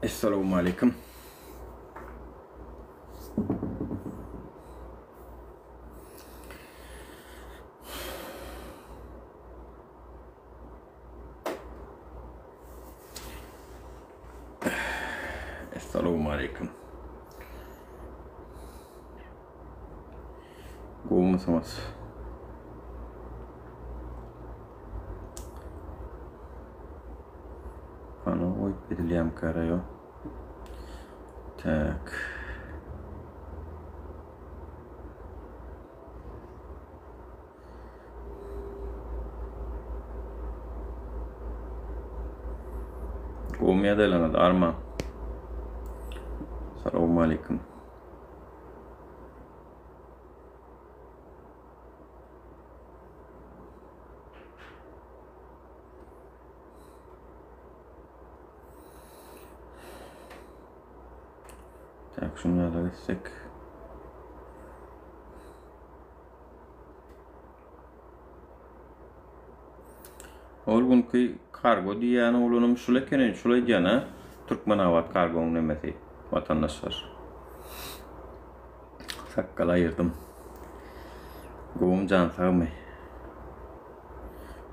Essalawmaleýkim. Essalawmaleýkim. Gowumysyňyz? Hany goýup edilýärmikä ýok. Tak. Gowumy ýagdaýlaryňyz arma. Salowmaleýkim. Tak, şunu da gitsek. Ol günki kargo diýýän oglanym şul ekeni, şul aýdýan ha. Türkmenabat kargoň nemesi, watandaşlar. Sakgal aýyrdym. Gowum jan sagmy?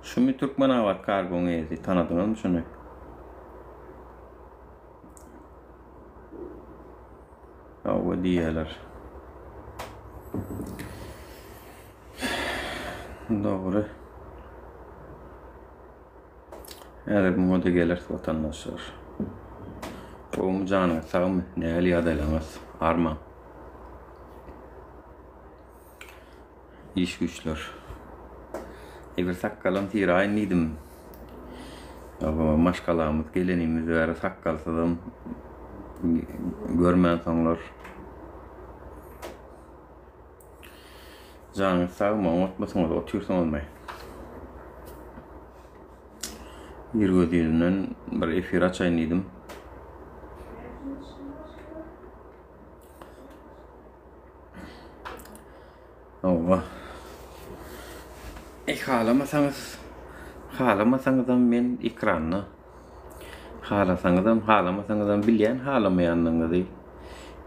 Şumy Türkmenabat kargoň eýesi, tanadyňyzmy şuny? Hawa diýýärler. Dogry. Häzir muňa-da geleris watandaşlar. Gowumy janyňyz sagmy? Nähili ýagdaýlaryňyz? Armaň. Iş güýçler. Eý bir sakgalam syraýyn diýdim. Maşgalamyz gelenimiz bäri sakgalsyzam görmänsoňlar. Janyňyz sagmy, oňatmysyňyz, otyrsyňyzmy? Irgözinden bir efir açaýyn diýdim. Hawa. Eý halamasaňyz, halamasaňyzam men ekranda. Halasaňyzam, halamasaňyzam bilýän halamaýanlygyňyzy.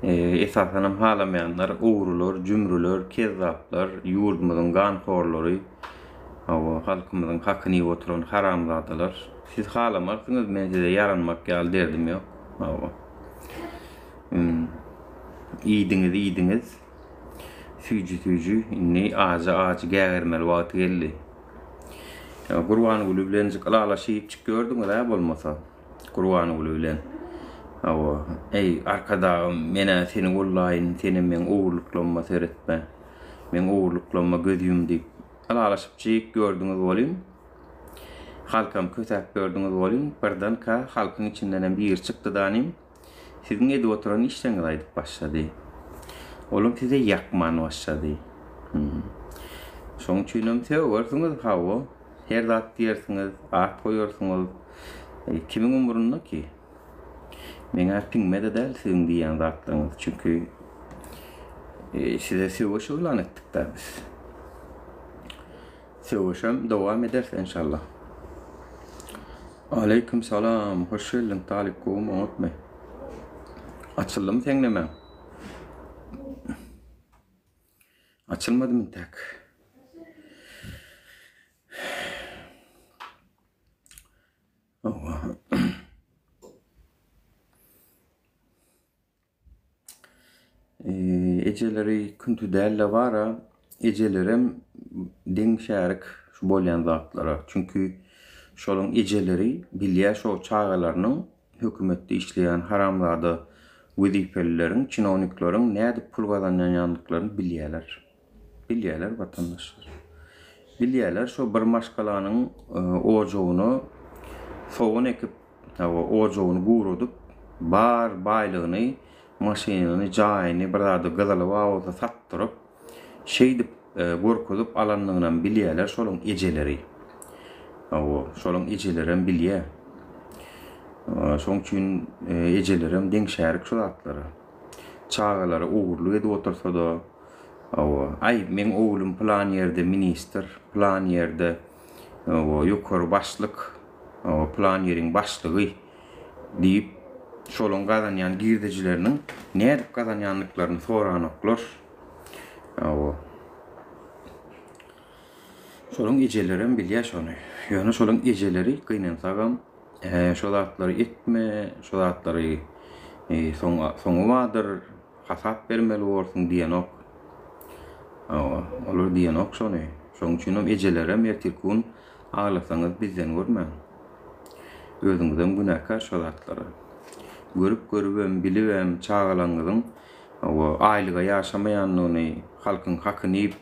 Esasanam halamaýanlar ogrular, jümrüler, kezzaplar, ýurdumyzyň ganhorlary, hawa, halkymyzyň hakyny iýip oturan haramzadalar. Siz halamarsyňyz, men size ýaranmak ýaly derdim ýok. Hawa. Iýdiňiz, iýdiňiz. Süýji, süýji. Indi ajy, ajy gägermeli wagty geldi. Gurbanguly bilenjik ylalaşypjyk ýördüňiz-ä bolmasa. Gurbanguly bilen. Hawa. Eý, Arkadagym, men-ä seni gollaýyn, senem meň ogurlyklamma seretme. Meň ogurlyklamma göz ýum diýip ylalaşypjyk ýördüňiz welin, halkam kösäp ýördüňiz welin, birdenkä halkyň içindenem biri çykdy-da nim. Siziň edip oturan işleriňizi aýdyp başlady. Olam size ýakman başlady. Şoň üçinem sögersiňiz, hawa, her zat diýersiňiz, at goýarsyňyz. Kimiň umrunda ki? Meň-ä piňme-de däl siziň diýýän zatlaryňyz. Çünki size söweş yglan etdik-dä biz. Söweşem dowam ederis enşalla. Aleýkum salam hoş geldiň Talyp gowumy oňatmy? Açyldymy seň nemäň? Açylmadymy intäk? Hawa. Ejeleri künti däl-de bar-a, ejelerem deň şärik şu bolýan zatlara. Çünki şolaň ejeleri bilýär şo çagalarynyň hökümetde işleýän haramzada wezipelileriň, çinownikleriň nädip pul gazanýandyklaryny bilýärler. Bilýärler watandaşlar. Bilýärler şo bir maşgalanyň ojagyna sogan ekip Hawa, ojagyny guradyp, bar baýlygyny, maşynyny, jaýyny bir zady gyzyly bar bolsa satdyryp, şeýdip gorkuzyp alandygynam bilýärler şolaň ejeleri. Hawa, şolaň ejelerem bilýär. Şoň üçin ejelerem deň şärik şu zatlara. Çagalary ogurlyk edip otursa-da, hawa, aý, meň oglum pylan ýerde ministr, pylan ýerde, hawa, ýokary başlyk, Pylan ýeriň başlygy diýip. Şolaň gazanýan girdejileriniň nädip gazanýandyklaryny soranoklar. Hawa. Şolaň ejelerem bilýär şony. Ýöne şolaň ejeleri gynansagam şo zatlary etme, şo zatlary soň soňy bardyr, hasap bermeli borsuň diýenok. Hawa, olar diýenok şony. Şoň üçinem ejelerem ertirki gün aglasaňyz bizden görmäň. Özüňizem günäkär şo zatlara. Görüp-görübem, bilibem çagalaňyzyň hawa, aýlyga ýaşamaýandygyny, halkyň hakyny iýip,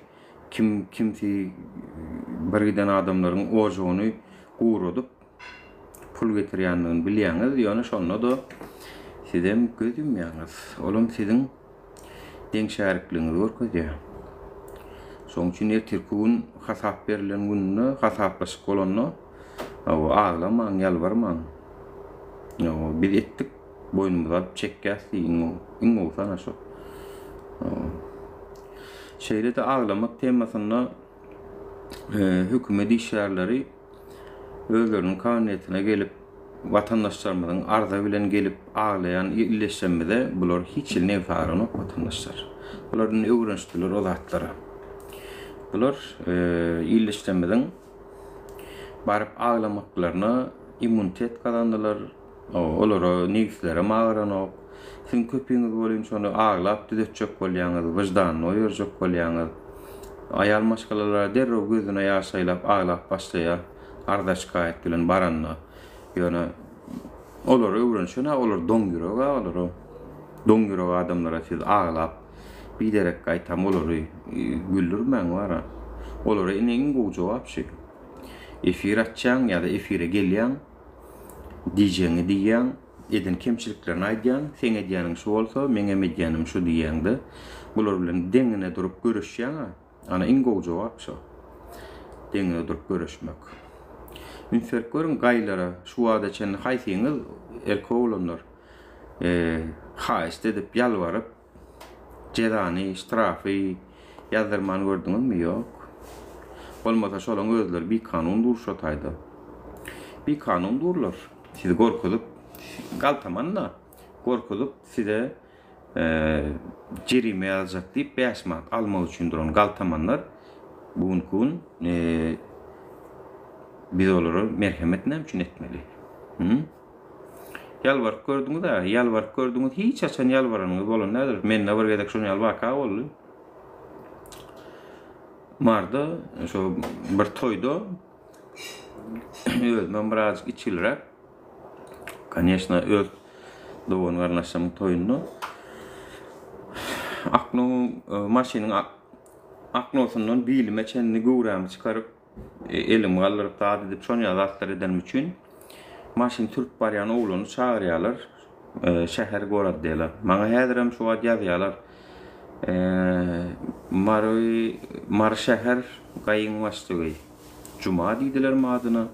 kim kimsi bir giden adamlaryň ojagyny guradyp pul getirýändigini bilýäňiz, ýöne şonda-da sizem göz ýumýaňyz. Olam siziň deň şärikligiňizi görkezýär. Şonuň üçin ertirki gün hasap berlen günde, hasaplaşyk bolanda, aglamaň, ýalbarmaň. Biz etdik, boýnumyza alyp çekýäs diýiň, iň gowusy ana şo. Şeýle-de aglamak temasynda hökümet işgärleri özleriniň kabinetine gelip, watandaşlarymyzyň arza bilen gelip aglaýan illeşlerimize bular hiç hili nebsi aranok watandaşlar. Bular indi öwrenişdiler o zatlara. Bular illeşlerimiziň baryp aglamaklaryna immunitet gazandylar. Olara nebislerem agyranok. Siziň köpüňiz welin şony aglap düzetjek bolýaňyz, wyždanyny oýarjak bolýaňyz. Aýal maşgalalar derrew gözüne ýaş aýlap aglap başlaýar, arza-şikaýat bilen baranda. Ýöne olar öwrenişen-ä, olar doň ýürek-ä olara. Doň ýürek adamlara siz aglap, biderek gaýtam olary güldürmäň wara. Olara ine iň gowy jogap şu. Efir açýaň ýa-da efire gelýäň, Diýjegiňi diýýäň, eden kemçiliklerini aýdýaň, seň edýäniň şu bolsa, meňem edýänim şu diýýäň-de, bular bilen deňine durup göreşýäň-ä. Ana, iň gowy jogap şo. Deňine durup göreşmek. Üns berip görüň, gaýlara şu wagta çenli haýsyňyz, erkek oglanlar, haýyşt edip, ýalbaryp, Jezany, ştrafy ýazdyrman gördüňizmi? Ýok. Bolmasa şolaň özleri bikanun dur şo taýda. Bikanun durlar. Sizi gorkuzyp, galtaman-da, gorkuzyp size jerime ýazjak diýip 5 manat almak üçin duran galtamanlar bu günki gün biz olara merhemet näme üçin etmeli? Hı? Ýalbaryp gördüňiz-ä, ýalbaryp gördüňiz, hiç haçan ýalbaranyňyz bolan däldir. Mende bir gezek şonuň ýaly waka boldy. Marda şo bir toýda özümem birazjyk içgiliräk. Koneşno, öz dogan garyndaşlarymyň toýunda akno maşynyň aknosyndan bilime çenli göwrämi çykaryp Elimi galdyryp zat edip şon ýaly zatlar edenim üçin maşyn sürüp barýan oglany çagyrýarlar şäher gorodela. Maňa häzirem şu wagt ýazýarlar. Mary Mary şäher gaýyň başlygy Juma diýdilermi adyna.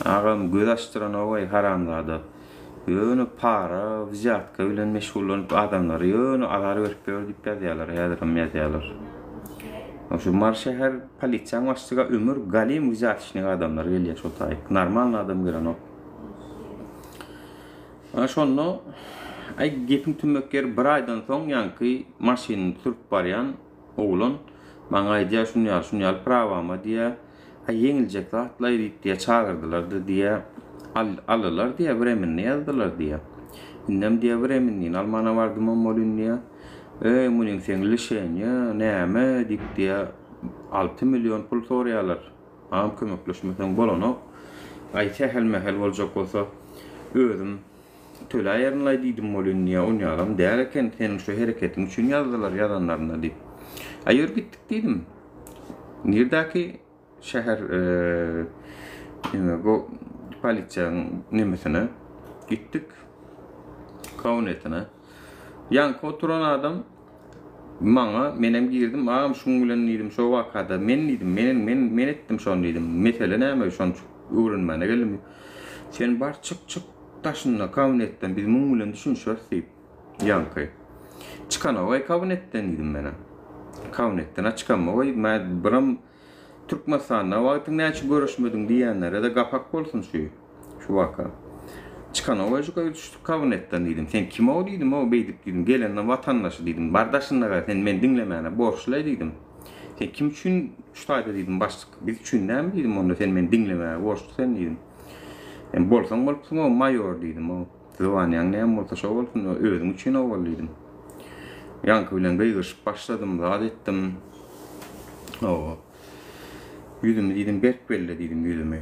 Agam göz açdyranok-aý haramzada. Ýöne para, wzýatka bilen meşgullanyp adamlary ýöne azar berip ýör diýip ýazýarlar, häzirem ýazýarlar. Şu Mary şäher polisiýaň başlyga ömür galim wzýatçnik adamlar gelýär şo taýyk. Normalny adam gelenok. Ana şonda aý gepiň tümmek ýeri bir aýdan soň ýaňky maşynyny sürüp barýan oglan maňa aýdýar şuny ýaly şuny ýaly prawama diýýär. Aý ýeňiljek zatlaý diýip diýýär çagyrdylar-da diýýär. Al, alylar diýýär, wremenni ýazdylar diýýär. Indem diýýär wremennini almana bardymam bolyn diýýär. Eý, munyň seň lişenýe näme diýip diýýär, 6 million pul soraýarlar. Agam kömekleşmeseň bolanok. Aý sähel-mähel boljak bolsa özüm töläýerinlaý diýdim welin diýýär, onýalam däl eken, seniň şu hereketiň üçin ýazdylar ýazanlarynda diýip. Aý ýör gitdik diýdim. Nirdäki şäher neme bu polisiýanyň nemesine gitdik. Kabinetine. Ýaňky oturan adam maňa menem girdim, agam şuň bilen diýdim, şo wakada men diýdim, men men men etdim şony diýdim. Mesele näme şony öwrenmäne geldim. Sen bar çyk çyk daşynda kabinetden biz muň bilen düşünişeris diýip. Ýaňky. Çykanogaý kabinetden diýdim menem. Kabinetden-ä çykamok-aý, mä biram Türkmenistanda wagtyň näçe görüşmediň diýýänlere-de gapak bolsun şu, şu waka. Çykanok öjük şu kabinetden diýdim. Sen kim-ow diýdim-ow beýdip diýdim. Gelenden watandaşy diýdim. Bar daşynda gal sen meni diňlemäne borçly diýdim. Sen kim üçin şu taýda diýdim başlyk. Biz üçin näme diýdim onda sen meni diňlemäge borçly sen diýdim. Sen bolsaň bolupsyň-ow maýor diýdim-ow. Zwanýaň näme bolsa şo bolsun özüň üçin-ow ol diýdim. Ýaňky bilen gygyryşyp başladym, zat etdim. Hawa. Ýüzümi diýdim berk belle diýdim ýüzümi.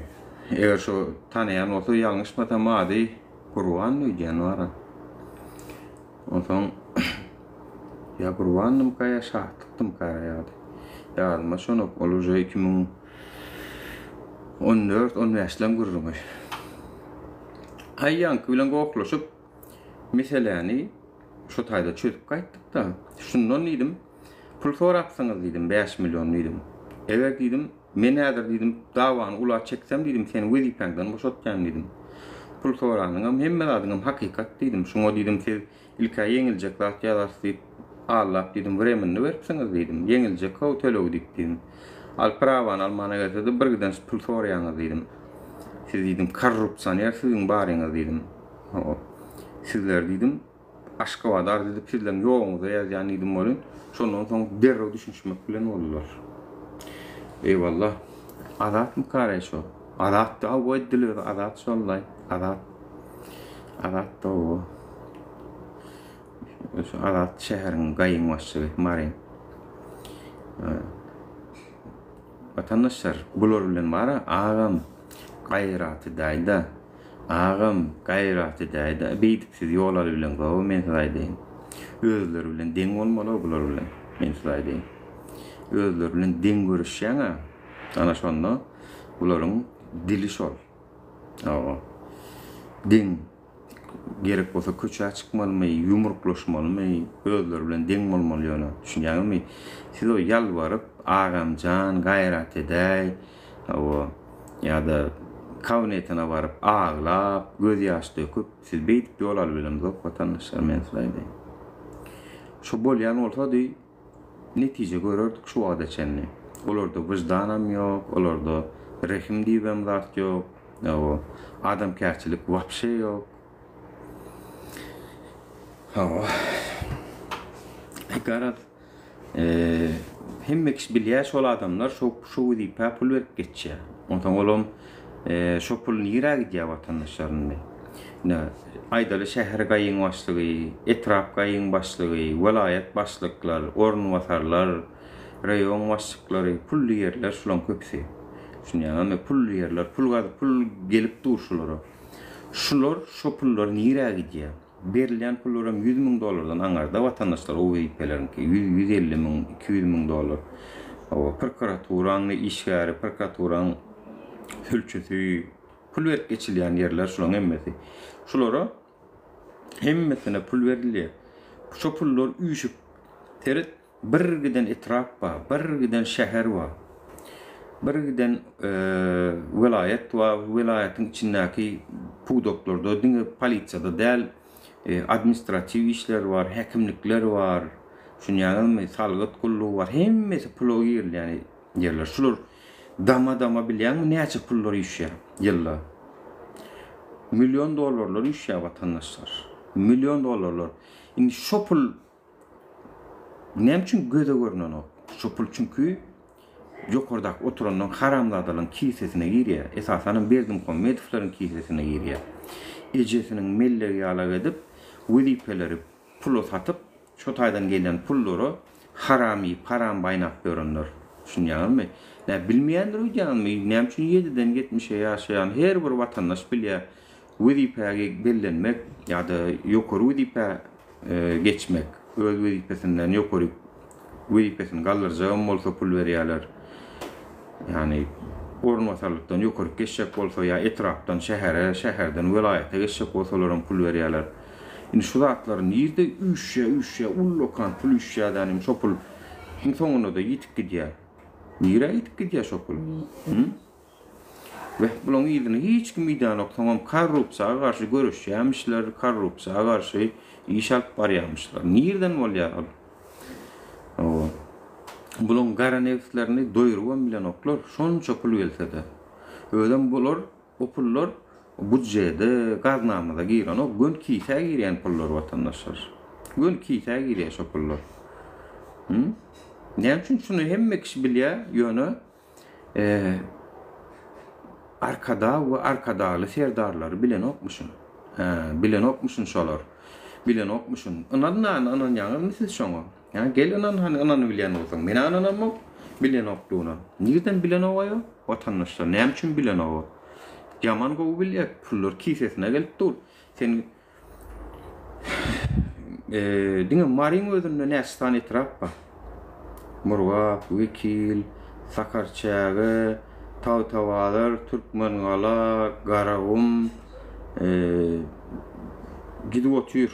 Eger şo tanaýan bolsa ýalňyşmasam ady Gurban öýdýän bara. Onsoň ýa Gurbandymka ýa Şatlykdymka ýady. Ýadyma şonok ol uje 2014 15-leň gürrüňi. Aý ýaňky bilen gohlaşyp meseläni şo taýda çözüp gaýtdyk-da. Şundan diýdim, pul sorapsyňyz diýdim, 5 million diýdim. Eger diýdim, men häzir diýdim, dawany ula çeksem diýdim, seni wezipäňden boşatýan diýdim. Pul soranyňam, hemme zadyňam hakykat diýdim. Şuňa diýdim, siz ilk-ä ýeňiljek zat ýazarys diýip, aldap diýdim, wremenni beripsiňiz diýdim. Ýeňiljek how tölegi diýip diýdim. Al prawany almana gelse-de birgiden pul soraýaňyz diýdim. Siz diýdim, korrupsioner siziň baryňyz diýdim. Hawa. Sizler diýdim, Aşgabada arz edip sizleň ýoguňyza ýazýan diýdim welin, şondan soň derrew düşünişmek bilen boldular. Eýwallah. Azatmykareý şo? Azat da hawa edil özi Azat şollaý. Azat. Azat da hawa. Şu Azat şäheriň gaýyň başlygy Maryň. Watandaşlar, bular bilen bara agam gaýrat edäýdä. Agam, gaýrat edäýdä, beýdip siz ýol alybileňzow, men size aýdaýyn. Özleri bilen deň bolmaly-ow bular bilen, men size aýdaýyn. Özleri bilen deň görüşýäň-ä, ana şonda bularyň dili şol. Hawa. Deň. Gerek bolsa köçä çykmalymy, ýumruklaşmalymy, özleri bilen deň bolmaly ýöne, düşünýäňizmi? Siz o ýalbaryp, agamjan, gaýrat edäý, hawa, ýa-da kabinetine baryp aglap, gözýaş döküp, siz beýdip ýol alyp bilemzok, watandaşlar, men size aýdaýyn. Şo bolýan bolsady, netije görerdik şu wagta çenli. Olarda wyždanam ýok, olarda rehim diýibem zat ýok, hawa, adamkärçilik wapşe ýok. Hawa. Garaz, hemme kişi bilýär şol adamlar şo şo wezipä pul berip geçýär. Onsoň olam şo pul nirä gidýär watandaşlar indi? Ine, aýdaly şäher gaýyň başlygy, etrap gaýyň başlygy, welaýat başlyklar, orunbasarlar, raýon başlyklary, pully ýerler şulaň köpüsi. Düşünýäňizmi? Pully ýerler, pul gazy, pul gelip dur şulara. Şular, şo pullar nirä gidýär? Berilýän pullaram 100 müň dollardan aňarda watandaşlar o wezipeleriňki, 100, 150 müň, 200 müň dollar. Hawa, prokuraturaň işgäri, prokuraturaň sülçüsi, Pul berip geçilýän ýerler şulaň hemmesi. Şulara hemmesine pul berilýär. Şo pullar üýşüp, seret, bir giden etrap bar, bir giden şäher bar, bir giden welaýat bar, welaýatyň içindäki pudaklarda diňe polisiýada däl, administratiw işler bar, häkimlikler bar, düşünýäňizmi, salgyt gullugy bar, hemmesi pula girilýän ýerler. Şular Dama-dama bilýäňmi näçe pullar üýşýär ýylda? Million dollarlar üýşýär watandaşlar. Million dollarlar. Indi şo pul näme üçin göze görnenok? Şo pul çünki ýokardaky oturanlaryň haramzadalaryň kisesine girýär. Esasanam Berdimuhamedowlaryň kisesine girýär. Ejesiniň mellegi ýalak edip, wezipeleri pula satyp, Şo taýdan gelýän pullara haram iýip, haram baýnap ýörenler. Düşünýäňizmi? Nä bilmeýändir öýdýäňizmi? Näme üçin ýediden ýetmişe ýaşaýan her bir watandaş bilýär. Wezipä bellenmek ýa-da ýokary wezipä geçmek, öz wezipesinden ýokary wezipesini galdyrjagam bolsa pul berýärler. Ýagny orunbasarlykdan ýokaryk geçjek bolsa ýa etrapdan şähere, şäherden welaýata geçjek bolsalaram pul berýärler. Indi şu zatlar nirde üýşýär, üýşýär, ullakan pul üýşýär dänim, şo pul iň soňunda-da ýitip gidýär. Nirä ýitip gidýär şo pul? Hü? Weh, bulaň yzyny hiç kim idänok, soňam korrupsiýa garşy göreşýärmişler, korrupsiýa garşy iş alyp barýarmyşlar. Nirden bolýar ol? Hawa. Bulaň gara nebislerini doýurybam bilenoklar, şonça pul gelse-de. Özem bular, o pullar. Budjede, gaznamyza girenok, göni kisä girýän pullar watandaşlar. Göni kisä girýär şo pullar. Hı? Näme üçin şuny hemme kişi bilýär, ýöne Arkadag we Arkadagly serdarlary bilenokmyşyn. Hä, bilenokmyşyn şolar. Bilenokmyşyn. Ynanyň hany, ynanýaňyzmy siz şoňa? Hä, gel ynan hany, ynanybilýän bolsaň. Men-ä ynanamok bilenokdygyna. Nirden bilenogaý o? Watandaşlar, näme üçin bilenok o? Ýaman gowy bilýär, pullar kisesine gelip dur. Sen Diňe Maryň özünde näçe sany etrap bar? Murgap, Wekil, Sakarçäge, Tagtabazar, Türkmengala, Garagum gidip otyr.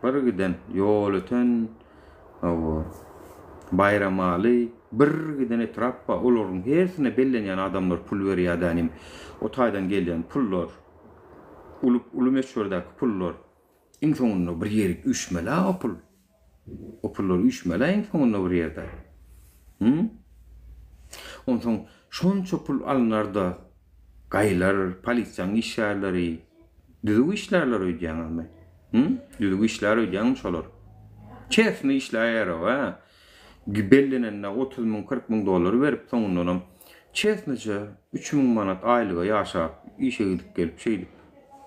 Bir giden Ýolöten, hawa, Baýramaly bir giden etrap bar. Olaryň hersine bellenýän adamlar pul berýär dänim. O taýdan gelýän pullar. Uly uly möçberdäki pullar iň soňunda bir ýerik üýşmeli-ä o pul. O pullar üýşmeli-ä iň soňunda bir ýerde. Hü? Onsoň şonça pul alnar-da, gaýlar, polisiýanyň işgärleri düzüw işlärler öýdýäňizmi? Hü? Düzüw işlär öýdýäňmi şolar? Çesni işläýer-ow-ä. Bellenende 30 müň, 40 müň dollar berip, soňundanam çesnyja 3000 manat aýlyga ýaşap, işe gidip gelip şeýdip,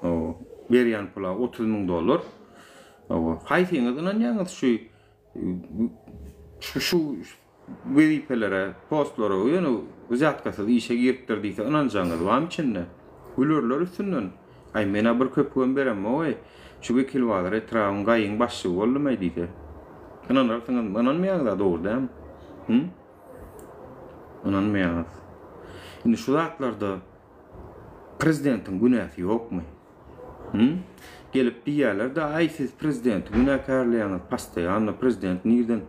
hawa, berýän pula 30 müň dollar. Hawa, haýsyňyz ynanýaňyz şu şu şu wezipelere, postlara, ýöne wzýatkasyz işe giripdir diýse ynanjaňyz barmy içinde? Gülerler üstünden. Aý, men-ä bir köpügem beremok-aý. Şu Wekilbazar etrabyň GAI-iň başlygy boldum-aý diýse. Ynanarsyňyzmy? Ynanmaýaňyz-a dogry dälmi? Hü? Ynanmaýaňyz. Indi şu zatlarda prezidentiň günäsi ýokmy? Hü? Gelip diýýärler-de, aý siz prezidenti günäkärleýäňiz, postoýanno prezident nirden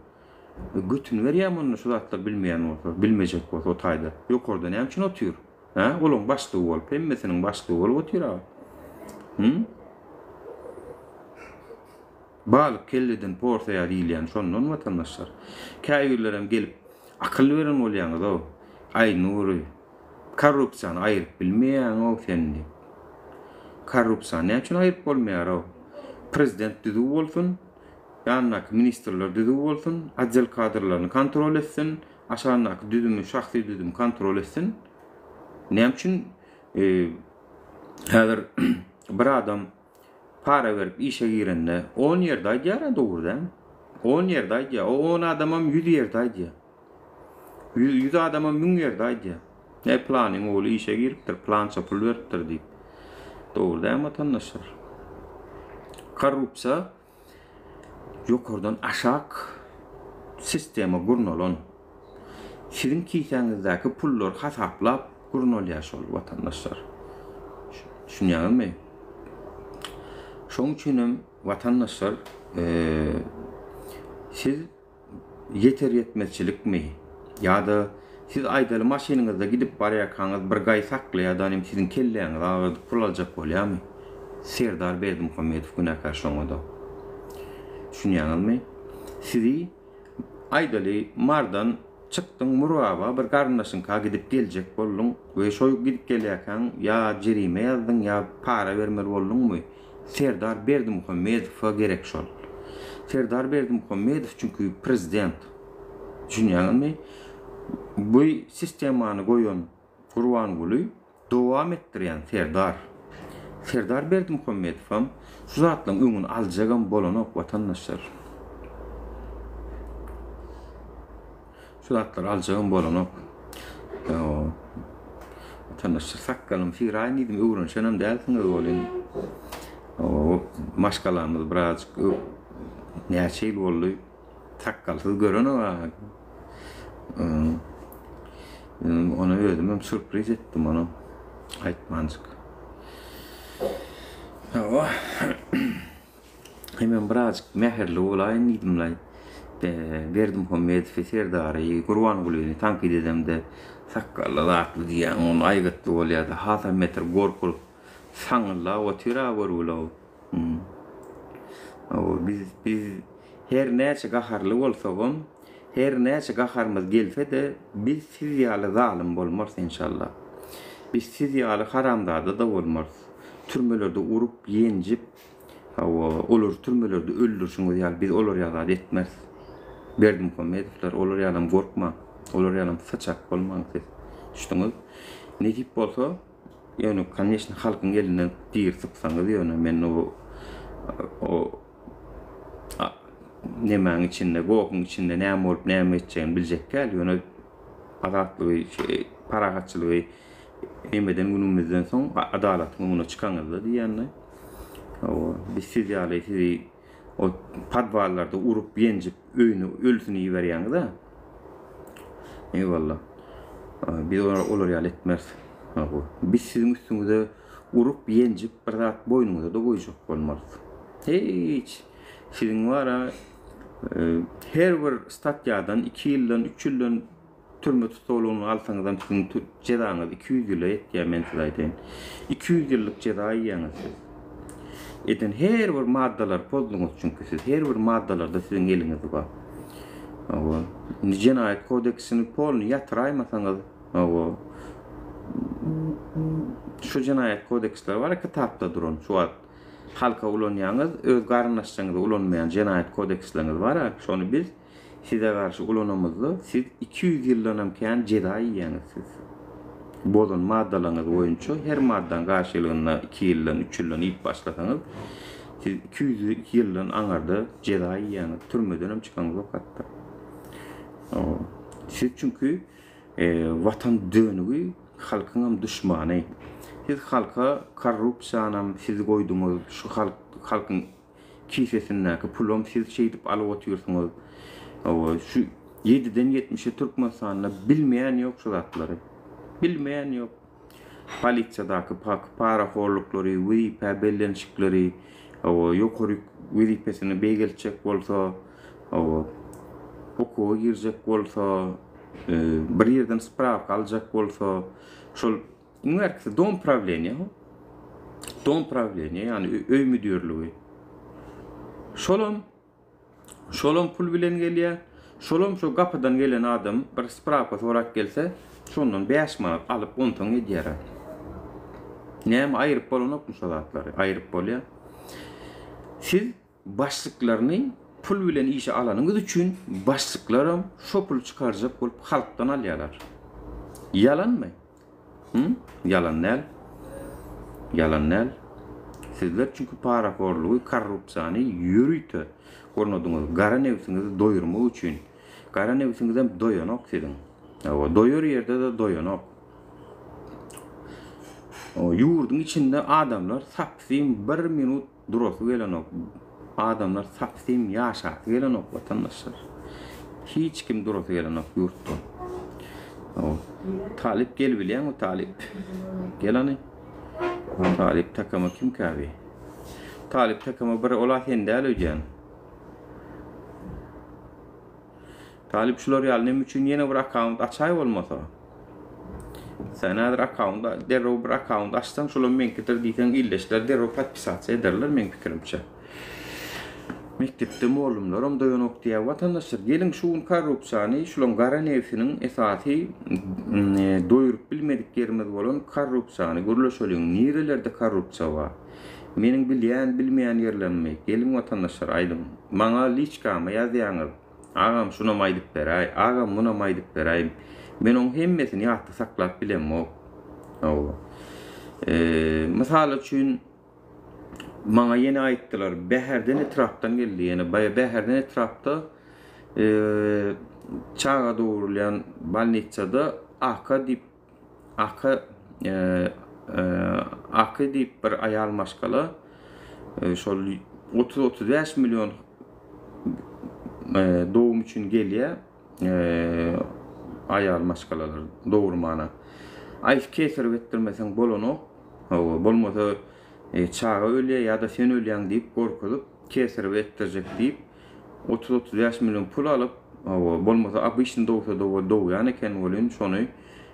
götüni berýärmi onda şu zatlary bilmeýän bolsa, bilmejek bolsa o taýda. Ýokarda näme üçin otyr? Hä, olaň başlygy bolup, hemmesiniň başlygy bolup otyr-a. Hü? Balyk kelleden porsaýar diýilýän şondan watandaşlar. Käbirlerem gelip akyl beren bolýaňyz-ow. Aý Nury, korrupsiýany aýyryp bilmeýäň-ow sen diýip. Korrupsiýany näme üçin aýyryp bolmaýar-ow? Prezident düzüw bolsun, ýanyndaky ministrler düzüw bolsun, otdel kadrlaryny kontrol etsin, aşagyndaky düzümi, şahsy düzümi kontrol etsin. Näme üçin häzir bir adam para berip işe girende on ýerde aýdýar-a dogry dälmi? On ýerde aýdýar. O on adamam ýüz ýerde aýdýar. Ýüz adamam müň ýerde aýdýar. Ne planyň ogly işe giripdir, plança pul beripdir diýip. Dogry dälmi watandaşlar? Korrupsiýa Ýokardan aşak sistema gurnalan. Siziň kisäňizdäki pullary hasaplap gurnalýar şol watandaşlar. Düşünýäňizmi? Şoň üçin hem watandaşlar siz ýeter-ýetmezçilikmi ýa-da siz aýdaly maşynyňyzda gidip barýarkaňyz bir gaý saklaýar-da nim siziň kelläňizi agyrdyp pul aljak bolýarmy? Serdar Berdimuhamedow günäkär şoňa-da. Düşünýäňizmi? Sizi aýdaly Mardan çykdyň Murgaba bir garyndaşyňka gidip geljek bolduň we şo gidip gelýärkäň ýa jerime ýazdyň ýa para bermeli bolduňmy? Serdar Berdimuhamedowa gerek şol. Serdar Berdimuhamedow çünki prezident. Düşünýäňizmi? Bu sistemany goýan Gurbanguly dowam etdirýän Serdar. Serdar Berdimuhamedowam şu zatlaryň öňüni aljagam bolanok watandaşlar. Şu zatlary aljagam bolanok. Watandaşlar sakgalym syraýyn diýdim, öwrenişenem dälsiňiz welin. Maşgalamyz birazjyk näçe ýyl boldy sakgalsyz görenok. Ony özümem sürpriz etdim ony aýtmanjyk. Hawa. Hemem birazjyk mähirli bolaýyn diýdim-laý. Berdimuhamedowy, Serdary, Gurbangulyny tankyt edemde, sakgally zatly diýýäň, ony aýgytly bolýar-da, hasam beter gorkulyp, saňňyldap otyr-a görgüli-ow. Hawa, biz, biz her näçe gaharly bolsagam, her näçe gaharymyz gelse-de, biz siz ýaly zalym bolmarys, enşalla. Biz siz ýaly haramzada-da bolmarys. türmelerde urup, ýenjip, hawa, olary türmelerde öldürşiňiz ýaly biz olar ýaly zat etmeris. Berdimuhamedowlar, olar ýalam gorkmaň, olar ýalam syçak bolmaň siz. Düşdüňiz? Nesip bolsa, ýöne, koneçno, halkyň elinden diri sypsaňyz ýöne men o o nemäň içinde, gohuň içinde näme bolup, näme etjegini biljek däl, ýöne azatlygy, parahatçylygy nemeden günümizden soň adalatyň öňüne çykaňyzda diýýände. Hawa, biz siz ýaly sizi o podwallarda urup, ýenjip, öýüne ölüsini iberýäňiz-ä. Eýwalla. Biz olar ýaly etmeris. Hawa, biz siziň üstüňize urup, ýenjip bir zat boýnuňyza-da goýjak bolmarys. Hiç. Siziň bar-a her bir statýadan iki ýyldan, üç ýyldan Türme tussaglygyny alsaňyzam siziň jezaňyz 200 ýyla ýetýär men size aýdaýyn. 200 ýyllyk jeza iýýäňiz siz. Eden her bir maddalary pozduňyz çünki siz her bir maddalarda siziň eliňiz bar. Hawa. Indi jenaýat kodeksini polny ýatyraýmasaňyz, hawa. Şu jenaýat kodeksleri bar kitapda duran şu wagt halka ulanýaňyz, öz garyndaşlaryňyza ulanmaýan jenaýat kodeksleriňiz bar, şony biz Size garşy ulanamyzda siz 200 ýyldanam kän jeza iýýäňiz siz. Bozan maddalaryňyz boýunça her maddaň garşylygynda iki ýyldan, üç ýyldan iýip başlasaňyz, siz 200 ýyldan aňarda jeza iýýäňiz, türmedenem çykaňyzok hatda. Siz çünki watan dönügi, halkyňam duşmany. Siz halka korrupsiýanam siz goýduňyz, şu halk halkyň Kisesindäki pulam siz şeýdip alyp otyrsyňyz. Hawa, şu ýediden ýetmişe Türkmenistanda bilmeýän ýok şu zatlary. Bilmeýän ýok. Polisiýadaky parahorluklary, wezipä bellenişikleri, hawa, ýokary wezipesini beýgeltjek bolsa, hawa, okuwa girjek bolsa, bir ýerden sprawka aljak bolsa, şol Iň bärkisi dom prawleniýa. Dom prawleniýa, ýagny öý müdirligi. Şolam şolam pul bilen gelýär. Şolam şo gapydan gelen adam bir sprawka sorap gelse, şondan 5 manat alyp onsoň edýär. Näme aýryp bolanokmy şo zatlary? Aýryp bolýar. Siz Başlyklaryny pul bilen işe alanyňyz üçin başlyklaram şo puly çykarjak bolup halkdan alýalar. Ýalanmy? Hı? Ýalan däl. Ýalan däl. Sizler çünki parahorlugy, korrupsiýany ýörite gurnadyňyz. Gara nebsiňizi doýurmak üçin. Gara nebsiňizem doýanok siziň. Hawa, doýar ýerde-de doýanok. Ýurduň içinde adamlar sapsym bir minut Durasy gelenok. Adamlar sapsym ýaşasy gelenok watandaşlar. Hiç kim durasy gelenok ýurtda. Talyp gel bilýäňmi Talyp? Gel hany. Talyp takama kim käbi? Talyp takama bir ola sen däl öýdýän. Talyp şular ýaly neme üçin ýene bir akkaunt açaý bolmasa? Sen häzir akkaunt derrew bir akkaunt açsaň şulam meňkidir diýseň ildeşler derrew podpisasiýa ederler meň pikirimçe. Mekdepde mollumlaram doýanok diýýär watandaşlar. Geliň şu gün korrupsiýany şulaň gara nebsiniň esasy doýuryp bilmedik ýerimiz bolan korrupsiýany gürleşeliň. Nirelerde korrupsiýa bar? Meniň bilýän bilmeýän ýerlerimi geliň watandaşlar aýdyň. Maňa liçkama ýazýaňyz. Agam şunam aýdyp beräý, agam munam aýdyp beräý. Men oň hemmesini ýatda saklap bilemok. Hawa. Mysal üçin maňa ýene aýtdylar, Bäherden etrapdan geldi ýene. Bäherden etrapda çaga dogrulýan bolnitsada AK diýip Aky Aky diýip bir aýal maşgala şol 30-35 million dogum üçin gelýär aýal maşgalalar dogurmana. Aý keserew etdirmeseň bolanok. Hawa, bolmasa çaga ölýär ýa-da sen ölýäň diýip gorkuzyp keserew etdirjek diýip 30-35 million pul alyp, hawa, bolmasa obyçny dogsa-da dogýan eken welin şony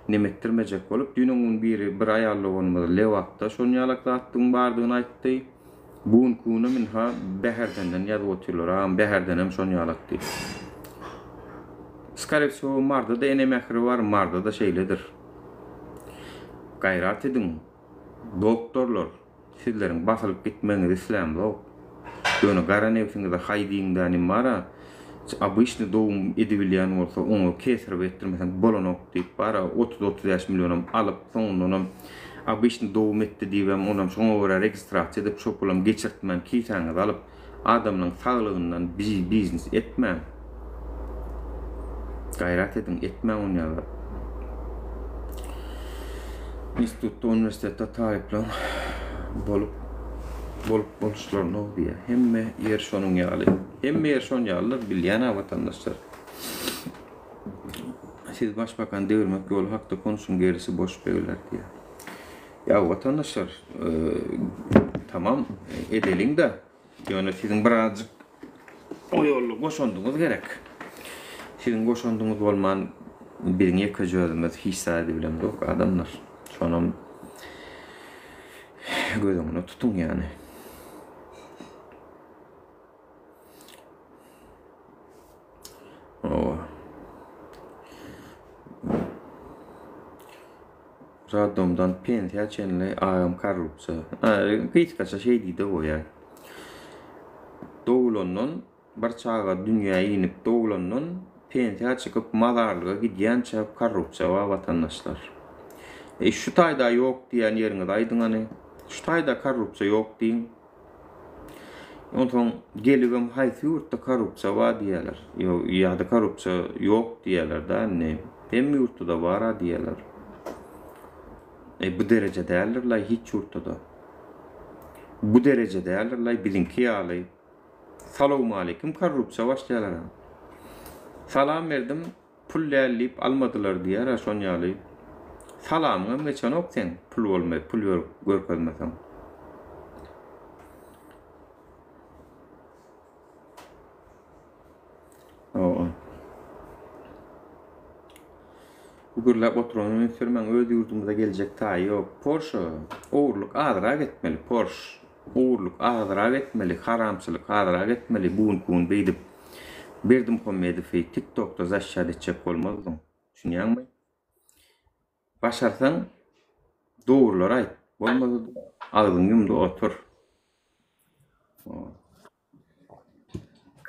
neme etdirmejek bolup, düýn öňňün biri bir aýal doganymyz Lebapda şon ýalak zatdygyň bardygyny aýtdy. Bu günki günem ynha Bäherdenden ýazyp otyrlar, agam Bäherdenem şon ýalak diýip. Skore wsego Marda-da ene mähri bar, Marda-da şeýledir. Gaýrat ediň, doktorlar! Sizleriň basylyp gitmegiňizi islämzok. Ýöne gara nebsiňize haý diýiň-dä inim bar-a, obyçny dogum edibilýän bolsa oňa keserew etdirmeseň bolanok diýip bar-a 30-35 millionam alyp soňundanam obyçny dogum etdi diýibem onam şoňa görä registrasiýa edip şo pulam geçirtmän kisäňizi alyp Adamlaň saglygyndan biznes etmäň. Gaýrat ediň, etmäň ony ýaly zat. Institutda, uniwersitetde talyplaň bolup bolup boluşlaryny diýýär. Hemme ýer şonuň ýaly. Hemme ýer şon ýalydyr, bilýän-ä watandaşlar. Siz başbakany degirmek ýoly hakda konuşyň gerisi boş begler diýýär. Ýa watandaşlar, tamam edeliň-de, ýöne siziň birazjyk o ýolda goşandyňyz gerek. Siziň goşandyňyz bolman biziň ýekeje özümiz hiç zat edibilemzok adamlar. Şonam göz öňüne tutuň ýany. Hawa. Raddomdan pensiýa çenli agam korrupsiýa. Gysgaça şeý diýde goýaý. Doglandan bir çaga dünýä inip doglandan pensiýa çykyp mazarlyga gidýänçä korrupsiýa bar watandaşlar. E şu taýda ýok diýýän ýeriňizi aýdyň hany. Şu taýda korrupsiýa ýok diýiň. Onsoň gelibem haýsy ýurtda korrupsiýa bar diýýärler. Ýa-da korrupsiýa ýok diýýärler-dä indi. Hemme ýurtda-da bar-a diýýärler. E bu dereje däldir-laý hiç ýurtda-da. Bu dereje däldir-laý biziňki ýaly. Salowmaleýkim korrupsiýa başlaýarlar. Salam berdim. Pul däl diýip almadylar diýýär-ä şon ýaly. Salamyňam geçenok seň pul bolmaý pul görkezmeseň. Hawa. Bu gürläp oturanyny üns bermäň öz ýurdumyza geljek taýy ýok. Porsche ogurlyk azrak etmeli Porsche. Ogurlyk azrak etmeli, haramçylyk azrak etmeli bu günki gün beýdip Berdimuhamedowy tik tokda zaşşat etjek bolmazdyň. Düşünýäňmi? Başarsaň dogrulary aýt, bolmasa agzyňy ýumda otur.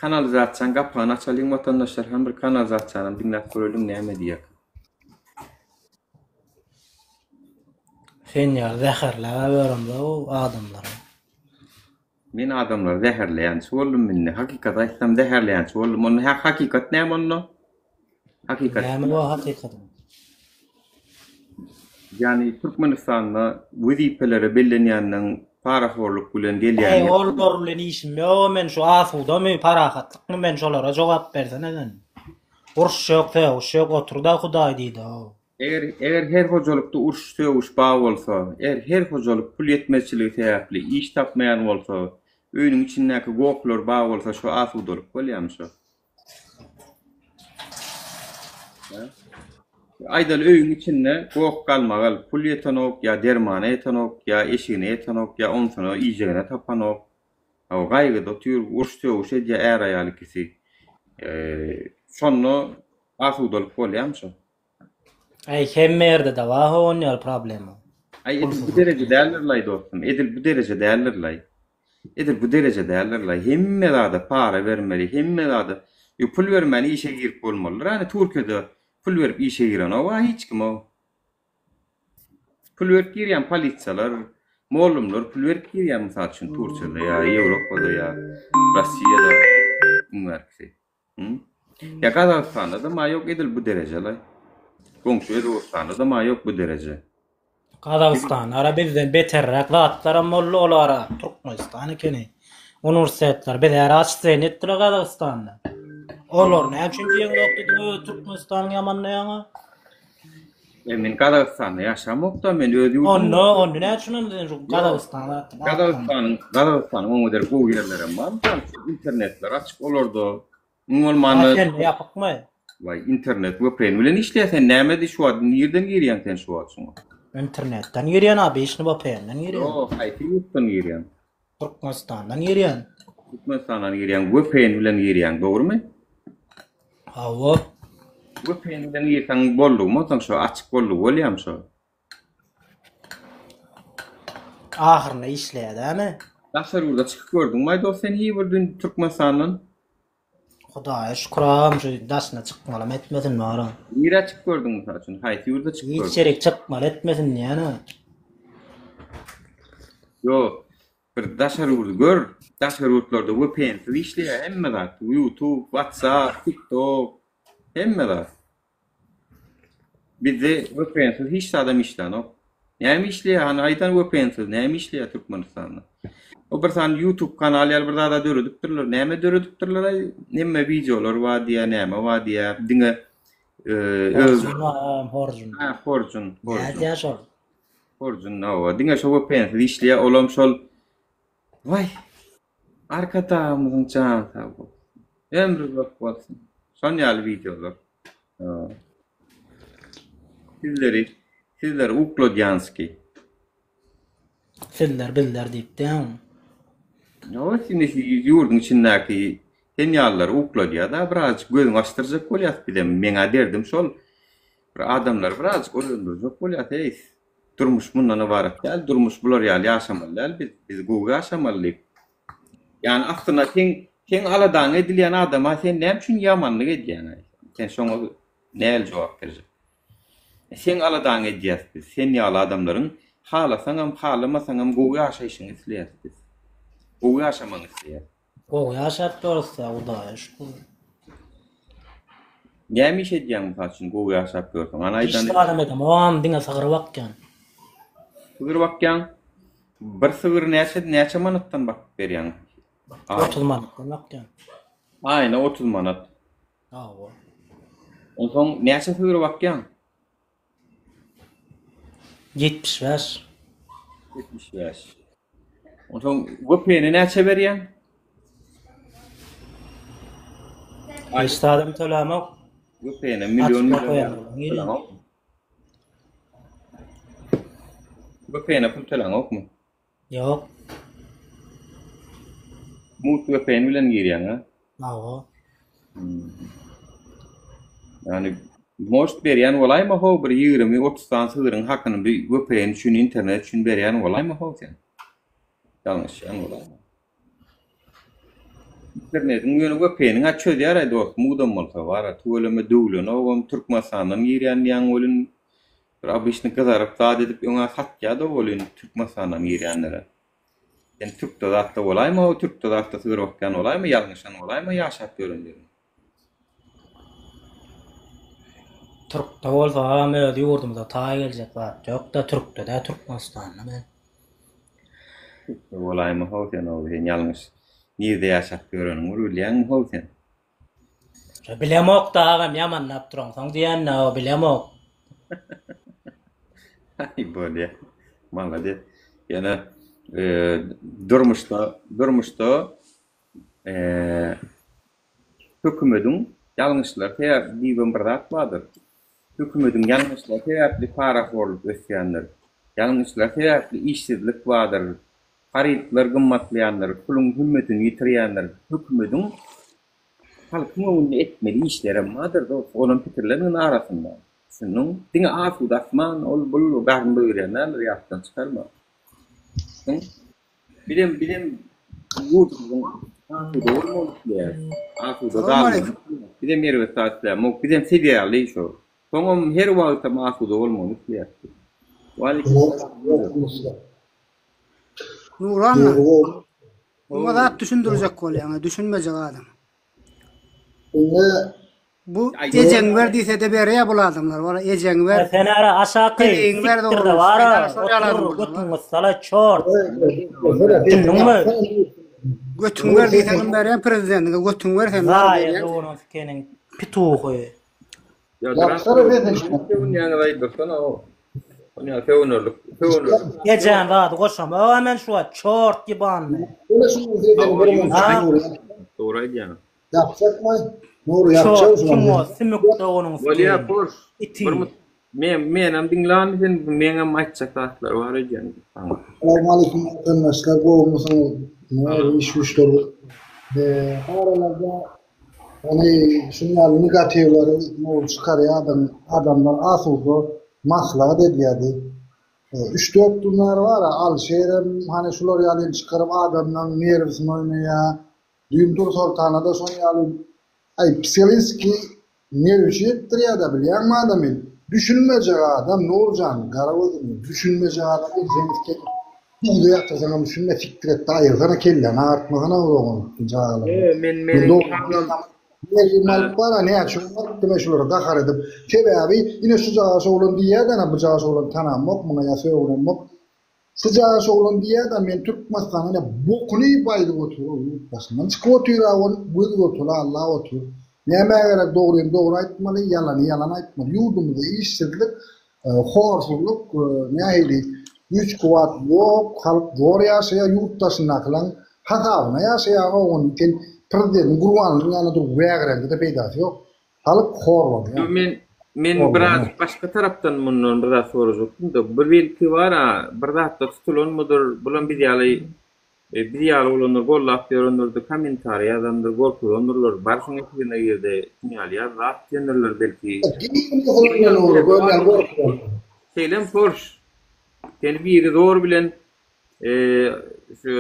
Kanalizasiýanyň gapagyny açalyň watandaşlar hem bir kanalizasiýanam diňläp göreliň näme diýýär. Sen ýaly zäherläp ýöremzok adamlary. Men adamlary zäherleýänçi boldum indi. Hakykaty aýtsam zäherleýänçi boldum. Onda hä hakykat näme onda? Hakykat. Näme bu hakykat? Ýani Türkmenistanda wezipelere bellenýänleň parahorluk bilen gelýäni. Eý olar bilen işim ýok men şu asudamy parahatlykmy men şolara jogap bersene sen. Uruş ýok sögüş ýok oturda hudaý diýdi how. Eger eger her hojalykda uruş sögüş bar bolsa, eger her hojalyk pul ýetmezçiligi sebäpli iş tapmaýan bolsa, öýüniň içindäki gohlar bar bolsa şo asudalyk bolýamy şo? Aýdaly öýüň içinde goh galmagal, pul ýetenok, ýa dermana ýetenok, ýa eşigine ýetenok, ýa onsyna iýjegine tapanok. Hawa, gaýgyda otyr, uruş-sögüş edýär är-aýal ikisi. Şonda asudalyk bolýarmy şo? Äý hemme ýerde-de bar ho on ýaly problema. Aý edil bu dereje däldir-laý dostum, edil bu dereje däldir-laý. Edil bu dereje däldir-laý. Hemme zada para bermeli, hemme zada. Ýok pul bermän işe girip bolmalydyr. Hany Türkiýede pul berip işe girenok-a hiç kim-ow. Pul berip girýän polisiýalar, mollumlar pul berip girýär mysal üçin Türkiýede ýa Ýewropada ýa Rossiýada iň bärkisi. Ýa Gazagystanda-da ma ýok edil bu derejelaý. Goňşy Özbegistanda-da ma ýok bu dereje. Gazagystanda bizden beterräk zatlaram boldy olara Türkmenistan ekeni. Uniwersitetler biz her açsyn etdiler Gazagystanda. Olar näme üçin diýeňzok diýdiň öz Türkmenistanyň ýamanlaýaňa. E, men Gazagystanda ýaşamokda, men öz ýurdumda. Onda, onda näme üçin onda sen şu Gazagystana atdyň? Gazagystanyň, Gazagystanyň oňa derek gowy ýerlerem bar. Mysal üçin, internetler açyk olarda. Iň bolmanda A sende ýapykmy? Waý, internet VPN bilen işleýär. Sen näme diý şu wagt nirden girýäň sen şu wagt şuňa? Internetden girýän, obyçny VPN-den girýän. Ýok, haýsy ýurtdan girýäň? Türkmenistandan girýän. Türkmenistandan girýäň, VPN bilen girýäň, dogrumy? Hawa. VPN bilen girseň boldugymy onsoň şo açyk boldugy bolýamy şo? Ahyrynda işleýär dämi? Daşary ýurda çykyp gördüňmi dost sen hiý bir dün Türkmenistandan? Hudaýa şükür agam şu daşyna çykmalam etmesin bara. Nirä çykyp gördüň mysal üçin? Haýsy ýurda çykyp gördüň? Hiç ýerik çykmaly etmesin diýýän-ä. Ýok. Bir daşary ýurdy gör. Daşary ýurtlarda VPN-siz işleýär hemme zat. YouTube, WhatsApp, TikTok hemme zat. Bizde VPN-siz hiç zadam işlänok. Näme işleýär? Hany aýdan VPN-siz näme işleýär Türkmenistanda? O bir sany YouTube kanal ýaly bir zada döredipdirler. Näme döredipdirler aý? Nemme wideolar bar diýýär, näme bar diýýär. Diňe e, öz Horjun bar, horjun. Ha, horjun, horjun. Nädýär şol? Horjun, hawa. Diňe şo VPN-siz işleýär. Olam şol Waý. Arkadagymyzyň jany sag bolsun. Ömri uzak bolsun. Şon ýaly wideolar. Sizleri sizleri ukladýanski. Sizler bizler diýip däň. Ýok, indi ýurduň içindäki sen ýalylary ukladýar-da, birazjyk gözüňi açdyrjak bolýas bizem. Meň-ä derdim şol. Bir adamlary birazjyk oýandyrjak bolýas, eý. Durmuş mundan ybarat däl, durmuş bular ýaly ýaşamaly däl biz, biz gowy ýaşamaly diýip. Ýani aslynda seň seň aladaňy edilýän adama sen näme üçin ýamanlyk edýäň aý? Sen şoňa nähili jogap berjek? Seň aladaňy edýäs biz, sen ýaly adamlaryň halasaňam halamasaňam gowy ýaşaýşyňy isleýäs biz. Gowy ýaşamagyňy isleýäs. Gowy ýaşap ýörüs-dä Hudaýa şükür. Näme iş edýäň mysal üçin gowy ýaşap ýörsüň? Hany Hiç aýdan. zadam edemogam diňe sygyr bakýan. Sygyr bakýaň. Bir sygyry näçe näçe manatdan bakyp berýäň? Aý. 30 manatdan bakýan. Aýyna 30 manat. Hawa. Onsoň näçe sygyr bakýaň? 75. 75. Onsoň VPN-e näçe berýäň? Hiç zadam tölämok. VPN-e million Açyk million goýanlar. töläňokmy? VPN-e pul töläňokmy? Ýok. Mugt VPN bilen girýäň a? Hawa. Hmm. Ýani most berýän bolaýma how bir 20-30 sany sygryň hakyny bir VPN üçin, internet üçin berýän bolaýma how sen? Ýalňyşýan bolaýma. Internetiň ýöne VPN-iň-ä çözýär-aý dost, mugdam bolsa bar-a, tüweleme döwlenogam, Türkmenistandan girýän diýýäň welin, Bir obyçny gyzaryp zat edip öňä satýada welin Türkmenistandan girýänlere. Sen türkde zatda bolaýma o türkde zatda sygyr bakýan bolaýma ýalňyşan bolaýma ýaşap ýören ýeriň. Türkde bolsagam öz ýurdumyza taý geljek zat ýokda türkde dä Türkmenistanda men. Türkde bolaýma how sen o sen ýalňyş nirde ýaşap ýöreniňi bir bilýäňmi how sen. Bilemok dagam ýamanlap duraňsoň diýende o bilemok. Aý bolýa. Malades. Ýöne e, durmuşda durmuşda e, hökümediň ýalňyşlary sebäpli diýibem bir zat bardyr. Hökümediň ýalňyşlary sebäpli parahorluk ösýändir. Ýalňyşlary sebäpli işsizlik bardyr. Harytlar gymmatlaýandyr, puluň hümmetini ýitirýändir. Hökümediň halkyň öňünde etmeli işlerem bardyr dos, olam pikirleriň arasynda. Düşündiň? Diňe asuda asman, ol bul garyn doýurýan däldir, ýatdan çykarma. Düşündiň? Bizem bizem ýurdumyzyň asuda bolmagyny isleýäris. Asuda galmagyny isleýäris. Bizem erbet zat islämok. Bizem siz ýaly şo. Soňam her wagtam asuda bolmagyny isleýäris biz. Waleýkim salam. Nuranna. Muňa zat düşündirjek bolýaň, düşünmejek adam. Indi Bu ejeň ber diýse-de berýär bul adamlar. Wala ejeň ber. Sen ara aşaky Peleýiň ber sikdir-de dogry. bara Sen ara şol ýaly adam otur bolsaň. götüň gysala çort. Düşündiňmi? Götüň ber diýseňem berýän prezidentiňe götüň ber sen bar Zaýa berýän. dogruň sikeniň pituhy. Ýapsana sesini. Sögünýäňiz aý dursana o. Onýa sögünerlik, sögünerlik. Ejäň zady goşamok men şu wagt çort ýybanny. Ýöne şuň sesini bir minut. Dogry aýdýaň. Ýapjakmy? Nury ýapjak Çort kim o sümük doganyň Bolýa sikeyim. boş. Iti. Bir men menem diňlän sen meňem aýtjak zatlar bar öýdýän saňa. Salowmaleýkim watandaşlar gowumysyňyz? Näme iş güýçler? Aralarda Ýagny şunuň ýaly negatiwleri nol çykarýardyň, adamlar asuda maslahat edýärdi. Üç-dört gün bäri bar-a, Alşerem hany şular ýaly çykaryp adamlaň nerwisini oýnaýa. Düýn Dursoltana-da şoň ýaly, aý, psihologiski nerwişi etdirýä-dä, bilýäňmi adamy? Düşünmejek adam, Nurjan, gara gözümi, düşünmejek adam ol seni duzda ýatyrsaňam düşünme, sikdir et-de aýyrsana kelläňi agyrtmasana ol oglan çagalaryny. Ýo, men meniň çagam Nerwimi alyp bar-a, näçe gün bolupdy men şulara gahar edip. Sebäbi, ine şujagaş oglan diýýä-de, ana bujagaş oglany tanamok, muňa ýa sögünemok. Şujagaş oglan diýýä-de, men Türkmenistanyň ine bokuny iýip aýdyp otyr, ol ýurt daşyndan çykyp otyr-a, ol göz göteli allap otyr. Nämä gerek dogryny dogry aýtmaly, ýalany ýalan aýtmaly. Ýurdumyzda işsizlik, horsuzlyk, nähili güýç-kuwwat ýok, halk zor ýaşaýar, ýurt daşyndakylaň hasabyna ýaşaýar, ony sen prezidentiň Gurbangulyň ýanynda durup wägireňde-de peýdasy ýok. Halk horlanýar. Men men biraz başga tarapdan mundan bir zat sorajakdym-da, bir belki bar-a, bir zatda tutulanmydyr, bulam biz ýaly biz ýaly bolandyr, gollap ýörendir-de, kommentariý ýazandyr, gorkuzandyrlar, bar şoň efirine girde, şuň ýaly ýaz zat diýendirler belki. Şeýlem Porş, seni biri zor bilen Şu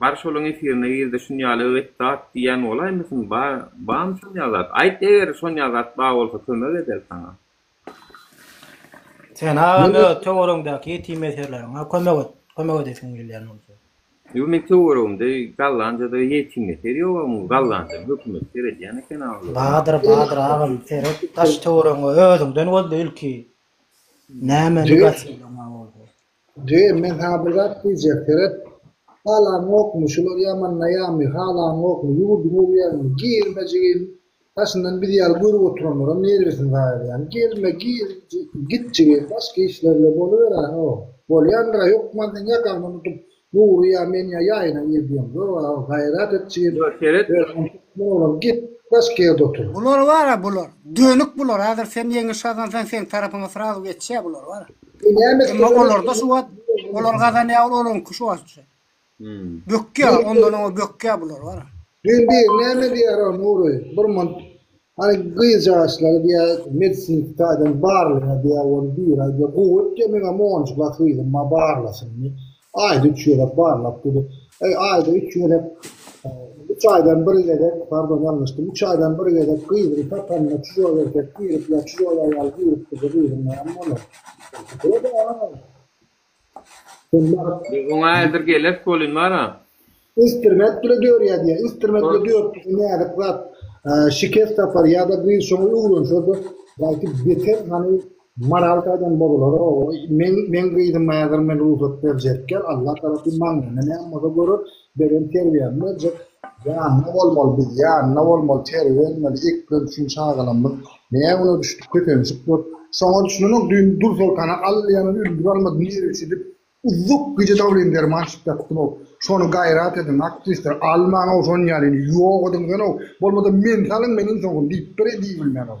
bar şolaň efirine girde şun ýaly et zat diýýän bolaýmasyn ba bamy şon ýaly zat aýt eger şon ýaly zat ba bolsa kömek ederis saňa. Sen agam öz töweregiňdäki ýetim ýeserleriňe kömek et kömek edesiň gelýän bolsa. Ýok meň töweregimde gallanjada ýetim ýeser ýok agam gallanjam hökümet seredýän eken a olara. Badyr Badyr agam seret daş töweregiňe özüňden gözle ilki näme negatiwligiň bolsa. Jigim, men saňa bir zat diýjek, seret, halaňokmy, şular ýamanlaýarmy, halaňokmy, ýurduňy öwýärmi, girme jigim, daşyndan biz ýaly görüp oturanlaram nerwisini zaýalaýaň, gelme, gir, git jigim, başga işler bilen boluber-ä, bolýandyr-a, hökman seň ýakaňdan tutup, Nury ýa men ýa ýaýyna gir diýemzok-a, gaýrat et jigim, Ýok, seret. özüňem türkmen oglan, git, başga ýerde otur. Bular bar-a bular. Dönük bular. Häzir sen ýeňiş gazansaň seň tarapyňa srazu geçýär bular bar. Emma olarda şu wagt olar gazanýar ol olaňky şu wagt. Bökýär ondan oňa bökýär bular bar. Düýn biri näme diýýär o Nury bir munt hany gyzjagaçlary diýýär medisiniki taýdan barlaýar diýýär ony biri aýdýar gowy etýär meňem onunjy klas gyzym bar barlasyn diýip aýda üç gezek barlap durdy. Eý aýda üç gezek üç aýdan bir gezek pardon ýalňyşdym üç aýdan bir gezek gyzyny satanyna çujoý erkek girip ýa çujoý aýal girip dursa gyzyň näme bolar? Oňa häzir geler welin bar-a. Instrument bile dörýär diýýär. Instrument bile dörüp dursa näzik zat şikes tapar ýa-da gyz şoňa öwrense-de belki beter hany moral taýdan bozular. Meň meň gyzym häzir men rugsat berjekgel Allah tarapyn maňlaýynda näme bolsa görer beren terbiýämi berjek. Ýanynda bolmaly biz ýanynda bolmaly terbiýe bermeli eklenç üçin çagalarymyz nä güne düşdük kösenişip dur. Şoňa düşünenok düýn Dursoltana al diýenden öldür almady niresi diýip uzuk gije dawlin derman içip ýatdym-ow. Şony gaýrat ediň aktrisler almaň-ow şon ýalyny ýok ediň sen-ow bolmasa meni salyň men iň soňky diýip bir diýibilmän-ow.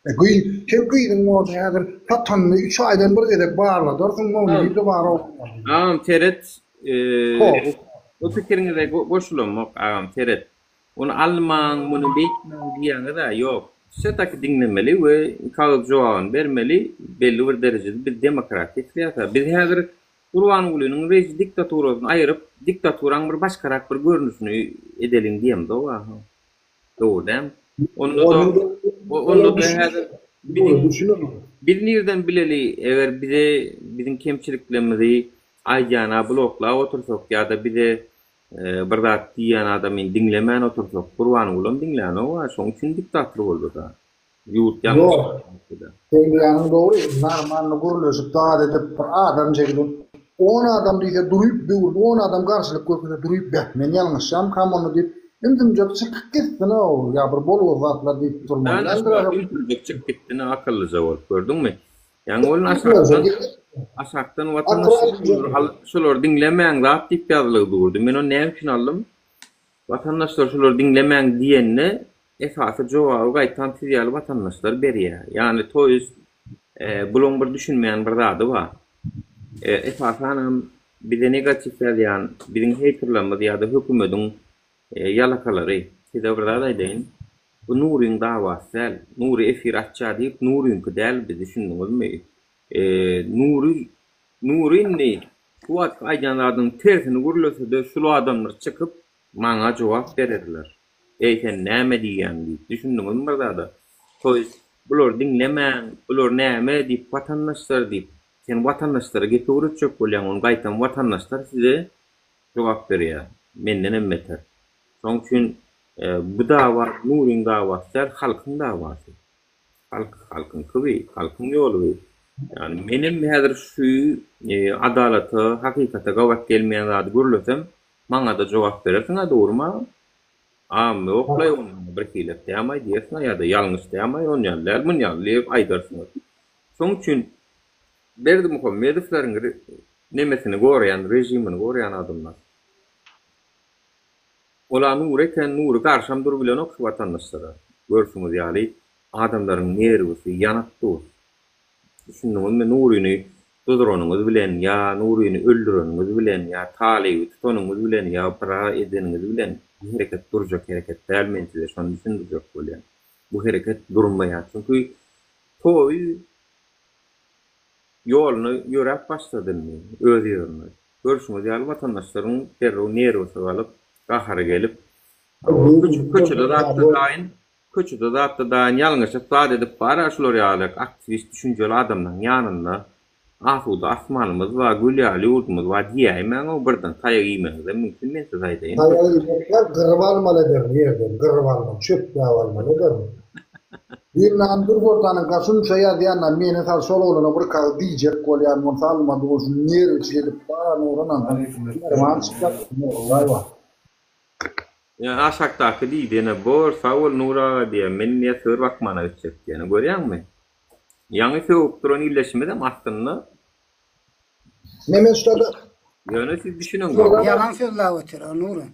E gyz sen gyzyň bolsa häzir satanyny üç aýdan bir gezek barladarsyň o nirde bar o. Agam seret bu pikiriňize goşulamok agam seret ony almaň muny beýtmäň diýýäňiz-ä ýok wse taki diňlemeli we kagyz jogabyny bermeli belli bir derejede biz demokratiýa isleýäs-ä biz häzir Gurbangulynyň reži diktaturasyny aýyryp diktaturaň bir başgarak bir görnüşini edeliň diýemzok-a. Dogry däl. Onda-da onda-da häzir biziň biz nirden bileli, eger bize biziň kemçiliklerimizi aýdýana bloklap otursak ýa-da bize bir zat diýýän adamyny diňlemän otursak, Gurbangulam diňlänok-a, şoň üçin diktator boldy-da. Ýurt ýalňyş. Seň diýýäniň dogry, normalny gürleşip zat edip bir adam şeýdip on adam diýse duryp döwür on adam garşylyk görkezse duryp beh men ýalňyşýamkam onda diýip ümsümjek çykyp gitsin-ow ýa bir bolgusyz zatlar diýip durmaly däldir a. Ümsümjek çykyp gitsin akyllyja bolup gördüňmi? Ýaňy welin aşakdan aşakdan watandaşlar şolary diňlemäň zat diýip ýazlygy durdy. Men ony näme üçin aldym? Watandaşlar şulary diňlemäň diýende esasy jogaby gaýtam siz ýaly watandaşlar berýär. Ýagny to ýest bulaň bir düşünmeýän bir zady bar. Esasanam bize negatiw ýazýan biziň heýterlerimiz ýa-da hökümediň ýalakalary. Size bir zat aýdaýyn. Bu Nuryň dawasy däl. Nury efir açýar diýip Nuryňky däl bi düşündiňizmi? Nury. Nury indi şu wagtky aýdýan zadynyň tersini gürlese-de şul adamlar çykyp maňa jogap bererler. Eý sen näme diýýäň diýip. Düşündiňizmi bir zada? To ýest bulary diňlemäň, bular näme diýip watandaşlar diýip. Sen watandaşlara gep öwretjek bolýaň, ony gaýtam watandaşlar size jogap berýär. Mendenem beter. Şoň üçin bu dawa Nuryň dawasy däl, halkyň dawasy. Halk halkyňky bi, halkyň ýoly bi. Ýagny menem häzir şu adalata, hakykata gabat gelmeýän zady gürlesem, maňada jogap berersiň-ä dogrymy agam? Agam ýoklaý ony bir hilek dämaý diýersiň-ä ýa-da ýalňyş dämaý on ýaly däl mun ýaly diýip aýdarsyňyz. Şoň üçin Berdimuhamedowlaryň nemesini goraýan, režimini goraýan adamlar. Ola Nury eken, Nury garşam durubilenok şu watandaşlara. Görşüňiz ýaly, adamlaryň nerwisi ýanyp dur. Düşündiňizmi, Nuryny duzuranyňyz bilen ýa Nuryny öldüreniňiz bilen ýa Talyby tutanyňyz bilen ýa bira edeniňiz bilen bu hereket durjak hereket däl men size şony düşündirjek bolýan. Bu hereket durmaýar. Çünki toý ýoluny ýöräp başlady indi öz ýerine. Görşüňiz ýaly watandaşlaryň derrew nerwisi galyp, gahary gelip, köçede zatda daýyn, köçede zatda daýyn ýalňyşyp zat edip bar-a şular ýaly aktiwist düşünjeli adamlaryň ýanynda asuda asmanymyz bar, gül ýaly ýurdumyz bar diýäýmäň-ow birden taýak iýmegiňizem mümkin men size aýdaýyn. Taýak iýmekler gyryp almaly ederin ýerden, gyryp almaly, çöpläp almaly ederin. Birnam bir soltanyň gaşynça ýazýan-da meni sal şol oglana bir kagyz diýjek bolýan bolsa almady bolsun nerwiçi edip bar Nuranam derman çykýar Nurulaý bar. Ýa aşakdaky diýdi ene bor sag bol Nur aga diýýär men diýýär sygyr bakmana gitjek diýýär ene görýäňmi ýaňy sögüp duran illeşimizem aslynda Mehmet şurada Ýöne siz düşüniň. Ýalan sözläp otyr o Nury.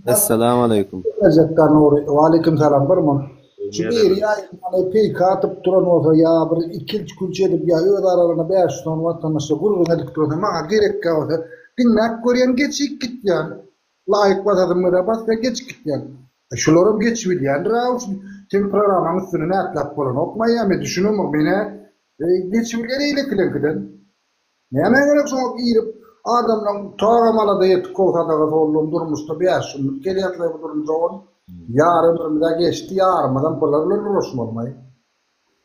Essalamu aleýkum. Berjekda Nury. Waleýkim salam bir mun. Şu biri ýaýyna peýka atyp duran bolsa ýa bir ikilç külç edip ýa öz aralarynda 500 sany watandaşlar gürrüň edip dursa maňa gerekkä bolsa diňläp görýän geçip gitýän. Laýk basasym gelýär basýan geçip gitýän. Şularam geçip bilýändir a seň programmaň üstünden ätläp bolanokmy ýa men düşünemok menä geçip bilýän eýlekileňkiden. Nämä gerek şoňa girip adamlaň tagam alada ýetip kowsadaga soldum durmuşda bäş günlük gelýärler bu durmuşa ol ýar ömrümizä geçdi ýarymyzam bular bilen ugraşmalymaý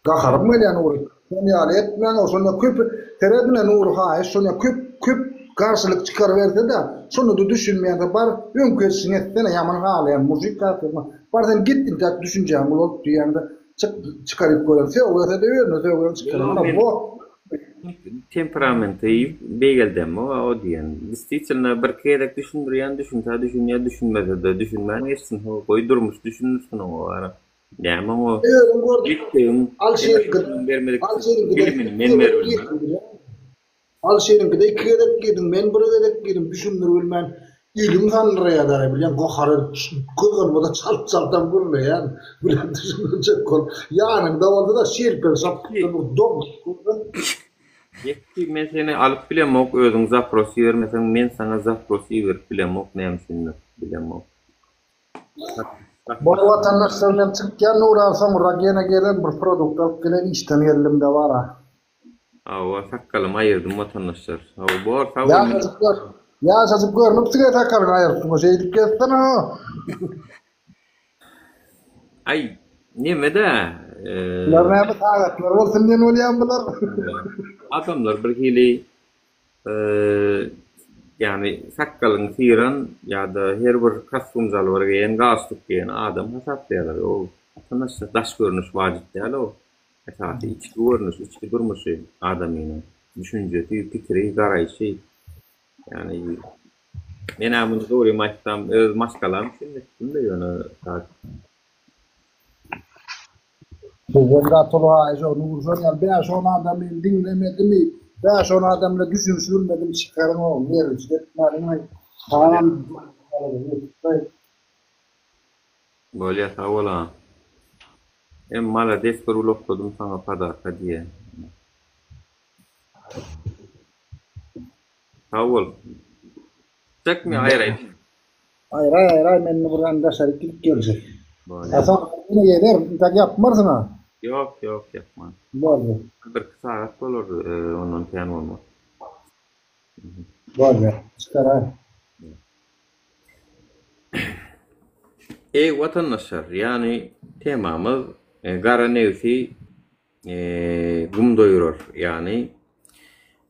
gaharym gelýär Nury şon ýaly etmäň şonda köp seredine Nury haýyş şonda köp köp garşylyk çykarybersede şonda-da düşünmeýände bar öňki edişiňi etsene ýaman halaýan mujik zatlaryňa bar sen git intäk düşünjäň ulalt diýýäňde çyk çykaryp gören sögese-de özüne sögüren çykaran bo Temperamenti beýgeldemok a o diýen. Distitelno birki gezek düşündirýän, düşünse düşünýär, düşünmese-de düşünmän geçsin, ho, goý durmuş düşündirsin oňa bara. Näme oňa Özüň gördüň. mekdebiň Alşeriňkide bermedik Alşeriňkide bilimini men berbilmen. Alşeriňkide iki gezek girdim, men bir gezek girdim, düşündiribilmän elim sandyraýar dagy bilýän, gahar edip gyzgynmada çalt-çaltam gürleýän, bilen düşündirjek bolup, ýanyňda bolsa-da şelpek şapkda bir doňup dursaň. Ýetdi, men seni alyp bilemok, özüň zapros ibermeseň, men saňa zapros iberip bilemok, näme üçindir, bilemok. Bor watandaşlar men çykýan Nuran soňrak ýene gelen bir produkt alyp gelen işden geldimde bara. Hawa sakgalymy aýyrdym watandaşlar. Hawa bor sag bol. Ýaşajyk gör. Ýaşajyk görnüpsiň sakalyňy aýyrypsyň şeýdip gezsene. Aý nemede Bular näme sagatlar bolsun diýen bolýan bular. Adamlar bir hili ýagny sakgalyny syran ýa-da her bir kostum jalbar geýen, galstuk geýen adam hasaplaýarlar. O watandaşlar daş görnüş wajyp däl-ow. Esasy içki görnüş, içki durmuşy adamynyň, düşünjesi, pikiri, garaýşy. Ýagny men-ä muny dogrymy aýtsam öz maşgalam üçin etdim-de ýöne tak. Sizden gaty uly haýyş o Nurjan ýaly bäş-on adam meni diňlemedimi, bäş-on adam bilen düşünişilmedimi çykaryň o nerwiçlik etmäliň-aý. Salam. Bolýa sag bol agam. Em malades bir ulakladym saňa padarka diýe. Sag bol. Çekmi aýraýyn. Aýraý aýraý men indi bir daşaryk gidip geljek. Bolýa. A soň ýene gelerin intäk ýapmarsyň a. Ýok ýok ýapman. Boldy. Birki sagat bolar ondan kän bolmaz. Bolýar, çykaraý. Eý watandaşlar, ýagny temamyz gara nebsi gum doýurar. Ýagny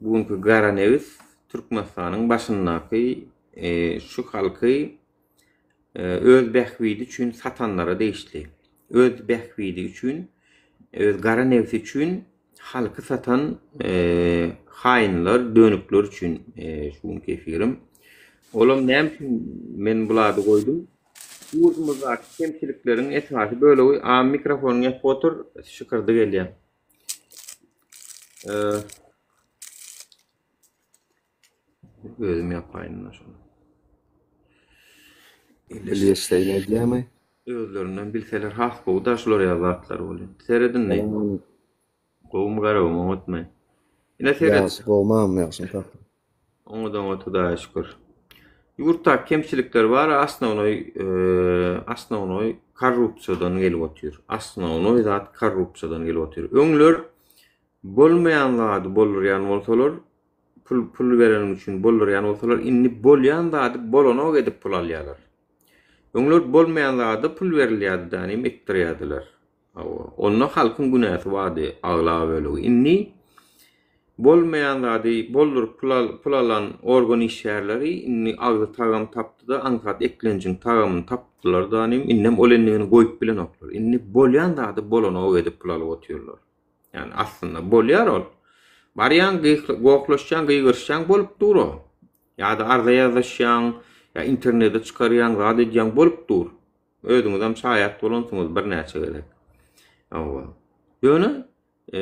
bu günki gara nebis Türkmenistanyň başyndaky şu halky öz bähbidi üçin satanlara degişli. Öz bähbidi üçin, öz gara nebsi üçin halky satan haýynlar, dönükler üçin şu günki efirim. Olam näme üçin men bu lady goýdum? Ýurdumyzdaky kemçilikleriň esasy bölegi a mikrofonyňy ýapyp otur, şykyrdy gelýär. Özüm ýapaýyn da şony. Bilgeşleýin edýärmi? Özlerinden bilseler has gowy da şular ýaly zatlar bolýar. Seredin. Gowumy garawumy oňatmy? Ine seret. Ýagşy gowmam ýagşyny tapdym. Oňat oňat Hudaýa şükür. Ýurtdaky kemçilikler bar asnawnoý asnawnoý korrupsiýadan gelip otyr. Asnawnoý zat korrupsiýadan gelip otyr. Öňler bolmaýan zady boldurýan bolsalar pul pul bereniň üçin boldurýan bolsalar indi bolýan zady bolanok edip pul alýarlar. Öňler bolmaýan zada pul berilýärdi dänim etdirýärdiler. Hawa, onda halkyň günäsi bardy aglaba bölegi. Indi bolmaýan zady bolduryp pul al pul alan organ işgärleri indi agzy tagam tapdyda aňsat eklenjiň tagamyny tapdylar danym indem ol endigini goýup bilenoklar. Indi bolýan zady bolanok edip pul alyp otyrlar. Ýani aslynda bolýar ol. Barýaň gohlaşýaň gygyryşýaň bolup dur o. Ýa-da arza ýazyşýaň ýa internete çykarýaň zat edýäň bolup dur. Özüňizem şaýat bolansyňyz birnäçe gezek. Hawa. Ýöne e,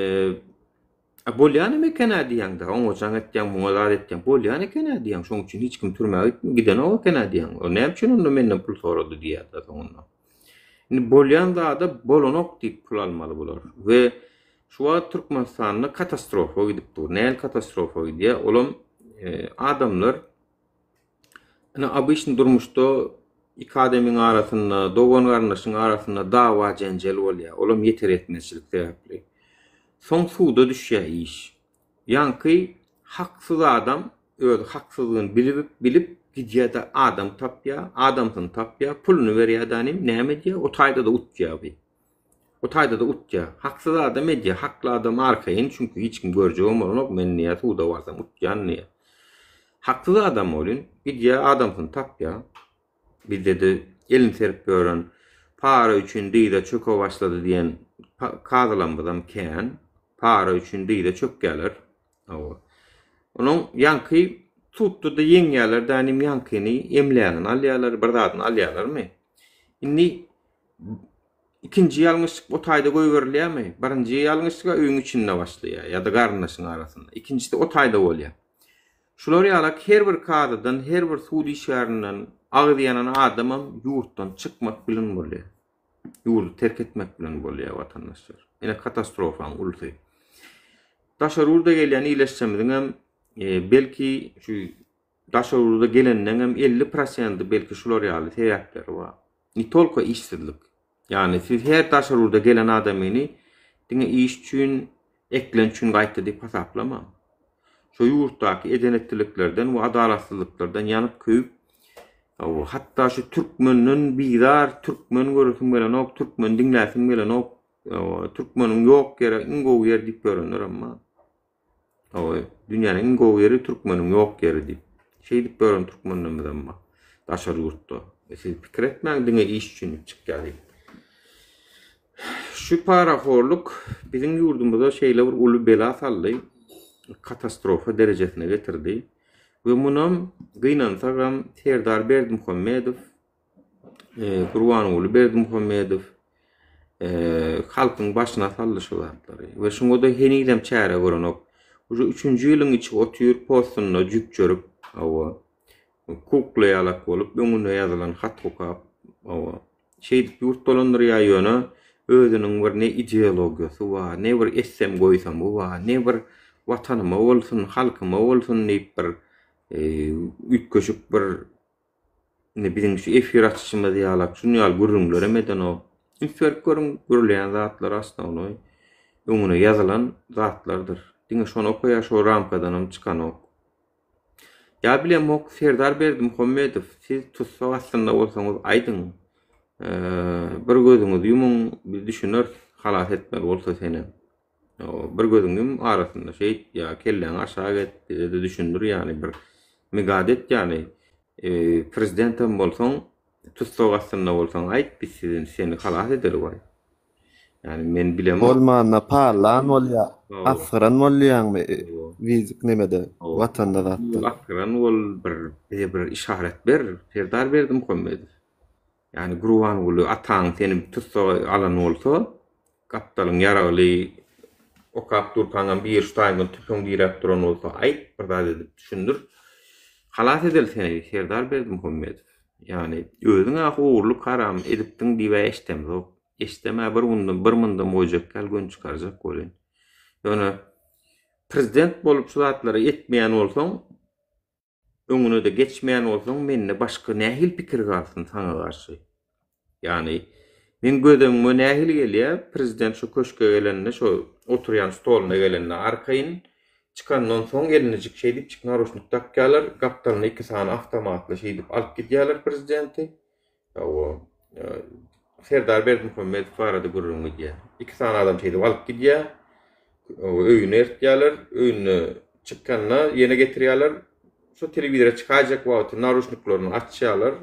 bolýan hem eken-ä diýýäň-de, oňa jaň etýäň, muňa zat etýäň, bolýan eken-ä diýýäň, şoň üçin hiç kim türmä gidenok eken-ä diýýäň. O näme üçin onda menden pul sorady diýýär-de soňunda. Indi bolýan zada bolanok diýip pul almaly bular. We şu wagt Türkmenistanda katastrofa gidip dur. Nähili katastrofa gidýär? Olam e, adamlar Ine obyçny durmuşda iki adamyň arasynda, dogan-garyndaşyň arasynda dawa-jenjel bolýar. Olam ýeter-ýetmezçilik sebäpli. Soň suda düşýär iş. Ýaňky haksyz adam özi haksyzlygyny bilip, bilip gidýär-de adam tapýar, adamsyny tapýar, puluny berýär-de inim, näme edýär? O taýda-da utýar bi. O taýda-da utýar. Haksyz adam edýär. Hakly adam arkaýyn, çünki hiç kim görjegem bolanok, men diýýär, suda barsam utýan diýýär. Haksyz adam welin, gidýär, adamsyny tapýar. Bizde-de elini serip ýören, para üçin dyza çöke başlady diýen kazylarymyzam kän. Para üçin dyza çökýärler. Hawa. Onuň ýaňky sudda-da ýeňýärler dänim ýaňkyny emlägini alýarlar, bir zadyny alýarlarmy? Indi Ikinji ýalňyşlyk o taýda goýberilýärmi? Birinji ýalňyşlyk-a öýüň içinde başlaýar ýa-da garyndaşyň arasynda. Ikinjisi o taýda bolýar. Şular ýalak her bir kazydan, her bir sud işgärinden agzy ýanan adamam ýurtdan çykmak bilen bolýar. Ýurdy terk etmek bilen bolýar watandaşlar. Ine katastrofanyň ulusy. Daşary ýurda gelýän ileşjemiziňem belki şu daşary ýurda gelenleňem 50 prosendi belki şular ýaly sebäpleri bar. Ne tolko işsizlik. Ýagny siz her daşary ýurda gelen adamyny diňe iş üçin, eklenç üçin gaýtdy diýip hasaplamaň. Şo ýurtdaky eden-etdiliklerden we adalatsyzlyklardan ýanyp-köýüp, hatda şu türkmenden bizar, türkmen göresim gelenok, türkmen diňläsim gelenok, türkmeniň ýok ýeri iň gowy ýer diýip ýörenlerem bar. Hawa, dünýäniň iň gowy ýeri türkmeniň ýok ýeri diýip. Şeýdip ýören türkmenlerimizem bar. Daşary ýurtda. E siz pikir etmäň diňe iş üçin diýip çykýar diýip. Şu parahorluk biziň ýurdumyza şeýle bir uly bela saldy, katastrofa derejesine getirdi. We munam gynansagam Serdar Berdimuhamedow Gurbanguly Berdimuhamedow halkyň başyna saldy şu zatlary we şuňa-da henizem çäre görenok. Uje üçünji ýylyň içi otyr postunda jükjerip, hawa, kukla ýalak bolup, öňünde ýazylan hat okap, hawa, şeýdip ýurt dolandyrýar ýöne özüniň bir ne ideologiýasy bar, ne bir etsem goýsamy bar, ne bir watanyma bolsun, halkyma bolsun diýip bir üýtgeşik bir Indi biziň şu efir açyşymyz ýalak şuny ýaly gürrüňlerem edenok. Üns berip görüň, gürleýän zatlar osnownoý öňüne ýazylan zatlardyr. Diňe şony okaýar, şo ramkadanam çykanok. Ýa bilemok Serdar Berdimuhamedow siz tussag astynda bolsaňyz aýdyň. Bir gözüňizi ýumuň biz düşüneris halas etmeli bolsa senem. Bir gözüňi ýum arasynda şeýt ýa kelläňi aşak et bize-de düşündir ýany bir migad et ýany prezidentem bolsaň tussag astynda bolsaň aýt biz seni halas edeli waý. Ýani men bilemok. Bolmanda parlan bolýa, asgyran bolýaňmy wizik nemede, watanda zatda. Asgyran bol bir bize bir yşarat ber Serdar Berdimuhamedow. Ýani Gurbanguly ataň seni tussaga alan bolsa, gapdalyň ýaragly okap durkaňam biri şu taýyndan tüpeň diräp duran bolsa aýt bir zat edip düşündir. Halas edeli seni Serdar Berdimuhamedow. Ýani özüň-ä ogurlyk haram edipdiň diýib-ä eşdemzok. Eşdem-ä bir günde bir mundam goýjak däl göni çykarjak welin. Ýöne prezident bolup şu zatlary etmeýän bolsaň, öňüne-de geçmeýän bolsaň mende başga nähili pikir galsyn saňa garşy? Ýagny meň göz öňüme nähili gelýär, prezident şu köşke gelende şo oturýan stoluna gelende arkaýyn, çykandan soň elinejik şeýdipjik naruşnik dakýarlar, gapdalyna iki sany awtomatly şeýdip alyp gidýärler prezidenti. Hawa, Serdar Berdimuhamedow barada gürrüň gidýär. Iki sany adam şeýdip alyp gidýär. Öýüne eltýärler. Öýünde çykanda ýene getirýärler. Şu telewizora çykaýjak wagty naruşniklaryny açýarlar.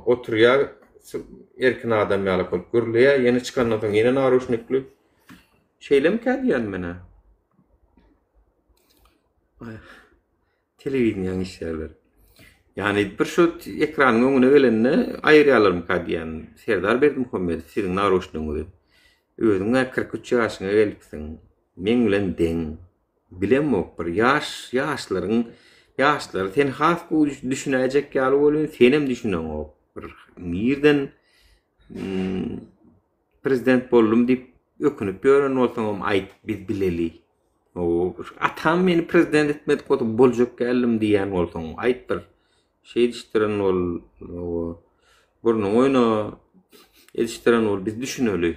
Oturýar, erkin adam ýaly bolup gürleýär. Ýene çykandan soň ýene naruşnikli. Şeýlemikä diýýän men-ä. Telewideniýäň işgärleri. Ýagny bir şu ekranyň öňüne gelende aýyrýarlarmyka diýýän. Serdar Berdimuhamedow siziň naroçnyňyzy. Özüň-ä 43 ýaşyňa gelipsiň. Meň bilen deň. Bilemok bir ýaş ýaşlaryň ýaşlary sen has gowy düşünäýjek ýaly welin senem düşüneňok. Bir nirden prezident boldum diýip ökünip ýören bolsaňam aýt biz bileli. Atam meni prezident etmedik bolsa boljak däldim diýýän bolsaň aýt bir. Şeýdişdiren bol, burnuňy oýna, edişdiren bol biz düşüneli.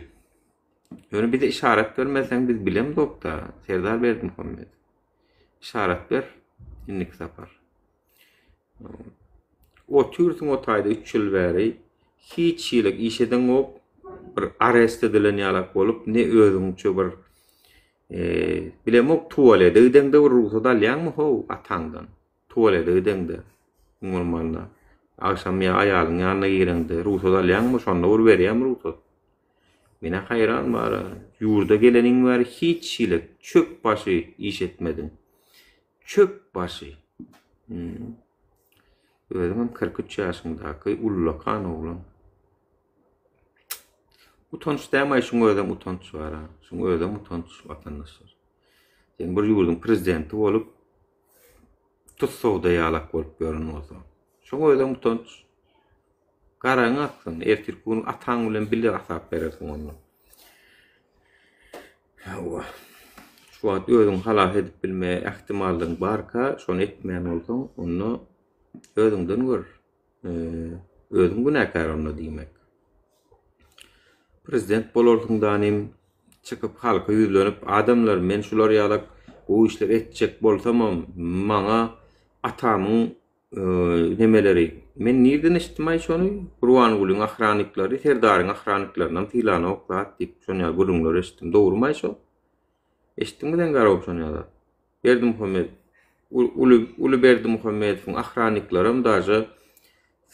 Ýöne bize yşarat bermeseň biz bilemzok-da, Serdar Berdimuhamedow. Yşarat ber indiki sapar. Otyrsyň o taýda üç ýyl bäri, hiç hili iş edeňok, bir arest edilen ýalak bolup, ne özüňçe bir bilemok tualete gideňde bir rugsat alýaňmy how ataňdan? Tualete gideňde, iň bolmanda, agşam ýa aýalyň ýanyna gireňde rugsat alýaňmy, şonda bir berýämi rugsat? Menä haýran bara, ýurda geleniň bäri hiç hili çöp başy iş etmediň. Çöp başy. Hmm. Özüňem 43 ýaşyňdaky ullakan oglan. Utanç dämaý şuň özem utanç bar ha. Şuň özem utanç watandaşlar. Sen bir ýurduň prezidenti bolup tussagda ýalak bolup ýören bolsaň. Şuň özem utanç. Garaňy atsyn, ertirki gün ataň bilen bile hasap berersiň onda. Hawa. Şu wagt özüňi halas edip bilme ähtimallygyň barka, şony etmeýän bolsaň, onda özüňden gör. Özüň günäkär onda diýmek. Prezident bolarsyň danym, çykyp halka ýüzlenip, adamlar men şular ýalak gowy işler etjek bolsamam, maňa atamyň nemeleri. Men nirden eşitdim-aý şony? Gurbangulyň ahranniklary Serdaryň ahranniklaryndan sylanok zat diýip, şon ýaly gürrüňleri eşitdim. Dogrumy-aý şo? Eşitdiňmi sen Garow şon ýaly zat? Berdimuhamet uly uly Berdimuhamedowyň ahranniklaram daže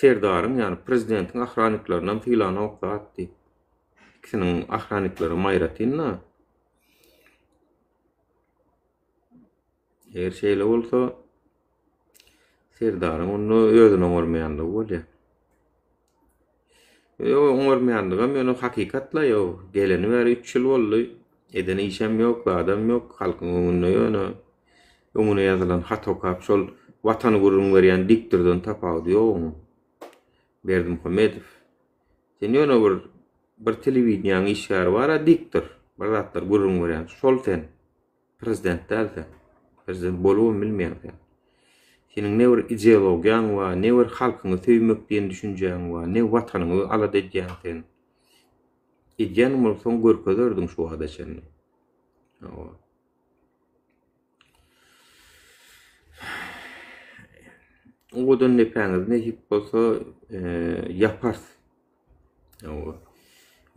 Serdaryň, ýagny prezidentiň ahranniklaryndan sylanok zat diýip. Ikisiniň ahranniklaram aýratyn-da. Eger şeýle bolsa, Serdaryň onda özüni oňarmaýanlygy bolýar. Ýok, oňarmaýanlygam ýöne hakykat-la ýok. Geleni bäri üç ýyl boldy. Eden işem ýok, zadam ýok. Halkyň öňünde ýöne öňüne ýazylan hat okap, şol Watany gürrüň berýän diktordan tapawudy ýok onuň. Berdimuhamedow. Sen ýöne bir bir telewideniýäň işgäri bar-a diktor, bir zatlar gürrüň berýän. Şol sen. Prezident däl sen. Prezident bolubam bilmeýäň sen. Seniň ne bir ideologiýaň bar, ne bir halkyňy söýmek diýen düşünjäň bar, ne watanyňy alada edýäň sen. Edýän bolsaň görkezerdiň şu wagta çenli. Hawa. Owadan depäňizi nesip bolsa ýaparys. Hawa.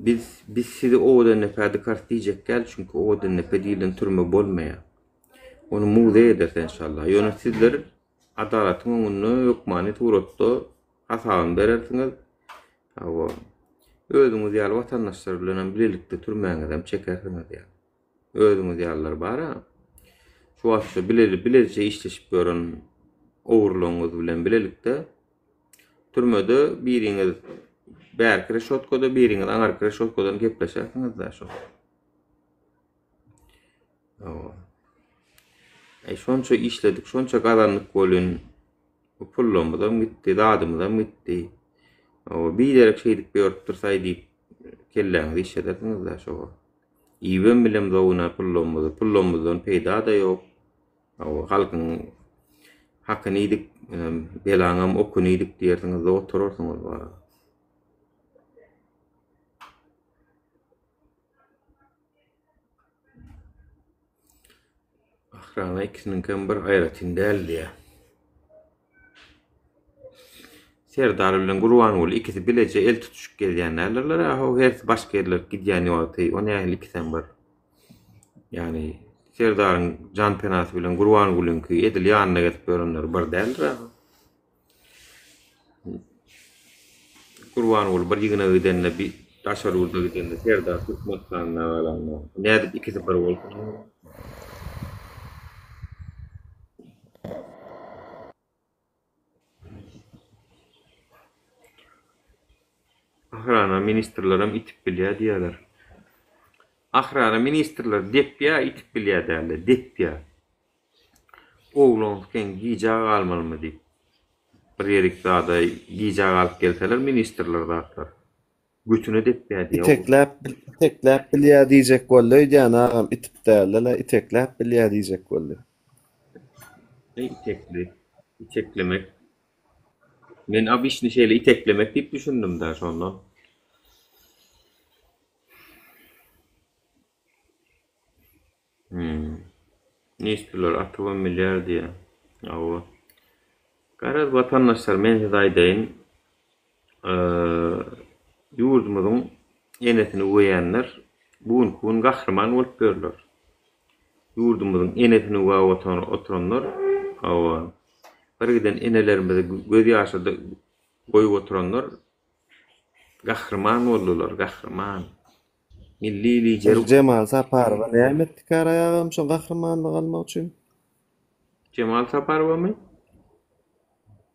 Biz biz sizi owadan depä dykarys diýjek däl, çünki owadan depe diýlen türme bolmaýar. Ony muzeý ederis enşalla. Ýöne sizler adalatyň öňünde hökmany suratda hasabyny berersiňiz. Hawa. Özüňiz ýaly watandaşlar bilen hem bilelikde türmäňizem çekersiňiz ýa. Özüňiz ýalylar bar-a. Şu wagt şu bileli bileje işleşip ýören ogurlaryňyz bilen bilelikde türmede biriňiz bärki reşotkada, biriňiz aňarky reşotkadan gepleşersiňiz-dä şo. Hawa. Eý, şonça işledik, şonça gazandyk welin, bu pullarymyzam gitdi, zadymyzam gitdi. Hawa, biderek şeýdip ýörüpdiris-aý diýip, kelläňizi işledersiňiz-dä şo wagt. Iýibem bilemzok-ina pullarymyzy, pullarymyzdan peýda-da ýok. Hawa, halkyň hakyny iýdik, belaňam okuny iýdik diýersiňiz-de oturarsyňyz wara. Ahrana ikisiniňkem bir aýratyn däl diýýär. Serdar bilen Gurbanguly ikisi bileje el tutuşyp gezýän däldirler a ho hersi başga ýerlere gidýän wagty o nähili ikisem bir. Ýagny Serdaryň jan penasy bilen Gurbangulyňky edil ýanynda gezip ýörenleri bir däldir a. Gurbanguly bir ýygnaga gidende bir daşary ýurda gidende Serdar Türkmenistanda galanda nädip ikisi bir bolsun? Ahrana ministrlerem itip bilýär diýýärler. Ahrana ministrler depýär, itip bilýär dälde, depýär. Oglan sen gijä galmalymy diýip. Bir ýerik zada gijä galyp gelseler ministrler zatlar. Götüne depýär diýýär. Itekläp itekläp bilýär diýjek boldy öýdýän agam itip dälde-le itekläp bilýär diýjek boldy. Ne itekli? Iteklemek. Men obyçny şeýle iteklemek diýip düşündim-dä şondan. Hmm. Ministrler atybam bilýär diýýär. Hawa. Garaz watandaşlar men size aýdaýyn. Ýurdumyzyň enesini öweýänler bu günki gün gahryman bolup ýörler. Ýurdumyzyň enesini öwäp oturanlar, hawa, birgiden enelerimizi göz ýaşa goýup oturanlar gahryman boldular, gahryman. Milli Lideri. Jemal Saparowa näme etdikär aýagam şo gahrymanlygy almak üçin? Jemal Saparowamy?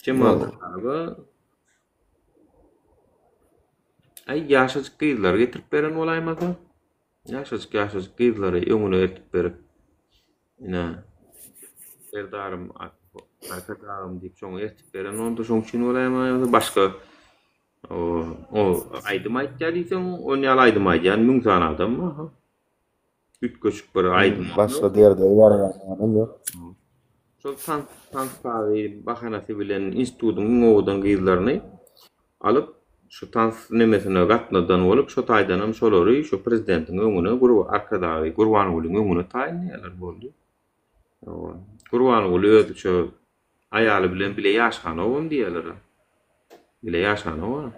Jemal Saparowa Aý ýaşajyk gyzlary getirip beren bolaýmasa. Ýaşajyk ýaşajyk gyzlary öňüne ertip berip. Ine Serdarym Arkadagym diýip şoňa ertip beren onda şoň üçin bolaýma ýa başga O aýdym aýtýar diýseň, on ýaly aýdym aýdýan müň sany adam bar. Üýtgeşik bir aýdym. Başga derde ýaraýan adam ýok. Şol tans tans sazy bahanasy bilen institutyň iň owadan gyzlaryny alyp, şu tans nemesine gatnadan bolup, şo taýdanam şolary şu prezidentiň öňüne, Arkadagy Gurbangulyň öňüne taýynlaýarlar boldy. Gurbanguly özüçe Aýaly bilen bile ýaşanogam diýýärler. Bile ýaşanok.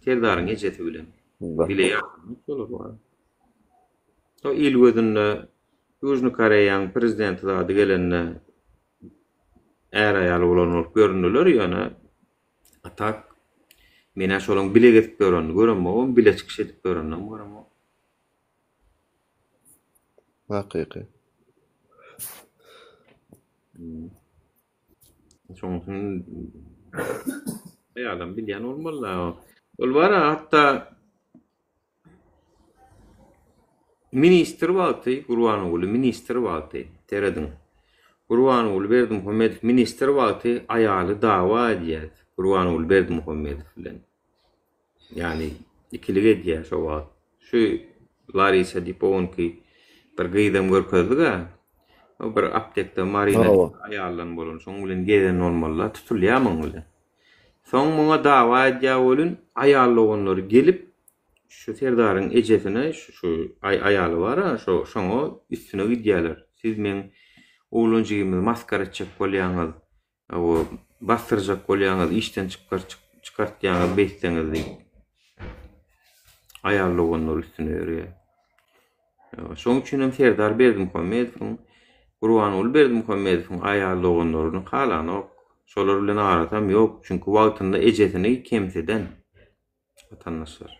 Serdaryň ejesi bilen. Bile ýaşanok şolar bar. O il gözünde Ýužny Koreýaň prezidenti zady gelende är-aýal bolan bolup göründiler ýöne a tak men-ä şolaň bile gezip ýörenini göremogam, bile çykyş edip ýöreninem göremok. Hakyky. Şonuň üçin aýalam bilýän bolmaly. Ol bar hatda ministr wagty Gurbanguly ministr wagty serediň. Gurbanguly Berdimuhamedow ministr wagty aýaly dawa edýär Gurbanguly Berdimuhamedow bilen. Ýagny ikilik edýär şo wagt. Şu Larisa diýip o günki bir gyzam görkezdik-ä. O bir aptekde Marina diýip aýaldan bolan, şoň bilen gezen bolmaly-da, tutulýar muň bilen. Soň muňa dawa edýär welin, aýal doganlary gelip, şu Serdaryň ejesine, şu aýaly bar-a, şo şoňa üstüne gidýärler. Siz meň oglanjygymyzy masgara etjek bolýaňyz. Basdyrjak bolýaňyz, işden çykartýaňyz beýtseňiz diýip. Aýal doganlar üstüne ýörýär. Şonuň üçin hem Serdar Berdimuhamedowyň, Gurbanguly Berdimuhamedowyň aýal doganlaryny halanok. Şolar bilen arasam ýok. Çünki wagtynda ejesini kemsiden watandaşlar.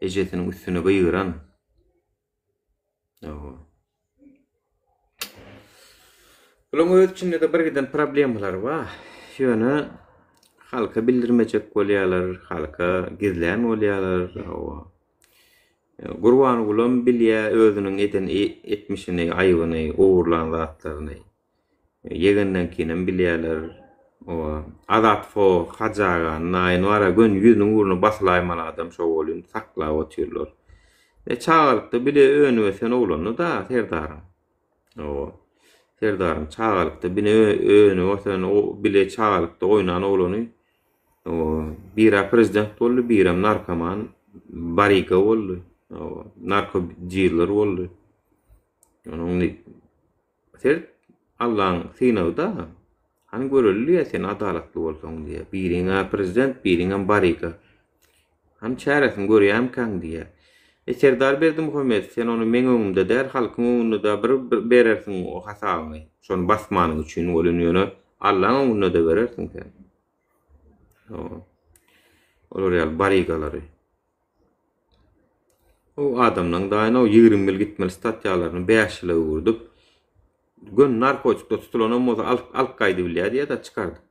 Ejesiniň üstüne gygyran. Bularyň öz içinde-de bir giden problemalary bar. Ýöne halka bildirmejek bolýarlar, halka gizlän bolýarlar. Hawa. Gurbangulam bilýär özüniň eden etmişini, aýybyny, ogurlan zatlaryny. Ýegenleňkinem bilýärler. Oba Azat fo Hajy agany naýyn bara göni ýüzüniň ugruna basylaýmaly adam şo welin saklap otyrlar. E çagalykda bile önüp ösen oglandy-da Serdaryň. Oba. Serdaryň çagalykda bile önüp ösen bile çagalykda oýnan oglany Oba. Bira prezident boldy, birem narkoman baryga boldy. Oba. Narko diler boldy. Onuň Seret, Allaň synagy-da. Hany göreli diýýär, sen adalatly bolsaň diýýär. Biriň-ä prezident, biriňem baryga. Hany çäresini görýärmikäň diýýär. E, Serdar Berdimuhamedow, sen ony meň öňümde däl, halkyň öňünde-de bir berersiň o hasabyňy. Şony basmanyň üçin welin ýöne Allaň öňünde-de berersiň sen. Olar ýaly barygalary. O adamlaň daýyna o 20 ýyl gitmeli statýalaryny 5 ýyla öwürdip, göni narkotikde tutulanam bolsa alyp alyp gaýdybilýär diýýär-de çykardyp.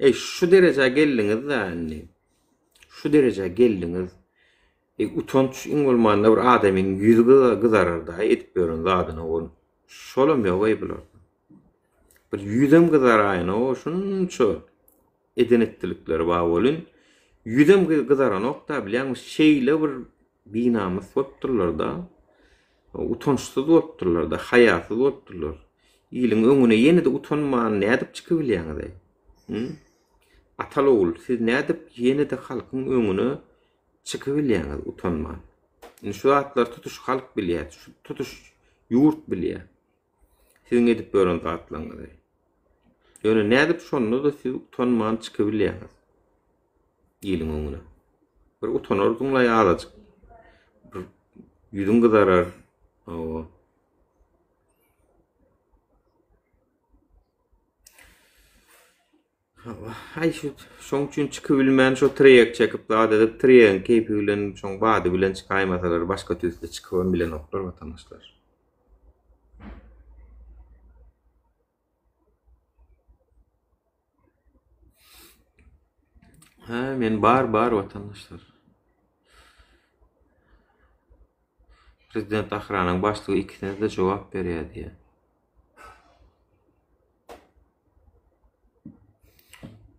Eý şu derejä geldiňiz-dä indi. Şu derejä geldiňiz. Eý utanç iň bolmanda bir adamyň ýüzi gyzarar-da edip ýören zadyna ol. Şolam ýok eý bularda. Bir ýüzem gyzaraýanok şunça eden etdilikleri bar welin, ýüzem gyzaranok-da, bilýäňmi, şeýle bir binamys bolupdyrlar-da, utançsyz bolupdyrlar-da, haýasyz bolupdyrlar. Iliň öňüne ýene-de utanman nädip çykybilýäňiz-eý? Hü? Ataly-ogul, siz nädip ýene-de halkyň öňüne çykybilýäňiz utanman? Indi şu zatlary tutuş halk bilýär, tutuş ýurt bilýär. Siziň edip ýören zatlaryňyzy. Ýöne nädip şonda-da siz utanman çykybilýäňiz iliň öňüne? Bir utanardyňlaý azajyk. Bir ýüzüň gyzarar. Hawa. Haý şu şoň üçin çykybilmän şo trýek çekip zat edip trýegiň keýpi bilen şoň bady bilen çykaýmasalar başga tüýsli çykybam bilenoklar watandaşlar. Hä men bar bar watandaşlar. Prezident Ahranyň başlygy ikisine-de jogap berýär diýýär.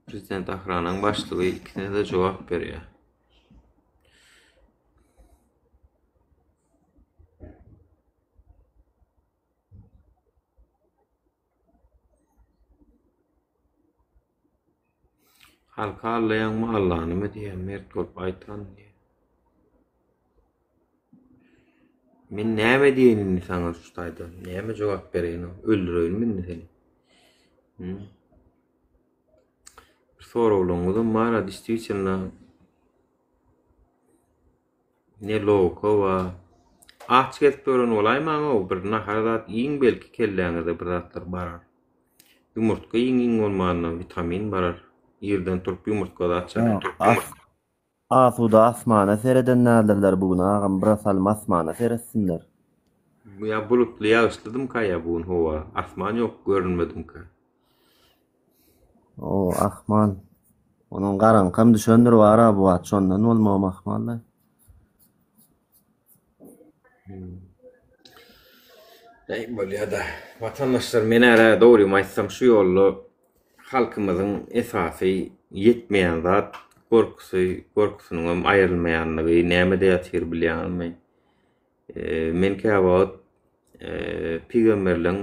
Prezident Ahranyň başlygy ikisine-de jogap berýär. Halky aldaýaňmy Allanymy diýýär, mert bolup aýtan diýýär. Men näme diýeýin indi saňa şu taýda? Näme jogap bereýin? Öldüreýinmi indi seni? Hmm? Bir soraglaryňyzam bar, действительно ne logika bar. Aç gezip ýören bolaýmaň-ow, bir nahar zat iýiň belki kelläňize bir zatlar barar. Ýumurtga iýiň iň bolmanda witamin barar. Irden turup ýumurtga zat çaý. Asuda asmana sereden däldirler bu gün agam biraz salym asmana seretsinler. Ýa bulutly ýagyşlydymka ýa bu gün howa asman ýok görünmedimka. O ahmal. Onuň garaňkam düşendir bara bu wagt şondan bolmagam ahmal-da. Eý bolýada. Watandaşlar men ärä dogrymy aýtsam şu ýolda halkymyzyň esasy ýetmeýän zat gorkusy, gorkusynyňam aýrylmaýanlygy nämede ýatyr bilýäňizmi? Men käwagt pygamberleň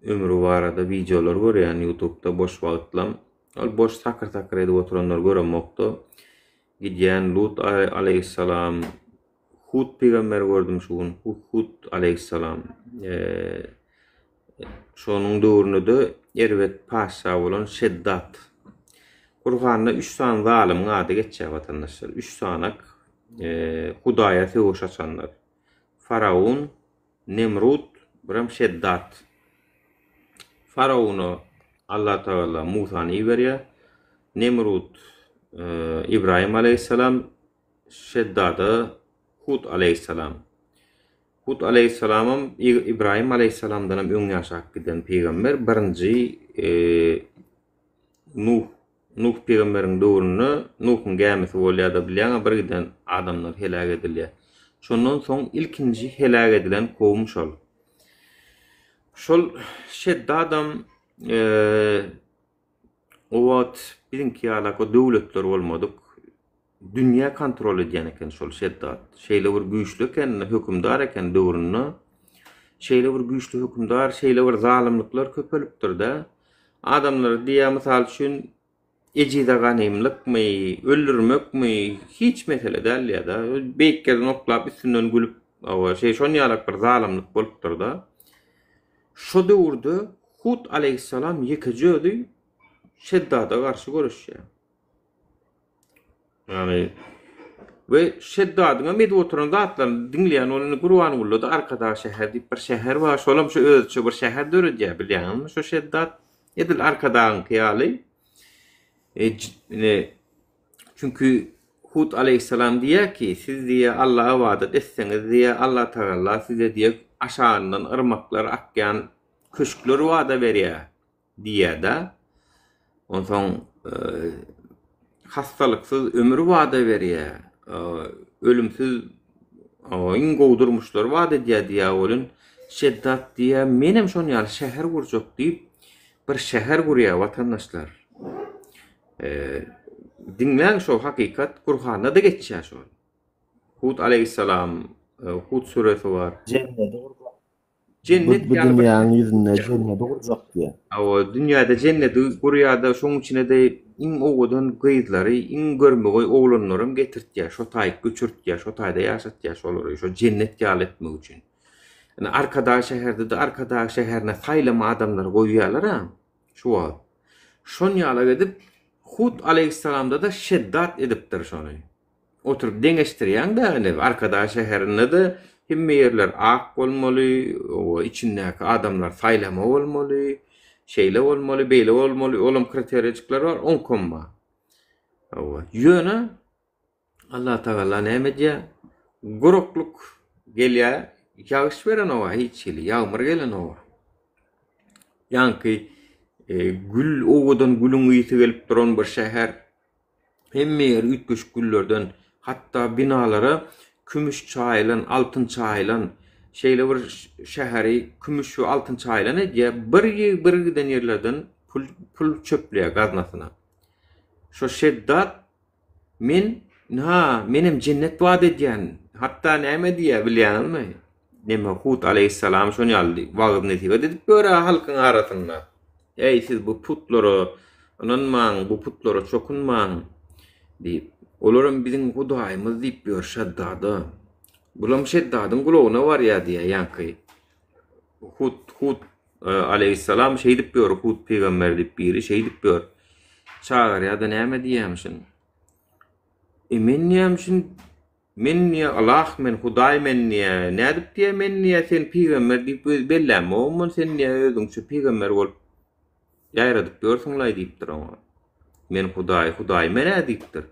ömri barada wideolar görýän ýutubda boş wagtlam. Ol boş sakyr-sakyr edip oturanlary göremokda. Gidýän Lut aleýhissalam, Hud pygamberi gördüm şu gün. Hud aleýhissalam. Şonuň döwründe-de erbet patyşa bolan Şeddat. Gurhanda üç sany zalymyň ady geçýär watandaşlar. Üç sanak Hudaýa söweş açanlar. Faraun, Nemrut, birem Şeddat. Farauna Allatagala Musany iberýär. Nemrut Ybraýym aleýhissalam, Şeddada Hut aleýhissalam. Hut aleýhissalamam Ybraýym aleýhissalamdanam öň ýaşap giden pygamber. Birinji Nuh Nuh pygamberiň döwründe Nuhuň gämisi bolýar-da bilýäň-ä bir giden adamlar heläk edilýär. Şondan soň ilkinji heläk edilen kowum şol. Şol Şeddadam o wagt biziňki ýalak o döwletler bolmadyk. Dünýä kontrol edýän eken şol Şeddat. Şeýle bir güýçli eken, hökümdar eken döwründe. Şeýle bir güýçli hökümdar, şeýle bir zalymlyklar köpelipdir-de. Adamlar diýýär, mysal üçin, ejize ganymlykmy, öldürmekmi, hiç mesele däl diýýär-de. Beýik ýerden oklap, üstünden gülüp, hawa, şeý şon ýalak bir zalymlyk bolupdyr-da. Şo döwürde Hut aleýhissalam ýekeje özi Şeddada garşy göreşýär. Ýagny we Şeddadyňam edip oturan zatlaryny diňleýän ol indi Gurbangulyda Arkadag şäheri diýip bir şäher bar. Şolam şu özüçe bir şäher döredýär bilýäňizmi şu Şeddat edil Arkadagyňky ýaly. E, ine, çünki Hud aleýhissalam diýýär ki, siz diýýär Alla ybadat etseňiz diýýär, Alla tagalla size diýýär aşagyndan yrmaklar akýan köşkler wada berýär. Diýýär-de, onsoň hassalyksyz ömür wada berýär, ölümsiz iň gowy durmuşlary wada edýär diýýär welin, Şeddat diýýär, menem şon ýaly şäher gurjak diýip, bir şäher gurýar watandaşlar. Diňläň şo hakykat Gurhanda-da geçýär şol. Hud aleýhissalam, Hud süresi bar. Jennedi gurjak Jennet Bu, bu ýaly bir dünýäniň ýüzünde jennedi gurjak diýýär. Hawa, dünýäde jennedi gurýar-da, şoň içine-de iň owadan gyzlary, iň görmegeý oglanlaram getirtýär, şo taýy göçürtýär, şo taýda ýaşatýar şolary, şo jennet ýaly etmek üçin. Indi Arkadag şäherde-de Arkadag şäherine saýlama adamlary goýýarlar-a şu wagt. Şon ýalak edip, Hut aleýhissalamda-da Şeddat edipdir şony. Oturyp deňeşdirýäň-dä ine, Arkadag şäherinde-de hemme ýerler ak bolmaly, oba içindäki adamlar saýlama bolmaly, şeýle bolmaly, beýle bolmaly, olam kriteriýajyklar bar, oňkam bar. Hawa, ýöne Allatagala näme edýär? Guraklyk gelýär, ýagyş berenok-a hiç hili, ýagmyr gelenok-a. Ýaňky gül, owadan gülüň ysy gelip duran bir şäher. Hemme ýeri üýtgeşik güllerden, hatda binalara kümüş çaýylan, altyn çaýylan, şeýle bir şäheri kümüş we altyn çaýylan edýär. Bir bir giden ýerlerden pul pul çöpleýär gaznasyna. Şo Şeddat men ha menem jennet wada edýän. Hatda näme diýýär bilýäňizmi? Neme Hud aleýhissalam şon ýaly wagyz-nesihat edip ýör-ä halkyň arasynda. Eý, siz bu putlara ynanmaň, bu putlara çokunmaň! diýip, olaram biziň hudaýymyz diýip ýör Şeddada. Bulam Şeddadyň gulagyna barýar diýýär ýaňky. Hud, Hud aleýhissalam şeýdip ýör, Hud pygamber diýip biri şeýdip ýör. Çagyrýar-da näme diýýärmişin? E men diýýärmişin, Men diýýär, Ylah men, Hudaý men diýýär. Nädip diýýär, men diýýär, seni pygamber diýip bellämogam, sen diýýär, özüňçe pygamber bolup ýaýradyp ýörsüň-laý diýipdir oňa. Men Hudaý, Hudaý men-ä diýipdir.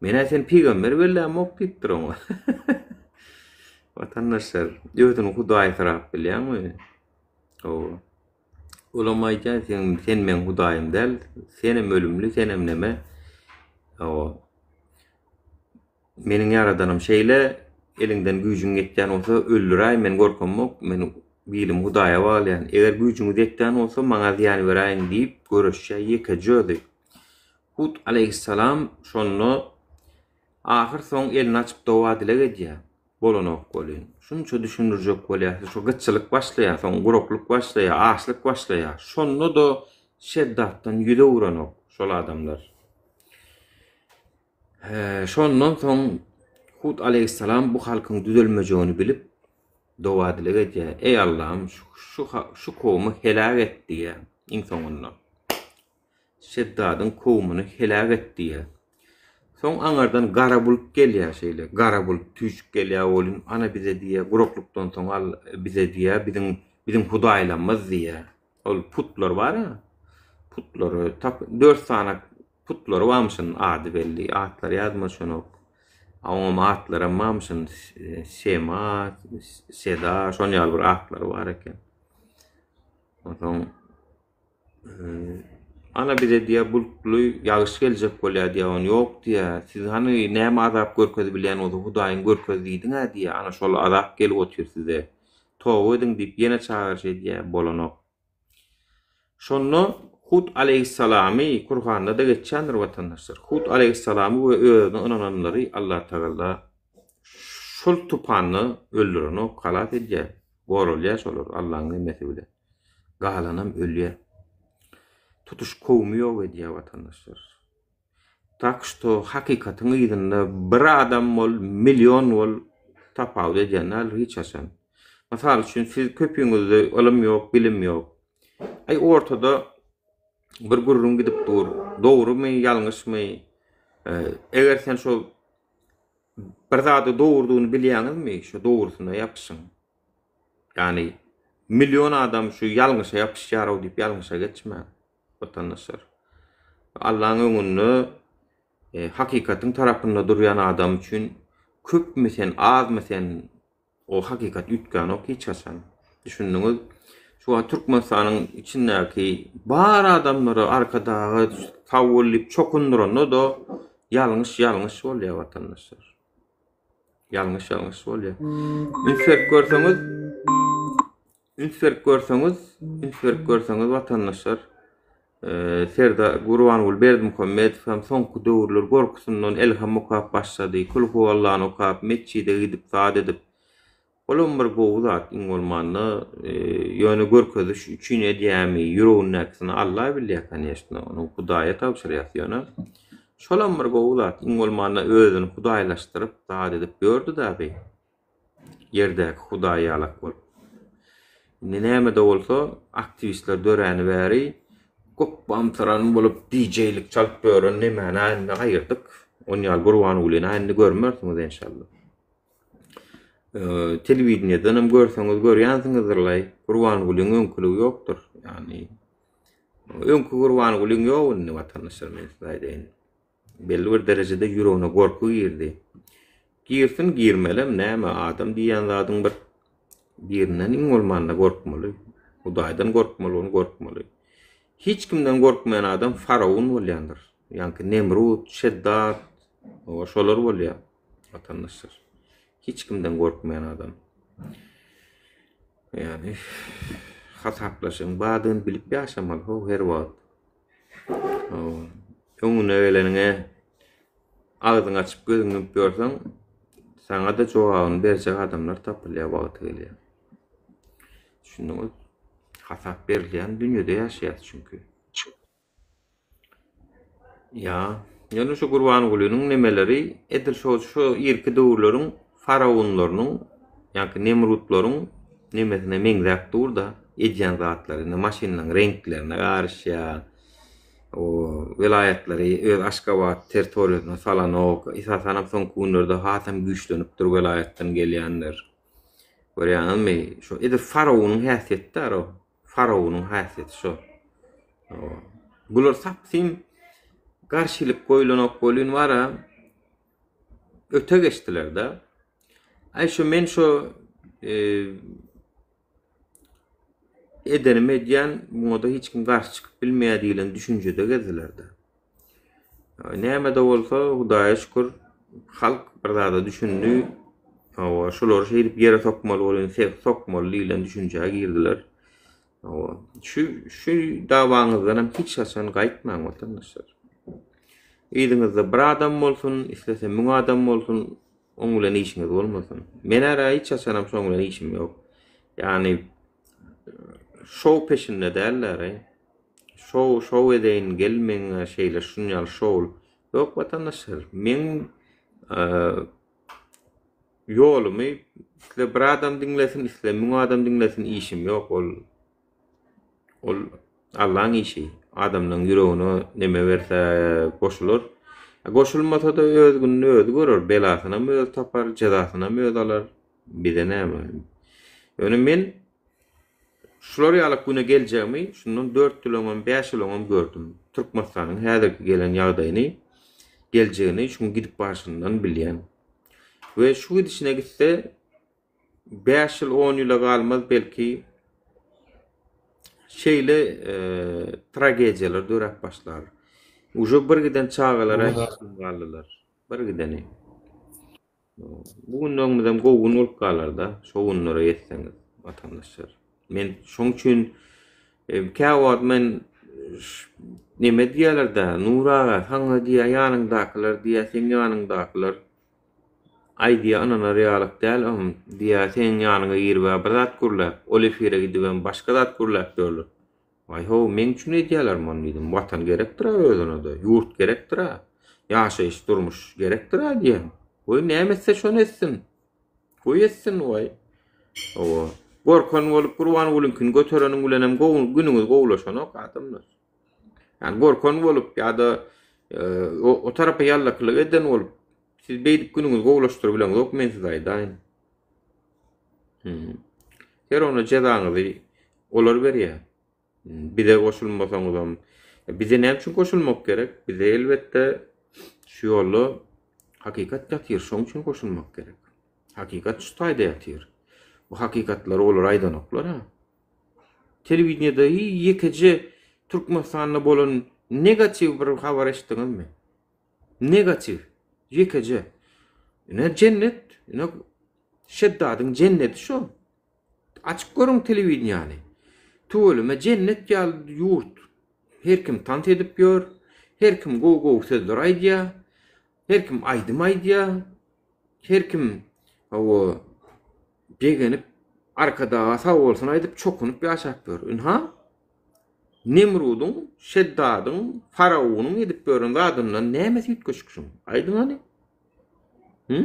Men-ä seni pygamber bellämok diýipdir oňa. Watandaşlar, özüni hudaýsyrap bilýäňmi? Hawa. Olam aýdýar, sen, sen meň Hudaýym däl, senem ölümli, senem neme. Hawa. Meniň ýaradanym şeýle, eliňden güýjüň ýetýän bolsa, öldüräý, men gorkamok, men bilimi Hudaýa baglaýan. Eger güýjüňiz ýetýän bolsa, maňa zyýan beräýiň diýip göreşýär ýekeje özi. Hut aleýhissalam şonda ahyr soň elini açyp doga-dileg edýär. Bolanok welin. Şunça düşündirjek bolýar, şu gytçylyk başlaýar, soň guraklyk başlaýar, açlyk başlaýar. Şonda-da Şeddatdan ýüz öwrenok şol adamlar. Şondan soň Hud aleýhissalam bu halkyň düzelmejegini bilip, doga-dileg edýär. Eý Allahym, şu şu kowumy heläk et diýýär. Iň soňunda. Şeddadyň kowumyny heläk et diýýär. Soň aňardan gara bulut gelýär şeýle. Gara bulut tüýşüp gelýär welin, ana bize diýýär, guraklykdan soň al bize diýýär, biziň biziň hudaýlarymyz diýýär. Ol putlar bar-a. Putlary tap dört sany putlary barmyşyn ady belli. Atlary ýadyma düşenok. A oňam atlaram barmyşyn. Sema, Seda, şon ýaly bir atlary bar eken. Onsoň Ana bize diýýär bulutly ýagyş geljek bolýar diýýär, ony ýok diýýär. Siz hany näme azap görkezip bilýän bolsa Hudaýyň görkez diýdiň-ä diýýär. Ana şol azap gelip otyr size. Toba ediň diýip ýene çagyryş edýär, bolanok. Şonda Hud aleýhissalamy, Kurhanda-da geçýändir watandaşlar. Hud aleýhissalamy we özüne ynananlary Allatagala şol tupanda öldürenok, halas edýär. Goralýar şolar Allaň nemesi bilen. Galanam ölýär. Tutuş kowmy ýok edýär watandaşlar. Tak şto hakykatyň yzynda bir adam bol, million bol tapawut edýän däldir hiç haçan. Mysal üçin siz köpüňizde ylym ýok, bilim ýok. Aý ortada bir gürrüň gidip dur. Dogrumy, ýalňyşmy? Eger sen şo bir zady dogrudygyny bilýäňizmi, şo dogrusyna ýapyşyň. Ýagny million adam şu ýalňyşa ýapyşýar-ow diýip ýalňyşa geçmäň, watandaşlar. Allaň öňünde e, hakykatyň tarapynda durýan adam üçin köpmi sen, azmy sen, o hakykat üýtgänok hiç haçan. Düşündiňiz? Şu wagt Türkmenistanyň içindäki bar adamlary Arkadaga sag bol diýip çokundyranda-da ýalňyş ýalňyş bolýar watandaşlar. Ýalňyş ýalňyş bolýar. Üns berip görseňiz, üns berip görseňiz, üns berip görseňiz watandaşlar, e, Serdar Gurbanguly Berdimuhamedow hem soňky döwürler gorkusyndan Elham okap başlady, Kul huwallany okap, metjide gidip zat edip, Olam bir gowy zat iň bolmanda ýöne görkeziş üçin edýämi ýüregindäkisini Alla bilýär koneşno ony Hudaýa tabşyrýas ýöne şolam bir gowy zat iň bolmanda özüni hudaýlaşdyryp zat edip ýördi dagy ýerdäki hudaý ýalak bolup indi nämede bolsa aktiwistler döräni bäri gopbamsyran bolup DJ-lik çalyp ýören nemäni indi aýyrdyk on ýaly Gurbangulyny indi görmersiňiz enşalla. Telewideniýeden hem görseňiz görýänsiňizdirlaý. Gurbangulyň öňküligi ýokdur. Ýagny öňki Gurbangulyň ýok indi watandaşlar men size aýdaýyn. Belli bir derejede ýüregine gorky girdi. Girsin girmelem näme adam diýýän zadyň bir birinden iň bolmanda gorkmaly. Hudaýdan gorkmaly, ony gorkmaly. Hiç kimden gorkmaýan adam faraon bolýandyr. Ýaňky Nemrut, Şeddat, şolar bolýar. Watandaşlar. Hiç kimden gorkmaýan adam. Ýagny hasaplaşygyň bardygyny bilip ýaşamaly ho her wagt. Öňüne geleniňe agzyňy açyp gözüňi ýumup ýörseň, saňa-da jogabyny berjek adamlar tapylýar wagty gelýär. Düşündiňiz? Hasap berilýän dünýede ýaşaýarys çünki. Ýa, ýöne şu Gurbangulynyň nemeleri edil şo şu irki döwürleriň faraonlarynyň, ýa-ki nemrutlaryň nemesine meňzäp dur-da, edýän zatlary. Indi maşynlaryň reňklerine garyşýar. O welaýatlary öz Aşgabat territoriýasyna salanok. Esasanam soňky günlerde hasam güýçlenipdir welaýatdan gelýänler. Görýäňizmi? Şu edil faraonyň häsiýeti-dä o. Faraonyň häsiýeti şo. Bular sapsym garşylyk goýlanok welin bara öte geçdiler-de. Aý şu men şu e, edenimi edýän, muňa-da hiç kim garşy çykyp bilmeýär diýlen düşünjede gezdiler-de. Näme-de bolsa, Hudaýa şükür, halk bir zada düşündi. Hawa, şulary şeýdip ýere sokmaly bolýan, sokmaly diýlen düşünjä girdiler. Hawa, şu şu dawaňyzdan hem hiç haçan gaýtmaň watandaşlar. Yzyňyzda bir adam bolsun, islese müň adam bolsun, oň bilen işiňiz bolmasyn. Men ara hiç haçan hem şoň bilen işim ýok. Ýagny şou peşinde däller. Şow şow edeýin gel meňe şeýle şun ýaly şow ýok watandaşlar meň ýolumy isle bir adam diňlesin isle müň adam diňlesin işim ýok ol ol. Allaň işi. Adamlaň ýüregine neme berse goşular. Goşulmasa-da öz gününi özi görer. Belasynam özi tapar, jezasynam özi alar. Bize näme? Ýöne men şular ýaly güne geljegimi şundan 4 ýyl öňem, 5 ýyl öňem gördüm. Türkmenistanyň häzirki gelen ýagdaýyny, geljegini şuň gidip barşyndan bilýän. We şu gidişine gitse 5 ýyl, 10 ýyla galmaz belki şeýle e, tragediýalar döräp başlar. Uje bir giden çagalara galdylar. Bir gideni. Bu günlerimizem gowy gün bolup galarda, şo günlere ýetseňiz, watandaşlar. Men şoň üçin e, käwagt men neme diýýärler-dä, Nur aga, saňa diýýär ýanyňdakylar diýýär, seň ýanyňdakylar aýdýar ynanar ýalyk däl ohm diýýär, seň ýanyňa girib-ä bir zat gürläp, ol efire gidibem başga zat gürläp ýörler. Waý-how, meň üçin edýälermi ony diýdim. Watan gerekdir-ä özüne-de, ýurt gerekdir-ä, ýaşaýyş, durmuş gerekdir-ä diýýän. Goý, näme etse şony etsin. Goý etsin, waý. Hawa. Gorkan bolup Gurbangulyňkyny götereniň bilenem gowy, günüňiz gowulaşanok adamlar. Ýani gorkan bolup ýa-da e, o, o tarapa ýallakylyk eden bolup siz beýdip günüňizi gowulaşdyryp bileňzok, men size aýdaýyn. Hmm. Her ona jezaňyzy olar berýär. Bize goşulmasaňyzam, bize näme üçin goşulmak gerek? Bize elbetde şu ýolda hakykat ýatyr, şoň üçin goşulmak gerek. Hakykat şu taýda ýatyr. Bu hakykatlary olar aýdanoklar ha. Telewideniýede ýekeje Türkmenistanda bolan negatiw bir habar eşitdiňizmi? Negatiw. Ýekeje. Ine jennet, ine Şeddadyň jenneti şo. Açyp görüň telewideniýany. Tüweleme jennet ýaly ýurt. Her kim tans edip ýör. Her kim gowy-gowy sözler aýdýar. Her kim aýdym aýdýar. Her kim hawa begenip Arkadaga sag bolsun aýdyp çokunyp ýaşap ýör. Ynha Nemrudyň, Şeddadyň, Faraonyň edip ýören zadyndan nämesi üýtgeşik şuň? Aýdyň hany. Hı?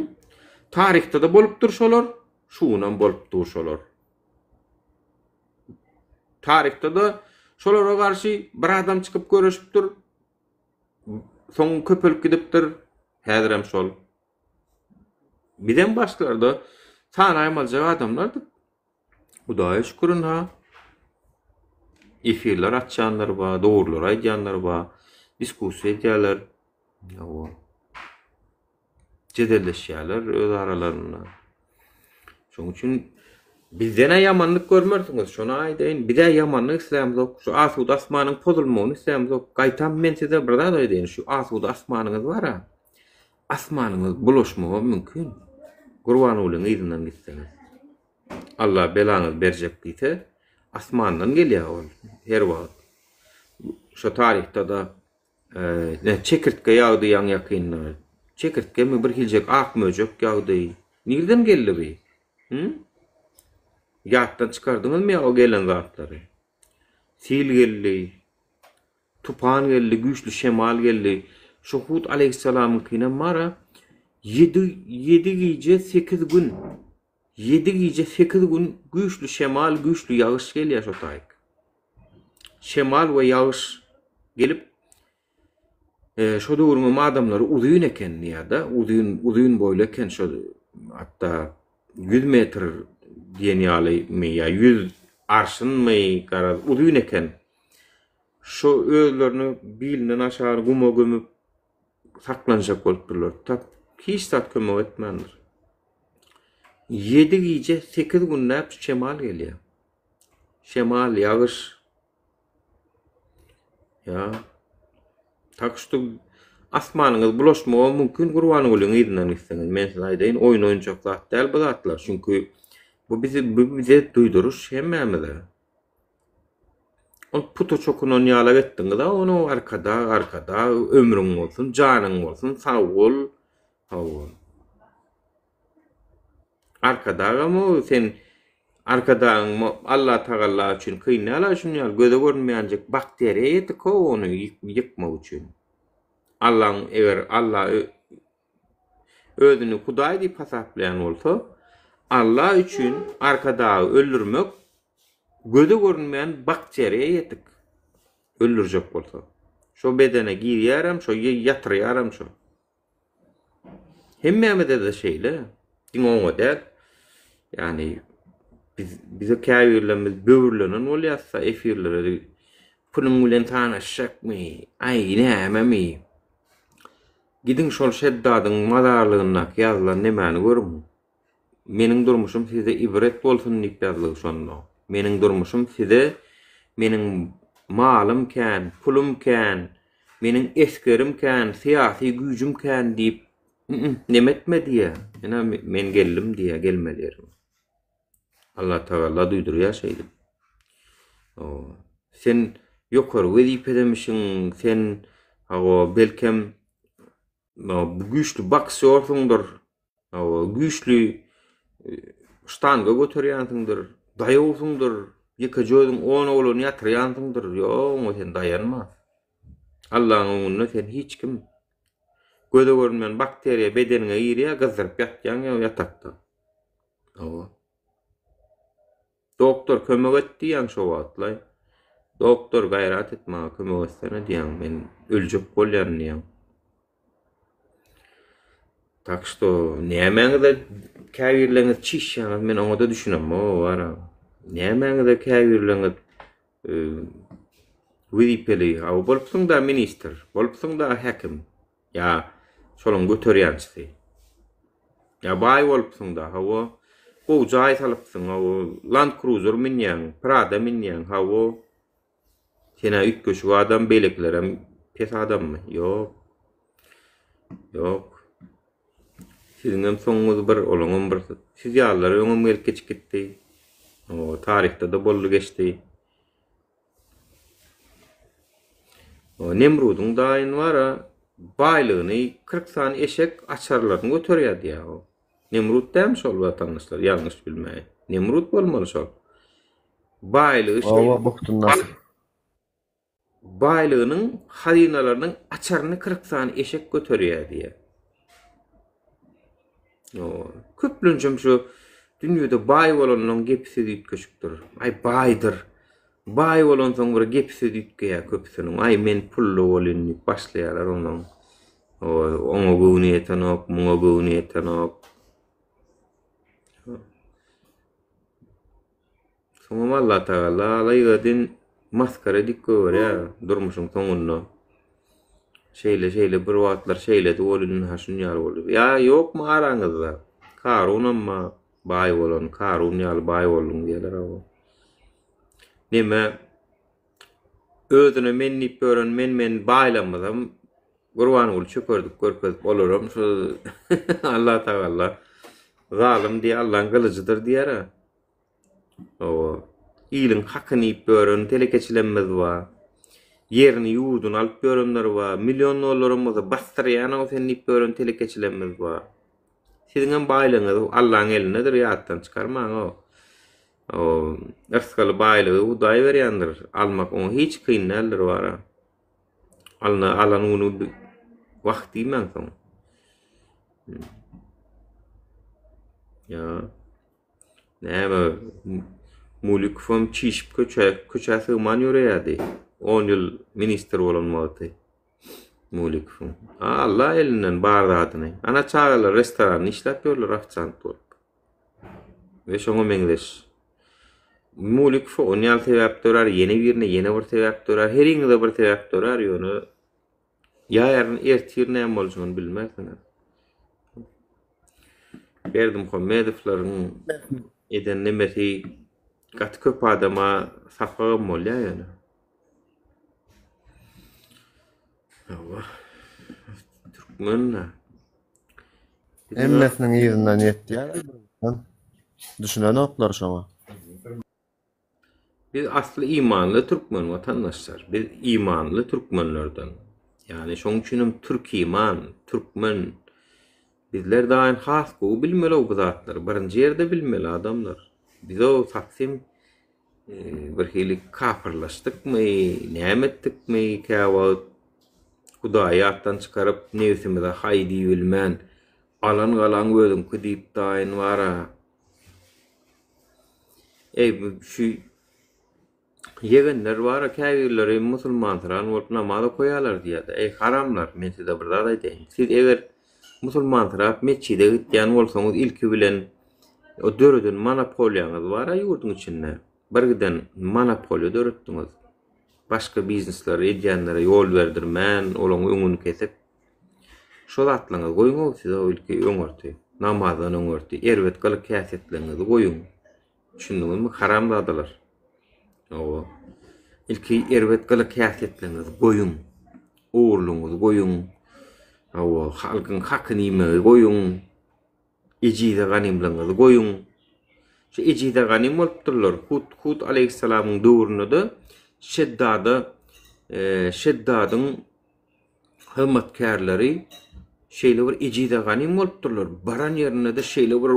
Taryhda-da bolupdyr şolar. Şu günem bolup dur şolar. Taryhda-da şolara garşy bir adam çykyp göreşipdir. Soň köpelip gidipdir. Häzirem şol. Bizem başlarda sanaýmaljak adamlardyk. Hudaýa şükür ynha. Efirler açýanlar bar, dogrulary aýdýanlar bar, diskussiýa edýärler. Hawa. Jedelleşýärler öz aralarynda. Şonuň üçin bizden-ä ýamanlyk görmersiňiz, şony aýdaýyn. Biz-ä ýamanlyk islämzok. Şu asuda asmanyň pozulmagyny islämzok. Gaýtam men size bir zat aýdaýyn, şu asuda asmanyňyz bar-a, asmanyňyz bulaşmagam mümkin. Gurbangulyň yzyndan gitseňiz. Allah belaňyzy berjek diýse, asmandan gelýär ol her wagt. Şo taryhda-da Ne çekirtge ýagdy ýaňy ýakynda. Çekirtgemi bir hiljek ak möjek ýagdy. Nirden geldi bi? Hı? Ýatdan çykardyňyzmy ýa o gelen zatlary? Sil geldi. Tupan geldi, güýçli şemal geldi. Şu Hud aleýhissalamyňkynam bar-a. Ýedi, ýedi gije, sekiz gün. Ýedi gije, sekiz gün güýçli şemal, güýçli ýagyş gelýär şo taýyk. Şemal we ýagyş gelip, e, şo döwrüň adamlary uzyn eken diýýär-de, uzyn, uzyn boýly eken şo hatda 100 metr diýen ýalymy ýa 100 arşynmy, garaz uzyn eken. Şo özlerini bilinden aşagy guma gömüp saklanjak bolupdyrlar. Tak hiç zat kömek etmändir. 7 gije 8 günläp şemal gelýär. Şemal, ýagyş. Ýa. Tak şu asmanyňyz bulaşmagy mümkin Gurbangulyň yzyndan gitseňiz. Men size aýdaýyn, oýun oýunjak zat däl bu zatlar. Çünki bu bizi bu bize duýduryş hemmämize. Ol puta çokunan ýalak etdiňiz-a ony arkadag, arkadag, ömrüň bolsun, janyň bolsun, sag bol. Hawa. Arkadagam o sen Arkadagyň Allah Tagalla üçin kyn däl-a şuny ýaly göze görünmeýänjik bakteriýa ýetik-ow ony ýykmak üçin. Allaň eger Alla özüni Hudaý diýip hasaplaýan bolsa, Alla üçin Arkadagy öldürmek göze görünmeýän bakteriýa ýetik. Öldürjek bolsa. Şo bedene girýärem, şo ýatyrýaram şo. Hemmämizde-de şeýle. Diňe oňa däl. Ýagny biz bize käbirlerimiz böwürlenen bolýarsa efirlere puluň bilen sanaşjakmy? Aý, nämemi? Gidiň şol Şeddadyň mazarlygyndaky ýazylan nemäni görüň. Meniň durmuşym size ibret bolsun diýip ýazlygy şonda. Meniň durmuşym size meniň malym kän, pulum kän, meniň esgerim kän, syýasy güýjüm kän diýip neme etme diýýär. Ine men geldim diýýär, gelmeli ýerime. Allatagalla duýdurýar şeýdip. Sen ýokary wezipedemişiň, sen hawa belkem güýçli boksýorsyňdyr, Hawa, güýçli ştanga göterýänsiňdir, daýawsyňdyr, ýekeje özüň on oglany ýatyrýansyňdyr. Ýok, oňa sen daýanma. Allaň öňünde sen hiç kim. Göze görünmeýän bakteriýa bedeniňe girýär, gyzdyryp ýatýaň ýa ýatakda. Hawa. Doktor kömek et diýýäň şo wagtlaý. Doktor gaýrat et maňa kömek etsene diýýäň men öljek bolýan diýýäň. Tak şto nämäňize käbirleriňiz çişýäňiz men oňada düşünemok wara. Nämäňize käbirleriňiz e, wezipeli hawa bolupsyň da ministr, bolupsyň da häkim. Ýa şolaň göterýänçisi. Ýa baý bolupsyň-da, hawa. Gowy jaý salypsyň, hawa. Land Cruiser münýäň, Prada münýäň, hawa. Sen-ä üýtgeşik adam, beýlekilerem pes adammy? Ýok. Ýok. Siziňem soňuňyz bir, olaňam bir. Siz ýalylar öňem gelip geçip gitdi. Hawa, taryhda-da boldy geçdi. Nemrudyň daýyny bar-a, baýlygyny 40 sany eşek açarlaryny göterýär diýýär o. Nemrut dälmi şol watandaşlar, ýalňyş bilmäýin. Nemrut bolmaly şol. Baýlygy şeýle. Hawa, Buhtunnasr. Baýlygynyň, hazynalarynyň açaryny 40 sany eşek göterýär diýýär. Köplençem şu dünýede baý bolanlaryň gepi sözi üýtgeşikdir. Aý baýdyr. Baý bolansoň bir gepi sözi üýtgeýär köpüsiniň. Aý men pully bolyn diýip başlaýarlar onuň. Oňa göwni ýetenok, muňa göwni ýetenok. Soňam Allatagala alaýgadyn masgara edip goýberýär durmuşyň soňunda. Şeýle şeýle bir wagtlar şeýledi ol indi ha şun ýaly boldy. Ýa ýokmy araňyzda? Karunam ba baý bolan, Karun ýaly baý bolduň diýerler hawa. Neme özüne men diýip ýören men men baýlamyzam Gurbanguly çökerdip görkezip olaram şu Allatagala zalym diýe Allaň gylyjydyr diýer-ä. Hawa. Iliň hakyny iýip ýören telekeçilerimiz bar. Ýerini, ýurduny alyp ýörenler bar. Million dollaram bolsa basdyrýan-ow sen diýip ýören telekeçilerimiz bar. Siziňem baýlygyňyz Allaň elindedir, ýatdan çykarmaň-ow. Hawa, yrsgaly baýlygy Hudaý berýändir. Almak oňa hiç kyn däldir wara. Alna alan güni wah diýmäň soň. Ýa. Näme, Mulikowam çişip köçä, köçä sygman ýöreýärdi. On ýyl ministr bolan wagty. Mulikowyň. Alla elinden bar zadyny. Ana çagalar restoranda işläp ýörler ofisiant bolup. We şoňa meňzeş. Mulikowa on ýaly sebäp dörär, ýene birine ýene bir sebäp dörär. Heriňize bir sebäp dörär, ýöne Ýa ýaryn ertir näme boljagyny bilmersiňiz. Berdimuhamedowlaryň eden nemesi gaty köp adama sapagam bolýar ýöne. Hawa. Türkmen Hemmesiniň yzyndan ýetýär. Düşünenoklar şoňa. Biz asly imanly türkmen watandaşlar. Biz imanly türkmenlerden. Ýagny şoň üçinem türkiman, türkmen. Bizler daýyn has gowy bilmeli bu zatlary. Birinji ýerde bilmeli adamlar. Biz o satsim e, bir hili kapyrlaşdykmy, näme etdikmi käwagt Hudaýy ýatdan çykaryp nebsimize haý diýibilmän alan galaň özüňki diýip daýyn bara. Eý bu şu Ýegenler bar-a käbirleri musulmansyran bolup namaz okaýarlar diýýär-de. Eý haramlar, men size bir zat aýdaýyn. Siz eger musulmansyrap metjide gitýän bolsaňyz ilki bilen o döreden monopoliýaňyz bar-a ýurduň içinde. Birgiden monopoliýa döretdiňiz. Başga biznesleri edýänlere ýol berdirmän, olaň öňüni kesip. Şo zatlaryňyzy goýuň-ow siz o ilki öňürti. Namazdan öňürti erbet gylyk-häsiýetleriňizi goýuň. Düşündiňizmi haramzadalar. Hawa. Ilki erbet gylyk häsiýetleriňizi goýuň. Ogurlygyňyzy goýuň. Hawa, halkyň hakyny iýmegi goýuň. Ejize ganymlygyňyzy goýuň. Şu ejize ganym bolupdyrlar. Hut Hut aleýhissalamyň döwründe-de Şeddada e, Şeddadyň hyzmatkärleri şeýle bir ejize ganym bolupdyrlar. Baran ýerinde-de şeýle bir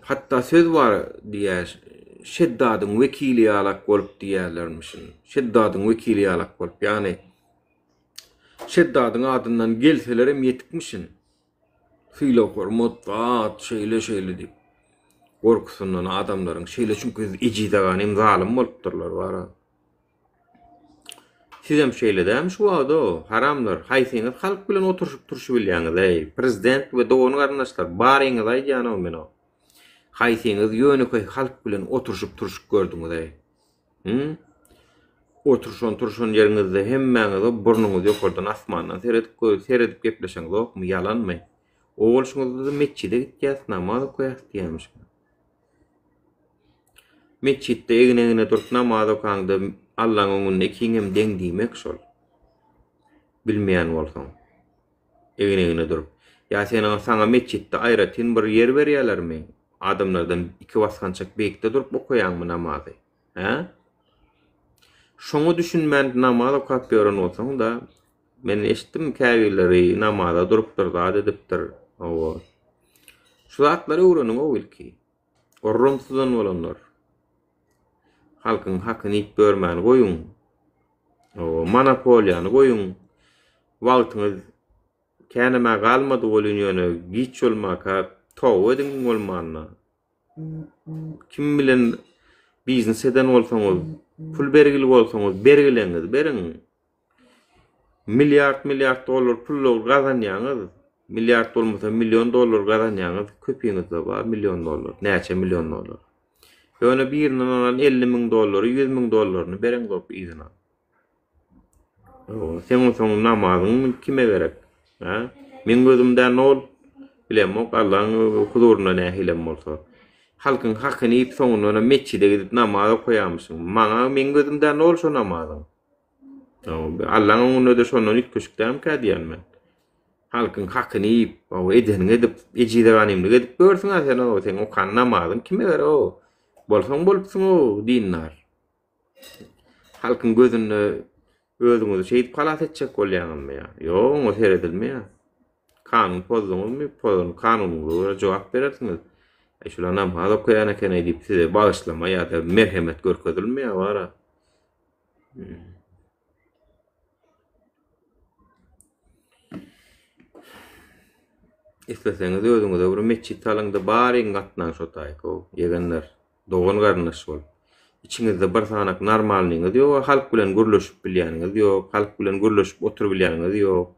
Hatda söz bar diýýär, Şeddadyň wekili ýalak bolup diýýärlermişin. Şeddadyň wekili ýalak bolup, ýagny Şeddadyň adyndan gelselerem ýetikmişin. Sylag-hormat, zat, şeýle-şeýle diýip. Gorkusyndan adamlaryň şeýle çünki ejize ganym zalym bolupdyrlar bara. Sizem şeýle dälmi şu wagto, haramlar, haýsyňyz halk bilen oturyşyp turşubilýäňiz-eý, prezident we dogan-garyndaşlar, baryňyzy aýdýan-ow men-ow. Haýsyňyz ýönekeý halk bilen oturyşyp turşup gördüňiz-eý? Hü? Oturyşan-turşan ýeriňizde hemmäňiz-ow burnuňyzy ýokardan asmandan seredip seredip gepleşeňzokmy, ýalanmy? O bolşuňyzda-da metjide gitýäs, namaz okaýas diýýämişiňiz. Metjitde egin-egne durup namaz okaňda Allaň öňünde ikiňem deň diýmek şol. Bilmeýän bolsaň. Egin-egne durup. Ýa seniň saňa metjitde aýratyn bir ýer berýälermi? Adamlardan iki basgançak beýikde durup okaýaňmy namazy? Hä? Şoňa düşünmän namaz okap ýören bolsaň-da, men eşitdim käbirleri namaza durupdyr, zat edipdir. Hawa. Şu zatlary öwreniň-ow ilki. Orramsyzdan bolanlar. Halkyň hakyny iýip ýörmäni goýuň. Hawa, monopoliýany goýuň. Wagtyňyz känemä galmady welin ýöne giç bolmaka toba ediň iň bolmanda. Kim bilen biznes eden bolsaňyz, pul bergili bolsaňyz, bergileňizi beriň. Milliard milliard dollar pul gazanýaňyz. Milliard bolmasa million dollar gazanýaňyz. Köpiňizde bar million dollar. Näçe million dollar. Ýöne birinden alan 50 müň dollary, 100 müň dollaryny bereňzok yzyna. Seň onsoň namazyň kime gerek? Hä? Meň gözümde nol. Bilemok, Allaň huzurynda nähilem bolsa. Halkyň hakyny iýip soňundanam metjide gidip namaz okaýarmyşyň. Maňa meň gözümde nol şo namazyň. Allaň öňünde-de şondan üýtgeşik dälmikä diýýän men. Halkyň hakyny iýip, edeniňi edip, ejize ganymlyk edip ýörsüň-ä sen, seň okan namazyň kime gerek-ow? Bolsaň bolupsyň-ow, dindar. Halkyň gözünde özüňizi şeýdip halas etjek bolýaňyzmy ýa? Ýok, oňa seredilmeýär. Kanun pozduňyzmy, pozan kanunyňyza görä jogap berersiňiz. Äý, şular namaz okaýan eken-eý diýip size bagyşlama ýa-da merhemet görkezilmeýär bara. Isleseňiz özüňize bir metjit salyňda baryň gatnaň şo taýka ýegenler. Dogan garyndaş bolup. Içiňizde bir sanak normalnyňyz ýok, halk bilen gürleşip bilýäniňiz ýok, halk bilen gürleşip oturybilýäniňiz ýok.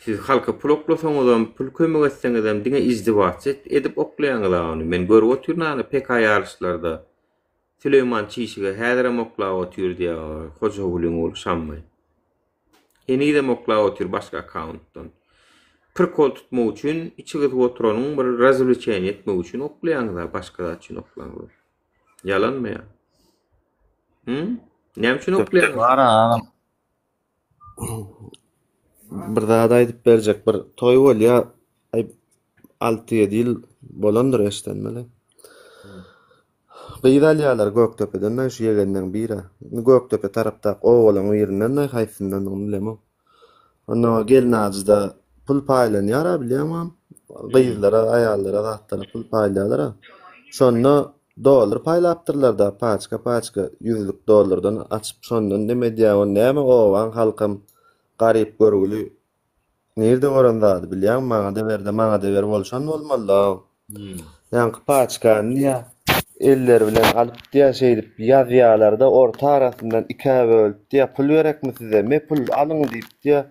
Siz halka pul oklasaňyzam, pul kömek etseňizem diňe izdiwaç edip oklaýaňyz ony. Men görüp otyryn ana PK ýaryşlarda. Süleýman çişige häzirem oklap otyr diýýär Hojagulyň ogly Şammy. Henizem oklap otyr başga akkauntdan. Prikol tutmak üçin içi gysyp oturanyň bir razwleçeniýe etmek üçin oklaýaňyz-a başga zat üçin oklaňyzok. Ýalanmy ýa? Hı? Näme üçin oklaýaňyz? Bar agam. Bir zat aýdyp berjek bir toý bolýa aý 6-7 ýyl bolandyr eşdenmeli. Gyz alýarlar Gökdepeden şu ýegenleň biri. Gökdepe tarapdaky obalaň birinden haýsyndandygyny bilemok. Onda gelnajyda pul paýlanýar-a bilýäňmi? Gyzlara, aýallara zatlara pul paýlaýarlar-a. Şonda dollar paýlapdyrlar-da, paçka-paçka ýüzlük dollardan açyp şondan neme edýär, ony näme obaň halkam garyp görgüli nirde gören zady bilýäňmi, maňa-da ber-de, maňa-da ber bolşan bolmaly-da. Ýaňky paçkany diýýär. Elleri bilen alyp diýýär, şeýdip ýazýarlar-da, orta arasyndan ikä bölüp diýýär, pul gerekmi size, me pul, alyň diýip diýýär,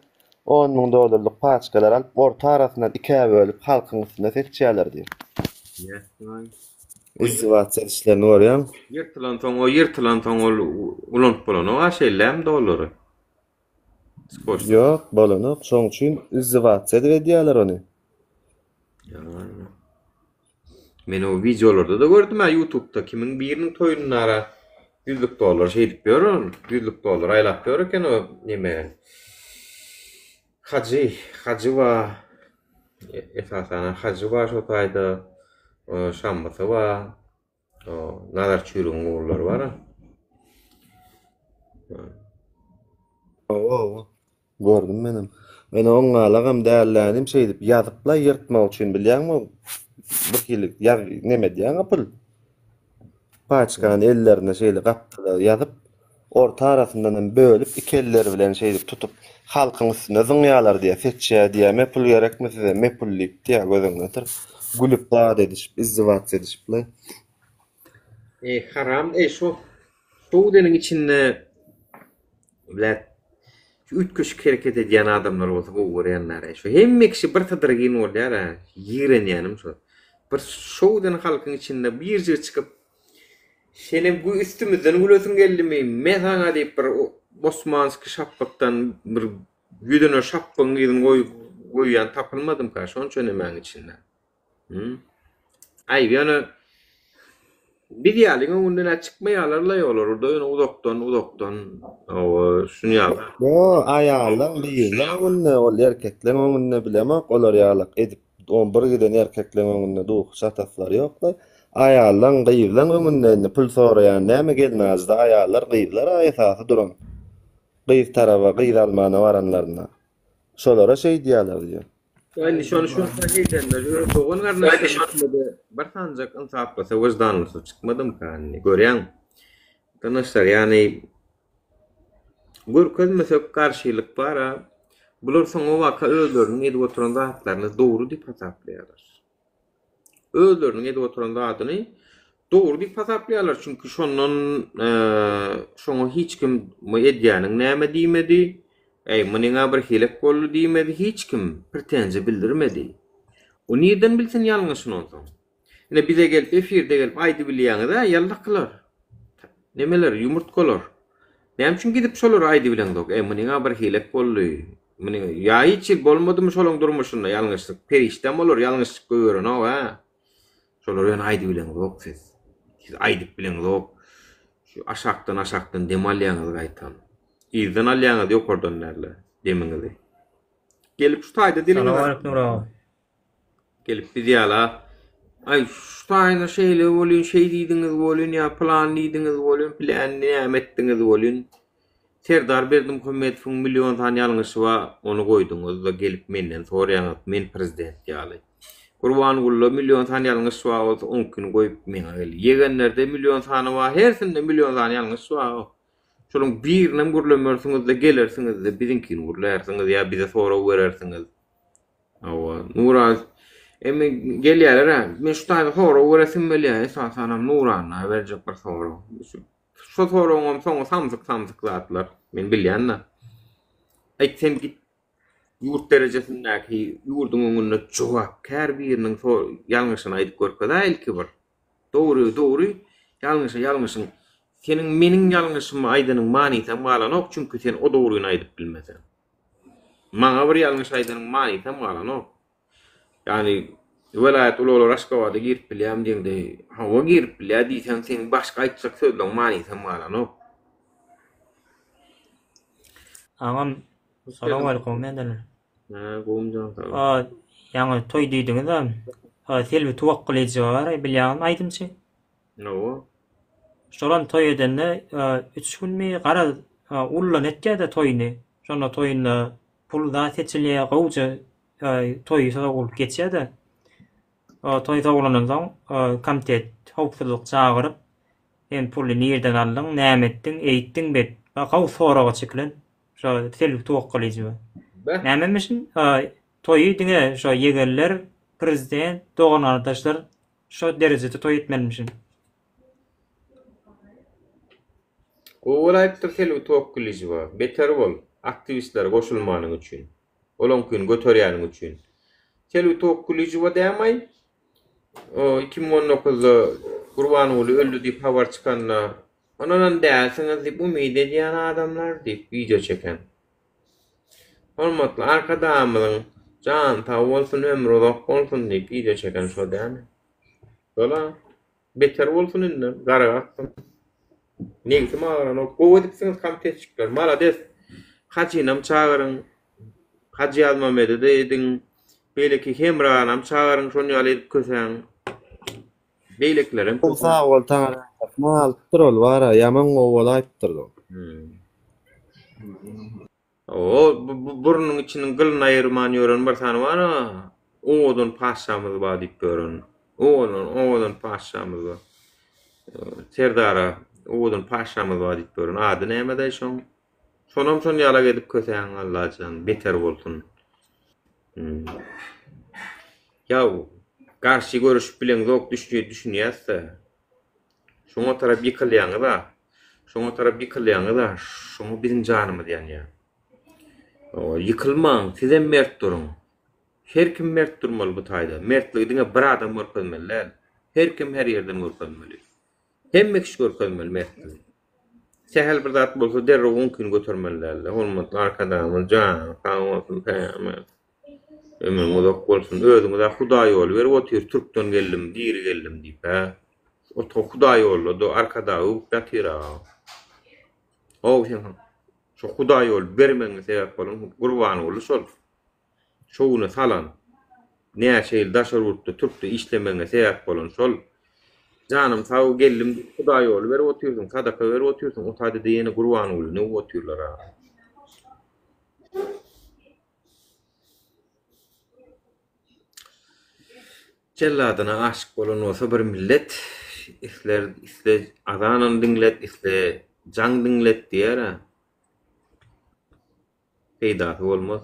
10 000 dollarlyk paçkalar alyp, orta arasyndan ikä bölüp, halkyň üstüne seçýärler diýýär. Izdiwasiýa edişlerini görýäň. Ýyrtylansoň, o ýyrtylansoň ol ulanyp bolanok-a şeýlelämi dollary? Skoç. Ýok, bolanok. Şoň üçin izdiwasiýa edip edýärler ony. Men o wideolarda-da gördüm-ä ýutubda kimiň biriniň toýunda ara ýüzlük dollar şeýdip ýör ol, ýüzlük dollar aýlap ýör eken o neme. Hajy, Hajy ba esasan Hajy bar şo taýda, Şammysy bar. O Nazar Çürigiň ogullary bar-a. Hawa, gördüm menem. Men oňňalagam dällänim şeýdip ýazypla ýyrtmak üçin bilýäňmi bir hili ýaz neme edýäňä pul. Paçkany ellerine şeýle gapdala ýazyp orta arasyndanam bölüp iki elleri bilen şeýdip tutup halkyň üstüne zyňýalar diýýä seçýä diýýä me pul gerekmi size me pul diýip diýýä göz öňüne getir gülüp zat edişip izdiwats edişiple. Eý haram eý şo şowdeniň içinde Blät şu üýtgeşik hereket edýän adamlar bolsa gowy görýänler. Şu hemme kişi bir tydyrgyn bolýar ha. Ýigrenýänim şo. Bir şowdan halkyň içinde birjik çykyp senem gü üstümizden gülesiň geldimi? Me saňa diýip bir osmanskiý şapbykdan bir ýüzüne şapbygyň yzyny goýup goýýan tapylmadymka şonça nemäň içinde. Aý, ýöne biz ýalyň öňünden-ä çykmaýarlar-laý olar, orda ýöne uzakdan, uzakdan, hawa, şuny ýaly. Ýo, aýallaň, gyzlaň öňünde, ol erkekleň öňünde bilemok, olar ýalak edip, o bir giden erkekleň öňünde duhy çataslary ýok-la. Aýallaň, gyzlaň öňünde indi pul soraýan näme gelnalyjyda aýallar, gyzlar-a esasy duran. Gyz taraba, gyz almana baranlarynda. Şolara şeý diýýärler diýýär. Indi şony şu eýdende şu dogan garyndaşlaryň içinde bir sanjak ynsaplysy, wyždanlysy çykmadymyka indi görýäň. Garyndaşlar, ýagny görkezmesek garşylyk bar-a. Bular soňabaka özleriniň edip oturan zatlaryny dogry diýip hasaplaýarlar. Özleriniň edip oturan zadyny dogry diýip hasaplaýarlar, çünki şondan şoňa hiç kim bu edýäniň näme diýmedi, äý munyň-a bir hilek boldy diýmedi, hiç kim pretenziýa bildirmedi. O nirden bilsin ýalňyşyny onsoň? Ine bize gelip efirde gelip aýdybilýäňiz-ä ýallakylar. Nemeler, ýumurtgalar. Näme üçin gidip şolara aýdybileňzok, äý munyň-a bir hilek boldy, Muny ýa hiç hil bolmadymy şolaň durmuşynda ýalňyşlyk perişdem olar ýalňyşlyk goýberenok hä. Şolar ýöne aýdybileňzok siz. Siz aýdyp bileňzok. Şu aşakdan aşakdan dem alýaňyz gaýtam. Yzdan alýaňyz ýokardan däl-de demiňizi. Gelip şu taýda diliňizi. Salam Nur aga. Gelip biz ýala Aý şu taýyna şeýle bolýun, şeý diýdiňiz bolýun ýa pylan diýdiňiz bolýun, pilän näme etdiňiz bolýun. Serdar Berdimuhamedowyň million sany ýalňyşy bar, ony goýduňyz-da gelip menden soraýaňyz, men prezident ýaly. Gurbangulyda million sany ýalňyş bar bolsa, oňkini goýup meňa gel. Ýegenlerde million sany bar, hersinde million sany ýalňyş bar. Şolaryň birinem gürlemersiňiz-de, gelersiňiz-de biziňkini gürlärsiňiz ýa bize sorag berersiňiz. Hawa, Nuran emme gelýärler-ä. Men şu taýda sorag beresim gelýär, esasanam Nurana berjek bir sorag. Şu soragyňam soňy samsyk-samsyk zatlar. Men bilýän-de. Aýt sen git ýurt derejesindäki ýurduň öňünde jogapkär biriniň ýalňyşyny aýdyp görkez-ä ilki bir. Dogry, dogry, ýalňyşa ýalňyşyň. Seniň meniň ýalňyşymy aýdanyň manysam galanok, çünki sen o dogryny aýdyp bilmeseň. Maňa bir ýalňyş aýdanyň manysam galanok. Ýagny welaýat ulaglary Aşgabada girip bilýärmi diýeňde, hawa girip bilýär diýseň, seň başga aýtjak sözleň manysam galanok. Agam, salowmalikum menden. Hä, gowmy jan sag. A, ýaňy toý diýdiňiz-ä. Selbi Tuwakgylyjowa bar, bilýäňizmi aýdymçy? Hawa. Şolam toý edende üç günmi garaz ullan etýädä toýuny. Şonda toýunda pul zat seçilýä gowja toýy sowulyp geçýädä. Toý sowulandan soň komitet howpsuzlyk çagyryp sen puly nirden aldyň näme etdiň eýtdiň bet gowy soraga çekilen şo Selbi Tuwakgylyjowa. Nämemişin toýy diňe şo ýegenler prezident dogan gardaşlar Şo derejede toý etmelimişin. Gowy bolaýypdyr Selbi Tokgylyjowa. Beter bol, aktiwistlere goşulmanyň üçin. Olaňkyny göterýäniň üçin. Selbi Tokgylyjowa dämaý? O 2019-da Gurbanguly öldi diýip habar çykanda, Onuňam dälsiňiz diýip umyt edýän adamlar diýip wideo çeken. Hormatly Arkadagymyzyň jany sag bolsun, ömri uzak bolsun diýip wideo çeken şo dälmi? Şola. Beter bolsun indem, gara gatsyn. Nebsim agyranok. Gowy edipsiňiz komitetçikler. Malades. Hajynam çagyryň. Hajy Ýazmamedi-de ediň. Beýleki Hemranam çagyryň şon ýaly edip kösäň. Beýlekilerem Gowy sag bol Taňryýalkasyn alypdyr ol bara ýaman gowy bolaýypdyr. O bu burnuň içiniň gylyny aýyrman ýören bir sany bar-a, owadan patyşamyz bar diýip ýören. Owadan, owadan patyşamyz bar. Serdara owadan patyşamyz bar diýip ýören. Ady näme-daý şoň? Şonam şon ýalak edip kösäň Allajan, beter bolsun. Ýa garşy görüşip bileňzok düşünýäs-de. Şoňa tarap ýykylýaňyz-a. Şoňa tarap ýykylýaňyz-a, şoňa biziň janymyz ýanýar. Hawa, ýykylmaň, sizem mert duruň. Her kim mert durmaly bu taýda. Mertligi diňe bir adam görkezmeli däl. Her kim her ýerden görkezmeli. Hemme kişi görkezmeli mertligi. Sähel bir zat bolsa derrew oňkyny götermeli däldi. Hormatly Arkadagymyz janyň sag bolsun, päme. Ömrüň uzak bolsun. Özüňiz-ä Hudaý ýoly berip otyr, türkden geldim, diri geldim diýip, hä? Ot Hudaý ýollady, Arkadagy öwüp ýatyr-a. How sen şo Hudaý ýoly bermegiňe sebäp bolan Gurbanguly şol. Şo güne salan. Näçe ýyl daşary ýurtda türkde işlemegiňe sebäp bolan şol. Janym sag geldim diýip Hudaý ýoly berip otyrsyň, sadaka berip otyrsyň, o taýda-da ýene Gurbangulyny öwüp otyrlar-a. Jelladyna aşyk bolan bolsa bir millet, isler isle azanam diňlet, isle jaň diňlet diýer-ä. Peýdasy bolmaz.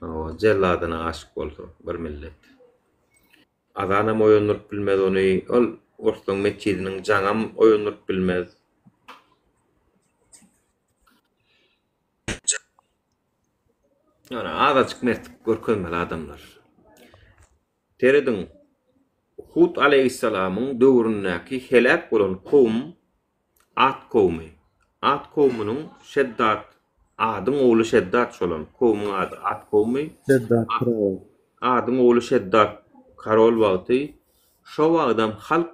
Hawa, jelladyna aşyk bolsa bir millet. Azanam oýandyryp bilmez ony, ol orslaň metjidiniň jaňam oýandyryp bilmez. Ýöne azajyk mertlik görkezmeli adamlar. Serediň, Hut aleýhissalamyň döwründäki heläk bolan kowum At kowumy. At kowumynyň Şeddat, Adyň ogly Şeddat şolam, kowumyň ady At kowumy. Şeddat korol. Adyň ogly Şeddat korol wagty, şo wagtam halk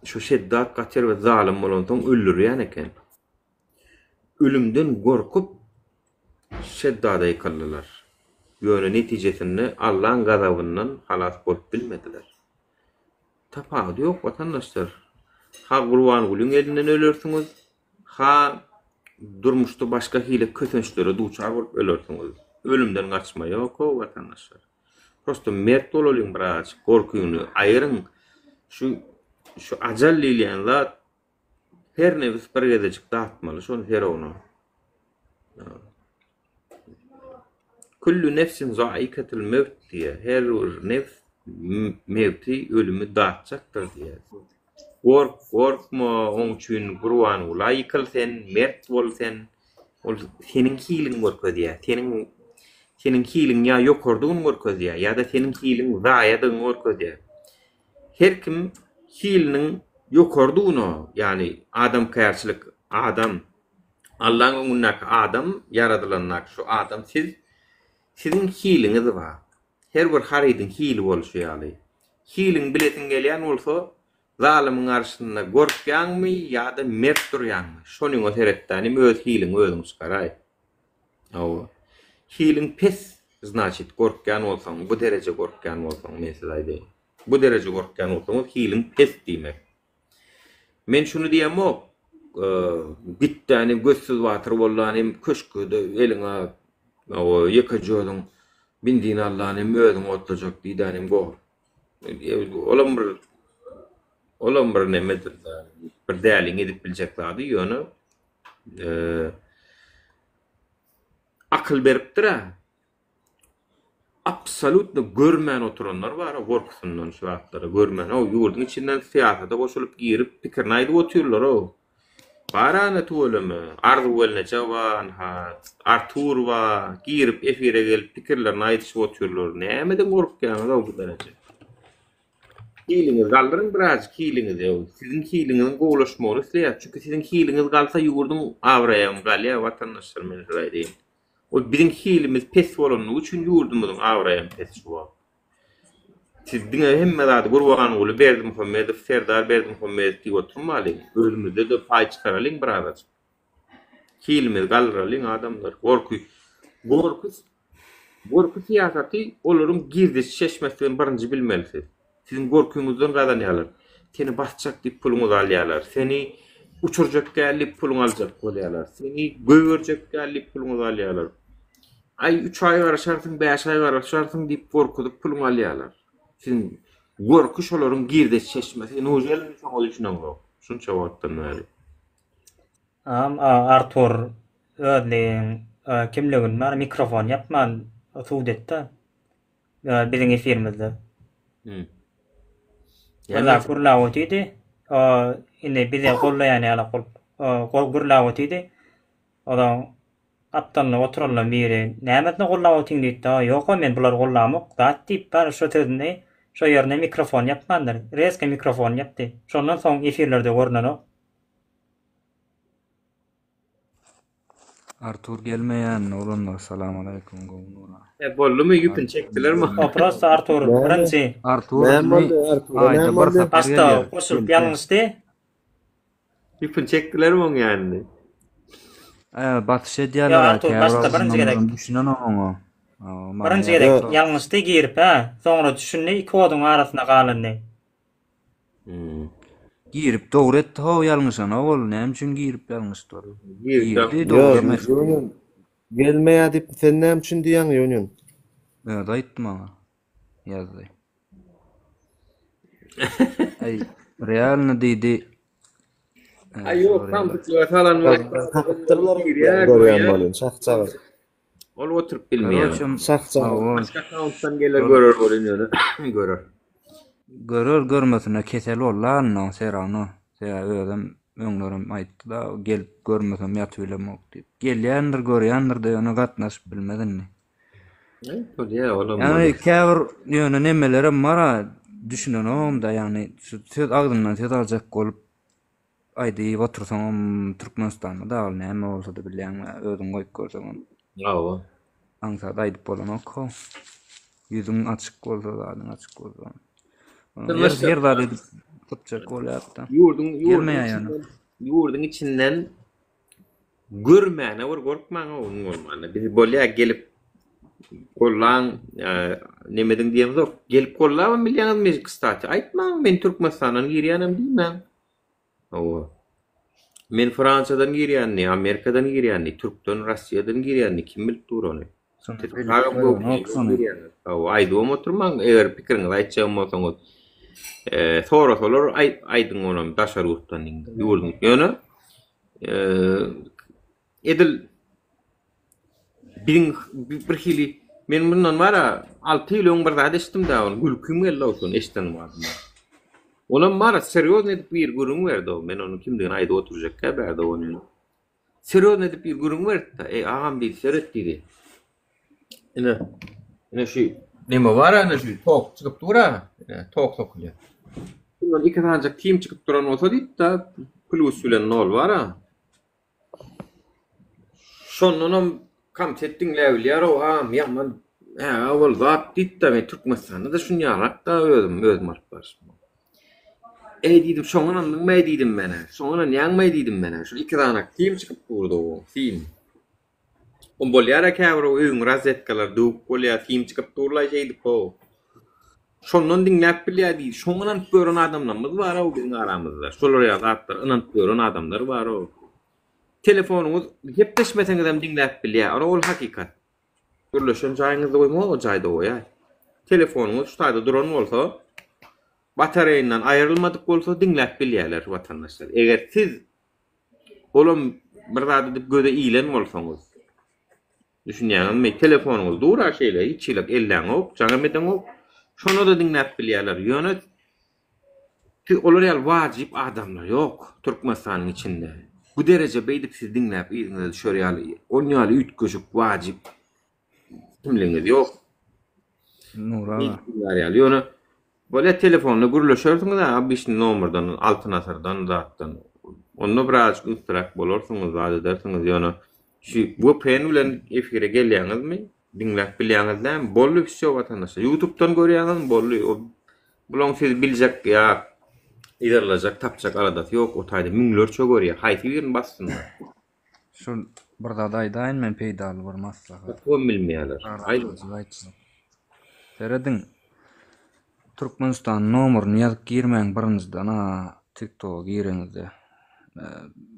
şu Şeddat gaty erbet zalym bolansoň öldürýän eken. Ölümden gorkup Şeddada ýykyldylar. Ýöne netijesinde Allaň gazabyndan halas bolup bilmediler. Tapawudy ýok watandaşlar. Ha Gurbangulyň elinden ölersiňiz, ha durmuşda başga hili kösençlere duçar bolup ölersiňiz. Ölümden gaçma ýok-ow watandaşlar. Prosto mert bolalyň birazajyk, gorkyny aýyryň. Şu şu ajal diýilýän zat her nebis bir gezejik datmaly şony ferowna. Kullu nefsin zaikatul mewt diýýär. Her bir nefs mewti, ölümi datjakdyr diýýär. Gork, gorkma, oň üçin Gurbangula ýykyl sen, mert bol sen. Ol seniň hiliňi görkezýär. Seniň seniň hiliň ýa ýokardygyny görkezýär, ýa-da seniň hiliň zaýadygyny görkezýär. Her kim hiliniň ýokardygyna, ýagny adamkärçilik, adam, Allaň öňündäki adam, ýaradylandaky şu adam siz, siziň hiliňiz bar. Her bir harydyň hili bolşy ýaly. Hiliňi bilesiň gelýän bolsa, zalymyň garşysynda gorkýaňmy ýa-da mert durýaňmy? Şonyňa seretdänim öz hiliňi özüň çykaraý. Hawa. Hiliň pes, znaçit, gorkýan bolsaň, bu dereje gorkýan bolsaň, men size aýdaýyn. Bu dereje gorkýan bolsaňyz, hiliň pes diýmek. Men şuny diýemok, gitdänim gözsüz batyr boldanym köşkde eliňe ýekeje özüň benzin aldanym özüň otlajak diýdänim gor. Olam bir olam bir nemedir bir däliň edip biljek zady ýöne akyl beripdir-ä. Absolutno görmän oturanlar bar gorkusyndan şu zatlary görmän o ýurduň içinden syýasata goşulyp girip pikirini aýdyp otyrlar o. Bar-a tüweleme. Arzuw gelneje bar, ynha, Artur bar. Girip efire gelip pikirlerini aýdyşyp otyrlar. Nämeden gorkýaňyz-ow bu dereje? Hiliňizi galdyryň birazjyk hiliňizi. Siziň hiliňiziň gowulaşmagyny isleýäs. Çünki siziň hiliňiz galsa ýurduň abraýam galýar watandaşlar men size aýdaýyn. Ol biziň hilimiz pes bolanlygy üçin ýurdumyzyň abraýam pes şu wagt. Siz diňe hemme zady Gurbanguly Berdimuhamedow, Serdar Berdimuhamedow diýip oturmalyň. Özümizde-de paý çykaralyň birazajyk. Hilimizi galdyralyň adamlar. Gorky gorky gorky syýasaty olaryň girdeji çeşmesidigini birinji bilmeli siz. Siziň gorkyňyzdan gazanýarlar. Seni basjak diýip puluňyzy alýarlar. Seni uçurjak däl diýip puluňy aljak bolýarlar. Seni goýberjek däl diýip puluňyzy alýarlar. Aý üç aý garaşarsyň, bäş aý garaşarsyň diýip gorkuzyp puluňy alýarlar. Siziň gorky şolaryň girdeji çeşmesi. Nužel şoňa düşüneňzok şunça wagtdan bäri. Agam Artur özüniň kimligini bar mikrofon ýapman subut etdi biziň efirimizde. Bir zat gürläp otyrdy. Indi bize gollaýan ýalak bolup gürläp otyrdy. Ozaň gapdalynda oturanlaryň biri nämesine gollap otyň diýipdi. Ýok-a men bulary gollamok zat diýip bar şo sözüni şo ýerine mikrofon ýapmandyr. Rezko mikrofony ýapdy. Şondan soň efirlerde görnenok. Artur gelmeýänini oglanlar salamaleýkum gowy nura. E boldumy ýüpüni çekdilermi? O prosta Artur birinji Artur Näme indi boldy Artura aýda näme bir boldy? sapar başda gelýär. goşulyp Gelse. ýalňyşdy. Ýüpüni çekdilermi oň ýanyny? E, basyş Ýok edýärler ha Artur käbir başda birinji gezek adamlaram düşünenok oňa. Hawa, maňa birinji ýazdy. gezek Ýok. ýalňyşdy girip hä soňra düşündi iki oduň arasynda galyndy. Hmm. Girip dogry etdi how ýalňyşanok ol näme üçin girip ýalňyşdy ol. Girip Girdi Ýok, dogry etdi. Union gelmeýär diýip sen näme üçin diýýäň Union? Özi aýtdy maňa. Ýazdy. Aý realno diýdi. Aý ýok, samsyklyga salan bolup Tapypdyrlar girýär, görýän görýär. bolýan şahçagyz. Ol oturyp bilmeýär. Karoçem Şahçagyz. hawa. Başga akkauntdan geler görer bolýan ýöne görer. Görer görmesine kesel boldy anna serano. Sebäbi özem öňlerem aýtdy-da gelip görmesem ýatyp bilemok diýip. Gelýändir görýändir-de ýöne gatnaşyp bilmez indi. Bolýar olam Ýagny bolýar. käbir ýöne nemelerem bar-a düşünenogam-da ýagny şu söz agzyndan söz aljak bolup aýdyp otursaňam Türkmenistanda dagy näme bolsa-da bilýäň-ä özüň goýup görseňem. Hawa. Aňsat aýdyp bolanok-how. Ýüzüň açyk bolsa, zadyň açyk bolsa. Her, her zat edip sypjak bolýar-da. Ýurduň ýurduň Gelmeýär ýöne. içinden ýurduň içinden Görmäne bir gorkmaň oň bolmanda. Biz bolýa gelip gollaň nemediň diýemzok. Gelip gollabam bilýäňizmi kstati aýtmaň men Türkmenistandan girýänem diýmäň. Hawa. Men Fransiýadan girýänini, Amerikadan girýänini, Türkden, Rossiýadan girýänini kim bilip dur ony. Hawa, aýdybam oturmaň, eger pikiriňizi aýtjagam bolsaňyz. Sorasalar aýdyň onam daşary ýurtdan diýiň. Ýurduň ýöne edil biziň bir hili men mundan bara 6 ýyl öň bir zat eşitdim-de, ony gülkim geldi şony eşiden wagtymda. Onam bara serýozny edip bir gürrüň berdi o. Men onuň kimdigini aýdyp oturjakka bärde ony. Serýozny edip bir gürrüň berdi-de, Eý, agam diýdi, seret diýdi. Ine, ine şu neme bar ine şu tok çykyp dur-a, ine tok sokulýar. Şundan iki sanjak tim çykyp duran bolsa diýip-de, plýus bilen nol bar-a. Şondanam komitet diňläbilýär-ow, agam, ýaman, hä, ol zat diýip-de, men Türkmenistanda-da şuny ýarak-da özüm, özüm alyp barşym. Eý diýdim, şoňa ynandyňmy-eý diýdim men-ä. Şoňa ynanýaňmy-eý diýdim men-ä. Şol iki danak sim çykyp durdy o, sim. O bolýar-a käbir o öýüň rozetkalary döwük bolýar, sim çykyp dur-laý şeýdip-ow. Şondan diňläp bilýär diýdi. Şoňa ynanyp ýören adamlarymyz bar-ow biziň aramyzda. Şolar ýaly zatlara ynanyp ýören adamlar bar-ow. Telefonyňyz gepleşmeseňizem diňläp bilýär. Ana ol hakykat. Gürleşen jaýyňyzda goýmaň o jaýda goýaý. Telefonyňyz şu taýda duran bolsa, batareýinden aýrylmadyk bolsa diňläp bilýärler watandaşlar. Eger siz olam bir zat edip göze ilen bolsaňyz, düşünýäňizmi? Telefonyňyz dur-a şeýle, hiç hili elläňok, jaňam edeňok. Şonda-da diňläp bilýärler. Ýöne olar ýaly wajyp adamlar ýok Türkmenistanyň içinde. Bu dereje beýdip sizi diňläp yzyňyza düşer ýaly, on ýaly üýtgeşik wajyp kimligiňiz ýok. Nury aga. Diňlär ýaly. Ýöne bolýa telefonda gürleşersiňiz-ä obyçny nomerden, Altyn asyrdan zatdan. Onda birazajyk ünsliräk bolarsyňyz, zat edersiňiz. Ýöne şu VPN bilen efire gelýäňizmi? Diňläp bilýäňiz dämi? Boldy wsýo watandaşlar. Ýutubdan görýäňizmi? Boldy. O bulaň sizi biljek ýa yzarlajak, tapjak aladasy ýok. O taýda müňlerçe görýär. Haýsy birini bassynlar? Şol bir zat aýdaýyn men peýdaly bir maslahat. Tapybam bilmeýärler. Aýdyň. Serediň. Türkmenistan nomerini ýazyp girmäň birinjiden a TikToka gireňizde.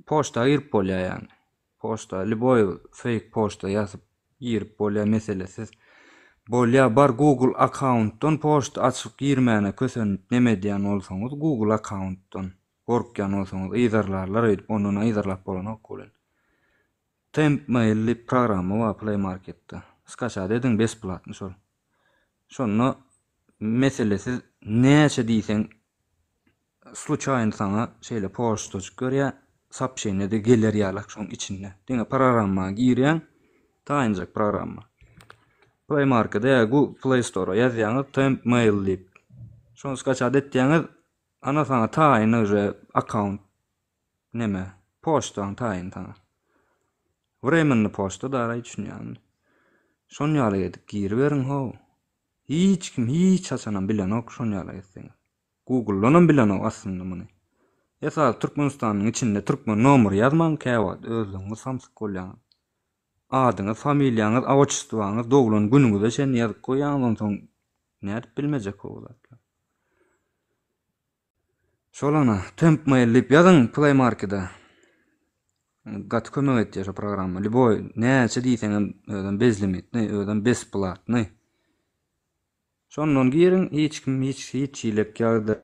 Poçta girip bolýar ýagny. Poçta lýuboý feýk poçta ýazyp girip bolýar meselesiz. Bolýar bar google akkauntdan poçta açyp girmäne kösenip neme edýän bolsaňyz google akkauntdan gorkýan bolsaňyz yzarlarlar öýdüp ondan yzarlap bolanok welin. Temp mail diýip programma bar play marketde skaçat ediň besplatny şol. Şonda meselesiz näçe diýseň Sluçaýny saňa şeýle poçtajyk berýär, sopşeniýede geler ýalak şoň içinde. Diňe programma girýäň, taýynjak programma. Play Markete ýa Google Play Store-a ýazýaňyz Temp Mail diýip. Şony skaçat etýäňiz, ana saňa taýyn uje akkaunt neme, poçtaň taýyn saňa. Wremenny poçta daraý düşünýäňmi? Şon ýaly edip giriberiň how. Hiç kim hiç haçanam bilenok şon ýaly etseňiz. Googledanam bilenok aslynda muny. Esasy Türkmenistanyň içinde türkmen nomer ýazmaň käwagt özlügiňiz samsyk bolýaňyz. Adyňyz, familiýaňyz, oçestwaňyz, doglan günüňize çenli ýazyp goýýaňyz onsoň nädip bilmejek o zatlar. Şol ana temp mail diýip ýazyň play markete. Gaty kömek etýär şo programma. Lýuboý näçe diýseňem özem bezlimitny, özem besplatny. Şondan giriň hiç kim hiç hiç hilek ýagda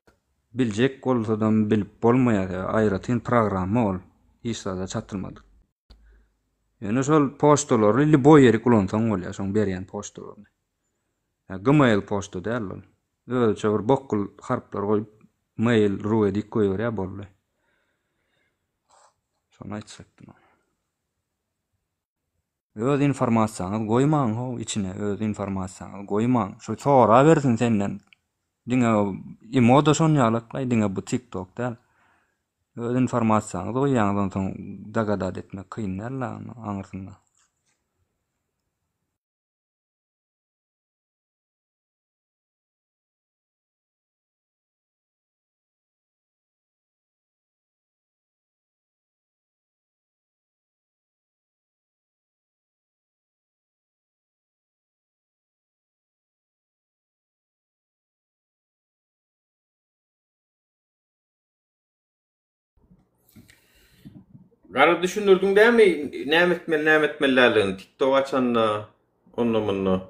biljek bolsadam bilip bolmaýar sebäbi aýratyn programma ol hiç zada çatylmadyk. Ýöne şol poçtalary lýuboý ýerik ulansaň bolýar şoň berýän poçtalaryny. Ýa gmail poçta däl ol. Özüçe bir bokgul harplar goýup mail ru diýip goýberýär boldy. Şony aýtjakdym. Öz informasiýaňyz goýmaň how içine öz informasiýaňyzy goýmaň şu sorabersin senden diňe imoda şon ýalyklaý diňe bu tik tok däl öz informasiýaňyzy goýýaňyz onsoň dogadat etmek kyn däl aňyrsynda. Gara düşündirdiň dämi näme etmeli näme etmeli däldigini TikTok açanda onda munda.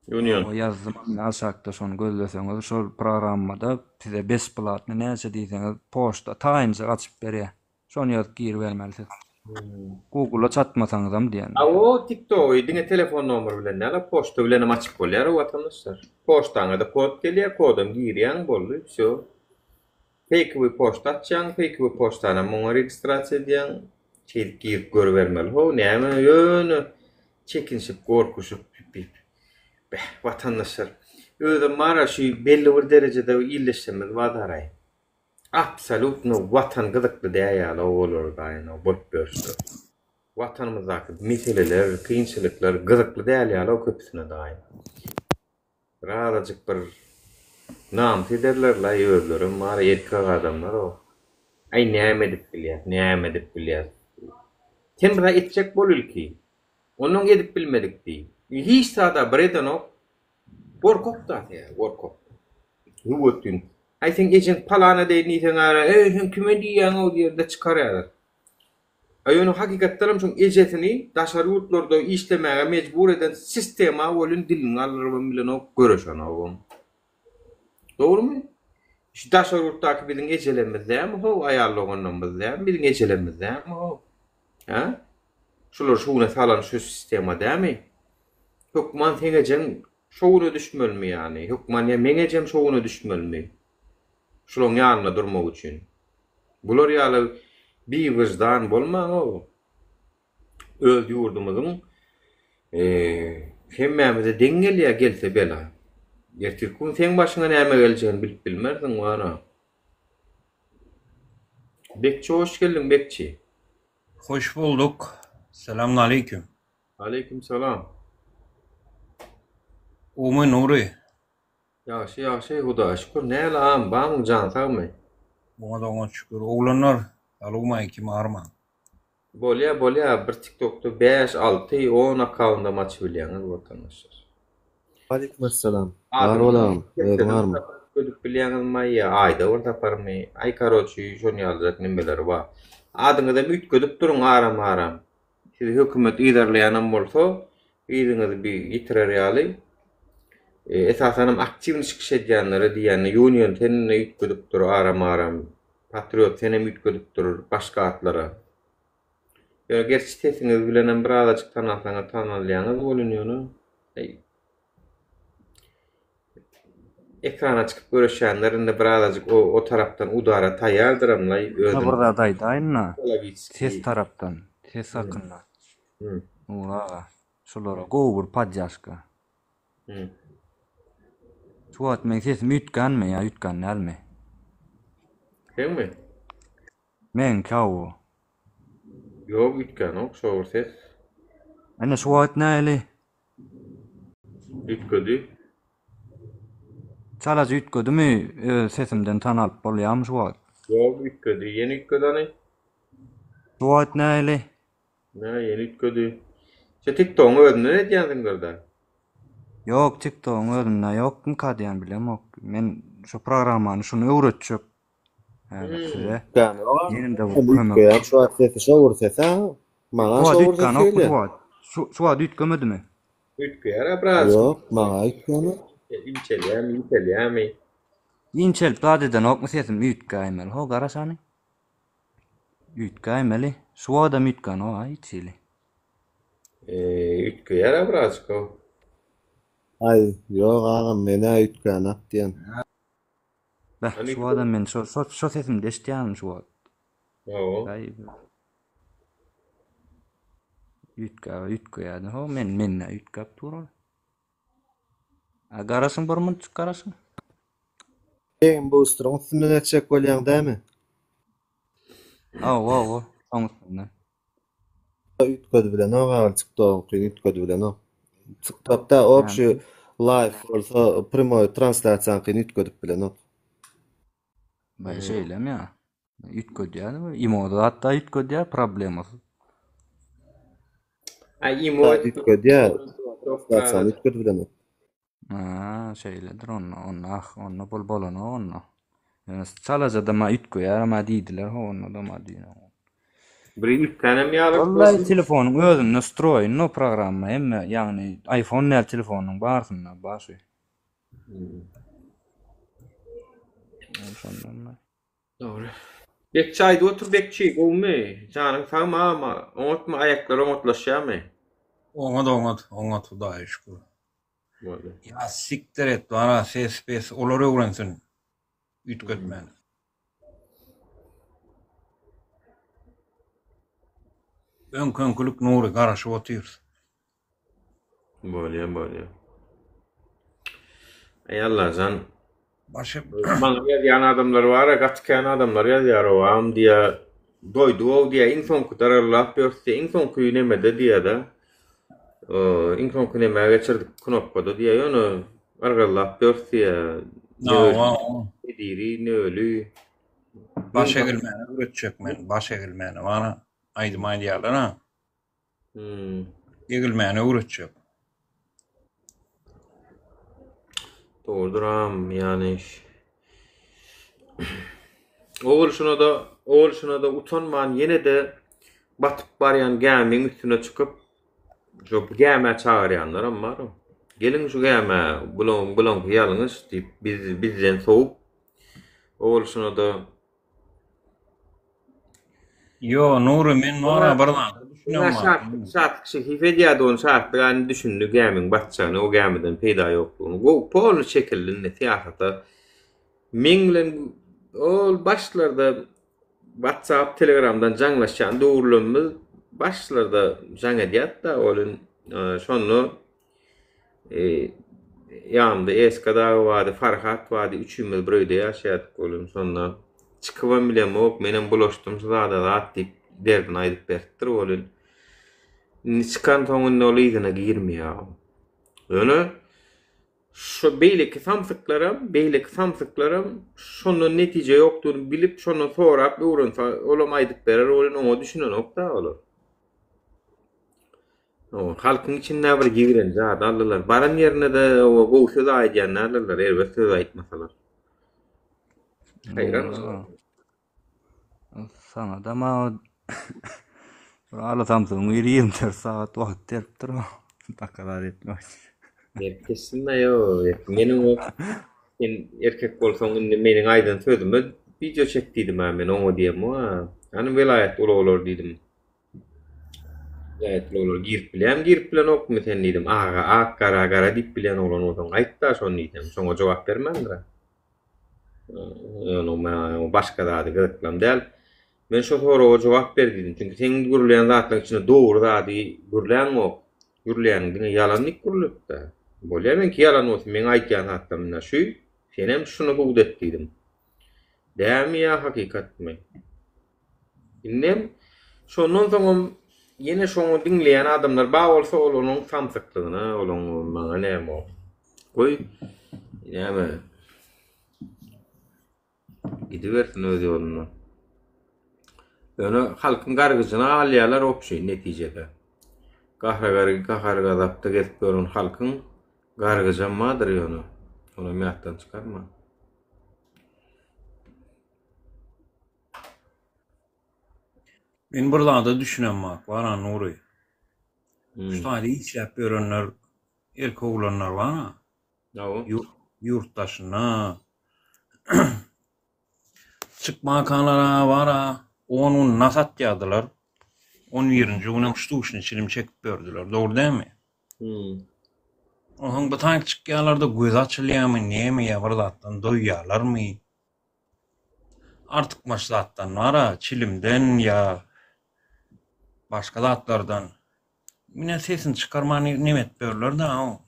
Union. O ýazdym indi aşakda şony gözleseňiz şol programmada size besplatny näçe diýseňiz poçta taýynjak açyp berýär. Şony ýazyp giribermeli siz. Google-a çatmasaňyzam diýen. A o TikTogy diňe telefon nomer bilen däl, poçta bilenem açyp bolýar o watandaşlar. Poçtaňa-da kod gelýär, kodam girýäň boldy, wsýo. Feýkowy poçta açýaň, feýkowy poçtanam muňa registrasiýa edýäň. Şeýdip girip görübermeli how, näme ýöne çekinişip, gorkuşyp beh, watandaşlar. Özem bar-a şu belli bir derejede illeşdirmez bazaraý. Absolutno watan gyzykly däl ýaly owalar daýyna bolup ýörüşler. Watanymyzdaky meseleler, kynçylyklar gyzykly däl ýaly köpüsine daýy. Birazajyk bir namys ederlerlaý özlerem bar erkek adamlar o. Aý näme edip bilýäs, näme edip bilýäs. Sen bir zat etjek bol ilki. Onnoň edip bilmedik diý. Hiç zada bir edenok. Gorkak da sen, gorkak. Hüwwetdin. Aý seň ejeň palan edeýin diýseň ara, eý sen kime diýýäň-ow diýerde çykar häzir. A ýöne hakykatdanam şoň ejesini daşary ýurtlarda işlemäge mejbur eden sistema welin dilini galdyrybam bilenok, göreşenogam. Dogrumy? Şu daşary ýurtdaky biziň ejelerimiz dälmi how, aýal doganlarymyz dälmi, biziň ejelerimiz dälmi how? Hä? Şular şu güne salan şu sistema dälmi? Hökman seň ejeň şo güne düşmelimi ýany? Hökman ýa meň ejem şo güne düşmelimi? Şulaň ýanynda durmak üçin. Bular ýaly biwyždan bolmaň-ow. Öz ýurdumyzyň hemmämize deň gelýär gelse bela. Ertirki gün seň başyňa näme geljegini bilip bilmersiň wara. Bekçi hoş geldiň Bekçi. Hoş bulduk. Selamünaleyküm. Aleyküm salam. Gowmy Nury? Ýagşy ýagşy Hudaýa şükür näle agam barmyň jan sagmy? Oňat oňat şükür. Oglanlar salowmaleýkim armaň. Bolýa bolýa bir tiktokda 5 6 10 akkaundam açyp bilýäňiz watandaşlar. Aleykümessalam. Bar bol agam. Özüň barmy? Ödüp bilýäňizmi ýa aýda bir saparmy? Aý karoçi şon ýalyjak nimeleri bar. Adyňyzam üýtgedip duruň aram aram. Sizi hökümet yzarlaýanam bolsa, yzyňyzy bir ýitirer ýaly. Esasanam aktiwny çykyş edýänlere diýýän, Union sen-de üýtgedip dur aram-aram. Patriot senem üýtgedip dur başga atlara. Ýöne gerçi sesiňiz bilenem birazajyk tanasaňyz tanalýaňyz welin ýöne. Ekrana çykyp göreşýänler indi birazajyk o o tarapdan udara taýýardyramlaý özüni. Bir zat aýdaýyn-da, ses tarapdan, ses hakynda. Nury aga, şulara gowy bir podýaşka. Şu wagt meň sesim üýtgänmi ýa üýtgän dälmi? Seňmi? Meňki hawa. Ýok üýtgänok şo bir ses. Ine şu wagt nähili? Üýtgedi. Çalaja üýtgedimi öz sesimden tanalyp bolýarmy şu wagt? Ýok üýtgedi. Ýene üýtgedi hany. Şu wagt nähili? Nä ýene üýtgedi. Sen TikTogyň özünden edýänsiňdir-dä. Ýok TikTogyň özünde ýokmyka diýýän bilemok. Men şu programmany şuny öwretjek. Häzir size. Ýene-de bir kömek. Üýtgeýär şu wagt sesi şo bir ses a. Maňa şo bir ses gelýär. Şu şu wagt üýtgemedimi? Üýtgeýär-ä biraz. Ýok, maňa üýtgänok. Inçelýärmi, inçelýärmi? Inçelip zat edenokmy sesim üýtgäýmeli. Ho garaş hany. Üýtgäýmeli. Şu wagtam üýtgänok-a hiç hili. Üýtgeýär-ä birazjyk o. Aý, ýok agam, men-ä üýtgänok diýen. Beh, şu wagtam men şo şo şo sesimde eşitýärin şu wagt. Hawa. Aý. Üýtgäp, üýtgeýärdi. Ho, men men-ä üýtgäp dur ol. A garaşyň bir minutjyk garaşyň. Game boosteryň üstünden etjek bolýaň dämi? Hawa, hawa, şoň üstünden. Üýtgedi bilenok aga tiktokyny üýtgedi bilenok. Tiktokda obşi live bolsa primoý translýasiýaňkyny üýtgedip bilenok. Baý şeýlemi ýa? Üýtgedýär, imoda hatda üýtgedýär problemasyz. Aý imo üýtgedýär. Translýasiýany üýtgedip bilenok. Ha, şeýledir onda. Onda ah, onda bol bolanok onda. Ýöne çalaja-da ma üýtgeýär ma diýdiler, ho onda-da ma diýen. Bir üýtgänem ýaly. Wallahi telefonyň özünde stroýny programma hemme, ýagny iPhone däl telefonyň barsynda bar şu. Şondan. Dogry. Bekçi aýdyp otur Bekçi, gowumy? Janyň sagmy agam? Oňatmy aýaklar oňatlaşýarmy? Oňat oňat oňat Hudaýa şükür. Boldy. Ýa sikdir et bara ses pes olar öwrensin üýtgetmäni. Öňki-öňkülik Nury garaşyp otyrys. Bolýa bolýa. Aý Allajan. Başy Maňa ýazýan adamlar bar-a, gaty kän adamlar ýazýar owam diýýä. Doýdug-ow diýýä, iň soňky darallap ýörüs diýýä, iň soňky nemede diýýä-de. Iň soňky nemä geçirdik knopkada diýýä, ýöne yrgyllap ýörüs diýýä. Ne öli, ne diri, ne öli. Baş egilmäni öwretjek men, baş egilmäni. Bana aýdym aýdýarlar-a. Hmm. Egilmäni öwretjek. Dogrudyram, ýani Owal şuna-da, owal şuna-da utanman ýene-de batyp barýan gämiň üstüne çykyp, şo gämä çagyrýanlaram bar. Geliň şu gämä, bulaň, bulaňky ýalňyş diýip, biz, bizden sowup, owal şuna-da Ýo, Nury, men bara bir zada düşünemok. Şatlyk, şatlyk şehif edýärdi ony, şatlyk any düşündi gämiň batjagyny, o gämiden peýda ýoklugyny. Gowy, polny çekildi indi syýasata. Meň bilen ol başlarda. WhatsApp, Telegramdan jaňlaşýan döwürlerimiz başlarda jaň edýärdi-de, ol şonda ýanymda Eska dagy bardy, Farhat bardy, üçimiz bir öýde ýaşaýardyk ol şonda. Çykybam bilemok, menem bulaşdym şu zada zat diýip derdini aýdyp beripdir ol. Indi çykansoň indi ol yzyna girmeýär. Ýöne Şo beýleki samsyklaram, beýleki samsyklaram şondan netije ýokdugyny bilip, şondan sorap öwrense, olam aýdyp berer welin oňa düşünenok-da olar. O, halkyň içinde bir ýigrenji ady aldylar. Baran ýerinde-de o gowy söz aýdýan däldirler, erbet söz aýtmasalar. Haýran. Saňa da maňa bir ala samsygyň biri 24 sagat wagt beripdir. Bakalar etmek üçin. Berip geçsin-de ýok. Meniň o sen erkek bolsaň indi meniň aýdan sözüme wideo çek diýdim-ä men oňa diýemok-a. Hany welaýat ulaglar diýdim. Welaýat ulaglar girip bilýämi, girip bilenokmy sen diýdim. Aga ak, gara gara diýip bilýän oglan bolsaň aýt-da şony diýsem. Şoňa jogap bermändir-ä. Ýöne maňa başga zady gyzyklam däl. Men şo soraga jogap ber diýdim. Çünki seň gürleýän zatlaryň içinde dogry zady gürläňok. Gürleýäniň diňe ýalan diýip gürlüpdi. Bolýa meňki ýalan bolsun, meň aýdýan zatlarym ine şu. Senem şuny subut et diýdim. Dälmi ýa hakykatmy? Indem şondan soňam ýene şoňa diňleýän adamlar bar bolsa ol onuň samsyklygyna, olaň maňa näme o. Goý näme gidibersin öz ýoluna. Ýöne halkyň gargyjyna galýarlar opşy netijede. Gahar gahar gazapda gezip ýören halkyň gargyjam bardyr ýöne. Onam ýatdan çykarma. Men bir zada düşünemok, Baran Nury. Şu taýda işläp ýörenler, erkek oglanlar bar-a. Ýurt, ýurt daşynda. Çykmakalar-a bar-a, on gün nas atýardylar. On birinji günem ştuşny çilim çekip ýördüler. Dogry dälmi? Onsoň bu taýyk çykýarlar-da gözi açylýarmy, näme ýa bir zatdan doýýarlarmy? Artykmaç zatdan bar-a, çilimden ýa başga zatlardan. Ine sesini çykarman neme edip ýörler-dä o.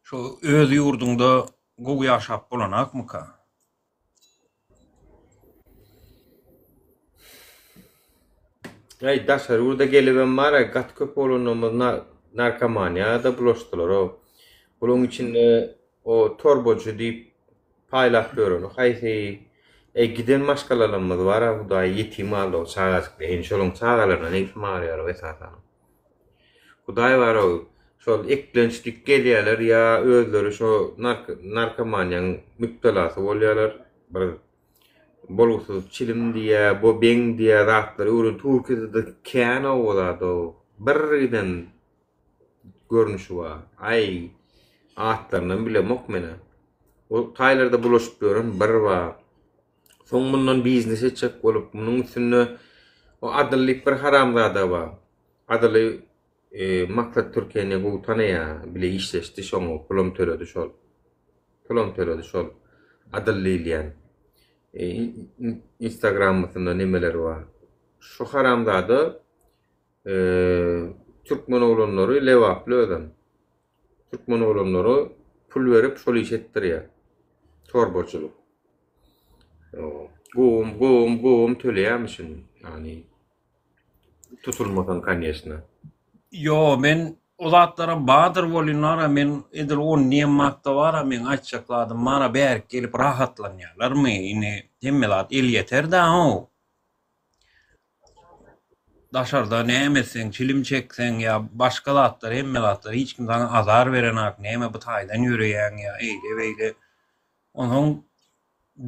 Şo öz ýurduňda gowy ýaşap bolanakmyka? Äý daşary ýurda gelibem bar-a gaty köp oglanlarymyz narkomaniýa-da bulaşdylar-ow. Bularyň içinde o torbajy diýip paýlap ýöreni haýsy? Äý giden maşgalalarymyz bar-a hudaý ýetim galdy o çagajyklar. Indi şolaryň çagalaryna nebsim agyrýar-ow esasan. Hudaý bar-ow şol eklenç diýip gelýärler ýa özleri şo narkomaniýaň mübtelasy bolýarlar. Bir Bolgusyz çilim diýýä, bo beň diýýä zatlary öwren Türkiýede-de kän o zat-ow. Bir giden görnüşi bar. Aý, atlarynam bilemok men-ä. O taýlarda bulaşyp ýören bir bar. Soň mundan biznes etjek bolup, munuň üstünde o Adyl diýip bir haramzada bar. Adyly Maksat Türkiýäni gowy tanaýar, bile işleşdi şoňa, pulam töledi şol. Pulam töledi şol. Adyl diýilýän. Instagramysynda nemeleri bar. Şu haramzada türkmen oglanlary lebaply özem. Türkmen oglanlary pul berip şol işi etdirýär. Torbaçylyk. Gowum, gowum, gowum töleýärmişin. Ýagny Tutulmasaň koneşna. Ýo men o zatlaram bardyr welin bara men edil on diýen makda bara meň aýtjak zadym bara bärik gelip rahatlanýalarmy indi hemme zat elýeter-dä how. Daşarda näme etseň çilim çekseň ýa başga zatlar hemme zatlar hiç kim saňa azar berenak näme bu taýdan ýöreýäň ýa eýle beýle onsoň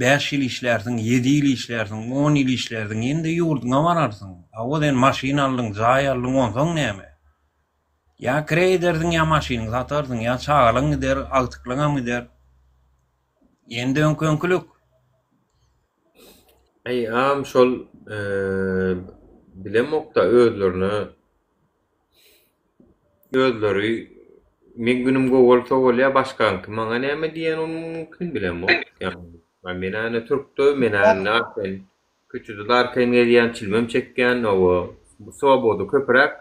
Bäş ýyl işlärsiň, ýedi ýyl işlärsiň, on ýyl işlärsiň, ýene-de ýurduňa bararsyň. Hawa, sen maşyn aldyň, jaý aldyň, onsoň näme? Ýa kireý edersiň, ýa maşynyňy satarsyň, ýa çagalaň gider, agtyklaňam gider. Ýene-de öňki-öňkülik. Äý, agam şol bilemok-da özlerine Özleri meň günüm gowy bolsa bolýa başgaňky maňa näme diýen mümkin bilemok. Ýagny men ene türkde men ene sen. Köçede-de arkaýyn gezýän, çilimem çekýän, hawa, swoboda köpüräk.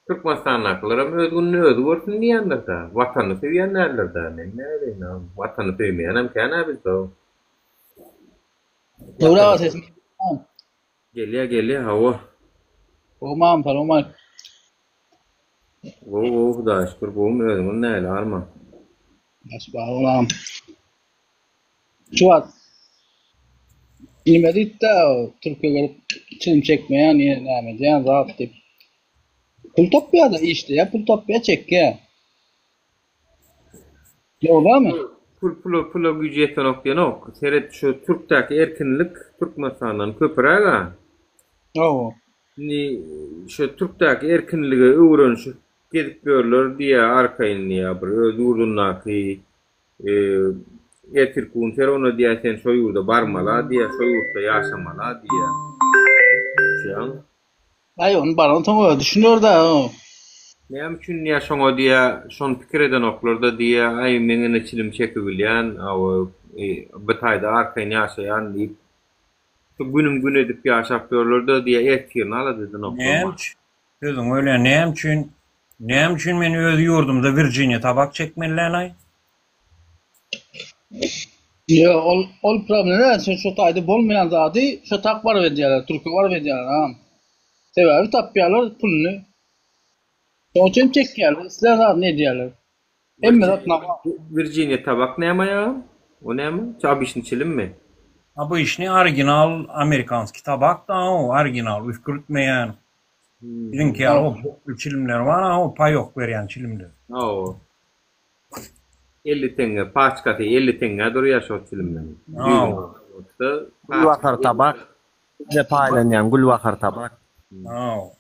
Türkmenistandakylaram öz gününi özi görsün diýýändir-dä. Watanyny söýýän däldir-dä. Men näbileýin, watanyny söýmeýänem kän-ä bizde. Döwre aga sesim gelýärmi? Gelýär, gelýär, hawa. Gowmy agam, salowmaleýkim. Gowy, gowy, Hudaýa şükür, gowumy, özüňiz nähili, Arman? Ýagşy, bar bol agam. Şu wagt nime diýipdi Türkiýe gelip çilim çekmeýän ýa näme edýän zat diýip. Pul tapýar-da işleýär, pul tapýar, çekýär. Dogrymy? Pul pula pula güýji ýetenok diýenok. Seret şu türkdäki erkinlik Türkmenistandan köpüräg-ä. Hawa. Indi şu türkdäki erkinlige öwrenişip gezip ýörler diýýär arkaýyn diýýär bir öz ýurdundaky Ertirki gün Ferona diýýär, sen şo ýurda barmala diýýär, şo ýurtda ýaşamala diýýär. Düşýäňmi? Aý, ony baransoň özi düşüner-dä o. Näme üçin diýýär, şoňa diýýär, şony pikir edenoklar-da diýýär, aý, men ine çilim çekibilýän, hawa, bu taýda arkaýyn ýaşaýan diýip, şu günüm gün edip ýaşap ýörler-de diýýär, ertirini alada edenoklar. Näme üçin? Sözüňi bölýän, näme üçin, näme üçin men öz ýurdumda Wirjiniýa tabak çekmeli däl-aý? Ýok, ol ol problem däl, sen şo taýda bolmaýan zady şo tak baryp edýärler, türke baryp edýärler agam. Sebäbi tapýarlar puluny. Şoň üçin çekýärler, islän zadyny edýärler. Hemme zat nagt. Wirjiniýa tabak näme agam? O näme? Şu obyçny çilimmi? Obyçny original amerikanskiý tabak da o original üfkürtmeýän. Biziňki ýaly o bokly çilimler bar a o paýok berýän çilimler. Hawa. 50 teňňe paçkasy 50 teňňä durýar şo çilimden. Hawa. Gülbahar tabak. Bize paýlanýan Gülbahar tabak. Hawa.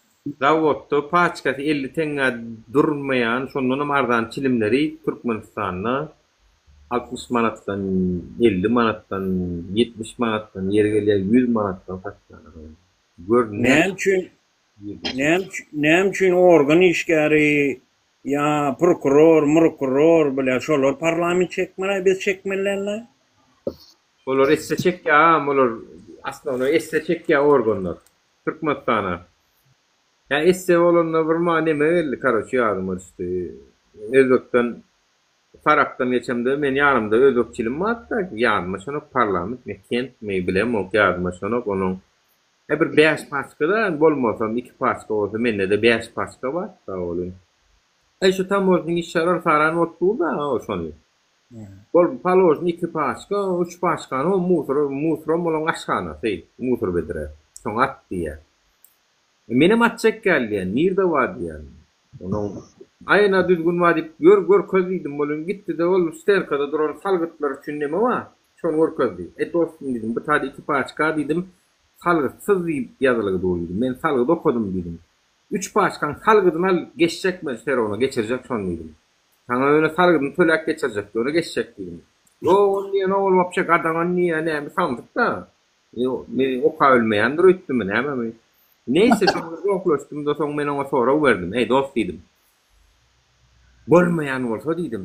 Zawodda paçkasy 50 teňňä durmaýan şondanam arzan çilimleri Türkmenistanda 60 manatdan, 50 manatdan, 70 manatdan, ýeri gelýär 100 manatdan satýarlar. Gör Näme üçin näme näme üçin organ işgäri ýa prokuror, mrokuror bile şolar parlament çekmeli, biz çekmeli dälmi? Olar esse çekýär agam olar asnownoý esse çekýär organlar Türkmenistana. Hä esse bolanda bir maňa neme geldi karoçe ýadyma düşdi. Özbekden Farapdan geçemde men ýanymda özbek çilim bardy-da ýadyma şonok parlamentmi kentmi bilemok ýadyma şonok onuň E bir bäş paçka-da bolmasam iki paçka bolsa mende-de bäş paçka bar sag boluň. Aý şu tamožnyň işgärleri saran bolup dur-da o şony. Bol položny iki paçka, üç paçkany o musor, musoram olaň aşhanasy, musor bedre. Şoňa at diýýär. E menem atjak gel diýýän, nirde bar diýýän. Onuň aýna düzgün bar diýip, ýör görkez diýdim, ol indi gitdi-de ol stenkada duran salgytlar üçin neme bar, şony görkezdi. E dostum diýdim, bu taýda iki paçka diýdim, salgytsyz diýip ýazylgy dur diýdim. Men salgyt okadym diýdim. Üç paçkaň salgydyny al, geçjek men serowna, geçirjek şony diýdim. Saňa ýöne salgydyny töläp geçirjek, ýöne geçjek diýdim. Ýok ol diýen ol wapşe gadagan diýýä näme samsyk-da. Meni okabilmeýändir öýtdümi nämemi. Neýse şoň bilen gohlaşdym-da soň men oňa sorag berdim. Eý dost diýdim. Bolmaýan bolsa diýdim.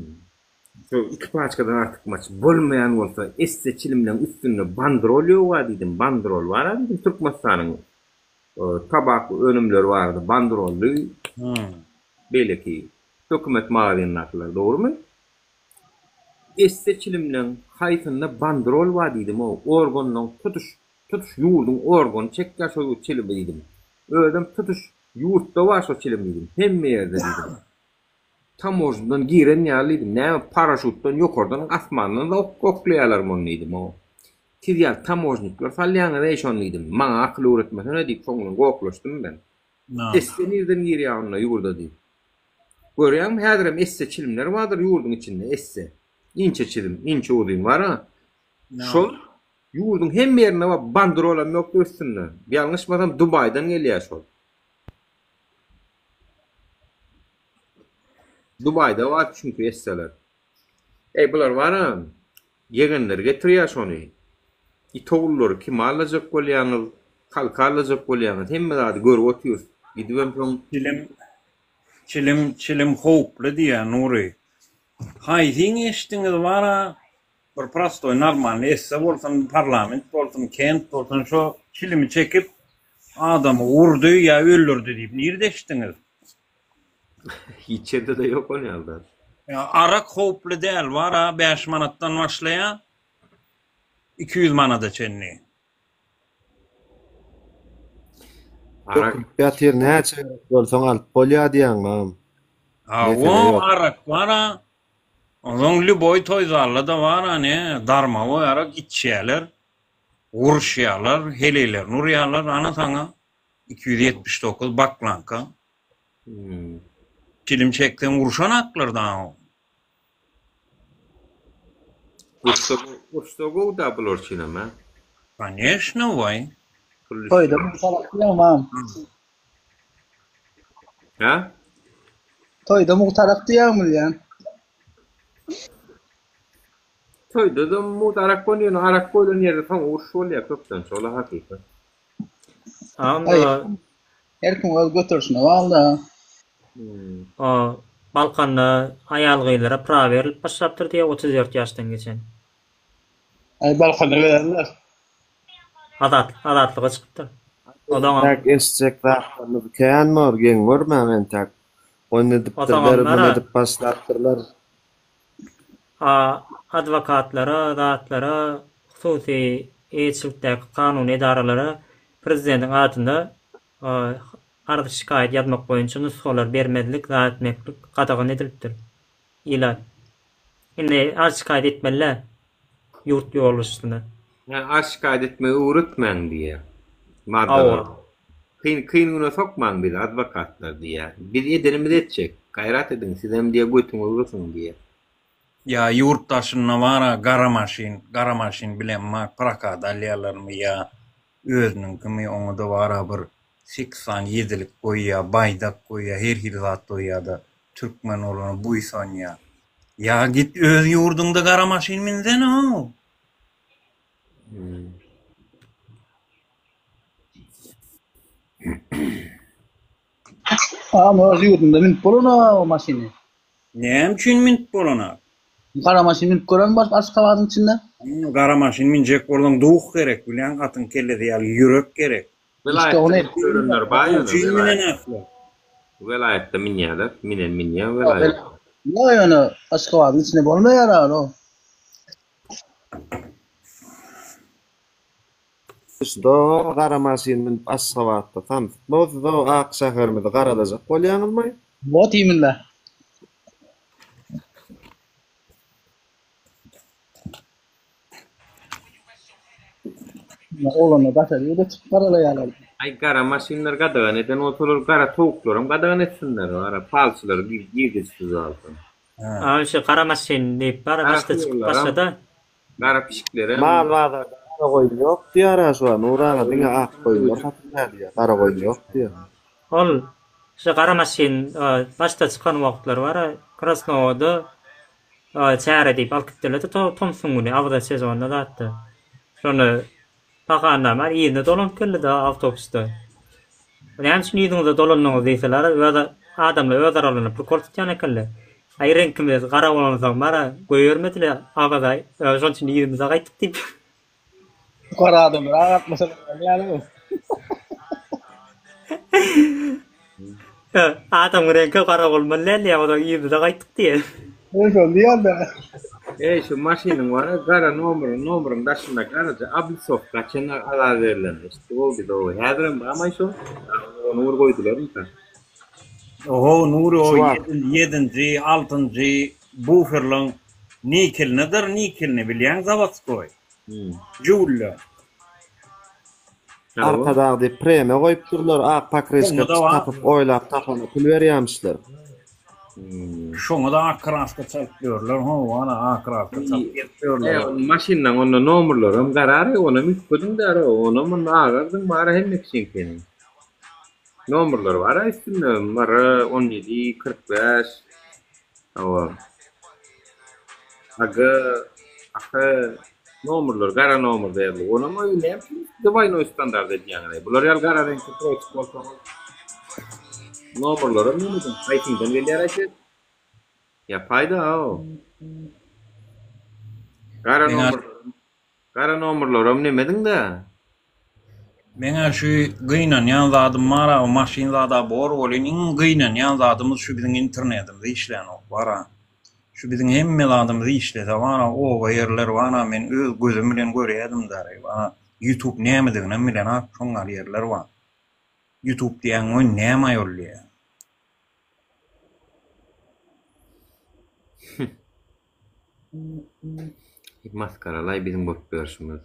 Şu iki paçkadan artykmaç bolmaýan bolsa esse çilimleň üstünde bandrol ýoga diýdim. Bandrol bar-a diýdim Türkmenistanyň tabak önümleri barada bandrolly beýleki hökümet magazyndakylar dogrumy? Esse çilimleň haýsynda bandrol bar diýdim-ow, organlaň tutuş, tutuş ýurduň organy çekýär şo çilimi diýdim. Özem tutuş ýurtda bar şo çilim diýdim, hemme ýerde diýdim. Tamožnydan giren ýaly diýdim, näme paraşutdan ýokardan asmandan oklaýarlarmy ony diýdim-ow. Siz ýaly tamožnikler salýaňyz-eý şony diýdim, maňa akyl öwretmesene diýip şoň bilen goklaşdym men. Esse nirden girýär onda ýurda diýip. Görýäňmi häzirem esse çilimler bardyr ýurduň içinde esse. Inçe çilim, inçe uzyn bar-a. Şol ýurduň hemme ýerinde bar, bandrolam ýokdur üstünde. Ýalňyşmasam Dubaýdan gelýär şol. Dubaýda bar çünki esseler. Eý bular bar-a ýegenleri getirýär şony. It ogullary kimi aldajak bolýaňyz, halky aldajak bolýaňyz hemme zady görüp otyrys. Gidibem soň. Çilim çilim çilim howply diýýär Nury. Haýsyň eşdiňiz bar-a bir prostoý normalny esse bolsun parlament bolsun kent bolsun şo. Çilimi çekip adamy urdy ýa öldürdi diýip nirde eşitdiňiz? Hiç ýerde-de ýok ol ýaly zat. Ýa arak howply däl, bar-a 5 manatdan başlaýar, 200 manada çenli. Arak Dökülip ýatyr näçe gerek bolsaň alyp bolýar diýýäň agam. Mesele Hawa, ýok. arak bar-a. Onsoň lýuboý toý zalda-da bar-a ne, darmawoý arak içýärler, uruşýarlar, heleýlerini urýarlar, ana saňa 279 baklanka. Hmm. Çilim çekseň urşanaklar dagy. Ursa, ursa gowy-da bular üçinem, hä? Koneşno, waý. Pul Toýda düşýär. mugtarak diýýäň mam. Hä? Toýda mugtarak diýýäň bilýän. Toýda-da mugt arak bolýar, ýöne arak goýlan ýerde soň uruş bolýar köplenç, ol-a hakykat. Aý, her kim öz göterişine bagly-da. O Balkanda aýal-gyzlara prawa berlip başlapdyr diýýär, 34 ýaşdan geçen. Aý, Balkanda bererler. Azat, azatlyga çykypdyr. Ozaňam. Entäk eşitjek zatlarymyz kän bor, geň görmäň entäk. Ony edipdirler, muny edip başlapdyrlar. A adwokatlara, zatlara, hususy eýeçilikdäki kanuny edaralara prezidentiň adyna arz-şikaýat ýazmak boýunça nusgalar bermezlik, zat etmeklik gadagan edilipdir. Ilat. Indi arz-şikaýat etmeli-dä ýurt ýolbaşçysyna. Hä, arz-şikaýat etmegi öwretmäň diýýär. Maddalar. Hawa. Kyn kyn güne sokmaň bizi adwokatlar diýýär. Biz edenimizi etjek. Gaýrat ediň sizem diýýär götüňiz gysyň diýýär. Ýa ýurt daşynda bara gara maşyn, gara maşyn bilemmak prokat alýalarmy ýa özüniňkimi oňada bara bir 8 sany ýedilik goýýa, baýdak goýýa, her hili zat goýýada türkmen bolana buýsanýa. Ýa git öz ýurduňda gara maşyn minsene-ow. Agam öz ýurdunda münüp bolana o maşyny. Näme üçin münüp bolana? Gara maşyn münüp gören baryp Aşgabadyň içinde. Gara maşyn münjek bolsaň duh gerek bilýäň atyň kellesi ýaly ýürek gerek. İşte ony Welaýatda görenler bar ýöne Üçin welaýat. münenaklar. Welaýatda minýärler. Minen minýär welaýat. Ýok ýöne Aşgabadyň içinde bolmaýar o. Şdo gara maşyn münüp Aşgabatda samsykma siz o ak şäherimizi garalajak bolýaňyzmy? Bot iýminde. Oglanlar daşary ýurda çykyp garalaýarlar. Aý gara maşynlary gadagan eden bolsalar gara towuklaram gadagan etsinler gara palçylary girdejisiz galsyn. A şu gara maşyn diýip bar Gara başda çykyp sygyrlaram başlada. Gara pişiklerem. Mal bazarda gara goýun ýok diýýär-ä şu wagt Nury aga diňe ak goýunlar satylýar diýýär gara goýun ýok diýýär. Ol şu gara maşyn başda çykan wagtlary bar-a Krasnowada çäre diýip alyp gitdiler-de tomsuň güni Awza sezonda zatda. Şonda Pahandan bar yzyna dolanyp geldi-de awtobusda. Näme üçin yzyňyza dolandyňyz diýseler, öz adamlar öz aralarynda prikol tutýan ekenler. Aý reňkimiz gara bolansoň bar-a goýbermediler Awaza, şonuň üçin yzymyza gaýtdyk diýip. Gara adamlar agartmasalar bolýaly. Adamyň reňki gara bolmaly däl diýýär, ozal yzymyza gaýtdyk diýýär. Men şony diýýän-dä. Eý şu maşynyň bar-a gara nomery nomeryň daşynda garaja oblisowka çen azar berlen eşitdik ow biz ow häzirem barmaý şo ony bir goýdularmyka. Oho Nury o Şu wagt. ýedinji altynjy buferliň nikelinidir nikelini bilýäň zawodskoý jüwle. Arkadag diýip premiýa goýupdyrlar, ak pokryşka tapyp oýlap tapana pul berýämişler. Şoňa-da ak kraska çalyp ýörler, hawa, ana ak kraska çalyp gezip ýörler. E, maşynlaň onda nomerlaram garary, onam üýtgediň däri, onam onda agardyň bara hemme kişiňkini. Nomerlary bar-a üstünde, MR 17, 45, hawa. AG, AH, nomerlary gara nomer derli. Onam öý näme üçin dwaýnoý standart edýäňiz? Bular ýaly gara reňkli proçik bolsa nomerlaram nämeden haýsyňdan gelýär aý ses? Ýapaýda-ow. Gara nomer gara nomerlaram nemediň-dä? Meňä şu gynanýan zadym bar-a, o maşyn zad-a bor welin, iň gynanýan zadymyz şu biziň internetimiz işlänok bar-a. Şu biziň hemme zadymyz işlese bar-a, oba ýerler bar-a, men öz gözüm bilen görýädim dary, bar-a, ýutub nämediginem bilenok, şoň ýaly ýerler bar. Ýutub diýýäň goý näme aýol diýýär. Masgaralaý biziň bolup ýörşümiz.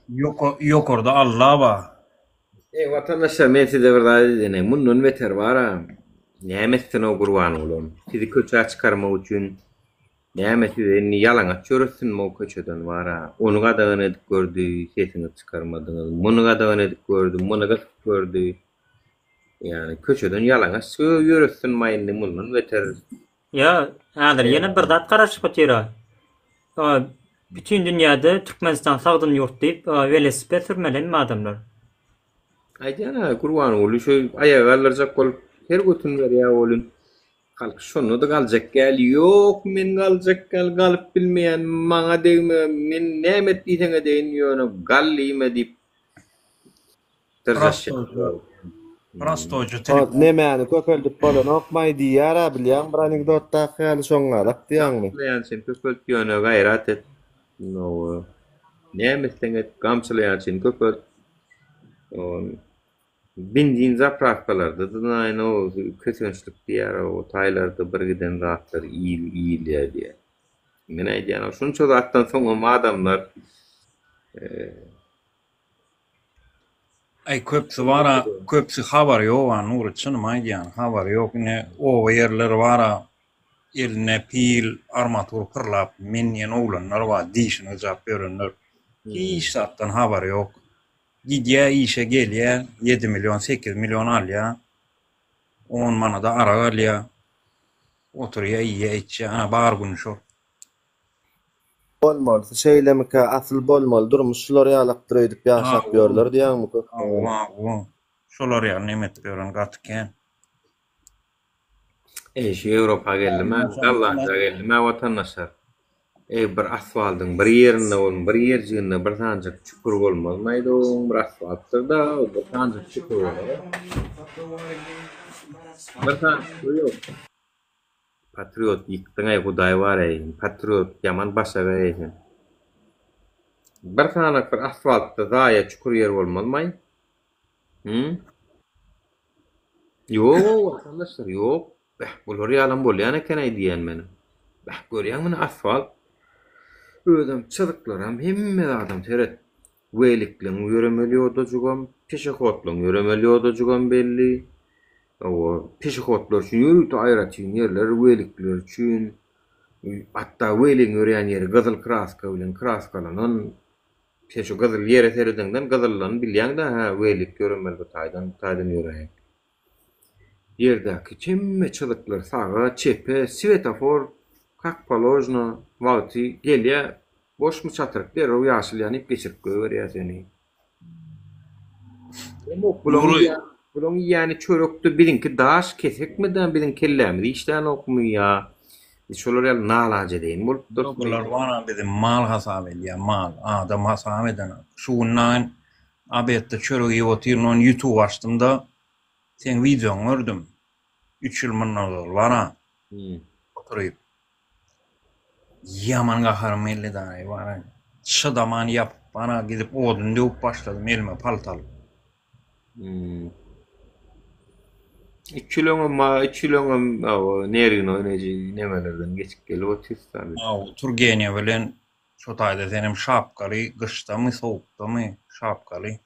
Ýokarda Alla bar. Eý watandaşlar men size bir zat edeýin mundan beter bara näme etsin o Gurbangulam sizi köçä çykarmak üçin näme sizi indi ýalaňaç ýöretsinmi o köçeden bara ony gadagan edip gördi sesiňizi çykarmadyňyz muny gadagan edip gördi muny gysyp gördi ýagny köçeden ýalaňaç ýöretsinmi indi mundan beter Ýa, häzir ýene bir zat garaşyp otyra. Bütin dünýäde Türkmenistan sagdyn ýurt diýip, welosiped sürmeli hemme adamlar. Aýdýan-a, Gurbanguly şu aýaga galdyrjak bolup her götüni berýär welin, halk şonda-da galjak däl, ýok, men galjak däl, galyp bilmeýän, maňa degme, men näme et diýseň edeýin, ýöne gal diýme diýip dyrjaşýar. Prostoýja O telefon. nemäni köpeldip bolanokmaý diýýär-ä bilýäň bir anekdotdaky ýaly şoňňalak diýýäňmi? Gamçylaýan çyn köpelt ýöne gaýrat et. Nowa. Näme etseň et gamçylaýan çyn köpelt. Benzin zaprawkalarda da naýyn o kösençlik diýýär o taýlarda bir giden zatlar iýilýär diýýär. Men aýdýan şunça zatdan soňam adamlar Aý köpsi bara köpsi habary ýoga Nury çynymy aýdýan habary ýok ine oba ýerleri bara eline pil armatur pyrlap men diýen oglanlar bar dişini gyjap ýörenler hiç zatdan habary ýok gidýä işe gelýä ýedi million sekiz million alýa on manada arak alýa oturýa iýýä içýä ana bar güni şol. Bolmalysy şeýlemikä asyl bolmaly durmuş şular ýalakdyr öýdüp ýaşap Hawa ýörler diýýäňmi köp hawa hawa şolar ýaly neme edip ýören gaty kän. Eý şu Ýewropa geldim-ä, Gollandiýa geldim-ä watandaşlar. Eý bir asfaltyň bir ýerinde bolun, bir ýerjiginde bir sanjak çukur bolmazmaýdoň, bir asfaltdyr-da, bir sanjak çukur bolar. Bir sany çukur ýok. Patriot ýykdyňaý hudaý bar eý patriot ýaman başagaý eý sen. Bir sanak bir asfaltda zaýa çukur ýer bolmazmaý? Hü? Ýok watandaşlar ýok. Beh bular ýalam bolýan ekenaý diýýän menem. Beh görýäňmi mine asfalt. Özem çyzyklaram hemme zadam seret. Welikleň ýöremeli ýodajygam, peşehodlaň ýöremeli ýodajygam belli. Hawa, peşehodlar üçin ýörite aýratyn ýerler, welikler üçin. Hatda weligiň ýörýän ýeri gyzyl kraska bilen kraskalanan. Sen şu gyzyl ýere seredeňden gyzyldan bilýäň-dä, hä, welik ýöremeli bu taýdan, bu taýdan ýöräýen. Ýerdäki hemme çyzyklar saga, çepe, swetofor, kak položno, wagty gelýä, boşmy çatyryk derrew ýaşyl ýanyp geçirip goýberýä seni. Bulaň iýýän, bulaň iýýäni çörekde biziňki daş kesekmi-dä biziň kellämiz işlänokmy ýa biz şolar ýaly nalajedeýin bolup durusmy? Bular bar-a bizi mal hasap edýär, mal, adam hasap edenok. Şu gün naýyn obedde çörek iýip otyryn, ony ýutub açdym-da, Seň wideoňy gördüm. Üç ýyl mundan ozal bar-a. Oturyp. Ýaman gaharym geldi daýy bar-a. Çydaman ýapyp bar-a gidip odun döwüp başladym elime palta alyp. Üç ýyl öňem bar, üç ýyl öňem nergin oýnaýjy nemelerden geçip gelip otyrys da biz. Hawa, Turgenýew bilen şo taýda senem şapkaly gyşdamy, sowukdamy şapkaly.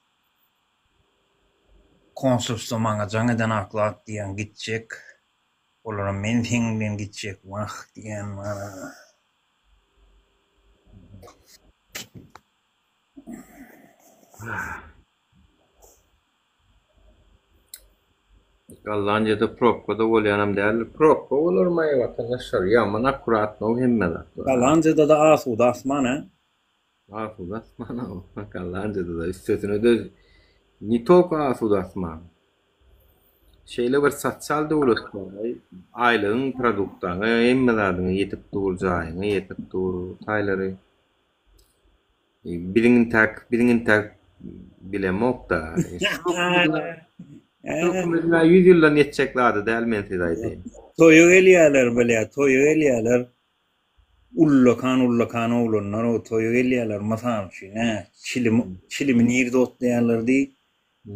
Konsulstwa maňa jaň eden aklat diýýän gitjek. Olaram men seň bilen gitjek wah diýýän maňa. Gollandiýada probkada bolýanam däldir. Probka bolarmaý watandaşlar ýaman akkuratno hemme zat. Gollandiýada-da asuda asman a. Asuda asman Gollandiýada-da üstesine-de ne tolko asuda asman. Şeýle bir sosial döwlet bar, aýlygyň produktaňa hemme zadyňa ýetip dur, jaýyňa ýetip dur, taýlary. Biziň intäk, biziň intäk. Bilemok-da. Şu hökümediň-ä 100 ýyldan ýetjek zady däl men size aýdaýyn. Toýa gelýärler bilýä, toýa gelýärler. Ullakan ullakan oglanlar o toýa gelýärler mysal üçin hä, çilim çilimi nirde otlaýarlar diý,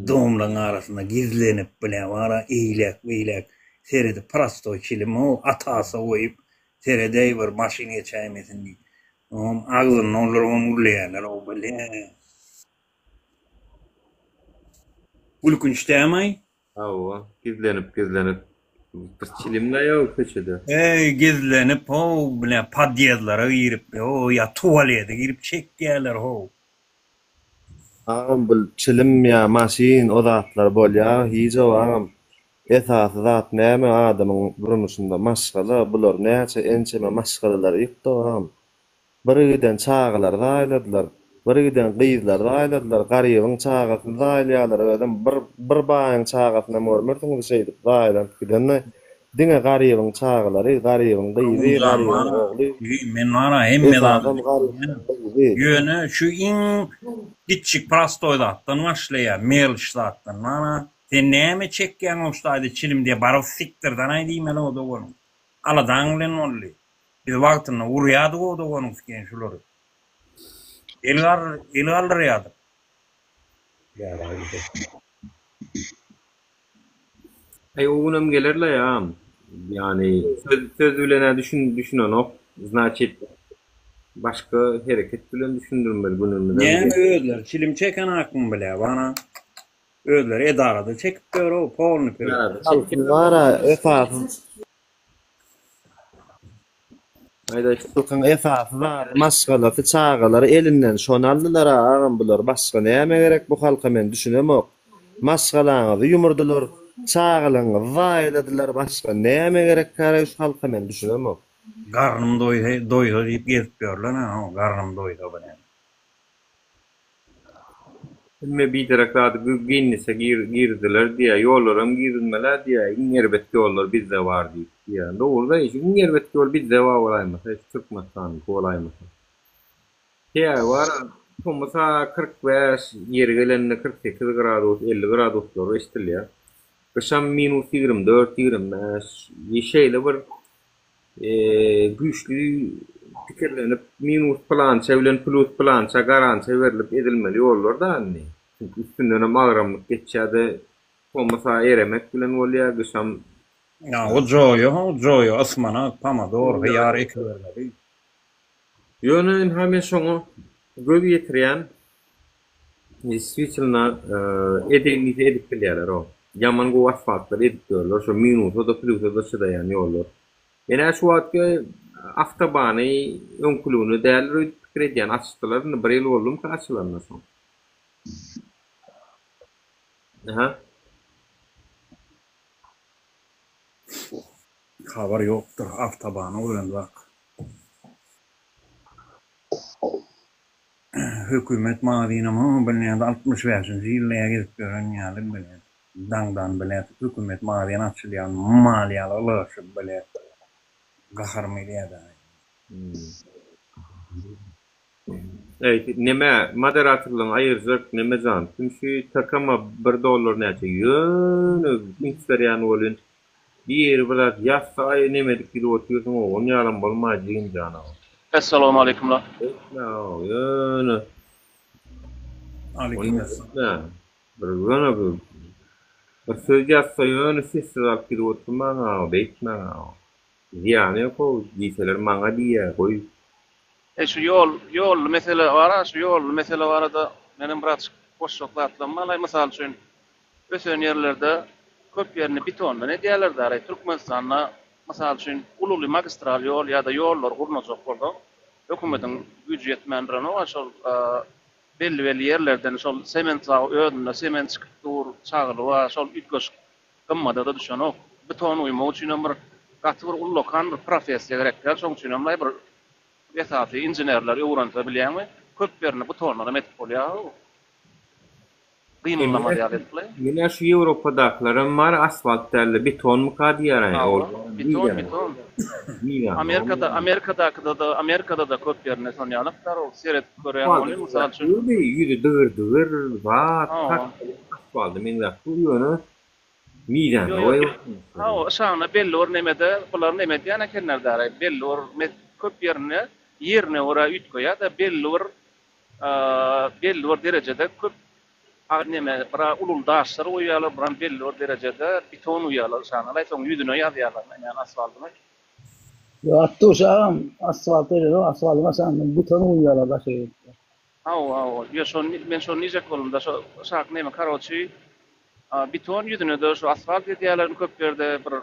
domlaň arasynda gizlenip bilä bara eýläk beýläk seredip prostoý çilim o atasa goýup seredeý bir maşyn geçäýmesin diýip. Oňam agzyny doldurybam gürleýärler o bilä. Gülkünç dämaý? Hawa, gizlenip gizlenip bir çilim-de ýok köçede. Eý, gizlenip how bile podýezdlere girip ho ýa tualete girip çekýärler how. Agam bul çilim ýa maşyn o zatlar bolýa hijow agam esasy zat näme adamyň durmuşynda maşgala bular näçe ençeme maşgalalary ýykdy agam Bir giden çagalary zaýaladylar, bir giden gyzlary zaýaladylar, garybyň çagasyny zaýalaýarlar özem bir bir baýyň çagasynam görmersiňiz şeýdip zaýalanyp gidenini diňe garybyň çagalary, garybyň gyzy, garybyň ogly, Men bara hemme zady esasam garybyň gyzy. Ýöne şu iň kiçjik prostoý zatdan başlaýar, melç zatdan bara sen näme çekýäň oştaýda çilim diýe baryp sikdirdanaý diýmeli o doganyň. Aladaň bilen boldy. Biz wagtynda urýadyk o doganyň siken şulary. El el galdyrýadyk. Aý o günem gelerle ýa. Ýani söz söz bilen-ä düşün düşünenok. Znaçit başga hereket bilen düşündirmeli günümizem Näme geler. özleri çilim çeken akmy bile bana. Özleri edarada çekip ýör o polny pil. Edarada Halkyň çekýär. bara esasy Halkyň esasy zady maşgalasy çagalary elinden şony aldylara agam bular başga näme gerek bu halka men düşünemok maşgalaňyzy ýumurdylar çagalaňyzy zaýaladylar başga näme gerek kara şu halka men düşünemok. Garnym doýsa doýsa diýip gezip ýörler ha garnym doýsa bilen. Hemme biderek zady Ginnese girdiler diýýär, ýollaram girizmelä diýýär, iň erbet ýollar bizde bar diýip diýýär. Dogry-da şu iň erbet ýol bizde bar bolaýmasa, şu Türkmenistanyňky bolaýmasa. Sebäbi bar, tomus-a 45, ýeri gelende 48 gradus, 50 graduslar eşidilýär. Gyşam minus 24, 25, şeýle bir Güýçli pikirlenip minus pylança bilen plus pylança garantiýa berlip edilmeli ýollar da indi. Çünki üstündenem agramlyk geçýär-de tomus-a eremek bilen bolýar, gyşam. Ýa o joýa ho joýa ysmanak, pomidor, hyýar ekibermeli. Ýöne ynha men şoňa göz ýetirýän. Deswitelno edeýin diýse edip bilýärler o. Ýaman gowy asfaltlar edip ýörler. Şo minusa-da plýusa-da çydaýan ýollar. Men-ä şu wagtky awtobany öňküligine däldir öýdüp pikir edýän. Açdylar indi bir ýyl boldumyka açylanyna şoň. Aha. Habar ýokdur awtobana öwrenzak. Hökümet magazynam ho bilýän 65-nji ýylda ýa gezip ýören ýaly bile daňdan bile hökümet magazyn açylýan mal ýaly ylaşyp bile gaharym gelýädä. Eý neme moderatorlygyňy aýyrjak nemejan kim şu takama bir dollar näçe ýöne üns berýän welin Biri bir zat ýazsa aý nemedip gidip otyrsyň ow on ýalam bolmaý jigim jan ow. Essalawmaleýkumlar. Beýtme ow ýöne. Aleýkum essalam. Bir ýöne bir bir söz ýazsa ýöne sessiz alyp gidip oturmaň ow beýtmäň ow. Zyýany ýok ow diýseler maňa diýýä goý. Eý şu ýol ýolly mesele bara şu ýolly mesele barada menem biraz goşjak zatlarym bar mysal üçin Ösen ýerlerde köp ýerini betondan edýärler daraý. Türkmenistanda, mysal üçin, uly-uly magistral ýol ýa-da ýollary gurnajak bolsaň, hökümetiň güýji ýetmän duranok-a şol belli-belli ýerlerden şol sement zaw özünde sement çykyp dur, çagyly bar, şol üýtgeşik gymmada-da düşenok. Beton guýmak üçinem bir gaty bir ullakan bir professiýa gerek däl, şoň üçinem-laý bir esasy inženerler öwrense bilýäňmi, köp ýerini betondanam edip bolýar. Gymyldamaz ýaly edipli. Menä şu Ýewropadakylaram bar asfalt dälde betonmyka diýýäraý ol. Beton beton. Amerikada Amerikadakyda-da Amerikada-da köp ýerinde şon ýalakdar ol seredip görýän ony mysal üçin. Ýüzi dygyr dygyr zat asfalda meňzäp dur ýöne mizanda goýup. Hawa yşagynda belli bir nemede bular neme edýän ekenler däraý belli bir köp ýerinde ýerine görä üýtgeýär-de belli bir belli bir derejede köp neme bir uly daşlar goýýarlar, biram belli bir derejede beton guýýarlar şanalaý soň ýüzüne ýazýarlar näme asfaltyny. Ýok Atduş agam asfalt berenok asfaltyň aşagyndan beton guýýarlar daşa gelip. Hawa hawa ýok şony men şony diýjek boldum-da şo şak neme karoçi beton ýüzüne-de şu asfalt edýärler köp ýerde bir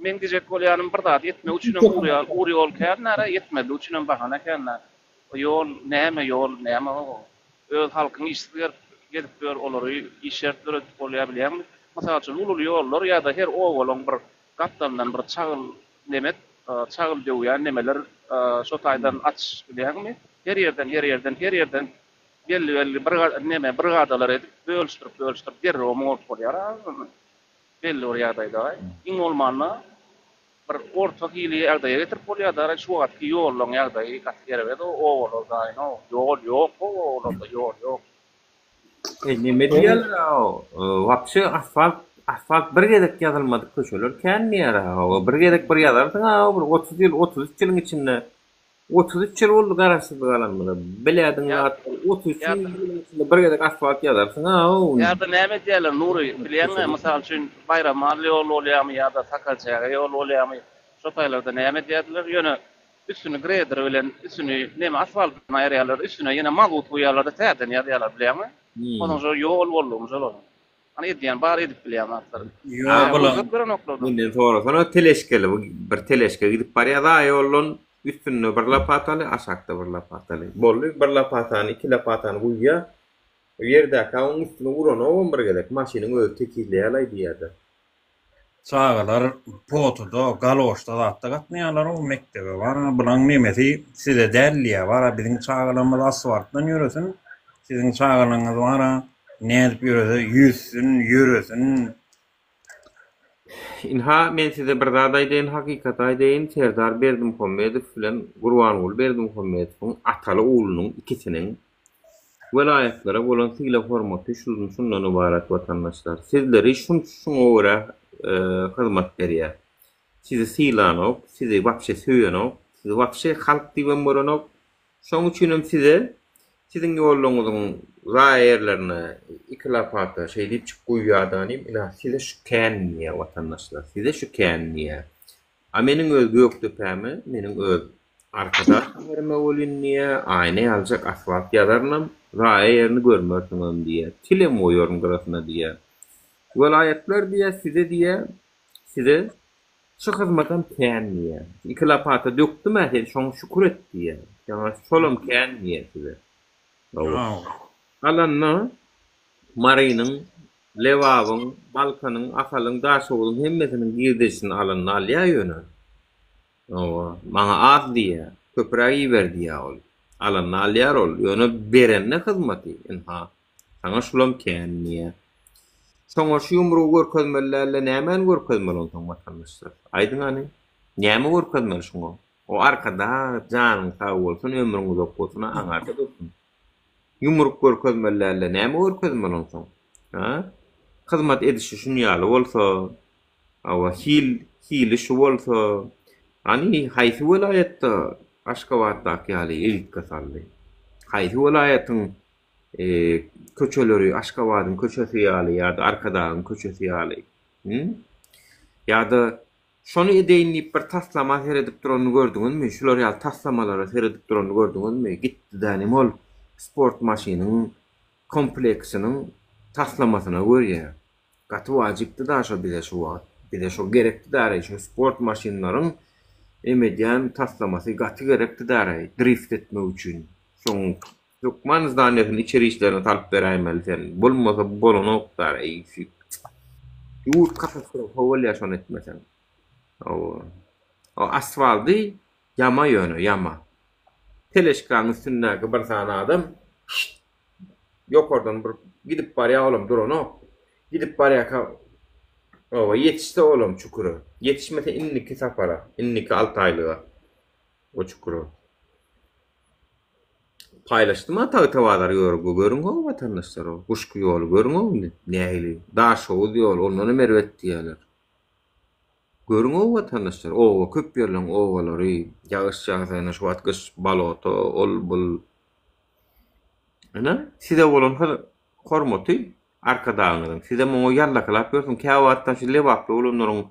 meň diýjek bolýanym bir zady etmek üçinem ugur ýol kän nara etmezlik üçinem bahana kän nara. O ýol näme ýol näme o öz halkyň işsiz gerip gezip ýör olary iş şert döredip bolýar bilýäňmi mysal üçin uly uly ýollar ýada her obalaň bir gapdalyndan bir çagyl nemet çagyl döwýän nemeler şo taýdan aç bilýäňmi her ýerden her ýerden her ýerden belli belli bir neme brigadalar edip bölüşdirip bölüşdirip derrew oňaryp bolýar belli bir ýagdaýda iň bolmanda Bir orta hili ýagdaýa getirip bolýar dara şu wagtky ýollaň ýagdaýy gaty erbet o obalarda aýno ýol ýok o obalarda ýol ýok. E neme diýýärler-ow wapşe asfalt asfalt bir gezek ýazylmadyk köçeler kän diýýär-ow bir gezek bir ýazarsyň-ow bir 30 ýyl 33 ýylyň içinde 33 ýyl boldy garaşsyzlyk alanymyza. Bilädiň zat 33 ýylyň içinde bir gezek asfalt ýazarsyň-a-ow. Ýa-da näme edýärler Nury, bilýäňmi, mysal üçin Baýramaly ýol bolýarmy ýa-da Sakarçäge ýol bolýarmy, şo taýlarda näme edýärdiler, ýöne üstüni greder bilen üstüni neme asfaltdan aýyrýarlar, üstüne ýene mazut guýýarlar-da täzeden ýazýarlar bilýäňmi? Onsoň şo ýol boldugymy şolaryň. Hany edýän bar edip bilýän zatlary. Ýok bular. Rugsat berenoklar. Menden sorasana teleşkeli bu bir teleşke gidip barýar zaýa ýoldan üstünde bir lopataly aşakda bir lopataly boldy bir lopatany iki lopatany guýýar ýerdäkä oň üstüne uranogam bir gezek maşynyň özi tekizleýärlaý diýýärde. Çagalar potuda, galoşda zatda gatnaýarlar-ow mekdebe. Bar-a bulaň nemesi size däl diýýär. Bar-a biziň çagalarymyz asfaltdan ýöresin, siziň çagalaryňyz bar-a nädip ýörese ýüzsün, ýöresin. Ynha, men size bir zat aýdaýyn, hakykaty aýdaýyn, Serdar Berdimuhamedow bilen Gurbanguly Berdimuhamedowyň ataly-oglunyň ikisiniň Welaýatlara bolan sylag-hormaty şundan ybarat watandaşlar. Sizleri şunça-şuňa görä hyzmat berýär. Sizi sylanok, sizi wapşe söýenok, sizi wapşe halk diýibem görenok. Şoň üçinem size siziň ýollaryňyzyň zaýa ýerlerine iki lopata şeýdipjik guýýadanym, ynha size şu kän diýýär watandaşlar, size şu kän diýýär. A meniň öz Gökdepäme, meniň öz Arkadag şäherime welin diýýär, aýna ýaljak asfalt ýazarynam, zaýa ýerini görmersiňem diýýär, kilem goýaryn gyrasyna diýýär. Welaýatlar diýýär, size diýýär, size şu hyzmatam kän diýýär. Iki lopata dökdüm-ä sen şoňa şükür et diýýär. Saňa şolam kän diýýär size. Hawa. Galanyna Marynyň, Lebabyň, Balkanyň, Ahalyň, Daşoguzyň hemmesiniň girdejisini alanyny alýar ýöne. Hawa, maňa az diýýär, köpräk iber diýýär ol. Alanyny alýar ol, ýöne berende hyzmaty, ynha, saňa şulam kän diýýär. Şoňa şu ýumrugy görkezmeli däl-de, nämäni görkezmeli onsoň watandaşlar? Aýdyň hany, näme görkezmeli şuňa? O Arkadag janyň sag bolsun, ömrüň uzak bolsun, aňarda dursun. Ýumruk görkezmeli dälde näme görkezmeli onsoň? Ha? Hyzmat edişi şun ýaly bolsa, hawa hil hili şu bolsa, hany haýsy welaýatda Aşgabatdaky ýaly elitka saldy? Haýsy welaýatyň köçeleri Aşgabadyň köçesi ýaly ýa-da Arkadagyň köçesi ýaly? Ýa-da Şony edeýin diýip bir taslama seredip duranyny gördüňizmi? Şular ýaly taslamalara seredip duranyny gördüňizmi? Gitdi-dä nim ol sport maşynyň kompleksiniň taslamasyna görýär. Gaty wajypdy-da şo bize şu wagt. Bize şo gerekdi-däreý şo sport maşynlaryň em edýän taslamasy gaty gerekdi-däreý drift etmek üçin. Şoň Hökman zdaniýasyny içeri işlerine salyp beräýmeli sen. Bolmasa bolanok dara işi. Ýurt katastrofa bolýar şony etmeseň. Hawa. O asfaldy ýama ýöne ýama. Teleşkanyň üstündäki bir sany adam şşt ýokardan bir. Gidip barýar olam duranok. Gidip barýarka oba ýetişse olam çukura. Ýetişmese indiki sapara, indiki alty aýlyga o çukura. Paýlaşdym-a Tagtabazar ýoly görüň how watandaşlar o Guşgy ýoly görüň how indi nähili Daşhowuz ýoly ondanam erbet diýýärler. Görüň how watandaşlar oba köp ýerleň obalary ýagyş ýagsa ine şu wagt gyş balota ol bul Ine size bolan hormaty Arkadagyňyzyň sizem oňa ýallakalap ýörsüň käwagtdan şu lebaply bolanlaryň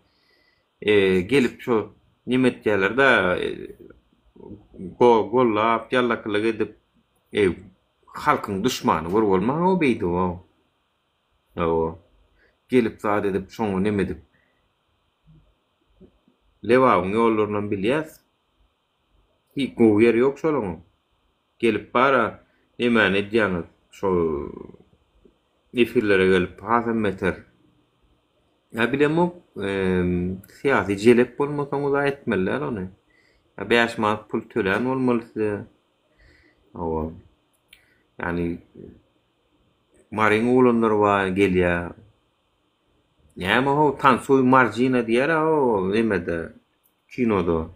gelip şo neme etýärler-de gollap ýallakylyk edip eý halkyň duşmany bir bolmaň-ow beýdip-ow. Hawa. Gelip zat edip şoňa neme edip. Lebabyň ýollarynam bilýäs. Hiç gowy ýeri ýok şolaryň. Gelip bara nemäni edýäňiz şol efirlere gelip hasam beter. Ýa bilemok syýasy jelep bolmasaňyza etmeli däl ony. Ýa 5 manat pul tölän bolmaly size. Hawa. Ýagny Maryň oglanlary bar gelýä. Näme how tansuý marjina diýer how nemede kinoda.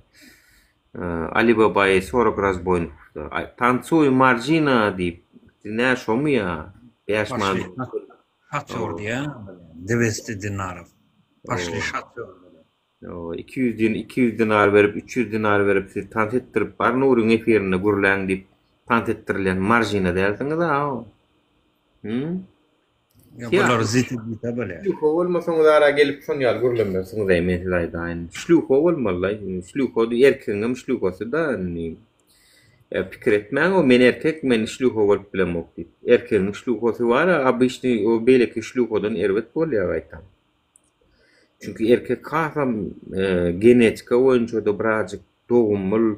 Ali Baba i 40 razboýnikowda. Tansuý marjina diýip nä şomy ýa? 5 manat. Şatýor diýýä. Dwesti dinarow. Paşli şatýor. 200 din 200 dinar berip 300 dinar berip sizi tans etdirip bar Nuryň efirinde gürläň diýip tans etdirilýän marjina dälsiňiz-a. Hü? Ýa bular ziti zite bolýar. Şlýuha bolmasaňyz ara gelip şon ýaly gürlemersiňiz-eý men size aýdaýyn. Şlýuha bolmaly-laý. Şlýuha diý erkegiňem şlýuhasy-da indi. E, pikir etmäň o men erkek men şlýuha bolup bilemok diýip. Erkegiň şlýuhasy bar-a obyçnyý o beýleki şlýuhadan erbet bolýar gaýtam. Çünki erkek hasam e, genetika boýunça-da birazjyk dogumly,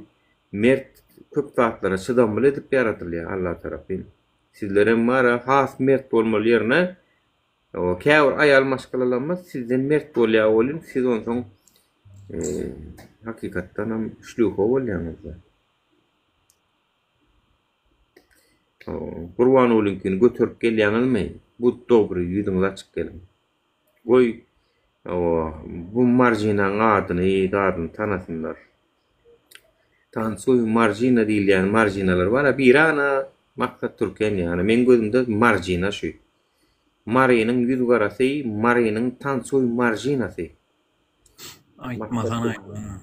mert, köp zatlara çydamly edip ýaradylýar Alla tarapyn. Sizlerem bara has mert bolmaly ýerine käbir aýal maşgalalarymyz sizden mert bolýar welin siz onsoň hakykatdanam şlýuha bolýaňyzda. Gurbangulyňkyny göterip gelýäňizmi? Bu dogry ýüzüňiz açyk geliň. Goý, bu Marjinaň adyny, zadyny tanasynlar. Tansuý Marjina diýilýän Marjinalar bar-a, biri ana Maksat Türken ýa, meň gözümde Marjina şu. Marynyň ýüz garasy, Marynyň Tansuý Marjinasy. Aýtmasana aýtmasana.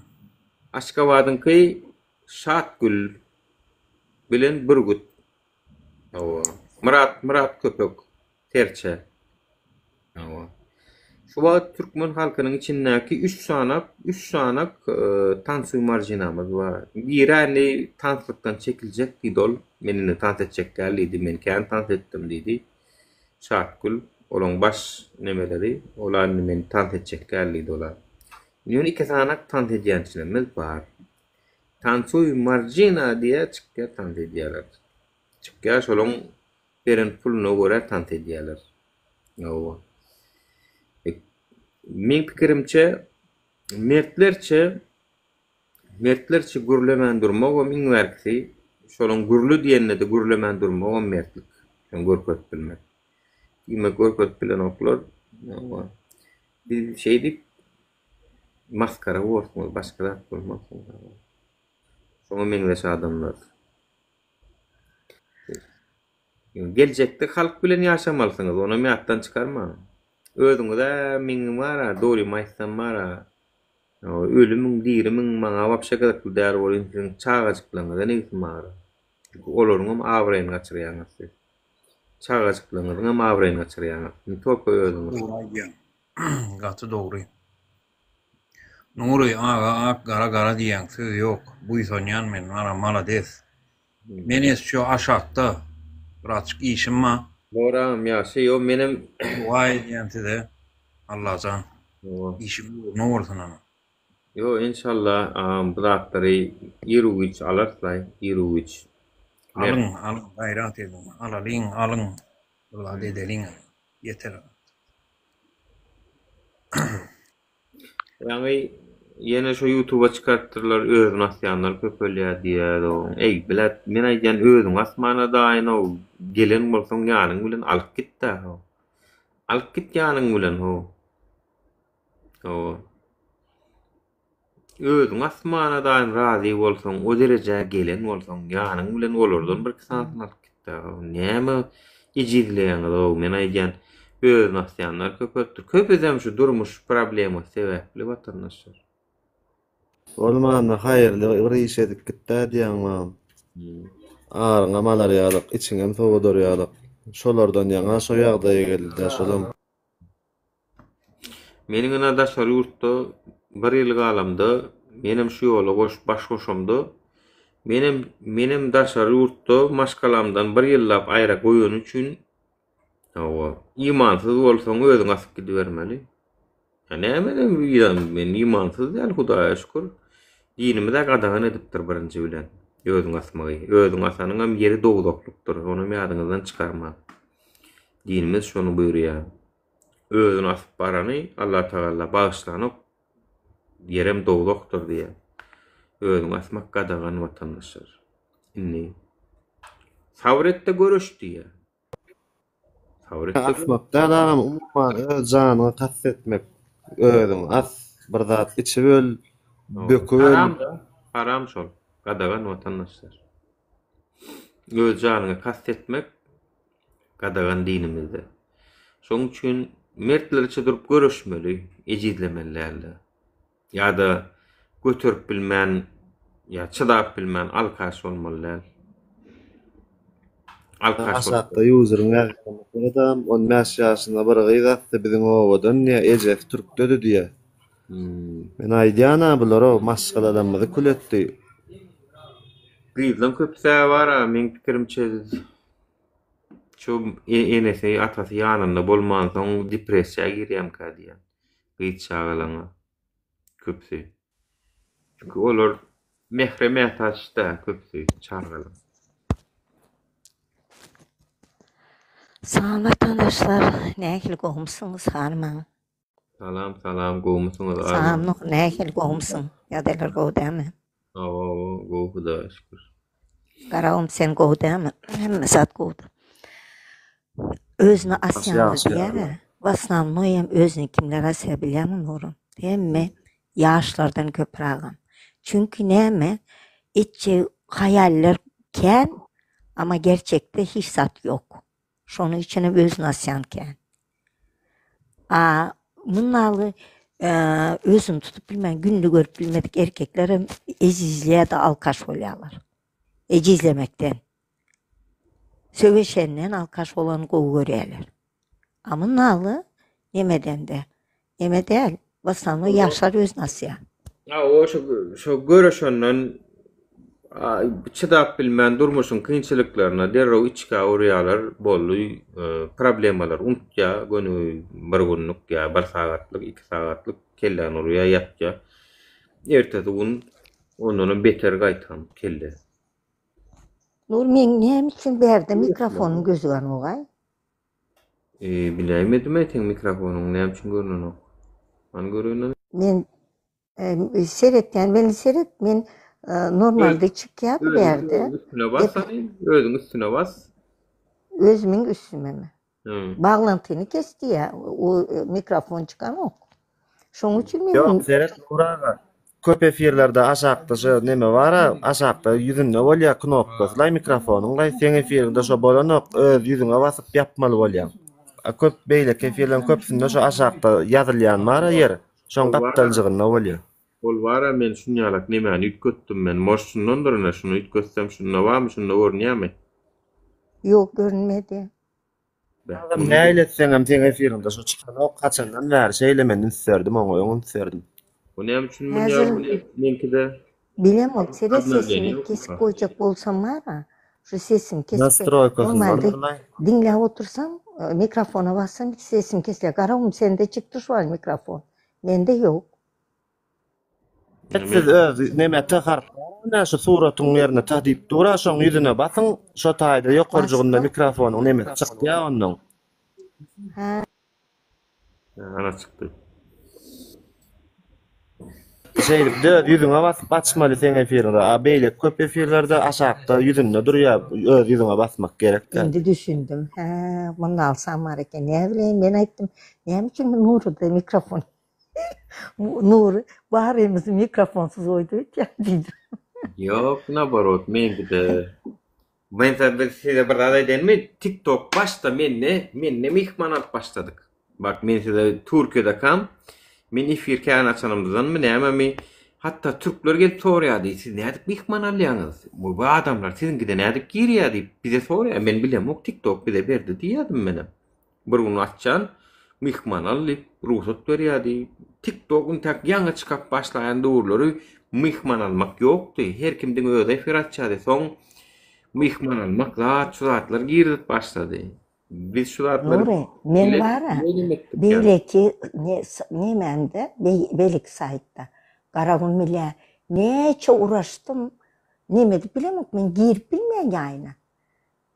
Aşgabadyňky Şatgül bilen Bürgüt. Hawa. Myrat Myrat köpek. Serçe. Hawa. Şu wagt türkmen halkynyň içindäki üç sanak, üç sanak e, tansuý marjinamyz bar. Biri indi tanslykdan çekiljek diýdi ol. Men indi tans etjek däl diýdi. Men kän tans etdim diýdi. Şatgül olaň baş nemeleri. Olar indi men tans etjek däl diýdi olar. Ýöne iki sanak tans edýänçilerimiz bar. Tansuý marjina diýä çykýar tans edýäler. Çykýar şolaň beren puluna görä tans edýäler. Hawa. Meň pikirimçe mertlerçe mertlerçe gürlemän durmagam iň bärkisi, şolaň gürle diýende-de gürlemän durmagam mertlik. Şony görkezip bilmek. Diýmek görkezip bilenoklar. Hawa. Biz şeýdip Masgara borsuňyz başga zat bolmarsyňyz. Şoňa meňzeş adamlar. Geljekde halk bilen ýaşamalysyňyz, onam ýatdan çykarmaň. Özüňiz-ä meň bar-a, dogrymy aýtsam bar-a, ölümiň, dirimiň maňa wapşe gyzykly däl welin siziň çagajyklaryňyza nebsim agyrar. Çünki olaryňam abraýyny gaçyrýaňyz siz. Çagajyklaryňyzyňam abraýyny gaçyrýaňyz. Ne tolko özüňiz. Dogry aýdýaň. Gaty dogry. Nury aga ak gara gara diýýäň söz ýok buýsanýan men mana malades. Men es şu aşakda birazjyk işim bar. Bor agam ýagşy ýo menem Doga edýän size Allajan işiň ugruna bolsun ana. Ýo enşalla agam bu zatlary iru-giç alarslaý iru-giç. Alyň alyň gaýrat ediň alalyň alyň bir zat edeliň. Ýeter. Ýaňy Ýene şo ýutuba çykarypdyrlar özüni asýanlar köpelýär diýýär o. Eý bilet men aýdýan özüňi asmana daýyn how gelen bolsaň ýanyň bilen alyp gitdä how. Alyp git ýanyň bilen how. Hawa. Özüňi asmana daýym razy bolsaň, o derejä gelen bolsaň, ýanyň bilen olardan birki sanysyny alyp git-dä. Näme ejizleýäňiz-ow, men aýdýan, özüni asýanlar köpelipdir. Köpüsem şu durmuş problemasy sebäpli watandaşlar. Bolmanda haýyrly bir iş edip git-dä diýýäň maňa. Aryňam alar ýalyk, içiňem sowadar ýalyk. Şolardan ýaňa şo ýagdaýa geldi-dä şolam. Meniň ynha daşary ýurtda bir ýyl galamda menem şu ýola goş baş goşamda menem menem daşary ýurtda maşgalamdan bir ýyllap aýra goýany üçin hawa imansyz bolsaň özüň asyp gidibermeli. Ýa nämeden men imansyz däl hudaýa şükür. Dinimiz-ä gadagan edipdir birinji bilen özüňi asmagy. Özüňi asanyňam ýeri dowzahlykdyr. Onam ýadyňyzdan çykarmaň. Dinimiz şony buýurýar. Özüni asyp barany Allatagalla bagyşlanok, ýerem dowzahdyr diýýär. Özüňi asmak gadagan watandaşlar. Indi sabyr et-de göreş diýýär. Sabyr et-de Asmak däl agam umuman öz janyňa kast etmek özüňi as bir zat içip öl böküp öl. Haram-da, haram şol. Gadagan watandaşlar. Öz janyňa kast etmek gadagan dinimizde. Şonuň üçin mertlerçe durup göreşmeli, ejizlemeli dälde. Ýa-da göterip bilmän, ýa çydap bilmän alkaş bolmaly däl. Alkaş bolup Aşakda ýuzeriň ýazýanyna seredem, 15 ýaşynda bir gyz asdy biziň obadan diýýär, ejesi türkdedi diýýär. Hmm. Men aýdýan-a bular-ow maşgalalarymyzy kül etdi. Gyzlaň köpüsä bar-a, meň pikirimçe şu enesi, atasy ýanynda bolmansoň depressiýa girýämkä diýýän. Gyz çagalaňa köpüsi. Çünki olar mähre mätäç-dä köpüsi çagalaň. Salam watandaşlar, nähili gowumsyňyz harmaň? Salam salam gowmysyňyz Salam Arman. Nuh nähili gowumsyň? Ýagdaýlar gowy dämi? Hawa hawa gowy hudaýa şükür. Garagum sen gowy dämi? Hemme zat gowudyr. Özüni asýanlar diýýär-ä. W osnownoýam özüni kimler asýar bilýäňmi Nurum? Hemme ýaşlardan köprägem. Çünki näme etjek haýaller kän, amma gerçekde hiç zat ýok. Şonuň üçinem özüni asýan kän. A mundaly özüni tutup bilmän, gününi görüp bilmedik erkeklerem ezizleýär-de alkaş bolýarlar. Ejizlemekden. Söweşenden alkaş bolany gowy görýärler. A mundaly nemeden-de, neme däl, w osnownoý ýaşlar özüni asýar. Hawa, şo şo göreşenden çydap bilmän durmuşyň kynçylyklaryna derrew içgä urýarlar, boldy, problemalary unutýar, göni bir günlük ýa bir sagatlyk, iki sagatlyk kelläni urýar, ýatýar. Ertesi gün ondanam beter gaýtam kelle. Nur meň näme üçin bärde mikrofonym gözügenogaý? Eee biläýmedim-aý seň mikrofonyň näme üçin görnenok. Hany göreýin. Men seretýän meni seret men normalde çykýardy bärde. Özüň üstüne bas hany özüň üstüne bas. Özümiň üstümemi. Baglantyny kes diýýär o mikrofon çykanok. Şoň üçin men Ýok seret Nur aga. Köp efirlerde aşakda şo neme bara aşakda ýüzünde bolýa knopkasy laý mikrofonyň laý seň efiriňde şo bolanok öz ýüzüňe basyp ýapmaly bolýaň. A köp beýleki efirleriň köpüsinde şo aşakda ýazylýan bara ýer şoň gapdaljygynda bolýa. Ol bara men şunýalak nemäni üýtgetdim men может şundandyr ine şuny üýtgetsem şunda barmy şunda görünýämi? Ýok görünmedi. Agam nähili etseňem seň efiriňde şo çykanok haçandan bäri şeýle men üns berdim oňa öň üns berdim. Bu näme üçin münýär bu meňkide? Bilemok seret sesimi kesip goýjak bolsam bara şu sesim kesip normalde diňläp otursam mikrofona bassam sesim kesilýär garagum sende çykdy şu wagt mikrofon mende ýok. Siz öz neme T harp bar şu suratyň ýerine T diýip dur-a şoň ýüzüne basyň şo taýda ýokarjygynda mikrofonyň nemesi çykýa onnoň. Hä. Ana çykdy. Şeýdip öz ýüzüňe basyp açmaly seň efiriňde. A beýleki köp efirlerde aşakda ýüzünde durýar. Öz ýüzüňe basmak gerek däl. Indi düşündim. Hä, munda alsam bar eken. Näbileýin, men aýtdym, näme üçin Nuryda mikrofon Nury barymyzy mikrofonsyz goýdy öýtýän diýdim. Ýok, naborot, meňkide. Men size bir zat aýdaýynmy? TikTok başda mende, mende myhman alyp başladyk. Bak men size Türkiýedekam, men efir kän açanymyzdanmy nämemi, hatda türkler gelip soraýardy, siz nädip myhman alýaňyz? Bu bu adamlar siziňkide nädip girýär diýip bize soraýar. Men bilemok TikTok bize berdi diýýärdim menem. Bir gün açýan, myhman al diýip rugsat berýärdi. TikTok intäk ýaňy çykap başlaýan döwürleri myhman almak ýokdy. Her kim diňe özi efir açýardy. Soň myhman almak zat şu zatlar girizip başlady. Biz şu zatlary Nury, men bile bar-a, bilenem etdik ýa. beýleki ne, nemämde, beýleki saýtda, Garagum bilýär, näçe uraşdym, neme edip bilemok, men girip bilmeýän ýaýyna.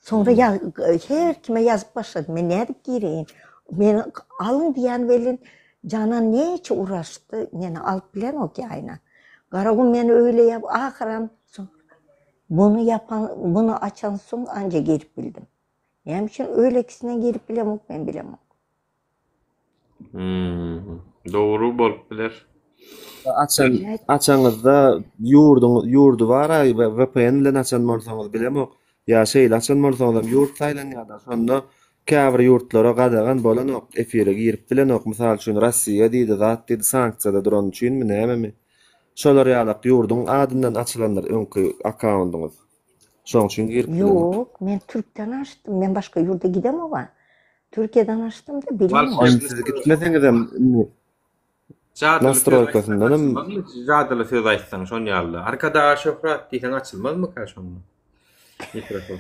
Soňra ýa, her kime ýazyp başladym, men nädip gireýin, meni alyň diýýän welin, Janan näçe uraşdy, meni alyp bilenok ýaýyna. Garagum meni öýle ýap, ahyram soň muny ýapan, muny açansoň anja girip bildim. Näme üçin öýlekisine girip bilemok men bilemok. Hmm, dogry bolup biler. Açan açaňyzda ýurduň ýurdy bar-a VPN bilen açan bolsaňyz bilemok. Ýa şeýle açan bolsaňyzam ýurt saýlanýar-da şonda käbir ýurtlara gadagan bolanok efire girip bilenok mysal üçin Rossiýa diýdi zat diýdi sanksiýada durany üçinmi nämemi şolar ýalak ýurduň adyndan açylandyr öňki akkaundyňyz. Şoň üçin girip bilemok. Ýok, men türkden açdym. Men başga ýurda gidemok-a. Türkiýeden açdym-da, bilemok. Indi siz gitmeseňizem indi Jadyly söz aýtsaň nastroýkasyndanam açylmazmy? Jadyly söz aýtsaň şon ýaly. Arkadaga şöhrat diýseň açylmazmyka şonda? Mikrofon.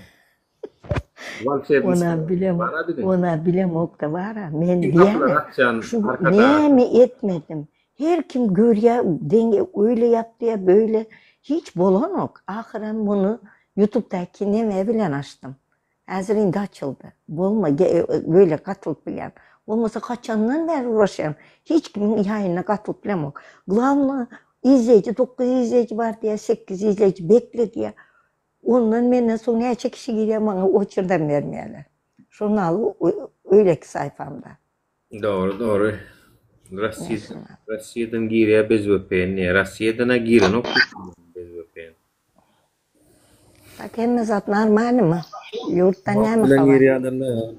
Wolşebny Ona bilem, bar-a biziň. ona bilemok-da bar-a. Men Kim gapylary diýýän-ä, açýan şu Arkadaga näme etmedim. Her kim görýä, deň öýle ýap diýýä, beýle. Hiç bolanok. Ahyram muny ýutubdaky neme bilen açdym. Häzir indi açyldy. Bolma, beýle gatylyp bilýän. Bolmasa haçandan bäri uğraşýan. Hiç kimiň ýaýynyna gatylyp bilemok. Glawny izleýji 9 izleýji bar diýýä, 8 izleýji bekle diýýä. Ondan menden soň näçe kişi girýär maňa oçerdem bermeýärler. Şonaly öýleki saýfamda. Dogry dogry. Rossiýa Rossiýadan girýär bez VPN diýýär. Rossiýadan-a girenok bez VPN. Tak hemme zat normalnymy? Ýurtda näme bilen habar? girýärler-le.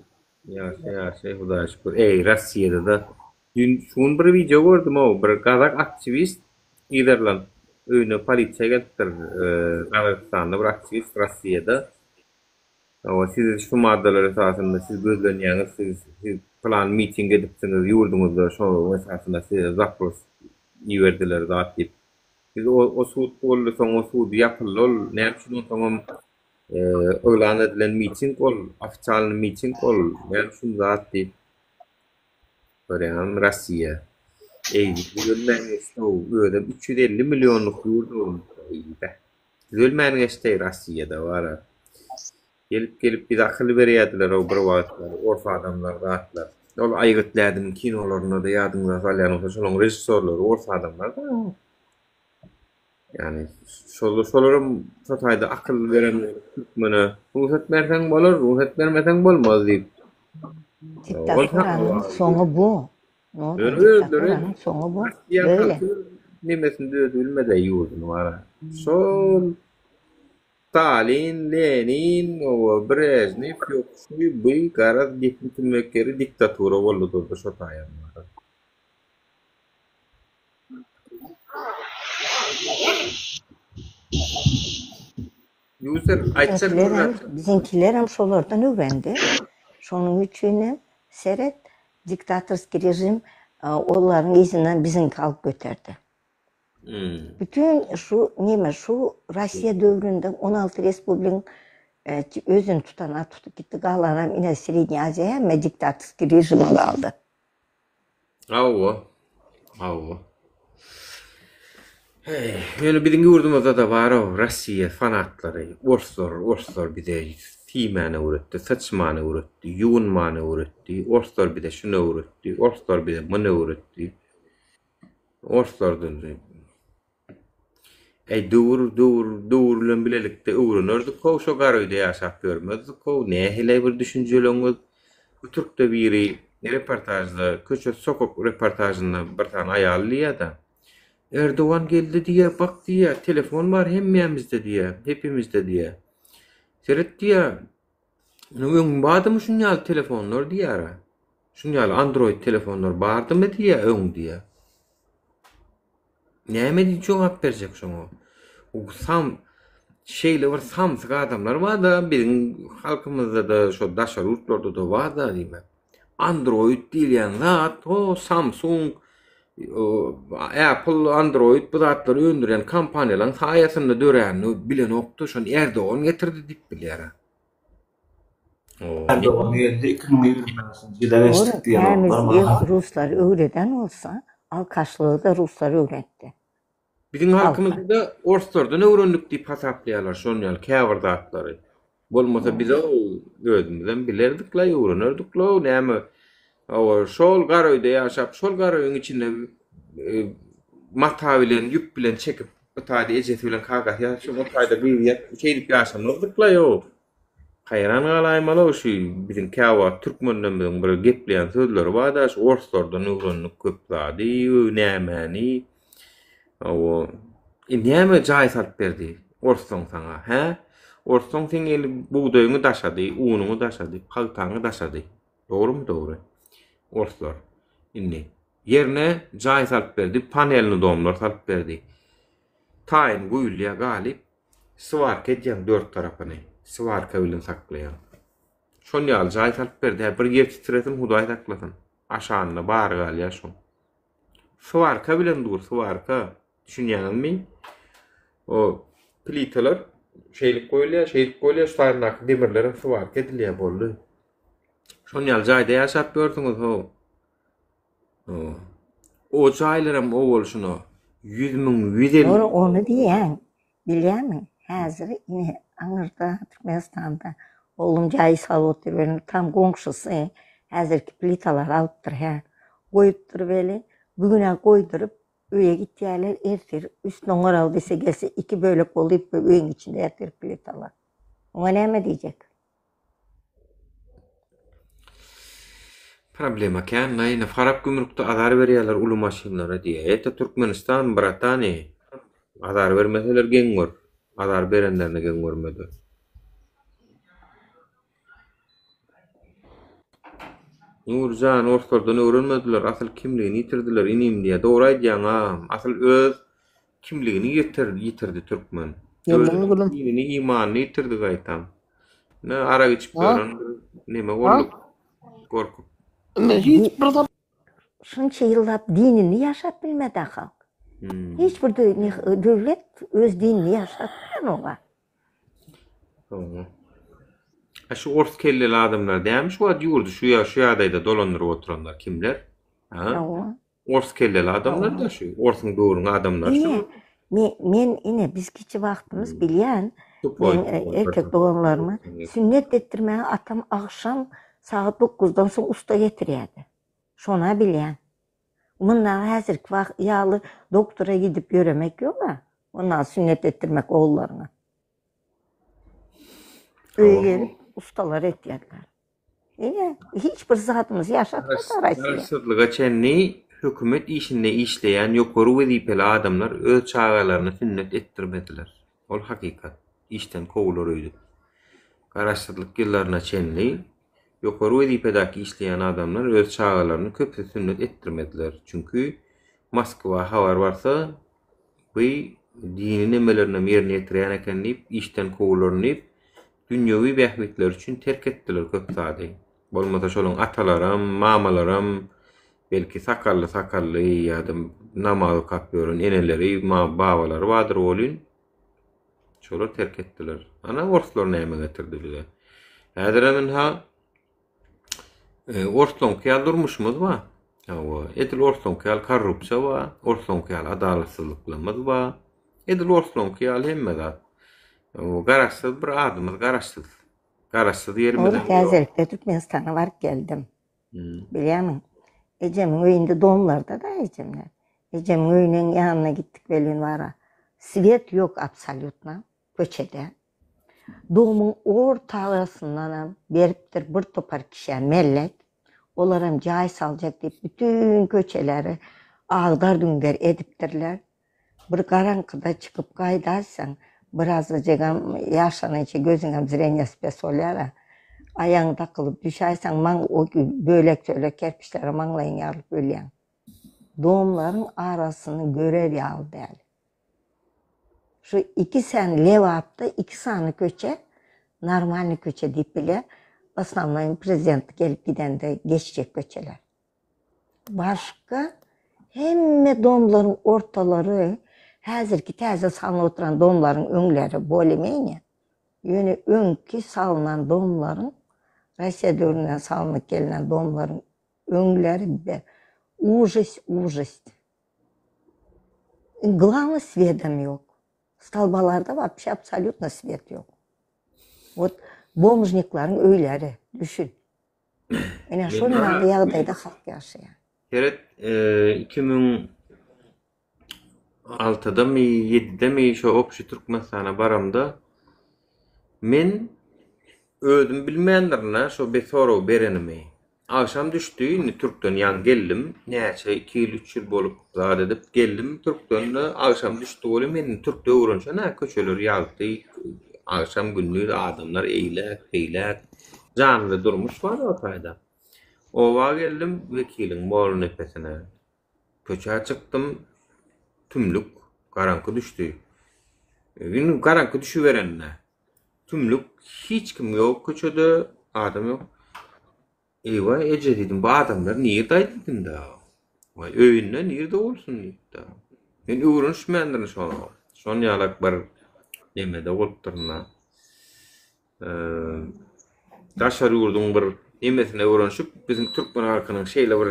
Ýagşy ýagşy Hudaýa şükür. Eý Rossiýada-da düýn şu gün bir wideo gördüm-ow bir gazak aktiwist yzarlanyp öýüne polisiýa gelipdir. Gazagystanda bir aktiwist Rossiýada Hawa, siz şu maddalar esasynda siz gözlenýäňiz, siz siz pylan miting edipsiňiz ýurduňyzda şonuň esasynda size zapros iberdiler zat diýip. Biz o o sud boldy soň o sud ýapyldy ol näme üçin onsoňam yglan edilen miting ol ofitsialnyý miting ol näme üçin zat diýip. Görýäňizmi Rossiýa. Eý düzelmän geçdi-ow özem 350 millionlyk ýurt eý beh. Düzelmän geçdi Rossiýada bara. Gelip gelip bize akyl berýädiler-ow bir wagtlar ors adamlar zatlar. Ol Aýgyt Lädiniň kinolarynda-da ýadyňyza salýan bolsa şolaň režissýorlary ors adamlar-da. Ýagny şol şolaram şo taýda akyl beren türkmene rugsat berseň bolar, rugsat bermeseň bolmaz diýip. Diktaturanyň soňy bu. Nurdan Ýöne özleri diktaturanyň soňy bu. Rossiýa Böyle. halky nemesini düzedip ýurduny bara. Şol Stalin, Lenin, owa Brežnew ýok şu bu garaz gepiň tümmek ýeri diktatura boldy durdy şo taýam bara. User aýtjak bir Biziňkilerem, zat. biziňkilerem şolardan öwrendi. Şonuň üçinem seret, diktatorskiý režim olaryň yzyndan biziňki alyp göterdi. Bütin şu neme, şu Rossiýa döwründe 16 respubliň özüni tutana tutup gitdi, galanam ine Sredniý Aziýa hemme diktatorskiý režime galdy. Hawa. Hawa. Heý, ýöne biziň ýurdumyzda-da bar-ow Rossiýa fanatlary, orslar, orslar bize siýmäni öwretdi, syçmany öwretdi, ýuwunmany öwretdi, orslar bize şuny öwretdi, orslar bize muny öwretdi. Orslardan. Äý döwür döwür döwür bilen bilelikde öwrenerdik how şo garöýde ýaşap ýörmezdik how nähili bir düşünjeleňiz bu türkde biri reportažda köçe sokak reportažynda bir sany aýal diýýädä Erdogan geldi diýýä bak diýýä telefon bar hemmämizde diýýä hepimizde diýýä seret diýýä öň bardymy şun ýaly telefonlar diýýärä şun ýaly android telefonlar bardymy diýýä öň diýýä. Näme diýip jogap berjek şoňa? O sam şeýle bir samsyk adamlar bar-da, biziň halkymyzda-da, şo daşary ýurtlarda-da bar-da diýmek. Android diýilýän zat, o Samsung, o Apple, Android bu zatlary öndürýän kompaniýalaryň saýasynda döränini bilenokdy, şony Erdogan getirdi diýip bilýär. Erdogan geldi 2025-nji ýyla geçdik Dogry, diýenoklar tämiz maňa. ruslar öwreden bolsa, alkaşlygy-da ruslar öwretdi. Biziň Halka. halkymyzda-da orslardan öwrendik diýip hasaplaýarlar şon ýaly käbir zatlary. Bolmasa biz özümizem bilerdik-la, öwrenerdik-la, näme hawa şol gar öýde ýaşap, şol gar öýüň içinde e, mata bilen, ýüp bilen çekip, bu taýda ejesi bilen kakasy ýaşap, o taýda gyzy ýatyp, şeýdip ýaşamazdyk-la ýok. Haýran galaýmaly şu biziň käwagt türkmenlerimiziň bir gepleýän sözleri barda şu orslardan öwrendik köp zady nämäni hawa e näme jaý salyp berdi orslaň saňa hä orslaň seň eli bugdaýyňy daşady unuňy daşady pagtaňy daşady dogrymy dogry orslar indi ýerine jaý salyp berdi panelny domlar salyp berdi taýyn guýulýar galyp Swarka edýäň dört tarapyny. Swarka bilen saklaýaň. Şon ýaly jaý salyp berdi. Hä bir ýer titresin Hudaý saklasyn. Aşagynda bary galýar şoň. Swarka bilen dur, swarka. Düşünýäňizmi? O plitalar şeýlip goýulýar, şeýlip goýulýar, şu taýyndaky demirlerem swarka edilýär boldy. Şon ýaly jaýda ýaşap ýörsüňiz how. O jaýlaram owal şuna 100 müň, 150 Dogry, ony diýýän. Bilýärmiň, häzir ine aňyrda Türkmenistanda oglum jaý salyp otyr welin tam goňşusy häzirki plitalary alypdyr hä. Goýupdyr weli, bu gün-ä goýduryp öýe gitýärler, ertir üstüne oňaraly diýse gelse iki bölek bolyp öýüň içinde ýatyr plitalar. Oňa näme diýjek? Problema kän ine Farap gümrükde azar berýärler uly maşynlara diýýär. Eta Türkmenistan bratany. Azar bermeseler geň gör. Azar berenlerini geň görmedi. Nurjan orslardan öwrenmediler asyl kimligini ýitirdiler inim diýýär. Dogry aýdýaň agam. Asyl öz Kimligini ýitir, ýitirdi türkmen. Geldiňmi gülüm? Dinini, imanyny ýitirdi gaýtam. Ne arak içip Ha? ýören bir neme Ha? bolduk. Gorkup. Indi hiç bir zat Şunça ýyllap dinini ýaşap bilmedi halk. Hmm. Hiç bir döwlet öz dinini ýaşap bilenok. Hawa. A şu ors kelleli adamlar dämi şu wagt ýurdy şu ýa şu ýagdaýda dolandyryp oturanlar kimler? Ha? Hawa. Ors kelleli adamlar da şu. Orsuň döwrüň adamlary şu. Ine, me, men ine biz kiçi wagtymyz bilýän, Tupoý, men e, tupoý, erkek doganlarymy sünnet etdirmäge atam agşam sagat dokuzdan soň usta getirýärdi. Şona bilýän. Mundan häzirki wagt ýaly doktora gidip ýöremek ýog-a. Ondan sünnet etdirmek ogullaryňa. Öýe gelip ustalar etýärler. Ine, hiç bir zadymyzy ýaşatmady Russiýa. Garaşsyzlyga çenli hökümet işinde işleýän ýokary wezipeli adamlar öz çagalaryny sünnet etdirmediler. Ol hakykat. Işden kowular öýdüp. Garaşsyzlyk ýyllaryna çenli ýokary wezipedäki işleýän adamlar öz çagalaryny köpüsi sünnet etdirmediler. Çünki Moskwa habar barsa, Bu dini nemelerinem ýerine ýetirýän eken diýip, işden kowularyn diýip, dünýewi bähbitleri üçin terk etdiler köp zady. Bolmasa şolaň atalaram, mamalaram, belki sakally-sakally ýa-da namaz okap ýören eneleri, babalary bardyr welin, şolar terk etdiler. Ana orslar näme getirdi bize. Häzirem ynha Orslaňky ýaly durmuşymyz bar. Hawa, edil orslaňky ýaly korrupsiýa bar, orslaňky ýaly adalatsyzlyklarymyz bar. Edil orslaňky ýaly hemme zat. Garaşsyz bir adymyz garaşsyz. Garaşsyz ýerimiz Ol täzelikde Türkmenistana baryp geldim. Bilýärmiň? Ejemiň öýünde domlarda-da ejemler. Ejemiň öýüniň ýanyna gitdik welin wara. Svet ýok absolýutno köçede. Domyň ortarasyndanam beripdir bir topar kişä mellek. Olaram jaý saljak diýip bütin köçeleri agdar-düňder edipdirler. Bir garaňkyda çykyp gaýdarsyň, birazajygam ýaşanyňça gözüňem zreniýasy pes bolýar-a. Aýagyň dakylyp düşäýseň, maň o bölek-çölek kerpiçlere maňlaýyň ýarylyp ölýäň. Domlaryň arasyny görer ýaly däl. Şu iki sany Lebapda iki sany köçe normalnyý köçe diýip bilýär. Osnownoý prezident gelip gidende geçjek köçeler. Başga hemme domlaryň ortalary häzirki täze salnyp oturan domlaryň öňleri bolее-menее, ýöne öňki salnan domlaryň Russiýa döwründen salnyp gelnen domlaryň öňleri be ujest ujest. Glawnyý swedam ýok. Stolbalarda wapşe absolýutno swet ýok. Wot bomžniklaryň öýleri düşün. Ine şol ýaly ýagdaýda halk ýaşaýar. Seret, 2006-damy, 7-demi şo obşi Türkmenistana baramda men özüm bilmändirin-ä şo bir sorag berenimi. Agşam düşdi, indi türkden ýaňy geldim. Näçe, iki ýyl, üç ýyl bolup zat edip geldim türkden-de agşam düşdi welin men indi türkde öwrenişen-ä köçeler ýagty, agşam gündiz adamlar eýläk, beýläk. Janly durmuş bar o taýda. Oba geldim, wekiliň Mollanepesine. Köçä çykdym, tümlük, garaňky düşdi. Indi garaňky düşüberende, tümlük, hiç kim ýok köçede, adam ýok. Eýwa, eje diýdim, bu adamlar nirde-aý diýdim-de. Waý, öýünde nirde bolsun diýip-de. Men öwrenişmändirin şoňa. Şon ýalak bir nemede bolupdyryn-da. Daşary ýurduň bir nemesine öwrenişip, biziň türkmen halkynyň şeýle bir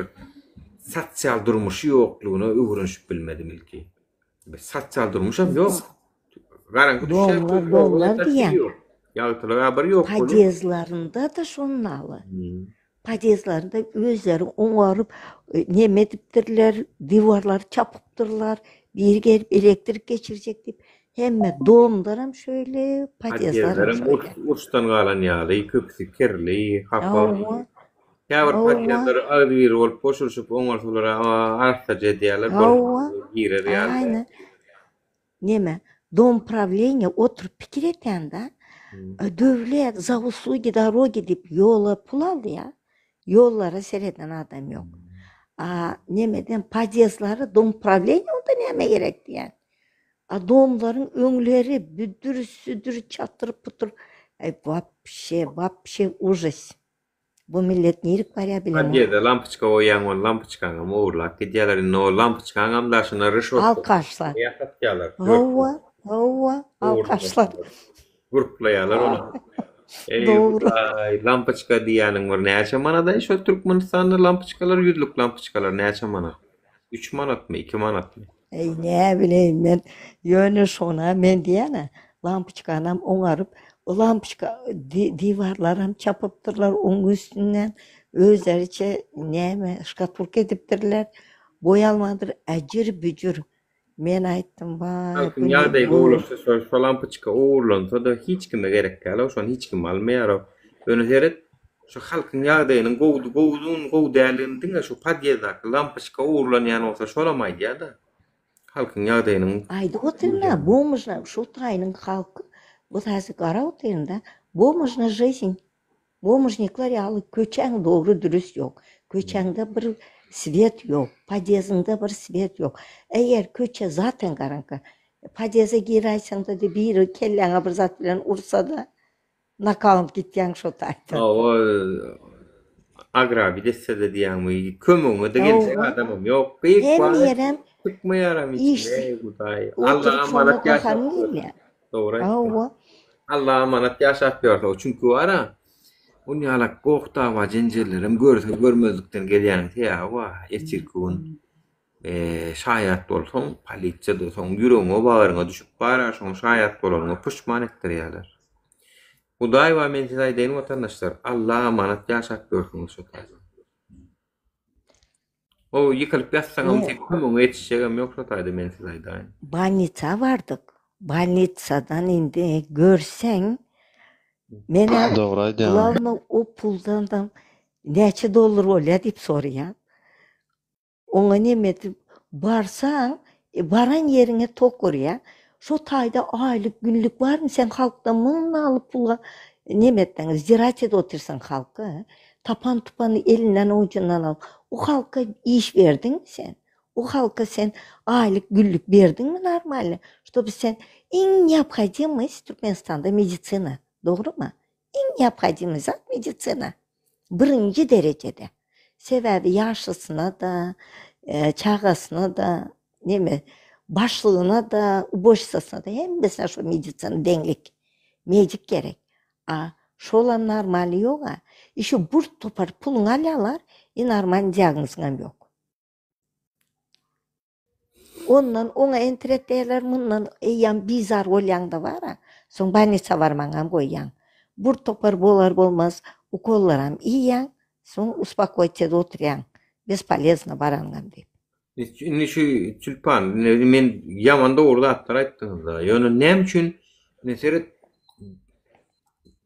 sosial durmuşy ýoklugyna öwrenişip bilmedim ilki. Bir sosial durmuşam ýok. Garaňky düşýär, Domlar, domlar diýýäň. Ýagtylyga bir ýok. Podýezdlarynda-da şondaly. Podýezdlarynda özleri oňaryp, neme edipdirler, diwarlary çapypdyrlar, biri gelip elektrik geçirjek diýip, hemme domlaram şöýle, podýezdlaram Podýezdlerem şöýle. uruşdan galan ýaly, köpüsi kirli, hapa. Hawa, Käbir hawa. podýezdler agzybir bolup goşulyşyp oňarsalar arassaja edýärler, Hawa, girer ýaly. aýna. Neme, dom prawleniýa oturyp pikir etýän-dä, döwlet za uslugi dorogi diýip ýola pul alýar, ýollara sereden adam ýok. A nemeden podýezdlary dom prawleniýa onda nämä gerek diýýän. A domlaryň öňleri büdür-südür, çatyr-putur, aý wapşe, wapşe ujest. Bu millet nirik barýar bilemok. Podýezde lampoçka goýýaň ol lampoçkaňam ogurlap gidýärler indi ol lampoçkaňam daşyna rişotka Alkaşlar. ýasatýarlar. Hawa, hawa, alkaşlar. Gurplaýarlar ony. Eý Dogry. Hudaý, lampoçka diýýäniň bir näçe manadaý şo Türkmenistanda lampoçkalar ýüzlük lampoçkalar näçe manat? Üç manatmy, iki manatmy? Eý näbileýin men ýöne şona men diýýän-ä lampoçkanam oňaryp o lampoçka diwarlaram çapypdyrlar oň üstünden özleriçe näme şkatulka edipdirler boýalmandyr äjir-büjür men aýtdym waý Halkyň bu ýagdaýy bu gowulaşsa şo şo lampoçka ogurlansa-da hiç kime gerek däl-ow şony hiç kim almaýar-ow. Ýöne seret şu halkyň ýagdaýynyň gowudy gowudygyny gowy däldigini diňe şu podýezdäki lampoçka ogurlanýan bolsa şolam aýdýar-da. Halkyň ýagdaýynyň Aýdyp otyryn-a, bomžna, şu taýynyň halky, bu häzir garap otyryn-da, bomžna жизнь. Bomžnikler ýaly köçäň dogry dürüst ýok. Köçäňde bir swet ýok, podýezdiňde bir swet ýok. Eger köçe zaten garaňky. Podýezde giräýseňde-de biri kelläňe bir zat bilen ursa-da, Nakaut gitýäň şo taýda. Hawa, agrabit etse-de diýýäňmi, kömegiňe-de geljek Hawa. adamam ýok. Gyk Hemme bar, ýerem çykmaýaram hiç kim. işsiz Eý, Hudaý, Alla oturyp şonda amanat ýaşap gaharyň ýör. gelýär. Dogry aýtdyň. Hawa. Alla amanat ýaşap ýörse, çünki bar-a, onýalak goh-dawa jenjellerem görse görmezlikden gelýäniň sebäbi bar, ertirki gün şaýat bolsaň, polisiýada soň ýüregiňe bagryňa düşüp bar-a, şoň şaýat bolanyňa puşman etdirýärler. Hudaý bar men size aýdaýyn watandaşlar, Alla amanat ýaşap ýörsüňiz şo taýda. O ýykylyp ýatsaňam seň kömegiňe ýetişjegem ýok şo taýda men size aýdaýyn. Bolnisa bardyk. Bolnisadan indi görseň menä Dogry aýdýaň. glawno o puldanam näçe dollar bolýa diýip soraýan. Oňa neme edip barsaň, baran ýeriňe tok urýa. Şo taýda aýlyk, günlük barmy sen halkdan mundaly pula neme etdiň, zdirat edip otyrsyň halky. Tapan tupany elinden ujundan alyp. O halka iş berdiňmi sen? O halka sen aýlyk, günlük berdiňmi normalny? Ştoby sen iň neobhodimost Türkmenistanda medisina, dogrymy? Iň neobhodimoý zat medisina. Birinji derejede. Sebäbi ýaşlysyna-da, çagasyna-da, neme, başlygyna-da, uborşitsasyna-da hemmesine şo medisina deňlik. Medik gerek. A şolam normalny ýog-a. Işi bir topar puluňy alýarlar, i normalny diagnozyňam ýok. Ondan oňa entret diýerler, mundan eýýäm bizar bolýaň-da bar-a. Soň bolnisa barmaňam goýýaň. Bir topar bolar-bolmaz ukollaram iýýäň, soň uspokoýt edip oturýaň, bespolezno baranyňam diýip. Indi şu Tülpan, indi men ýaman dogry zatlar aýtdyňyz-da. Ýöne näme üçin, indi seret,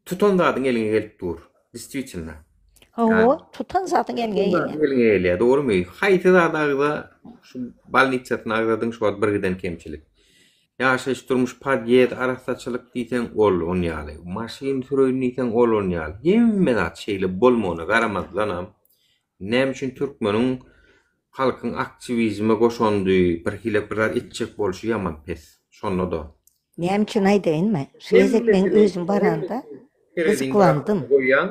Tutan zadyň eliňe gelip dur. Distwitelno. Hawa, tutan zadyň eliňe gelýär. Eliňe gelýär, dogrymy? Haýsy zat agza, şu bolnitsasyny agzadyň, şu wagt bir giden kemçilik. Ýaşaýyş durmuş podýezd, arassaçylyk diýseň ol on ýaly. Maşyn süreýin diýseň ol on ýaly. Hemme zat şeýle bolmagyna garamazdanam, näme üçin türkmeniň halkyň aktiwizme goşandy, birhili bir zat etjek bolşy ýaman pes. Şonda-da. Näme üçin aýdaýynmy? Şu gezek men özüm baranda gyzyklandym. Goýýan,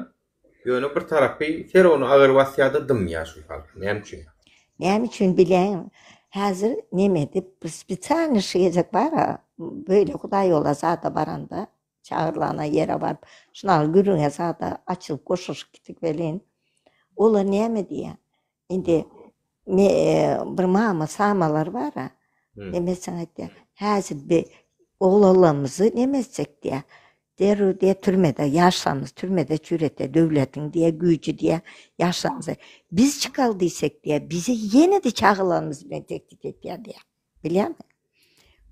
ýöne bir tarapy ser ony agyr basýar-da dymýar şu halk. Näme üçin? Näme üçin bilýäňmi? Häzir neme edip, bir spesialnyý şu gezek bar-a, beýle Hudaýýola zada baranda, çagyrylana ýere baryp, şunaly gürrüňe zada açylyp goşulyşyp gitdik welin, olar näme diýýär? Indi me bir mama samalar bar-a, neme etseň aýtýar, häzir bi oglanlarymyzy neme etsek diýýär, derrew diýýär türmede, ýaşlarymyzy türmede çüretýär, döwletiň diýýär güýji diýýär ýaşlarymyzy. Biz çykaly diýsek diýýär, bizi ýene-de çagalarymyz bilen tehdit etýär diýýär. Bilýärmi?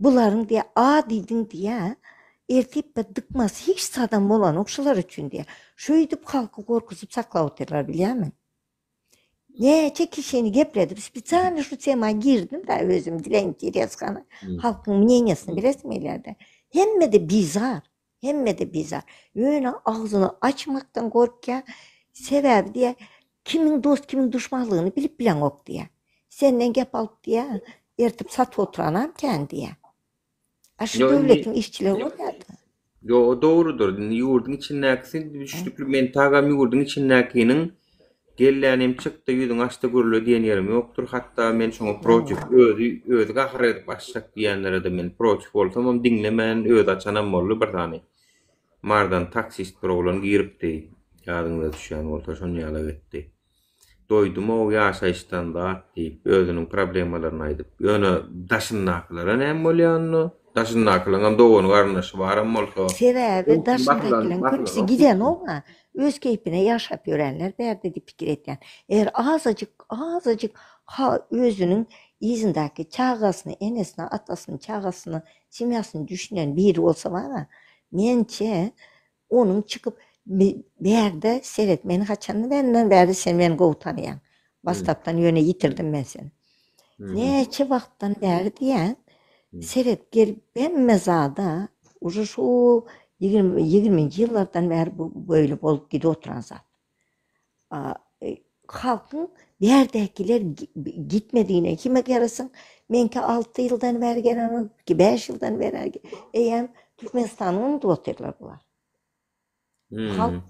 Bularyň diýýär, a diýdiň diýýär, ertir bir dykmasy hiç zadam bolanok şular üçin diýýär. Şöýdüp halky gorkuzyp saklap otyrlar bilýärmi? Näçe kişini gepledip, spesialny şu tema girdim-de özüm dile interes hany, halkyň mneniýasyny bilesim gelýärdi. Hemme-de bizar, hemme-de bizar. Ýöne agzyny açmakdan gorkýar. Sebäbi diýýär, kimiň dost, kimiň duşmanlygyny bilip bileňok diýýär. Senden gep alyp diýýär, ertip satyp oturanam kän diýýär. A şu döwletiň işçileri bolýar-da. Ýok, o dogrudyr. Indi ýurduň içindäkisi düşnükli. Men tagam ýurduň içindäkiniň gellänim çykdy, ýüzüňi açda gürle diýen ýerim ýokdur. Hatda men şoňa protiv, özi özi gahar edip açjak diýenlere-de men protiv bolsamam diňlemän özi açanam boldy bir sany. Mardan taksist bir oglan giripdi. Ýadyňyza düşýän bolsa şon ýalak etdi. Doýdum-ow ýaşaýyşdan zat diýip, özüniň problemalaryny aýdyp. Ýöne daşyndakylara näme bolýar onda? Daşyndakylaryňam dogany-garyndaşy baram bolsa. Sebäbi daşyndakylaryň köpüsi gidenok-a. Öz keýpine ýaşap ýörenler bärde diýip pikir etýän. Eger azajyk, azajyk ha özüniň yzyndaky çagasyny, enesini, atasyny, çagasyny, semýasyny düşünen biri bolsa bar-a, mençe, Onuň çykyp bärde seret meni haçandan bärinden bäri sen meni gowy tanaýaň. Wastapdan ýöne ýitirdim men seni. Näçe wagtdan bäri diýýän seret gelip hemme zada uje şu ýigirmi ýigriminji ýyllardan bäri bu beýle bolup gidip oturan zat. Halkyň bärdäkiler gitmedigine kime garasaň meňki alty ýyldan bäri gelenok, bäş ýyldan bäri eýýäm Türkmenistany unudyp otyrlar bular. Halk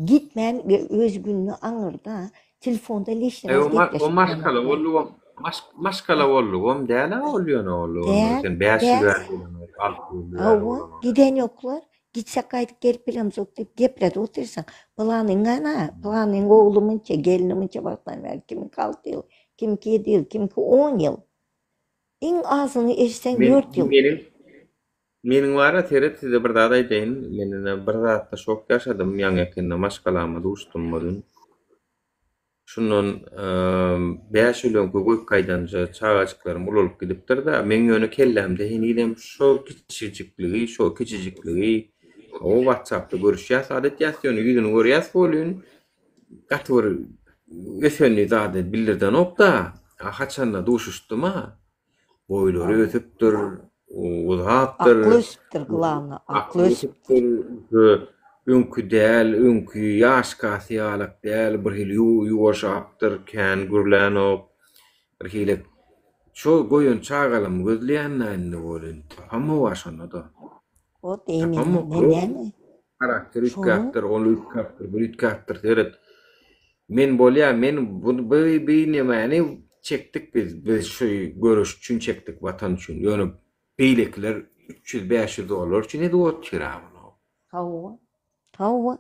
gitmän öz gününi aňyrda telefonda lişni raz gepleşip. O maşgala boldugam, maşgala boldugam däl-ä ol ýöne ol. Sen bäş ýyl bäri gelenok, alty ýyl bäri. Hawa, giden ýoklar. Gitsek gaýdyp gelip bilemzok diýip gepledip otyrsyň. Pylanyň ana, pylanyň ogly munça, gelni munça wagtdan bäri, kimiňki alty ýyl, kimiňki ýedi ýyl, kimiňki on ýyl. Iň azyny eşitseň dört ýyl. Meniň Meniň bara seret size bir zat aýdaýyn. Men ine bir zatda şok ýaşadym. Ýaňy ýakynda maşgalama duşdum welin. Şundan 5 ýyl öňki goýup gaýdanja çagajyklarym ulalyp gidipdir-de, meň ýöne kellämde henizem şo kiçijikligi, şo kiçijikligi, o WhatsApp-da görüşýäs, zat etýäs, ýöne ýüzüni görýäs welin, gaty bir ösenini zady bildirdenok-da. A haçanda duşuşdym-a, Boýlary ösüpdir, uzapdyr. Akly ösüpdir glawny, akly ösüpdir. Öňki däl, öňki ýaşkasy ýalak däl, bir hili ýuwaşapdyr, kän gürlänok. Bir hili şo goýan çagalamy gözleýän-dä indi welin, tapamok-a şonda-da. Ot eýmenler, men näme? Harakter üýtgäpdir, ol üýtgäpdir, bu üýtgäpdir, seret. Men bolýa, men bu bu nemäni çekdik biz, biz şu göreş üçin çekdik, watan üçin. Ýöne beýlekiler 300, 500 dollar üçin edip otyr-a muny. Hawa. Hawa.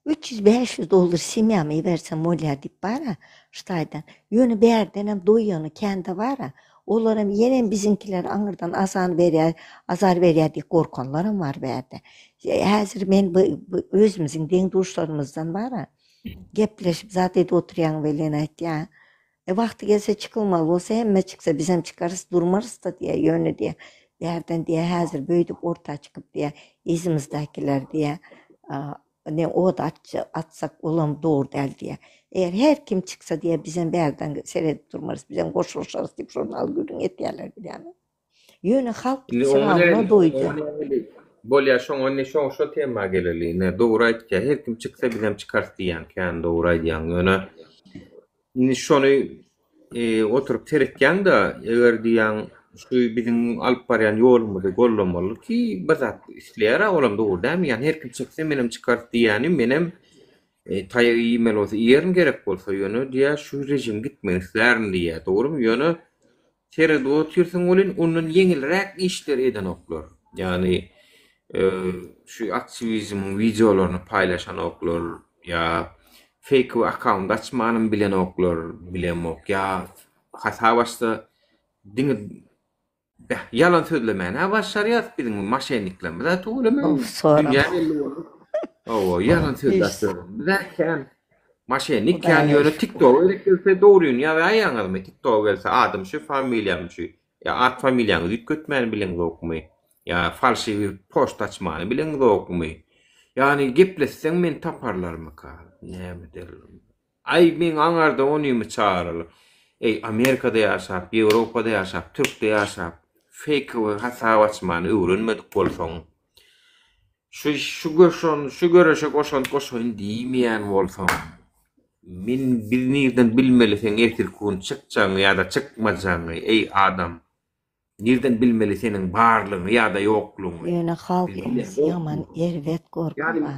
300, 500 dollar semýama ibersem bolýar diýip bar-a, şu taýdan. Ýöne bärdenem doýany kände bar-a. Olaram ýenem biziňkiler aňyrdan azan berýär, azar berýär diýip gorkanlaram bar bärde. Häzir men bu özümiziň deň-duşlarymyzdan bar-a, Gepleşip zat edip oturýaň welin aýtýa. E wagty gelse çykylmaly bolsa hemme çyksa bizem çykarys durmarysda diýä ýöne diýä bärden diýä häzir beýdip orta çykyp diýä yzymyzdakiler diýä ne od atsak olam dogry däl diýä. Eger her kim çyksa diýä bizem bärden seredip durmarys bizem goşulyşarys diýip şonal gürrüň etýäler bilýäňmi. Ýöne halk Indi oňa syralma nähili, doýdy. oňa nähili bolýar şoňa indi şo şo tema geleli. Ine dogry aýtýar. Her kim çyksa bizem çykarys diýýän kän dogry aýdýaň. Ýöne indi şony e, oturyp seretýäň-de, eger diýýäň şu biziň alyp barýan ýolumyzy gollamaly ki bir zat isleýär-ä olam dogry dälmi? Ýani her kim çyksa menem çykarys diýýäni menem e, taýak iýmeli bolsa iýerin gerek bolsa ýöne diýýär şu režim gitmegini islärin diýýär. Dogrymy? Ýöne Seredip otyrsyň welin ondan ýeňilräk işleri edenoklar. Ýagny şu aktiwizmiň wideolaryny paýlaşanoklar ýa feýkowy akkaunt açmanam bilenoklar, bilemok ýa hasap açsa diňe beh ýalan sözlemäni-ä başarýas biziň maşenniklerimiz-ä tüweleme dünýä belli boldy. Hawa ýalan sözläp ýörenimiz-ä kän. Maşennik kän ýöne tiktoga gerek gelse dogryny ýazaýaňyzmy tiktoga gelse adym şu familiýam şu ýa at familiýaňyzy üýtgetmäni bileňzokmy ýa falşiwi poçta açmany bileňzokmy ýagny gepletseň meni taparlarmyka näme ederler aý meň aňarda onymy çagyrarlar eý amerikada ýaşap ýewropada ýaşap türkde ýaşap feýkowy hasap açmany öwrenmedik bolsaň Şu şu göşon şu göreşe goşant goşaýyn diýmeýän bolsaň, men biz nirden bilmeli seň ertirki gün çykjagyňy ýa-da çykmajagyňy, eý adam? Nirden bilmeli seniň barlygyňy ýa-da ýoklugyňy? Ýöne Biz halkymyz bilemzok. ýaman erbet gorky Ýagny bar.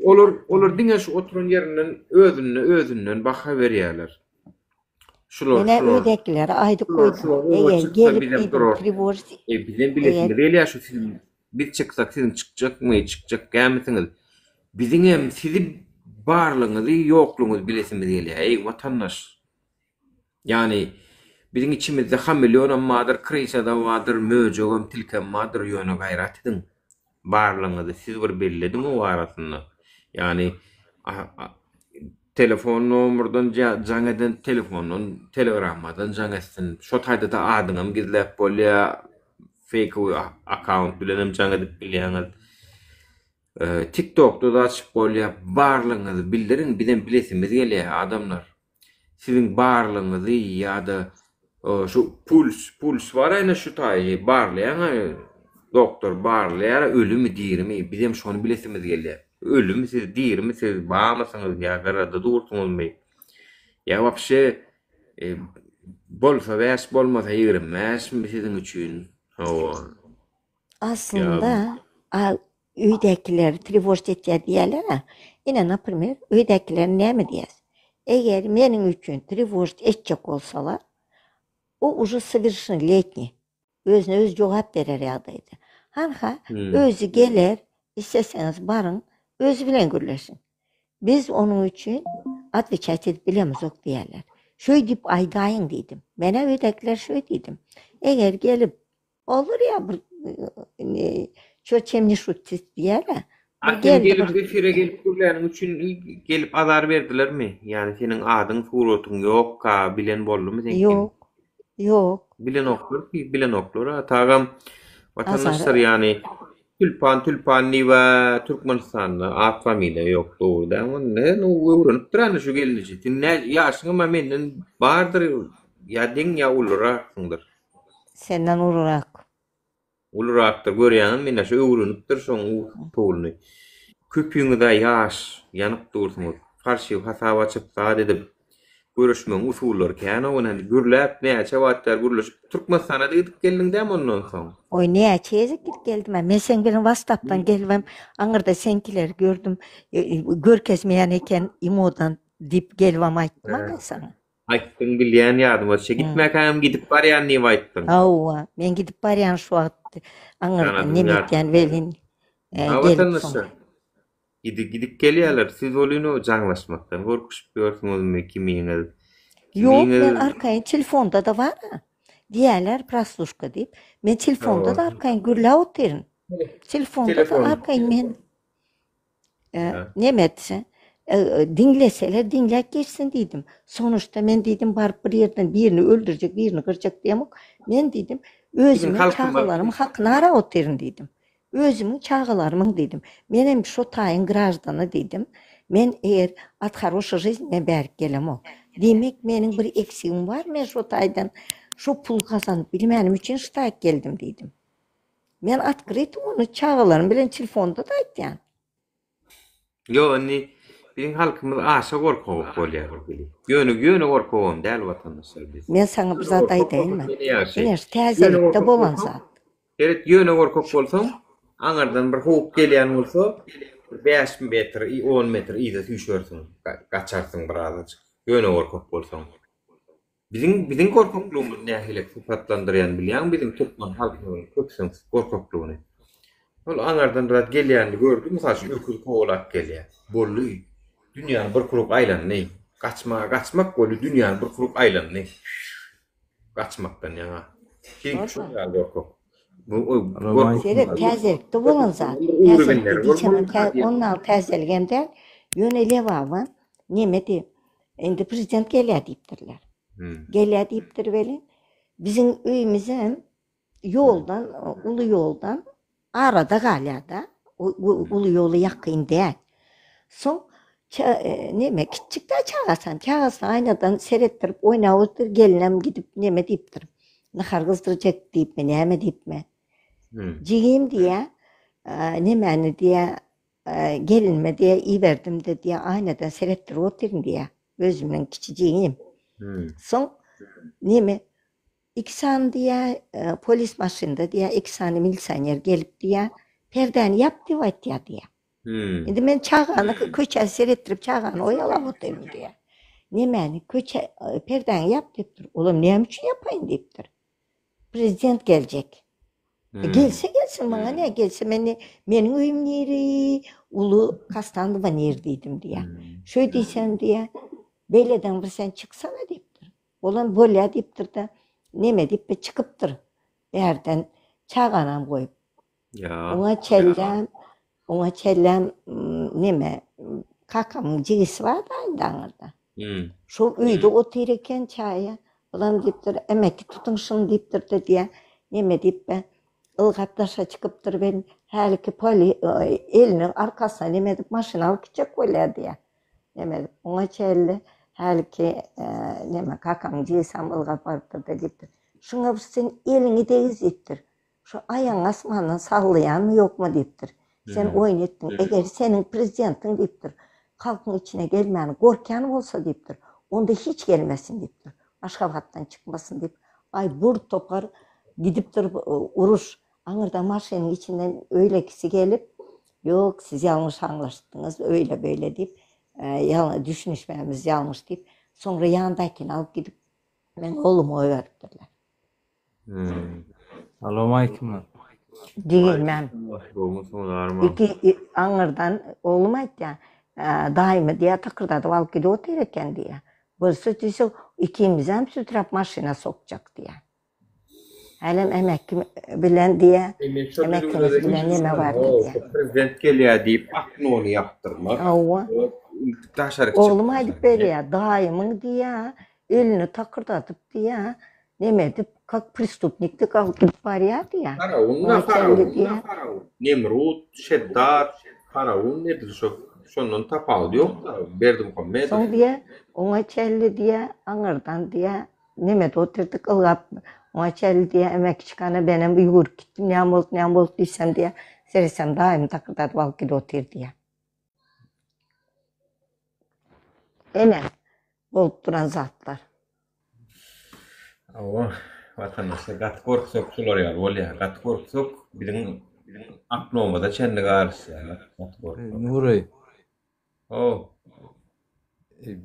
olar olar diňe şu oturan ýerinden özünde özünden baha berýärler. Şular Menä şular öýdäkilere aýdyp şular goýdum. şular oba Eger çyksa gelip bizem diýdim durarys. trewojit E bizem eger bilesimiz gelýär şu siziň Biz çyksak siziň çykjakmy, çykjak dälmisiňiz? Biziňem sizi barlygyňyzy, ýoklugyňyzy bilesimiz gelýär, eý, watandaş! Ýagny, biziň içimizde hameleonam bardyr, krysa-da bardyr, möjegem, tilkem bardyr, ýöne gaýrat ediň, barlygyňyzy siz bir belli ediň o arasynda. Ýagny, Telefon nomerden jaň eden telefondan telegrammadan jaň etsin. Şo taýda-da adyňam gizläp bolýa. Feýkowy akkaunt bilenem jaň edip bilýäňiz. Tiktokda-da açyp bolýa. Barlygyňyzy bildiriň, bizem bilesimiz gelýä adamlar. Siziň barlygyňyzy ýa-da Şu puls, puls bar ene şu taýy barlaýaňa doktor barlaýar ölümi dirimi bizem şony bilesimiz gelýär. Ölümi siz dirimi siz barmysyňyz ýa gyrada dursuňyzmy? Ýa wapşe bolsa bäş bolmasa 25 mi siziň üçin? Hawa. Aslynda a öýdäkileri trewožit etýär diýýärler-ä. Ine, naprimer, öýdäkiler näme diýýär? Eger meniň üçin trewožit etjek bolsalar, o uje sowerşenletniý, özüne özi jogap berer ýagdaýda. Hanha, özi geler, isleseňiz baryň, özi bilen gürleşiň. Biz onuň üçin otweçat edip bilemizok diýýärler. Şöý diýip aýdaýyň diýdim. Men-ä öýdäkilere şöý diýdim. Eger gelip Olur ýa bir indi ço çem ne şutit diýýär-ä. A Bir sen geldi gelip bir. efire gelip gürläniň üçin gelip azar berdilermi? Ýani seniň adyň suratyň ýokka bilen boldumy seňkini? Ýok. Ýok. Bilenoklar ki, bilenoklar a tagam Azar watandaşlar ýani Tülpan tülpan diýibä Türkmenistanda at familiýa ýok dogry däl ony ne öwrenipdir ana şu gelneje sen nä ýaşyňam a menden bardyr ýa deň ýa uluraksyňdyr. Senden ulurak. Ulurakdyr görýäňmi menä şu öwrenipdir şoň usulyny. Köpüňiz-ä ýaş, ýanyp dursuňyz. Farşiw hasap açyp zat edip görüşmegiň usullary kän-ow ine gürläp näçe wagt bäri gürleşip Türkmenistana-da gidip geldiň dämi ondan soň? Oý näçe gezek gidip geldim-ä. Men seň bilen wastapdan gelibem aňyrda seňkileri gördüm. Görkezmeýän eken imodan diýip gelibem aýtdym-a men saňa. Aýtdyň bilýän ýadyma düşýä. Gitmäkäňem gidip barýan diýip aýtdyň. Hawa, men gidip barýan şu wagt aňyrdan Tanadym neme ýat. etýän welin Ha gelip soň. watandaşlar. Gidip gidip gelýärler. Siz welin o jaňlaşmakdan gorkuşyp ýörsüňizmi kimiňiz? Ýok, men Kimiňiz arkaýyn telefonda-da bar-a. Diýýärler prosluşka diýip. Men telefonda-da Hawa. arkaýyn gürläp otyryn. Telefonda-da Telefon. arkaýyn men Neme etse, diňleseler diňläp geçsin diýdim. Sonuçta men diýdim baryp bir ýerden birini öldürjek, birini gyrjak diýemok. Men diýdim, özümiň çagalarymyň hakyny arap otyryn diýdim. Özümiň çagalarymyň diýdim. Menem şo taýyň graždany diýdim. Men eger от хорошей жизни men bärik gelemok. Diýmek meniň bir eksigim bar, men şo taýdan şo pul gazanyp bilmänim üçin şu taýyk geldim diýdim. Men otkryt ony çagalarym bilen telefonda-da aýtýan. Ýok indi biziň halkymyz aşa gorkak bolýar. Ýöne ýöne gorkagam däl watandaşlar biz. Men saňa bir zat aýdaýynmy? Ine şu Ýöne täzelikde gorkak bolan bolsaň, zat. seret ýöne gorkak bolsaň, aňyrdan bir howp gelýän bolsa, bir 5 metr, 10 metr yza süýşersiň, gaçarsyň birazajyk. Ýöne gorkak bolsaň. Biziň biziň gorkaklygymyzy nähili sypatlandyrýan bilýäňmi biziň türkmen halkynyň köpüsiniň gorkaklygyny. Ol aňardan bir zat gelýänini gördi, mysal üçin öküz kowalap gelýär. Boldy. Dünýäni bir krug aýlandy. Gaçmaga gaçmak boldy, dünýäni bir krug aýlandy. Gaçmakdan ýaňa. Biziňki şol ýaly gorkak. Bu gorkak. Seret täzelikde bolan zat. Täzelikde diýseň ondan täzeligem däl. Ýöne Lebaba neme diýip Indi prezident gelýär diýipdirler. Gelýär diýipdir welin, biziň öýümizem ýoldan, uly ýoldan arada galýar-da. Uly ýola ýakyn däl. Soň neme kiçjik-dä çagasam, çagasyny aýnadan seretdirip oýnap otyr, gelinem gidip neme diýipdir. Nahar gyzdyrjak diýipmi, näme diýipmi. Jigim diýýär, nemäni diýýär, Gelinime diýýär, iberdim-de diýýär, aýnadan seretdirip otyryn diýýär. Özümden kiçi jigim. Soň neme, iki sany diýýär, polis maşynda diýýär, iki sany milisioner gelip diýýär, perdäni ýap diýip aýtýar diýýär. Indi men çagany köçä seretdirip çagany oýalap otyryn diýýär. Nemäni köçä perdäňi ýap diýipdir. Olam näme üçin ýapaýyn diýipdir. Prezident geljek. E, gelse gelsin maňa ne gelse men meniň öýüm niri uly Kastanowa nir diýdim diýä. Şöý diýsem diýä beýleden bir sen çyksana diýipdir. Olam bolýa diýipdir-de neme diýip bir çykypdyr bärden çaganam goýup. Ýa. Oňa çellem, oňa çellem neme, kakamyň jigisi bar-da indi aňyrda. Şo öýde otyr eken çaýa. Olam diýipdir, Emeki tutuň şuny diýipdir-de diýä, neme diýip-de, ylgap daşa çykypdyr welin, häliki poli elini arkasyna neme edip maşyn alyp gitjek bolýar diýä. Neme edip, oňa çelli häliki neme kakamyň jigisem ylgap barypdyr-da diýipdir, Şuňa bir sen eliňi degiz diýipdir. Şu aýagyňy asmandan sallaýanmy ýokmy diýipdir. Sen oýun etdiň. Eger seniň prezidentiň diýipdir, halkyň içine gelmäni gorkýan bolsa diýipdir, onda hiç gelmesin diýipdir. Aşgabatdan çykmasyn diýip, aý bir topar gidipdir uruş. Aňyrdan maşynyň içinden öýlekisi gelip, Ýok, siz ýalňyş aňlaşdyňyz, öýle-beýle diýip, düşünişmämiz ýalňyş diýip, soňra ýandakyny alyp gidip, meň oglumy goýberipdirler. Salowmalikim. Diýilmän. Iki aňyrdan oglum aýtýar, daýymy diýýär, takyrdadyp alyp gidip otyr eken diýýär. Bolsa diýse, ikimizem sütüräp maşyna sokjak diýýär. Hälem emekki bilen diýýä, emekkimiz bilen neme bar diýýä. Prezident gelýär diýip oknony ýapdyrmak. Hawa. Daşaryk Oglum aýdyp berýär, daýymyň diýýä, elini takyrdadyp diýýä, neme edip, kak prestupnik dek alyp gidip barýar diýýä. Faraun-da faraun-da faraun. Nemrut, Şeddat, faraun edil şo şondan tapawudy ýok-da Berdimuhamedow. Soň diýýä, oňa çenli diýýä, aňyrdan diýýä, Nemede otyrdyk ylgap oňa çenli diýýä emeki çykana menem ýüwürip gitdim näme boldy näme boldy diýsem diýýä seretsem daýym takyrdadyp alyp gidip otyr diýýä. Ene bolup duran zatlar. Hawa, watandaşlar gaty gorksak şular ýaly bolýar. Gaty gorksak biziň aklymyza çenli garyşýarlar. Gaty gorksak. Nury, How.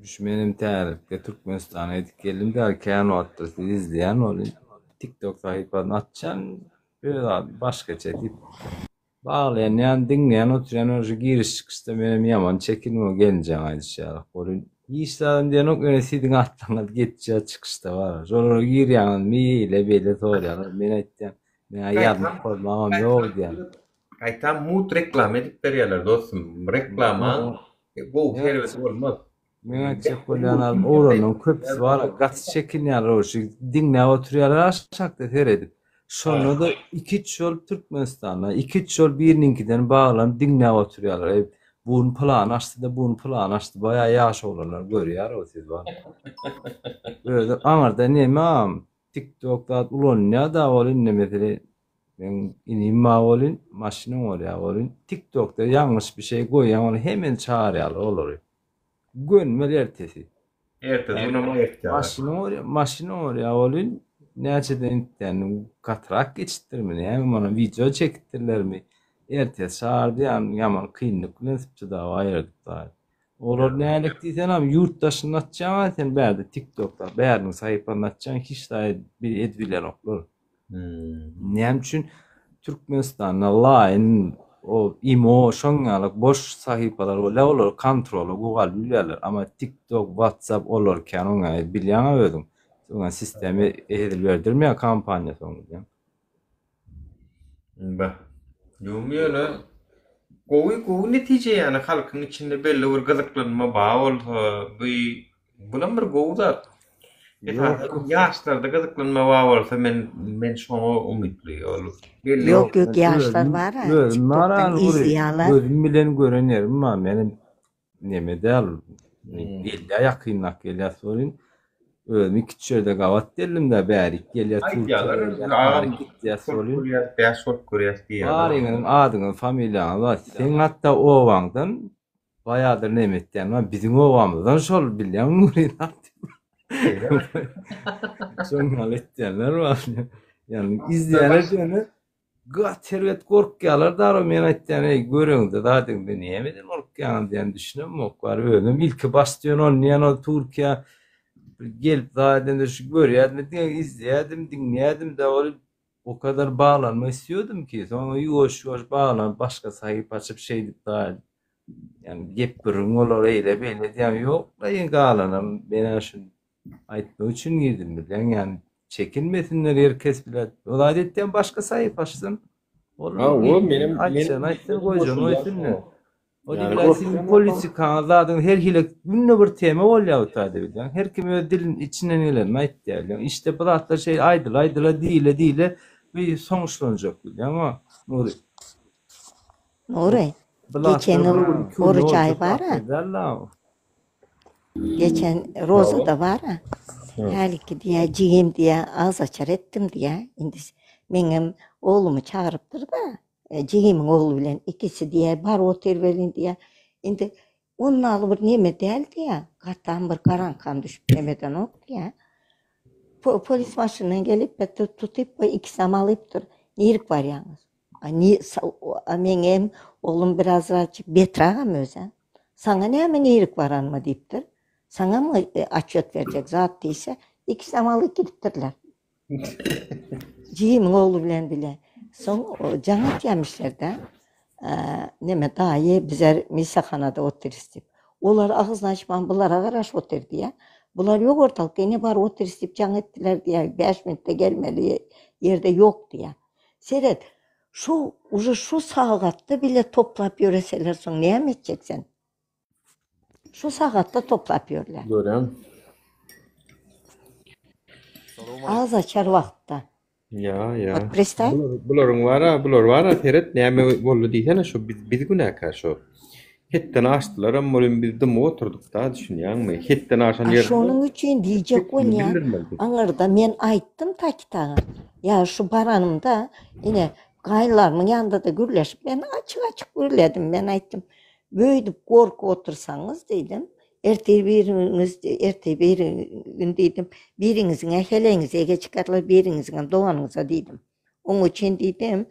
Şu menem täzelikde Türkmenistana gidip geldim däl kän wagtdyr sizi izleýän bolyn. TikTok sahypasyny açýan öz ady başgaça diýip baglaýan diňleýän oturýan şu giriş çykyşda menem ýaman çekindim o gelinjeň aýdyşy ýaly bolyn. Hiç zadam diýenok ýöne siziň atlaryňyz geçýär çykyşda bar. Şolara girýäňizmi eýle beýle soraýarlar men aýtýan men ýazmak bolmagam ýok diýýän. Gaýtam mugt reklama edip berýärler dostum. Reklama gowy serwis bolmaz. Meň aýtjak bolýan zadym oglanlaryň köpüsi bar gaty çekinýärler şu diňläp oturýarlar aşakda seredip. Şonda-da iki-üç ýol Türkmenistanda, iki-üç ýol biriniňkiden baglanyp diňläp oturýarlar. Eý, buny pylany açdy-da, buny pylany açdy. Baýa ýaş oglanlar görýär-ow siz bar. Özi aňyrda neme agam, TikTok zat ulanylýar-da ol indi mesele Meň inim bar welin, maşynym bolýar welin, TikTokda ýalňyş bir şey goýýaň ony hemen çagyrýarlar olary. Gönümel ertesi. Ertesi günem aýyrtýarlar. Maşynyň bolýar, maşynyň bolýar welin, näçeden intden gatrak geçipdirmi, näme muny wideo çekipdirlermi, ertesi çagyrdy, ýa ýaman kynlyk bilen sypdy dagy aýyrdyp dagy. Olar nälik diýsenem ýurt daşynda atýaň sen bärde TikTokda bäriniň sahypasyny atýaň hiç zat edip bilenoklar. Näme üçin Türkmenistanda Line, o Imo şoň ýaly boş sahypalar bolýar olar kontrola gowy bilýärler. Amma TikTok, WhatsApp olar kän oňa bilýäňä özüň. Oňa sistemi hezil berdirmeýär kompaniýa soň bilýäň. Bah. Ýum ýöne gowy gowy netije ýani halkyň içinde belli bir gyzyklanma bar bolsa bu bulam bir gowy zat. Esasan ýaşlarda gyzyklanma bar bolsa men men şoňa umytly ol belli Ýok ýok ýaşlar bar-a Özüm bar TikTokdan izleýärler. Gözüm bilen gören ýerim bar menem neme däl, ellä ýakynrak gelýäs welin, özüm ikiç ýerde gabat geldim-de, bärik gelýär, Türkiýä gelýär, baryk gitýäs welin. Bäş bolup görýäs diýýärler. Baryňyzyň adyňyz, familiýaňyz bar. Seň hatda obaňdan baýadyr neme etýän bar, biziň obamyzdan şol bilýäňmi Nury zat diýip. Şoň ýaly etýänler bar. Ýagny izleýänler diýende Gaty erbet gorkýalar dara men aýtýan eý göreňde zadyňda nämeden gorkýaňyz diýen düşünemok bar özüm ilki başda ýöne ony diýen ol Türkiýä gelip zat edende şu görýädim diňe izleýädim diňleýädim de ol o kadar baglanmak istiyordum ki soňra ýuwaş ýuwaş baglanyp başga sahypa açyp şeýdip zat ýani gep gürrüň bolar eýle beýle diýen ýok galanam menä şu Aýtmak üçin girdim bilýäň ýani çekinmesinler her kes biler. O zat etýän başga sahypa açsyn. Ol Ha, o menem aýtjagyny aýtsyn, goýjagyny goýsun. O diýilýän siziň politikaňyz zadyň her hili günde bir tema bolýar bu taýda bilýäň. Her kim öz dilin içinden gelenini aýtýar bilýäň. Işde bu zatlar şeýle aýdyla aýdyla diýile diýile bir soňuşlanjak bilýäňmi Nury. Nury, geçen ýyl oruç aýy bar-a. Geçen Rozada bar-a. Häliki diýýä, jigim diýýä, agzaçar etdim diýýä. Indi meňem oglumy çagyrypdyr-da, jigimiň ogly bilen ikisi diýýä, baryp otyr welin diýýä. Indi onnaly bir neme däl diýýä, gatam bir garaňkam düşüp nemedenok diýýä. Polis maşyndan gelip, tutup, ikisem alypdyr. Nirik barýaňyz? A meňem oglum birazraçyk betragam özä. Saňa näme nirik baranyma diýipdir. Saňamy otçet berjek zat diýse, ikisem alyp gidipdirler. Jigimiň ogly bilen bile. Soň jaň atýamyşlar-da, neme daýy bizler misahanada otyrys diýip. Olar agyzyny açman bulara garaşyp otyr diýýär. Bular ýok ortalykda, ine baryp otyrys diýip jaň etdiler diýýär, 5 minutda gelmeli ýerde ýok diýýär. Seret, şu uje şu sagatda bile toplap ýöreseler soň näme etjek sen? Şu sagatda toplap ýörler. Görýän. Agyz açar wagtda. Ýa, ýa. Wot predstaw. Bularyň bara, bular bara seret näme boldy diýsene şu biz biz günäkär şu. Hetden aşdylaram welin biz dymyp oturdykda düşünýäňmi? Hetden aşan A ýerinde şonuň üçin diýjek sesini bolýan bildirmeli. aňyrda men aýtdym Takitaga. Ýa şu baranymda ine gaýynlarymyň ýanynda-da gürleşip men açyk-açyk gürledim. Men aýtdym, Beýdip gorkup otursaňyz diýdim, ertir biriňiz ertir biri gün diýdim, biriňiziň-ä heleýiňizi ege çykarlar, biriňiziňem doganyňyza diýdim. Oň üçin diýdim,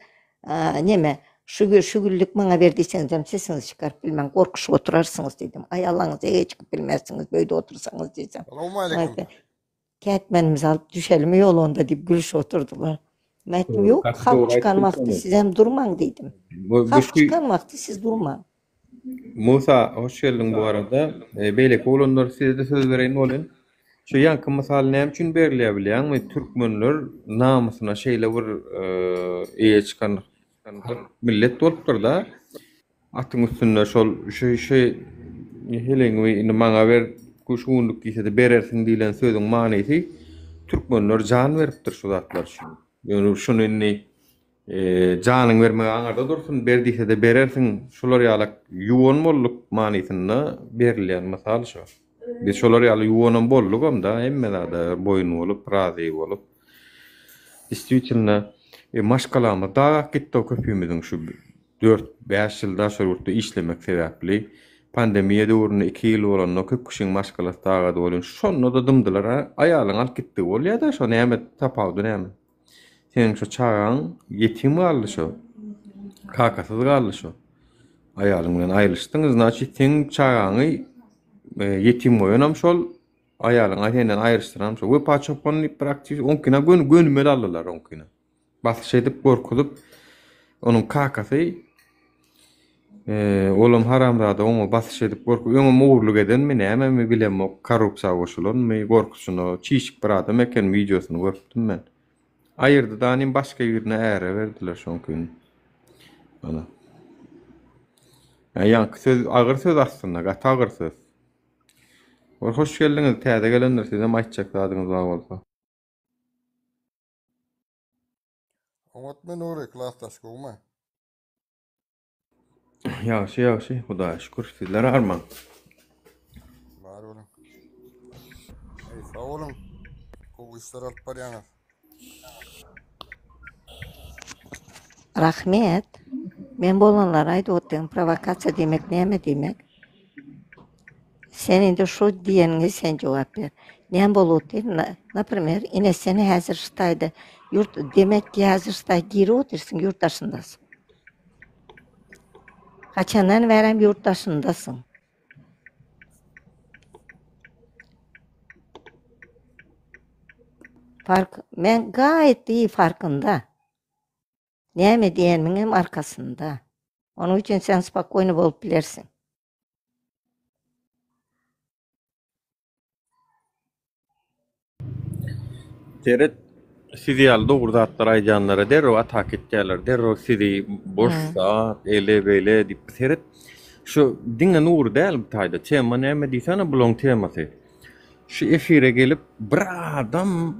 neme, şu şu günlük maňa ber diýseňizem sesiňizi çykaryp bilmän gorkuşyp oturarsyňyz diýdim. Aýallaňyzy ege çykyp bilmersiňiz beýdip otursaňyz diýsem. Salowmaleýkim. Kätmenimizi alyp düşelimi ýola onda diýip gülüşip oturdylar. Men aýtdym, ýok, Gaty halk dogry çykan aýtdyň wagty şony. sizem durmaň diýdim. Bu, bu Halk şu çykan wagty siz durmaň. Musa, hoş geldiň bu arada. E, beýleki oglanlar size-de söz bereýin welin. Şu ýaňky mysal näme üçin berilýär bilýäňmi? Türkmenler namysyna şeýle bir e, eýe çykan millet bolupdyr-da. Atyň üstünde şol şu şu heleňi indi maňa ber şu günlük diýse-de berersiň diýlen sözüň manysy türkmenler jan beripdir şu zatlar üçin. Ýöne şuny indi e, janyň bermegi aňyrda dursun, ber diýse-de berersiň. Şular ýaly ýuwan bolduk manysynda berilýän mysal şu. Biz şolar ýaly ýuwanam boldugam-da, hemme zada boýun bolup, razy bolup. Действительно, e, maşgalamyz dagap gitdi o köpümiziň şu Dört-bäş ýyl daşary ýurtda işlemek sebäpli, pandemiýa döwründe iki ýyl bolanda köp kişiň maşgalasy dagady welin, şonda-da dymdylar. A aýalyň alyp gitdigi bolýa-da, şo näme, tapawudy näme? Seniň şo çagaň ýetim galdy şo. Kakasyz galdy şo. Aýalyň bilen aýrylyşdyňyz, znaçit, seň çagaňy ýetim goýanam şol, aýalyňy senden aýryşdyranam şol. Wepa çopan diýip bir aktiwist, oňkyna göni gönümel aldylar oňkyna. Basyş edip gorkuzyp onuň kakasy olam haramzada oňa basyş edip gorkup öňem ogurlyk edenmi nämemi bilemok korrupsiýa goşulanmy gorkusyna çişik bir adam eken wideosyny görüpdim men aýyrdy danym başga birine äre berdiler şoňkini ana ýaňky söz agyr söz aslynda gaty agyr söz hoş geldiňiz täze gelenler sizem aýtjak zadyňyz bar bolsa. Oňatmy Nury, klasdaş gowmy? Ýagşy ýagşy Hudaýa şükür sizler armaň. Bar boluň. Eý, sag boluň. Gowy işler alyp barýaňyz. Rahmet. Men bolanlary aýdyp otyryn. Prowokasiýa diýmek näme diýmek? Sen indi şu diýeniňe sen jogap ber. Näme bolup otyr? Naprimer, ine sen häzir Hytaýda ýurt demek ki häzir Hytaýa girip otyrsyň, ýurt daşyndasyň. Haçandan bärem ýurt daşyndasyň. Fark, men gaýet iyi farkynda. Näme diýenimiňem arkasynda. Onuň üçin sen spokojny bolup bilersiň. Seret, siz ýaly dogry zatlar aýdýanlara derrew ataka etýärler, derrew sizi boş zat, eýle beýle diýip. Seret, şu diňe Nury däl bu taýda, tema näme diýsene bulaň temasy. Şu efire gelip bir adam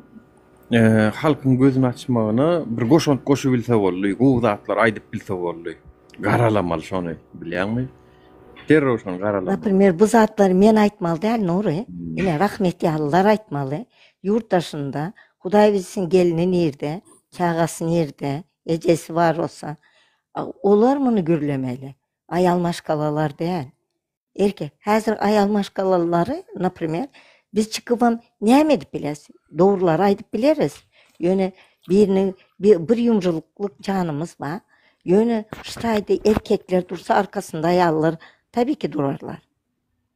halkyň gözüni açmagyna bir goşant goşubilse boldy, gowy zatlar aýdyp bilse boldy. Garalamaly şony, bilýäňmi? Derrew şony garalamaly. Naprimer, bu zatlary men aýtmaly däl, Nury. Ine, Rahmet ýalylar aýtmaly. Ýurt daşynda, Hudaý bilsin gelni nirde, çagasy nirde, ejesi bar bolsa. Olar muny gürlemeli. Aýal maşgalalar däl. Erkek. Häzir aýal maşgalalary, naprimer, biz çykybam näme edip bileris? Dogrulary aýdyp bileris. Ýöne biriniň bir ýumrulyklyk janymyz bar. Ýöne şu taýda erkekler dursa arkasynda aýallar tabii ki durarlar.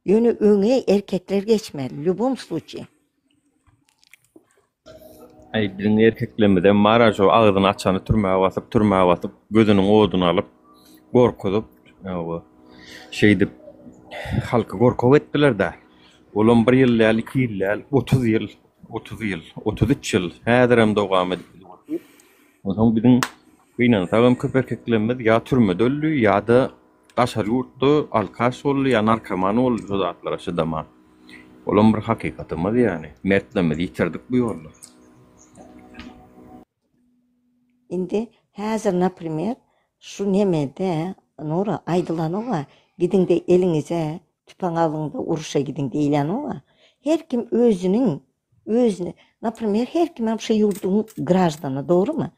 Ýöne öňe erkekler geçmeli, lýubom sluçi. Aý biziň erkeklerimizem bar-a şo agzyny açany türmä basyp, türmä basyp, gözüniň oduny alyp, gorkuzyp, hawa, şeýdip halky gorkak etdiler-dä. Olam bir ýyl däl, iki ýyl däl, 30 ýyl, 30 ýyl, 33 ýyl häzirem dowam edip gidip otyr. Onsoň biziň gynansagam köp erkeklerimiz ýa türmede öldi, ýa-da daşary ýurtda alkaş boldy ýa narkoman boldy şo zatlara çydaman. Olam bir hakykatymyz ýany. Mertlerimizi ýitirdik bu ýolda. Indi häzir naprimer şu nemede Nura aýdylanoga gidiňde eliňize tüpeň alyňda uruşa gidiň diýilenoga. Her kim özüniň özüni naprimer her kimem şu ýurduň graždany dogrymy?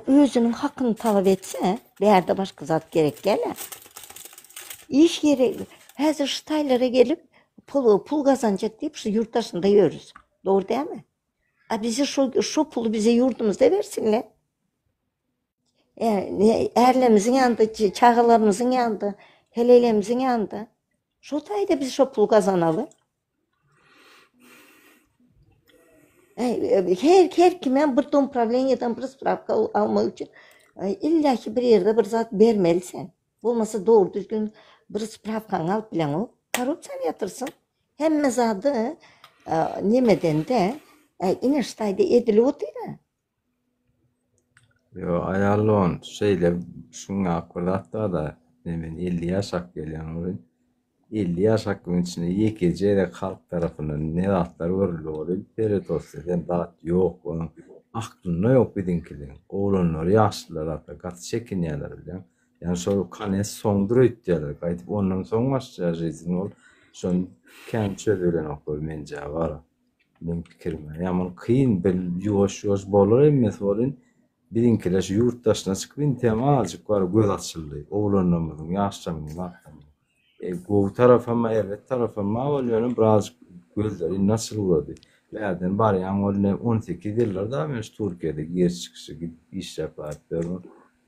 Özüniň hakyny talap etse bärde başga zat gerek dälä. Iş ýeri häzir şu taýlara gelip pul pul gazanjak diýip şu ýurt daşynda ýörüs. Dogry dälmi? A bize şo şo puly bize ýurdumyzda bersinler. E, ärlerimiziň ýanynda, çagalarymyzyň ýanynda, heleýlerimiziň ýanynda. Şo taýda biz şo puly gazanaly. E, her her kimem bir dom prawleniýadan bir sprawka almak üçin e, illaki bir ýerde bir zat bermeli sen. Bolmasa dogry düzgün bir sprawkaňy alyp bileňok. Korrupsiýany ýatyrsyn. Hemme zady nemedende ine şu taýda edilip otyr-a. Ýo aýal dogan şeýle şuňňak bir zat barda men 50 ýaşap gelýän welin 50 ýaş hakyň içinde ýekeje gezek halk tarapyndan ne zatlar görüldi welin seret sen zat ýok onuň aklynda ýok biziňkileriň oglanlar ýaşlylar zatlar gaty çekinýärler bilýäň Ýani şol kanes soňdur öýtýärler. Gaýdyp ondan soň başlaýar žizn ol. Şony kän çözübilenoklar menje bar. Meň pikirim. Ýaman kyn bil ýuwaş ýuwaş bolar hemmesi welin biziňkiler şu ýurt daşyna çykyp intem azajyk bar göz açyldy. Oglanlarymyzyň ýaşlarymyzyň zatlarynyň. E, gowy tarapam bar, erbet tarapam bar ol ýöne birazjyk gözleri indi açylyp ugrady. Bärden barýaň ol ine 18 ýyldyr da men şu Türkiýede giriş çykyşy gidip işläp baryp ýörün.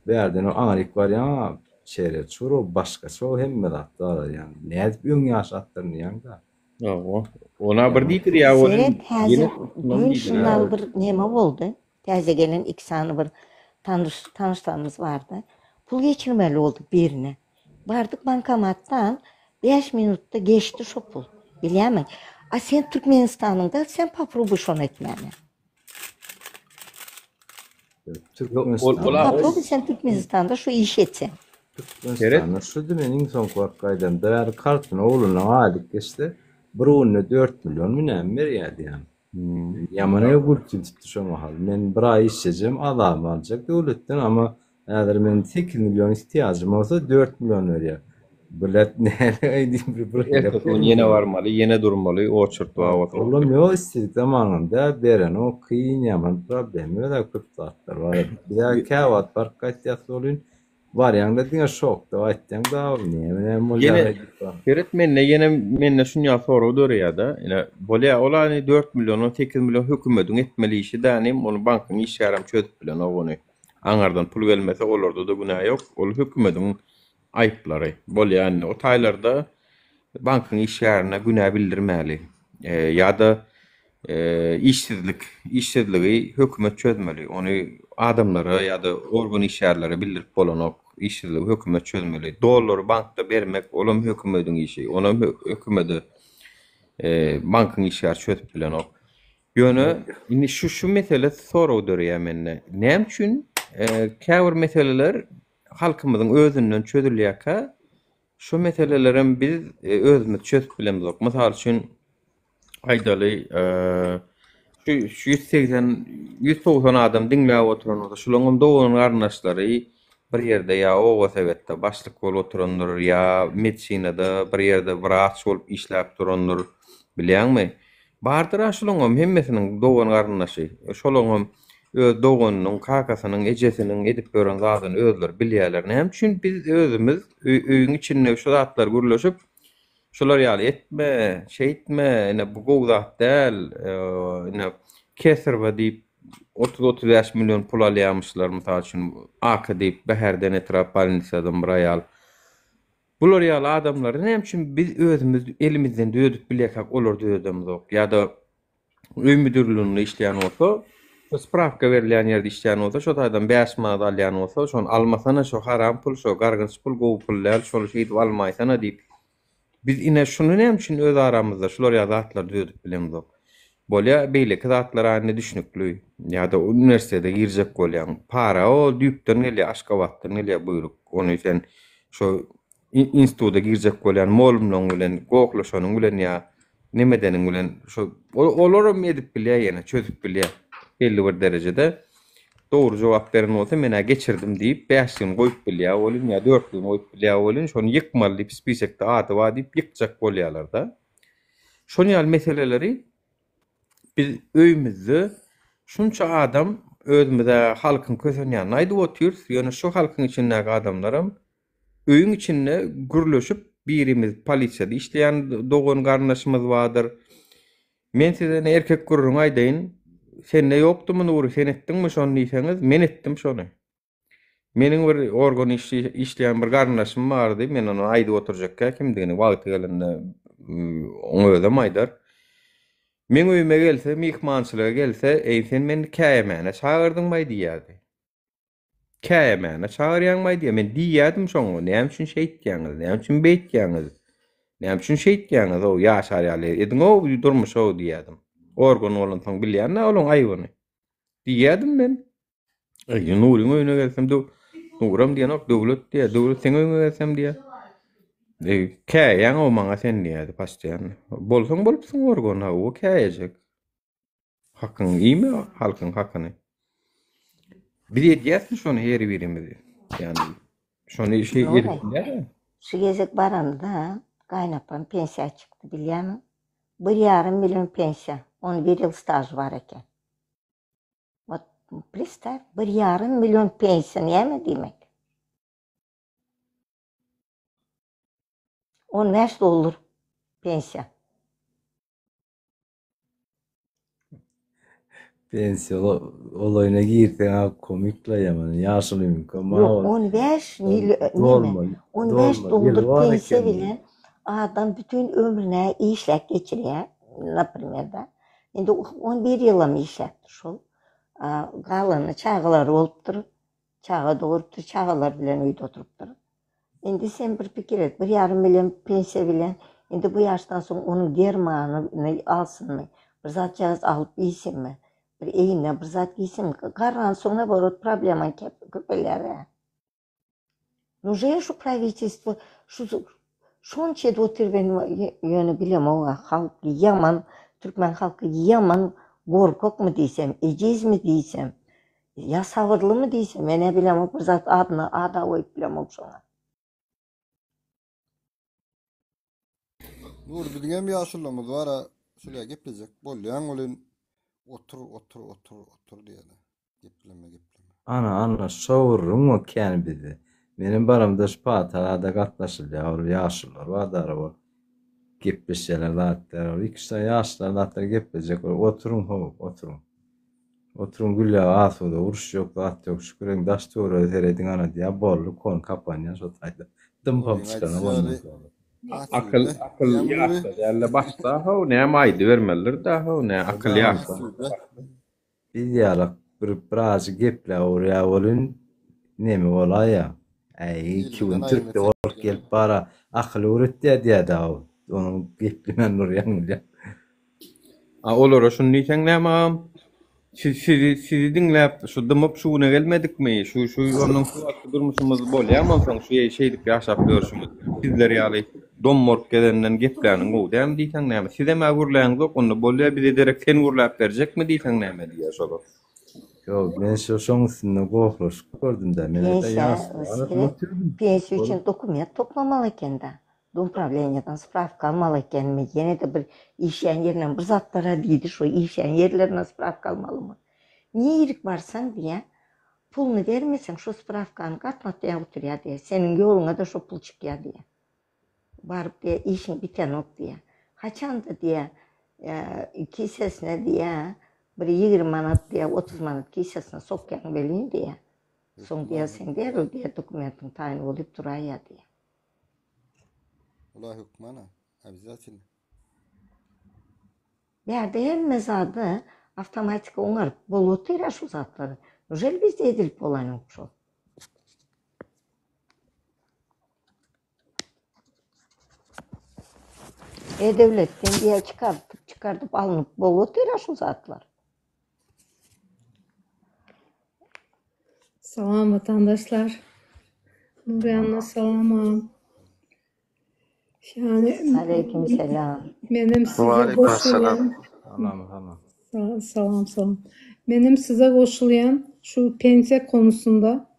Bärden o aňryk barýaň şeýle çur o başgaça o hemme zat bar ýa nädip öň ýaşapdyryn diýýäň-da. Hawa. Ona bir diýdirýär welin Seret häzir ýene düýn şundan bir neme boldy. Täze gelen iki sany bir tanyş tanyşlarymyz bardy. Pul geçirmeli bolduk birine. Bardyk bankomatdan bäş minutda geçdi şo pul. Bilýärmiň? A sen Türkmenistanyňda sen poprubuý şony etmäne. Türkmenistan. Poprubuý sen Türkmenistanda şu işi etseň. Türkmenistanda şudy men iň soňky wagt gaýdamda bäri kartyny ogluna aýlyk geçse bir günde 4 million mü näme berýärdi ýa. Ýaman ew gülki tutdy şo mahal. Men bir aý işlejem azabymy aljak döwletden ama häzir men 8 million ihtiýajym bolsa 4 million berýär. Bilet näle diýip bir bir Ertesi gün ýene barmaly, ýene durmaly, oçurt bar bolsa. Olam ýok istedik zamanam däl berenok kyn ýaman problema özä köp zatlar bar. Bizä käwagt baryp gaýtýas welin Barýaňda diňe şokda gaýtýaň da ol näme näme bolýar Ýene diýip bar. seret mende ýene mende şunýa sorag döreýärde. Ine bolýa ol any 4 milliondan 8 million hökümediň etmeli işi dänim ony bankyň işgärem çözüp bilenok ony. Aňardan pul gelmese olarda-da günä ýok. Ol hökümediň aýyplary. Bolýa indi o taýlarda bankyň işgärine günä bildirmäli. Ýa-da Işsizlik, işsizligi hökümet çözmeli. Ony adamlara ýa-da organ işgärlere bildirip bolanok. Işsizligi hökümet çözmeli. Dollary bankda bermek, olam hökümediň işi. Onam hökümede bankyň işgäri çözüp bilenok. Ýöne indi şu şu mesele sorag döreýär mende. Näme üçin käbir meseleler halkymyzyň özünden çözülýärkä, şu meselelerem biz özümiz çözüp bilemzok. Mysal üçin, Aýdaly, şu 180, 190 adam diňläp oturan bolsa, şularyňam dogan-garyndaşlary bir ýerde ýa oba-sebetde başlyk bolup oturandyr, ýa medisinada bir ýerde wraç bolup işläp durandyr, bilýäňmi? Bardyr-a şularyňam hemmesiniň dogan-garyndaşy. Şolaryňam öz doganynyň, kakasynyň, ejesiniň edip ýören zadyny özleri bilýärler. Näme üçin biz özümiz öýüň içinde şu zatlary gürleşip, Şular ýaly etme, şeýtme, ine bu gowy zat däl, ine Kesarwa diýip 30-35 million pul alýarmyşlar, mysal üçin, AK diýip Bäherden etrap bolnisadan bir aýal. Bular ýaly adamlary näme üçin biz özümiz elimizden düzedip bilýärkäk olary düzedemizok? Ýa-da öý müdirliginde işleýän bolsa, şo sprawka berilýän ýerde işleýän bolsa, şo taýdan 5 manat alýan bolsa, şony almasana, şo haram pul, şo gargynç pul, gowy pul däl, şony şeýdip almaýsana diýip. Biz ine şuny näme üçin öz aramyzda şular ýaly zatlary düzedip bilemzok? Bolýa beýleki zatlar indi düşnükli. Ýa-da uniwersitete girjek bolýaň. Para o düýpden gelýär, Aşgabatdan gelýär buýruk. Ony sen şo instituta girjek bolýan molumlaň bilen gohlaşanyň bilen ýa neme edeniň bilen şo olaram edip bilýär ýene çözüp bilýär belli bir derejede. Dogry jogap beren bolsa men-ä geçirdim diýip bäşligini goýup bilýär welin ýa dörtligini goýup bilýär welin şony ýykmaly diýip spisekde ady bar diýip ýykjak bolýarlar-da. Şon ýaly meseleleri biz öýümizde şunça adam özümiz-ä halkyň kösenýänini aýdyp otyrys, ýöne şu halkyň içindäki adamlaram öýüň içinde gürleşip birimiz polisiýada işleýän dogan garyndaşymyz bardyr. Men size ine erkek gürrüňi aýdaýyn, sende ýokdumy Nury sen etdiňmi şony diýseňiz, men etdim şony. Meniň bir organ işleýän bir garyndaşym bardy, men ony aýdyp oturjakkä kimdigini wagty gelende oň özem aýdar. Meň öýüme gelse, myhmançylyga gelse, eý sen meni käýemäne çagyrdyňmaý diýýärdi. Käýemäne çagyrýaňmaý diýýär. Men diýýärdim şoňa, näme üçin şeýtýäňiz, näme üçin beýtýäňiz, näme üçin şeýtýäňiz-ow, ýaşar ýaly ediň-ow durmuşy-ow diýýärdim. Organ bolansoň bilýän-dä olaň aýbyny. Diýýärdim men. Eý, Nuryň öýüne gelsem, Nuram diýenok, Döwlet diýýär. Döwlet seň öýüňe gelsem diýýär. Eý, käýýäň-ow maňa sen diýýärdi postoýanno. Bolsaň bolupsyň organ, hawa, käýejek. Hakyňy iýme, halkyň hakyny. Biz edýäsmi şony her birimiz? Ýagny şony şeý edip bilýäris. Şu gezek baramda gaýynapam pensiýa çykdy bilýämiň? Bir ýarym million pensiýa, on bir ýyl stažy bar eken. Wot predstaw, bir ýarym million pensiýa näme diýmek? 15 dollar pensiýa. Pensiýa olaýyna girseň a komikla ýaman ýaşulyňka Ýok, 15 million, 15 dollar pensiýa bilen adam bütün ömrüne işläp geçirýär, naprimer da. Indi 11 ýylam işläpdir şol. Galany çagalary bolupdyr. Çaga dogrupdyr, çagalar bilen öýde oturypdyr. Indi sen bir pikir et, bir ýarym million pensiýa bilen indi bu ýaşdan soň onuň dermanyny alsynmy, bir zatjagaz alyp iýsinmi, bir egnine bir zat geýsinmi, garransoň naborot problema köpelýär-ä. Nužel şu prawitelstwo şu şonça edip otyr men ýöne bilemog-a halk ýaman türkmen halky ýaman gorkakmy diýsem ejizmi diýsem ýa sabyrlymy diýsem men-ä bilemok bir zat adyna ada goýup bilemok şoňa. Nury biziňem ýaşulymyz bar-a şul-ä geplejek bolýaň welin otur otur otur otur diýýär-de. Gepleme gepleme. Ana ana şo gürrüň o kän bizde. Menem baramda şu patarada gatnaşylýar ol ýaşulular bar ol gepleşýärler zatlar ol iki üç sany ýaşulular zatlar geplejek bolup oturyň how oturyň. Oturyň gül ýaly asuda uruş ýok zat ýok şükür indi daş töwerege serediň ana diýýär boldy kon kapanýar şo taýda dymyp çykanok ondan soňra. Akyl akyl ýaşda dälde başda how näme aýdybermelidir-dä how nä akyl ýaşda. Biz ýalak bir birazjyk gepläp urýa welin neme bolaýýa. Äý iki gün türkde bolup gelip bara akyl öwretýä diýýä dagy onuň geplemän durýan bilýän. A olara şuny diýseň näme agam? Siz sizi sizi diňläp şu dymyp şu güne gelmedikmi? Şu şu ondan şu wagtky durmuşymyz bolýamy onsoň şu şeýdip ýaşap ýörşümiz? Sizler ýaly dommaryp gezenden gepläniň gowy dälmi diýseň näme? Sizem-ä gürläňzok, onda bolýa bize derek sen gürläp berjekmi diýseň näme diýýär şolar. Ýok, men şo şoň üstünde gohlaşyp gördüm-dä. Men ata Pensiýa ýaşuly oturdym. Pensiýa üçin dokument toplamaly eken-dä. Dom prawleniýadan sprawka almaly ekenmi, ýene-de bir işleýän ýerinden bir zatlar-a diýdi, şo işleýän ýerlerinden sprawka almalymy? Nirik barsaň diýýär, puluny bermeseň şo sprawkany gatnatýar oturýar diýýär, seniň ýoluňa-da şo pul çykýar diýýär. Baryp diýýär, işiň bitenok diýýär. Haçanda diýýär, kisesine diýýär, bir 20 manat diýýär, 30 manat kisesine sokýaň welin diýýär. Soň diýýär, sen derrew diýýär, dokumentiň taýyn bolup duraýýar diýýär. Ola hökmana, obязательно. Bärde hemme zady awtomatika oňaryp bolup otyr-a şu zatlary. Nujel bizde edilip bolanok şol. E-döwletden diýä çykardyp çykardyp alnyp bolup otyr-a şu zatlar. Salam watandaşlar. Nurýanna salam. Yani Aleyküm selam. Menem size Waleýkim salam. goşulýan. Salam salam. Sa- Salam salam. Menem size goşulýan şu pensiýa konusunda.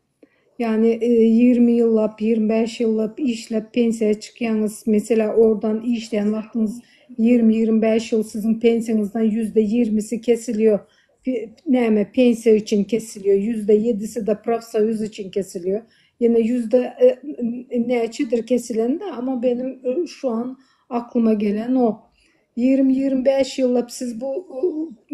Yani e, 20 ýyllap, 25 ýyllap işläp pensiýa çykýaňyz. Mesela oradan işleýän wagtyňyz 20-25 ýyl siziň pensiýaňyzdan %20-si kesiliyor. Pe- Näme pensiýa üçin kesiliyor. %7-si de profsoýuz üçin kesiliyor. Ýene yüzde e, näçedir kesilen de ama benim e, şu an aklıma gelen o. 20-25 ýyllap siz bu e,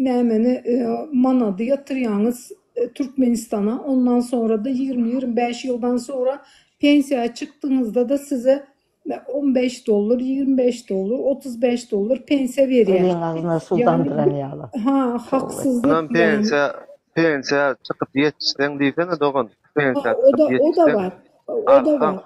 nämeni e, manady ýatyrýaňyz e, Türkmenistana. Ondan sonra da 20-25 ýyldan sonra pensiýa çykdyňyzda da size 15 dollar, 25 dollar, 35 dollar pensiýa berýär. Eliň agzyna suw Yani damdyran bu ýaly. ha Toba. haksızlyk Onam yani. pensiýa pensiýa çykyp ýetişseň diýsene dogan. Ha, Pensiýa o çykyp da o da ýetişseň var. O da alsaň. var.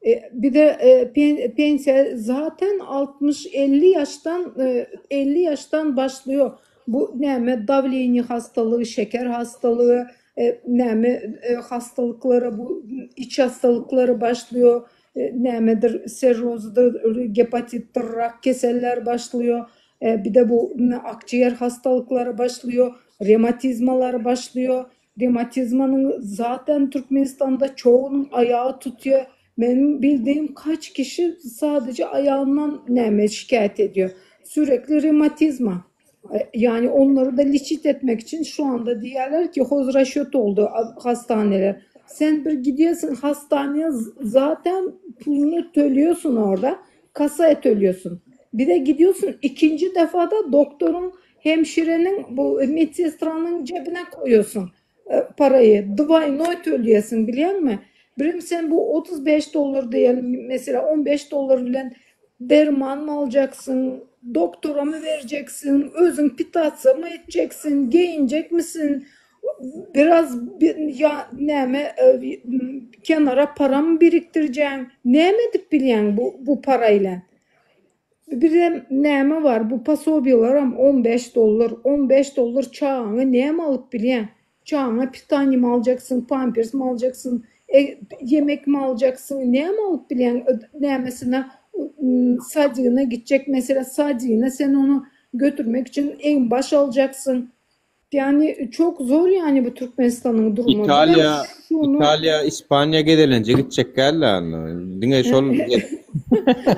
E, bir de e, pen- pensiya zaten 60-50 yaştan e, 50 yaştan başlıyor. Bu näme davleniye hastalığı, şeker hastalığı, e, näme e, hastalıkları bu iç hastalıkları başlıyor. E, nämedir serrozdur, hepatittir, rak keseller başlıyor. E, bir de bu ne, akciğer hastalıkları başlıyor, rematizmalar başlıyor. Rematizmanın zaten Türkmenistan'da çoğunun ayağı tutuyor. Benim bildiğim kaç kişi sadece ayağından neme şikayet ediyor. Sürekli rematizma. E, Yani onları da liçit etmek için şu anda diyorlar ki hozraşyot oldu hastaneler. Sen bir gidiyorsun hastaneye z- zaten pulunu töliyorsun orada. Kasaya töliyorsun. Bir de gidiyorsun ikinci defada doktorun, hemşirenin, bu medsestranın cebine koyuyorsun e, parayı. Dvaynoy töleyesin biliyor musun? Birim sen bu 35 dolar diyelim mesela 15 dolar bilen derman mı alacaksın, doktora mı vereceksin, özün pitatsa mı edeceksin, giyinecek misin? Biraz bir, ya neme e, kenara para mı biriktireceksin? Ne edip bilen bu, bu parayla? Bir de näme var bu posobiýalaram 15 dollar, 15 dollar çagaňa näme alyp bilýäň? Çagaňa pitaniý mi aljaksyň, pampers mi aljaksyň, e, yemek mi aljaksyň, näme alyp bilýäň? Nämesine sadygyna gitjek mesela sadygyna sen onu götürmek için en baş aljaksyň. Yani çok zor yani bu Türkmenistan'ın durumu. Bir de Italiýa, şunu Italiýa, Ispaniýa gezelenje gitjek däldi anda. Diňe şol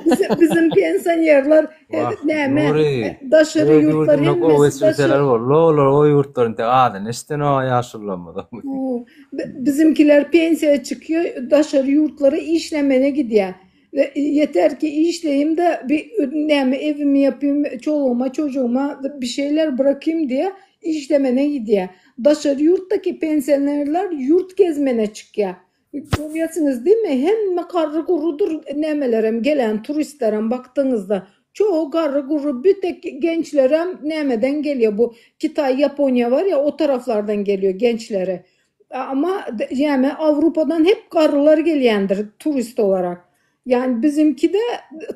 bizim, bizim pensionerler e, Wah, näme Nury, e, daşary öz ýurtlar ýurdunda gowy hemmesi daşary geçirseler boldy, olar o ýurtlaryň tek adyny eşidenok ýaşulularymyz. Oo, bi- Bizimkiler pensiýa çykýar, daşary ýurtlara işlemene gidýär. Ve yeter ki işleyeyim de bir näme evimi yapayım, çoluğuma, çocuğuma bir şeyler bırakayım diye işlemene gidýär. Daşary ýurtdaki pensionerler ýurt gezmene çykýar. Görýärsiňiz değil mi? Hemme garry gurudur nämelerem gelen turistlerem baktığınızda. Çoğu garry guru bir tek gençlerem nämeden geliyor bu Kitay, Japonya var ya o taraflardan geliyor gençlere. Ama de- yani Avrupa'dan hep garrylar gelýändir turist olarak. Yani bizimki de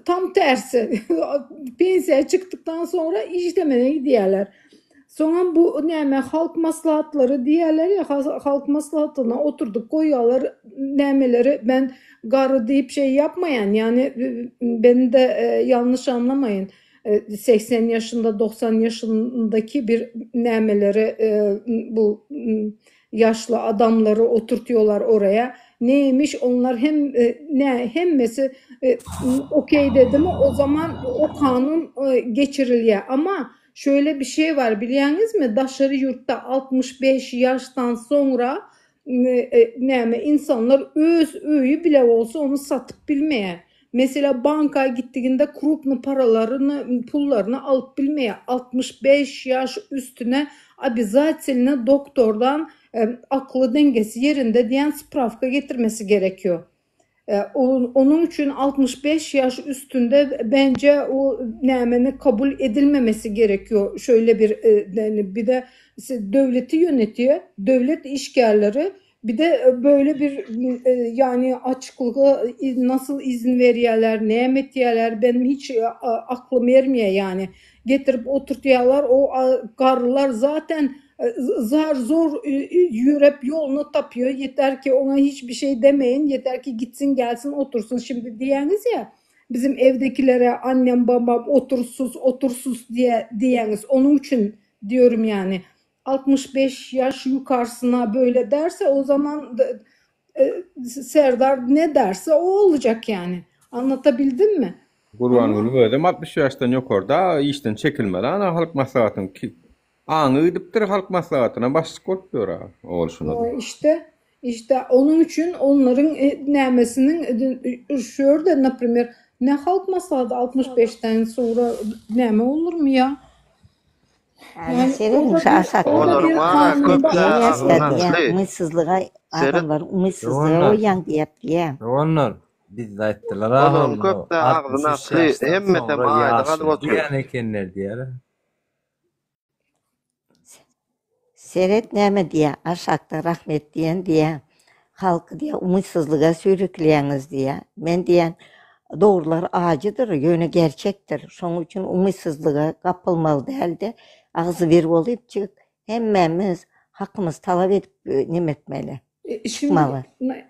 tam tersi. Pensiýa çykdykdan sonra işlemene gidýärler. Soňam bu näme halk maslahatlary diýerler ya has- halk maslahatyna oturduk goýýarlar nämeleri ben garry diýip şey yapmayan yani e, beni de e, yanlış anlamayın. E, 80 yaşında 90 yaşındaki bir nämeleri e, bu m, yaşlı adamları oturtuyorlar oraya. Neymiş onlar hem e, ne hemmesi e, okey dedi mi o zaman o kanun e, geçirilýär. Ama şöyle bir şey var bilýäňiz mi? Daşary ýurtda 65 yaştan sonra e, e, näme insanlar öz öýi bile olsa onu satyp bilmeýär. Mesela banka gittiğinde krupny paralarını, pullaryny alyp bilmeýär. 65 yaş üstüne obязательно doktordan e, aklı dengesi yerinde diyen spravka getirmesi gerekiyor. E, onun, onun için 65 yaş üstünde bence o nämeni kabul edilmemesi gerekiyor. Şöyle bir e, yani bir de devleti yönetiyor. Devlet işgärleri. Bir de e, böyle bir e, yani açıklığa nasıl izin veriyorlar, ne etýärler benim hiç e, aklım ermeýär yani. Getirip oturtýarlar o garrylar zaten zar zor ýürep ýoluny tapýar. Yeter ki ona hiçbir şey demeyin, yeter ki gitsin gelsin otursun. Şimdi diýäňiz ya bizim evdekilere annem babam otursuz otursuz diye diýäňiz. Onun için diyorum yani 65 yaş yukarısına böyle derse o zaman e, Serdar ne derse o olacak yani. Anlatabildim mi? Gurbanguly özem 60 ýaşdan ýokarda işden çekilmeli ana halk maslahatyň aňy gidipdir halk maslahatyna başlyk bolup ýör a ol şuna. İşte işte onun için onların e, nämesiniň e, şurada например ne halk maslahaty 65'ten sonra näme olur mu ya? Yani serediň şu aşakda Olaryň bar köpler diýýär, umytsyzlyga adamlar umytsyzlyga goýýaň diýip diýýär. Doganlar, bizde aýtdylar Olaryň köpler agzyny açdy, hemmesem aýlyk alyp otyr. Diýen ekenler diýýär. Seret näme diýýär, aşakda rahmet diýen diýýär. Halky diýýär umytsyzlyga sürükleýäňiz diýýär. Men diýýän dogrular ajydyr, ýöne gerçekdir. Şonuň üçin umytsyzlyga gapylmaly däldi. Agzybir bolypjyk hemmämiz hakymyzy talap edip neme etmeli. E, Şimdi Çykmaly.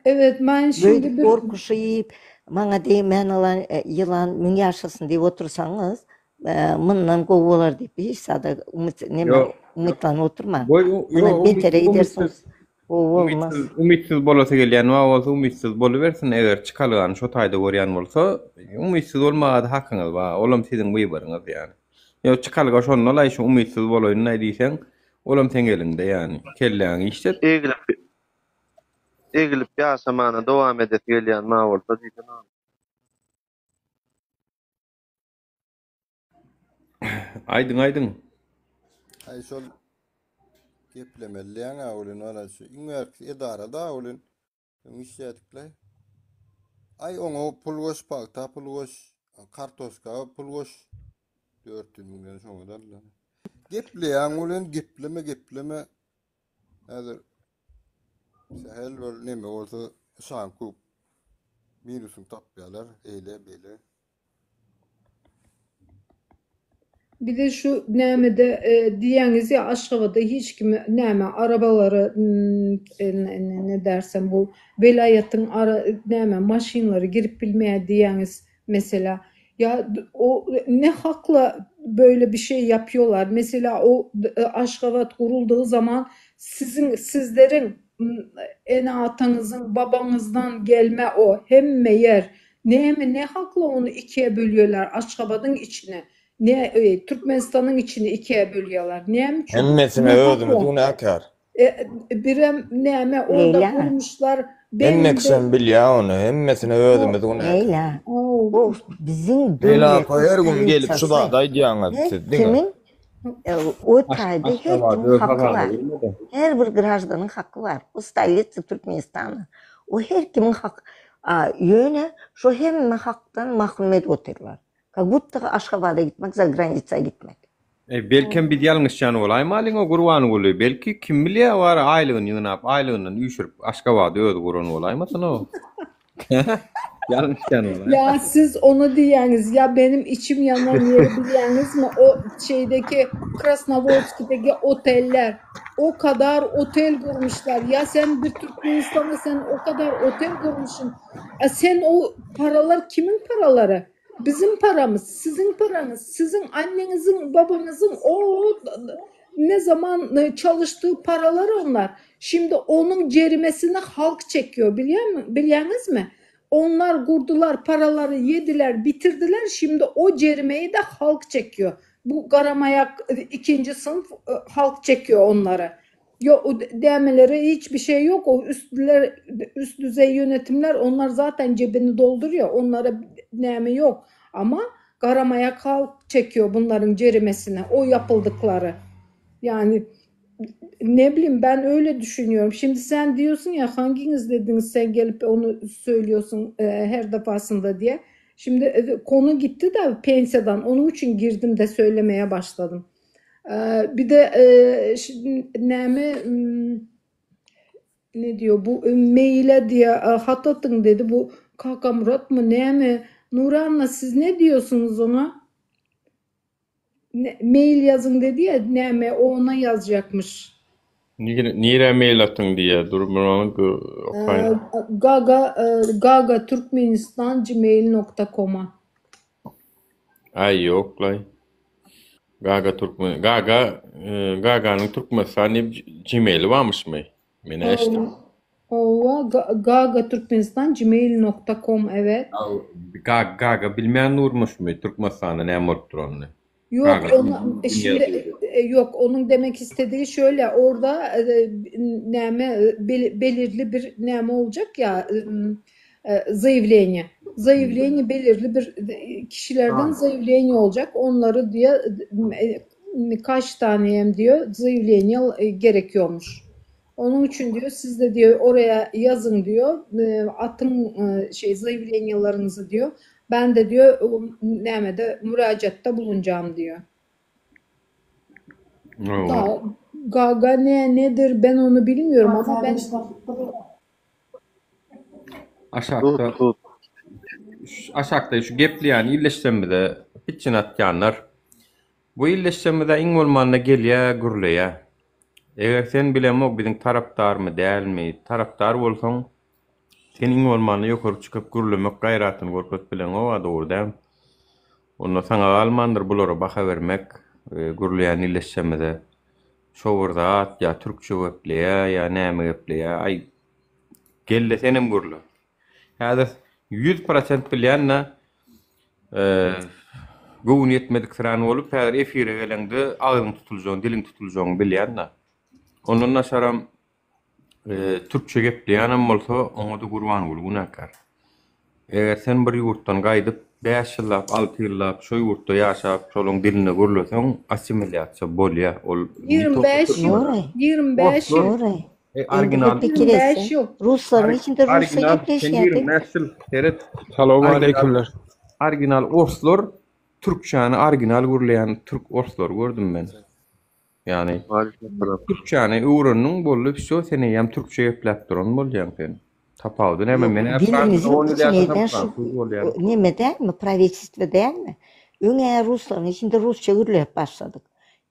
evet ben şimdi Böyle bir gorkuşyp, maňa degmän alan ýylan müň ýaşasyn diýip otursaňyz, mundan gowy bolar diýip hiç zada umyt neme Ýok. umytlanyp oturmaň. Goý ýok Mundan betere umytsyz gidersiňiz. Gowy bolmaz. umytsyz umytsyz bolasy gelýän bar bolsa umytsyz bolubersin eger çykalgany şo taýda görýän bolsa umytsyz bolmaga-da hakyňyz bar olam siziň wyboryňyz ýany. Ýok çykalga şonda-laý şu umytsyz bolaýyn-laý diýseň olam seň eliňde ýany. Kelläňi işlet. Egilip egilip ýaşamana dowam edesi gelýän bar bolsa diýsene. Aýdyň aýdyň. Aý şol geplemeli diýýäň-ä welin wala şu iň bärkisi edara-da welin öň işleýärdik-le. Aý oňa pul goş, pagta pul goş, kartoşka pul goş. 400 müňden şoňa da aldylar. Gepleýäň welin gepleme gepleme. Häzir sähel bir neme bolsa şanku minusyny tapýarlar eýle beýle. Bir de şu nämede e, diýýäňiz ya Aşgabatda hiç kimi näme arabalary hmm, e, ne, ne, ne dersem bu welaýatyň ara näme maşynlary girip bilmeýär diýýäňiz mesela. Ya o ne hakla böyle bir şey yapıyorlar? Mesela o e, Aşgabat kurulduğu zaman sizin sizlerin ene ataňyzyň babaňyzdan gelme o hemme yer Näme ne hakla onu ikiye bölüyorlar Aşgabadyň içini? Ne e, Türkmenistanyň içini ikiye bölüyorlar? Näme üçin? Hemmesine Ne özümiz hakla? günäkär. E, birem näme orada Leýla. gurmuşlar benim Hemme de kişem bilýär ony. Hemmesine özümiz günäkär. Leýla. Oh. Bu biziň Leýla döwletiň apa her gün gelip şu stolitsasy. zady aýdýaňyz Her siz diňe. kimiň e, o taýda her Aşgabat kimiň öz haky hasabyna bar. girmedi. Her bir graždanyň haky bar. Bu stolitsa Türkmenistana. O her kimiň haky. A, ýöne şo hemme hakdan mahrum edip otyrlar. Kak budto Aşgabada gitmek, za granica gitmek. E, belkem biz ýalňyşýan bolaýmalyň o Gurbanguly. Belki kim bilýär wara aýlygyny ýygnap, aýlygyndan üýşürip Aşgabady özi guran bolaýmasyn o. Ýalňyşýan bolaýmasyn. Ya siz onu diýýäňiz ya benim içim yanan yeri bilýäňizmi o şeydeki Krasnovodskideki oteller o kadar otel kurmuşlar. Ya sen bir Türkmenistan'da sen o kadar otel kurmuşsun. E sen o paralar kimin paraları? Bizim paramız, sizin paranız, sizin annenizin, babanızın o ne zaman e, çalıştığı paralar onlar. Şimdi onun cerimesini halk çekiyor biliyor musun? Biliyorsunuz mi? Onlar kurdular, paraları yediler, bitirdiler. Şimdi o cerimeyi de halk çekiyor. Bu garamayak e, ikinci sınıf e, halk çekiyor onları. Yok o demeleri hiçbir şey yok. O üstler, üst düzey yönetimler onlar zaten cebini dolduruyor. Onlara neme yok. Ama garamayak halk çekiyor bunların cerimesini. O yapıldıkları. Yani ne bileyim ben öyle düşünüyorum. Şimdi sen diyorsun ya hanginiz dediniz sen gelip onu söylüyorsun e, her defasında diye. Şimdi e, konu gitti de pensiyadan onun için girdim de söylemeye başladım. E, bir de e, şimdi neme hmm, Ne diyor bu e, maile diye e, hat atın dedi. Bu Kaka Murat mı ne mi? Nuran'la siz ne diyorsunuz ona? Ne, mail yazın dedi ya ne mi? O ona yazacakmış. Nire, nire mail atyň diýýär. Dur bir ony Ee, okaýyn. Gaga e, Gaga Türkmenistan gmail.com'a. Aý ýok-laý. Gaga Türkmen Gaga e, Gaganyň Türkmenistan diýip Gmaili barmyşmy? Men eşitdim. Ova Gaga Türkmenistan gmail.com evet. Gaga, Gaga bilmeýän durmuşmy Türkmenistanda näme bolup duranyny? Yok Gaga ona e, şimdi e, yok onun demek istediği şöyle orada e, neme e, bel- belirli bir neme olacak ya e, e, заявление. Заявление belirli bir e, kişilerden заявление olacak. Onları diye e, kaç taneyim diyor заявление e, gerekiyormuş. Onun için diyor siz de diyor oraya yazın diyor e, atın e, şey заявленияларınızı diyor. Ben de diyor o nemede müracaatta bulunacağım diyor. Hawa. Da, Gaga ne nedir ben onu bilmiyorum ama ben Aşakda Tut tut. şu- aşakda şu gepleýän illeşsemide pitçin atýanlar. Bu illeşsemide iň bolmanda gelýä, gürleýä. Eger sen bilemok biziň tarapdarmy, dälmi? Tarapdar bolsaň sen iň bolmanda ýokary çykyp gürlemek gaýratyny görkezip bileňok, dogry däl. Onda saňa galmandyr bulara baha bermek, e, gürleýän illeşsemide. Şo bir zat ýa türkçe gepleýä, ýa näme gepleýä. Aý gelle senem gürle. Häzir 100% bilýän-de e, göwün ýetmedik syran bolup, häzir efire geleňde agzyň tutuljagyny, diliň tutuljagyny bilýän-de. Ondan daşaram e, türkçe gepleýänem bolsa, oňa da Gurbanguly günäkär. Eger sen bir ýurtdan gaýdyp 5 ýyllap, 6 ýyllap şo ýurtda ýaşap, şolaryň dilinde gürleseň, assimilýasiýa bolýar. Ol ne tolko 25 yıl türkmen. Nuray, 25 yıl Orslar Nuray. e, Endi bir original pikir 25 etseň, yıl Ruslaryň içinde rusça original sen gepleşýärdik. 25 ýyl seret. Salam Original aleykümler. original orslar türkçäni original gürleýän türk orslar gördüm men. Ýani Aleyküm türkçäni öwrendiň boldy, wsё sen eýýäm türkçe gepläp duran bolýaň sen. Tapawudy näme? Ýok, Men hä Fransiyada dilimiziň 10 ýyl içine ýaşasam eden şu fransuz bolýan. neme dälmi, правительство dälmi? Öňe ruslaryň içinde rusça gürläp başladyk.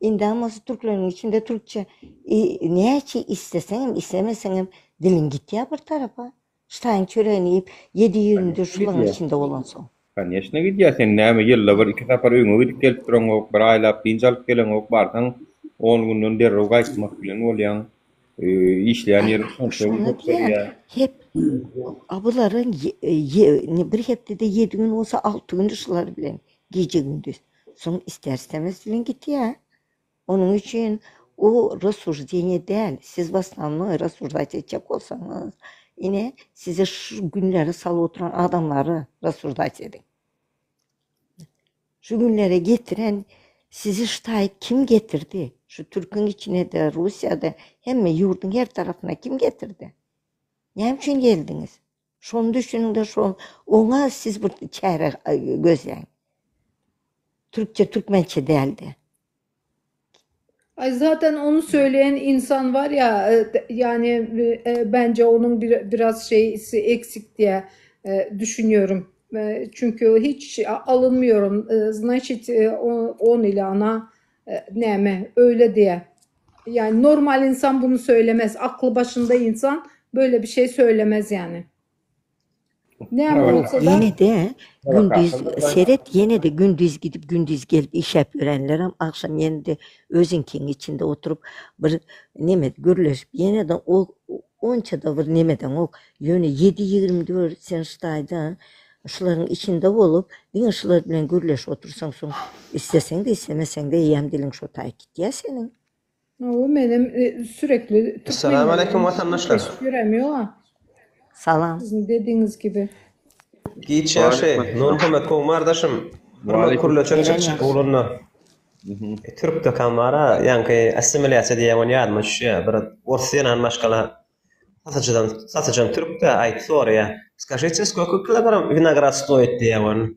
Indi bolsa türkleriň içinde türkçe e, näçe isteseňem, istemeseňem diliň gitýär bir tarapa. Ştaýn çöregini iýip 7-24 şularyň Gidýär. içinde bolansoň. Конечно gidýär. Sen näme ýylda bir iki sapar öňe gidip gelip duraňok, bir aýlap dynç alyp geleňok, barsaň 10 günden derrew gaýtmak bilen bolýaň. E, işleýän ýeriň şonça Şony köp diýýän, berýär. hep a bularyň ye- ye- ne bir hepdede 7 gün bolsa 6 gün şular bilen gije gündüz. Soň ister istemez diliň gitýär. Onuň üçin o рассуждение däl. Siz в основной рассуждать etjek bolsaňyz, ine size şu günleri salyp oturan adamlary рассуждать ediň. Şu günlere getiren sizi ştaý kim getirdi? Şu Türküň içine de Russiýada hemme ýurduň her tarapyna kim getirdi? Näme üçin geldiňiz? Şonu düşüniň de şo oňa siz bir çäre e, gözläň. Türkçe Türkmençe däldi. Ay zaten onu söyleyen insan var ya e, de- yani e, e, bence onun bir, biraz şeysi eksik diye e, düşünüyorum. E, Çünkü hiç alınmıyorum. E, Значит, e, on, on ile ana e, neme öyle diye. Yani normal insan bunu söylemez. Aklı başında insan böyle bir şey söylemez yani. Ne olsa da Ýene de gündüz Tabakasynda seret ýene de gündüz gidip gündüz gelip iş ýap akşam ýene de özüňkiň içinde oturup bir neme gürleşip ýene de o onça da bir nemeden ok ýöne 7-24 sen ştaýda şularyň içinde bolup diňe şular bilen gürleşip otursaň soň isteseň de istemeseň de eýýäm diliň şo taý gitýär seniň. o benim e, sürekli Esselamu aleyküm Türkmenlerle vatandaşlar. gürleşip yüremiyor ha. Salam. Sizin dediğiniz gibi. Giç ýaşy, Waleýkim Nurmuhammet Gowmardaşym. Bir Waleýkim kurlaçak Gelen çyk ýagşy. ogluna. Mhm. Türk dökan bara, ýaňky assimilýasiýa diýen ony ýadyma düşýär. Bir ors ýenan maşgala satyjydan satyjam türk de aýt soraýar. Скажите, сколько килограмм виноград стоит diýen ony.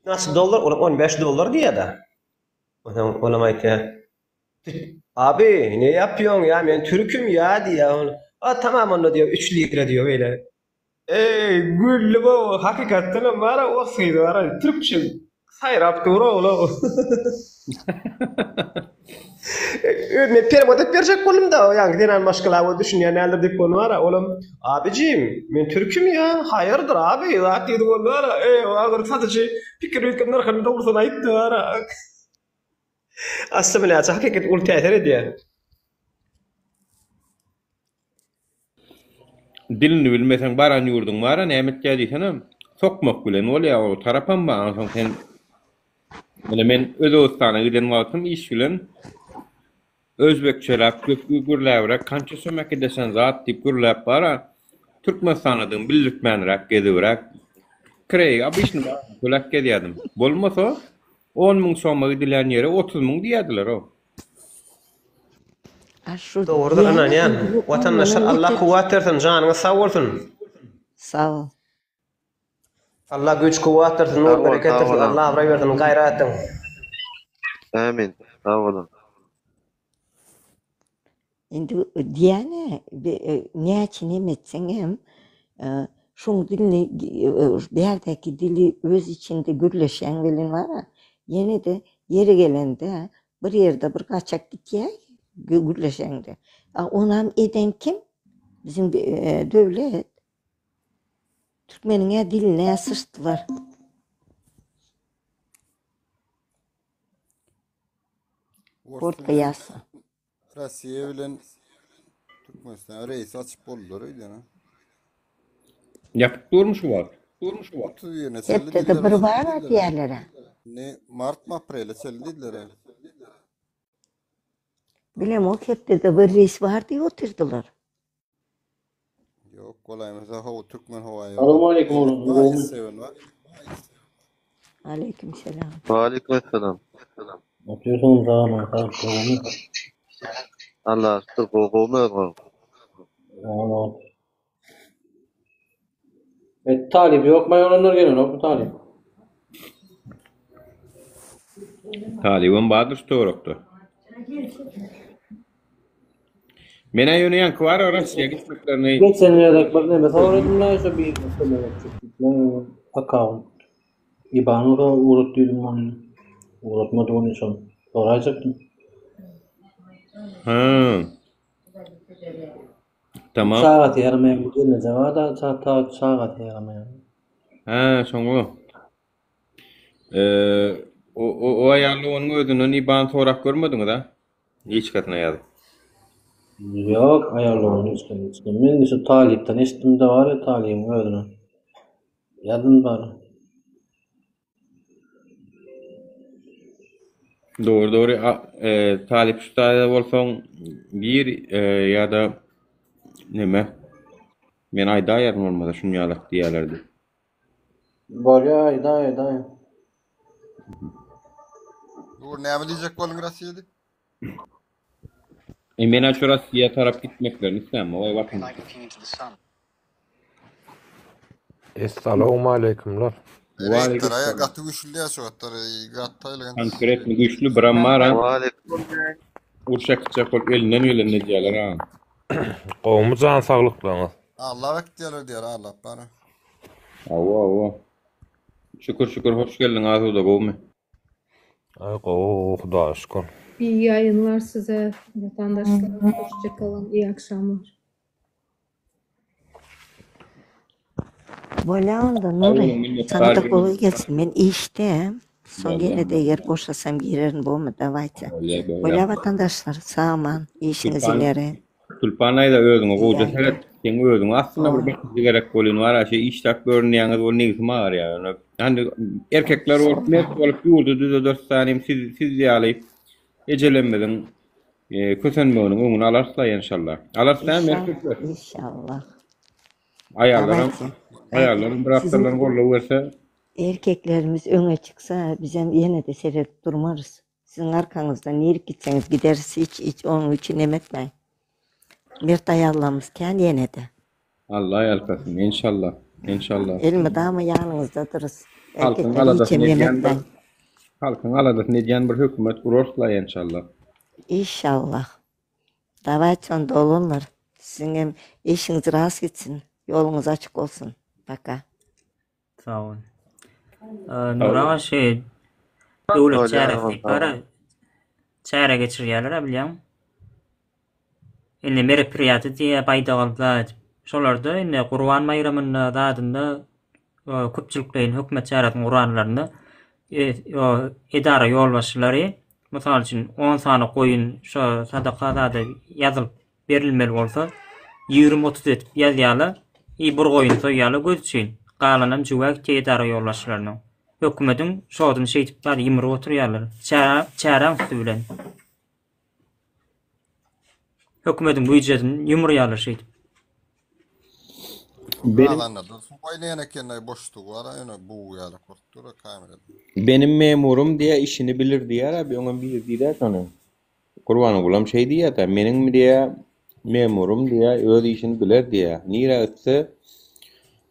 15 dollar, olam 15 dollar diýýär. Ondan olam aýtýar. Abi ne yapıyorsun ya? Men Türk'üm ya diýýär. A tamam onda diýýär, üç lira diýýär beýle. Eý, güldüm-ow, hakykatdanam bar-a ors gyzy bar-a, türkçe saýrap dur-ow ol-ow. Özüme perewod edip berjek boldum-da, ýaňky zenan maşgala ol düşünýän däldir diýip boldy bar-a, olam, Abijim, men türküm ýa, haýyrdyr abi, zat diýdi boldy bar-a, eý, agyr satyjy pikir üýtgedip nyrhyny dogrusyny aýtdy bar-a. Assimilýasiýa hakykat uly täsir edýär. Dilini bilmeseň baran ýurduň bara näme etýär diýsene, sokmak bilen bolýar o tarapam bar onsoň sen Ine men Özbegistana giden wagtym iş bilen özbekçeläp gürläbräk kança som äkidesen zat diýip gürläp bara Türkmenistandadygymy bildirtmänräk gezibräk kireýi obyçny töläp gezýärdim. Bolmasa on müň soma gidilýän ýere 30 müň diýýärdiler-ow. Dogrudyr ynanýan. Watandaşlar Allah kuwwat bersin janyňyz sag bolsun. Sag bol. Allah güýç kuwwat bersin nur bereket bersin Allah abraý bersin gaýrat ediň. Amin. Sag boluň. Indi diýýän-ä, näçe neme etseň hem, şoň dilini, bärdäki dili öz içinde gürleşýäň welin bar-a, ýene-de ýeri gelende bir ýerde bir gaçak gitýär gürleşeňde. A onam eden kim? Biziň döwlet. Türkmeniň-ä diline syçdylar. Ors bilen Russiýa bilen Türkmenistan reýs açyp boldular öýdýän. Ýapyk durmy şu wagt? Durmy şu wagt? 31-ine çenli Hepdede bir bar diýýärler. Indi martmy aprele çenli diýdiler. Bilemok hepdede bir reýs bar diýip otyrdylar. Ýok, bolaýmasa how Türkmen howa ýoly. Salowmaleýkim oglanlar, Bar, gowmy? S7 bar. Aleýkim selam. Waleýkim esselam. Otyrsyňyz sag sag gowmy? Allaha şükür gowy gowmy özüňiz? Sag bol. E, talyp ýokmy oglanlar gelenokmy talyp? Talybam bardyr şu töwerekde. Menä ýöne ýaňky bar Russiýa gitmeklerini Geçen gezek bir neme soradym-da şo birine kömek etjek diýip, akkaunt IBAN ugrat diýdim ony. Ugratmady ony şol. Soraýjakdym. Ha. Tamam. Çagasy ýaramaýan bir gelneje bar-da, çagasy ýaramaýan. Ha, şoňa. Eee, o o aýally onuň özünden IBAN sorap görmediňiz a? Liçkasyna ýazyp. Ýok, aýallygyny hiç kim hiç kim. Men şu talypdan eşitdim-de bar ya talybyň özüne. Ýazyn bar. Dogry dogry e, talyp şu taýda bolsaň gir e, ýa-da neme men aýdaýaryn bolmasa şuny ýalak diýýärler diýip. Bolýa aýdaý aýdaý. Dur näme diýjek bolduň Russiýa diýip? E men şu Russiýa tarap gitmeklerini islämok oý watan. Essalawmaleýkumlar. Reýtler aýa gaty güýçli diýýär şu wagtlar. Gaty aýlygan. Konkretno güýçli biram bar a. Urşa gitjek bolup elinden gelenini edýärler a. Gowmy jan saglyklaryňyz? Allah äkitýärler diýýär Allah bara. Hawa hawa. Şükür şükür hoş geldiň Asuda gowmy. Aý gowy gowy Hudaýa şükür. İyi yayınlar size vatandaşlar. Hoşça kalın. İyi akşamlar. Bolýa onda Nury. Saňa-da gowy gelsin. Men işde. Soň ýene-de eger boşasam girerin bolmy dawayte. Bolýa watandaşlar sag aman işiňiz ileri. Tülpan daýza özüňe gowja seret. Seň özüňe aslynda bir bakyjy gerek bolýan bar a şeý işläp görünýäňiz ol nebsim agyrýar ýöne. Hany erkekler bolup mert bolup ýurdy düzederis danym siz siz ýaly ejelerimiziň kösenmeginiň öňüni alarysla enşalla. Alarys dämi erkekler? Inşallah. Aýallaram aýallaram bir haftadan goldaw berse. Erkeklerimiz öňe çyksa bizem ýene-de seredip durmarys. Siziň arkaňyzdan nirek gitseňiz gideris hiç hiç onuň üçin neme etmäň. Mert aýallarymyz kän ýenede. Alla ýalkasyn enşalla enşalla. Elmydama ýanyňyzdadyrys. Halkyň Erkekler hiç aladasyny hem neme edýän bir etmäň. halkyň aladasyny edýän bir hökümet gurarysla enşalla. Inşallah. Dawayt onda oglanlar. Siziňem işiňiz rast gitsin, ýoluňyz açyk bolsun. Paka. Sag bol. Nur aga şeý döwlet çäresi diýip bar çäre geçirýärler-ä bilýäňmi? Indi meropriýati diýýär baýdak alyp zat edip. Şolarda indi Gurban baýramynda zadynda köpçülikleýin hökümet çäresini guranlarynda edara ýolbaşçylary mysal üçin on sany goýun şo sadaka zada ýazylyp berilmeli bolsa, 20-30 edip ýazýarlar i bir goýun soýýarlar göz üçin. Galanam jüwä gitýär edara ýolbaşçylarynyň. Hökümediň şoduny şeýdip bary ýumrup oturýarlar. Çäre, çäräň üsti bilen. Hökümediň býujetini ýumurýarlar şeýdip. Benim Galanda dursun oýnaýan ekenler boşlugy bar ýöne bug ýaly bolup dur kamerada. Benim memurum diýä işini bilir diýär abi öňem biri diýdä şony. Gurbangulam şeý diýýär-dä, meniň diýýär, memurum diýýär, öz işini biler diýýär. Nirä gitse,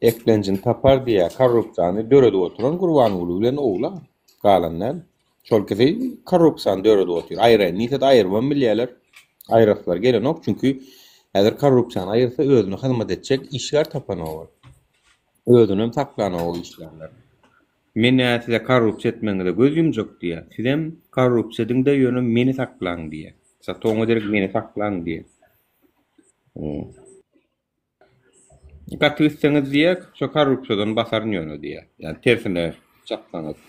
eklenjini tapar diýýär. Korrupsiýany döredip oturan Gurbanguly bilen ogla, galan däl. Şol ikisi korrupsiýany döredip otyr. Aýraýyn diýse-de aýyrybam bilýärler. Aýraslary gelenok, çünki häzir korrupsiýany aýyrsa özüne hyzmat etjek işgär tapanok ol. Özünem saklanok ol işgärler. Men-ä size korrupsiýa etmegiňize göz ýumjak diýýär. Sizem korrupsiýa ediň-de, ýöne meni saklaň diýýär. Zato oňa derek meni saklaň diýýär. Gaty gitseňiz diýýär, şo korrupsiýadan basaryn ýöne diýýär. Ýani tersine çapsaňyz.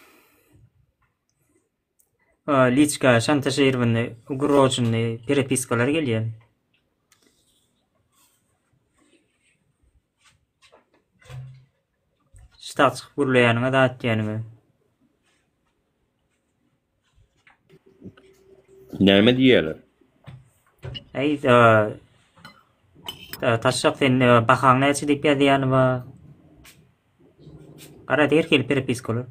Liçka şantažirowany, ugrojyny perepiskalar gelýär. Ştat çykyp gürleýäniňe zat diýýäniňe. Näme diýýärler? Äý, taşşak sen bahaň näçe diýip ýazýany bar. Garaz her hili perepiskalar.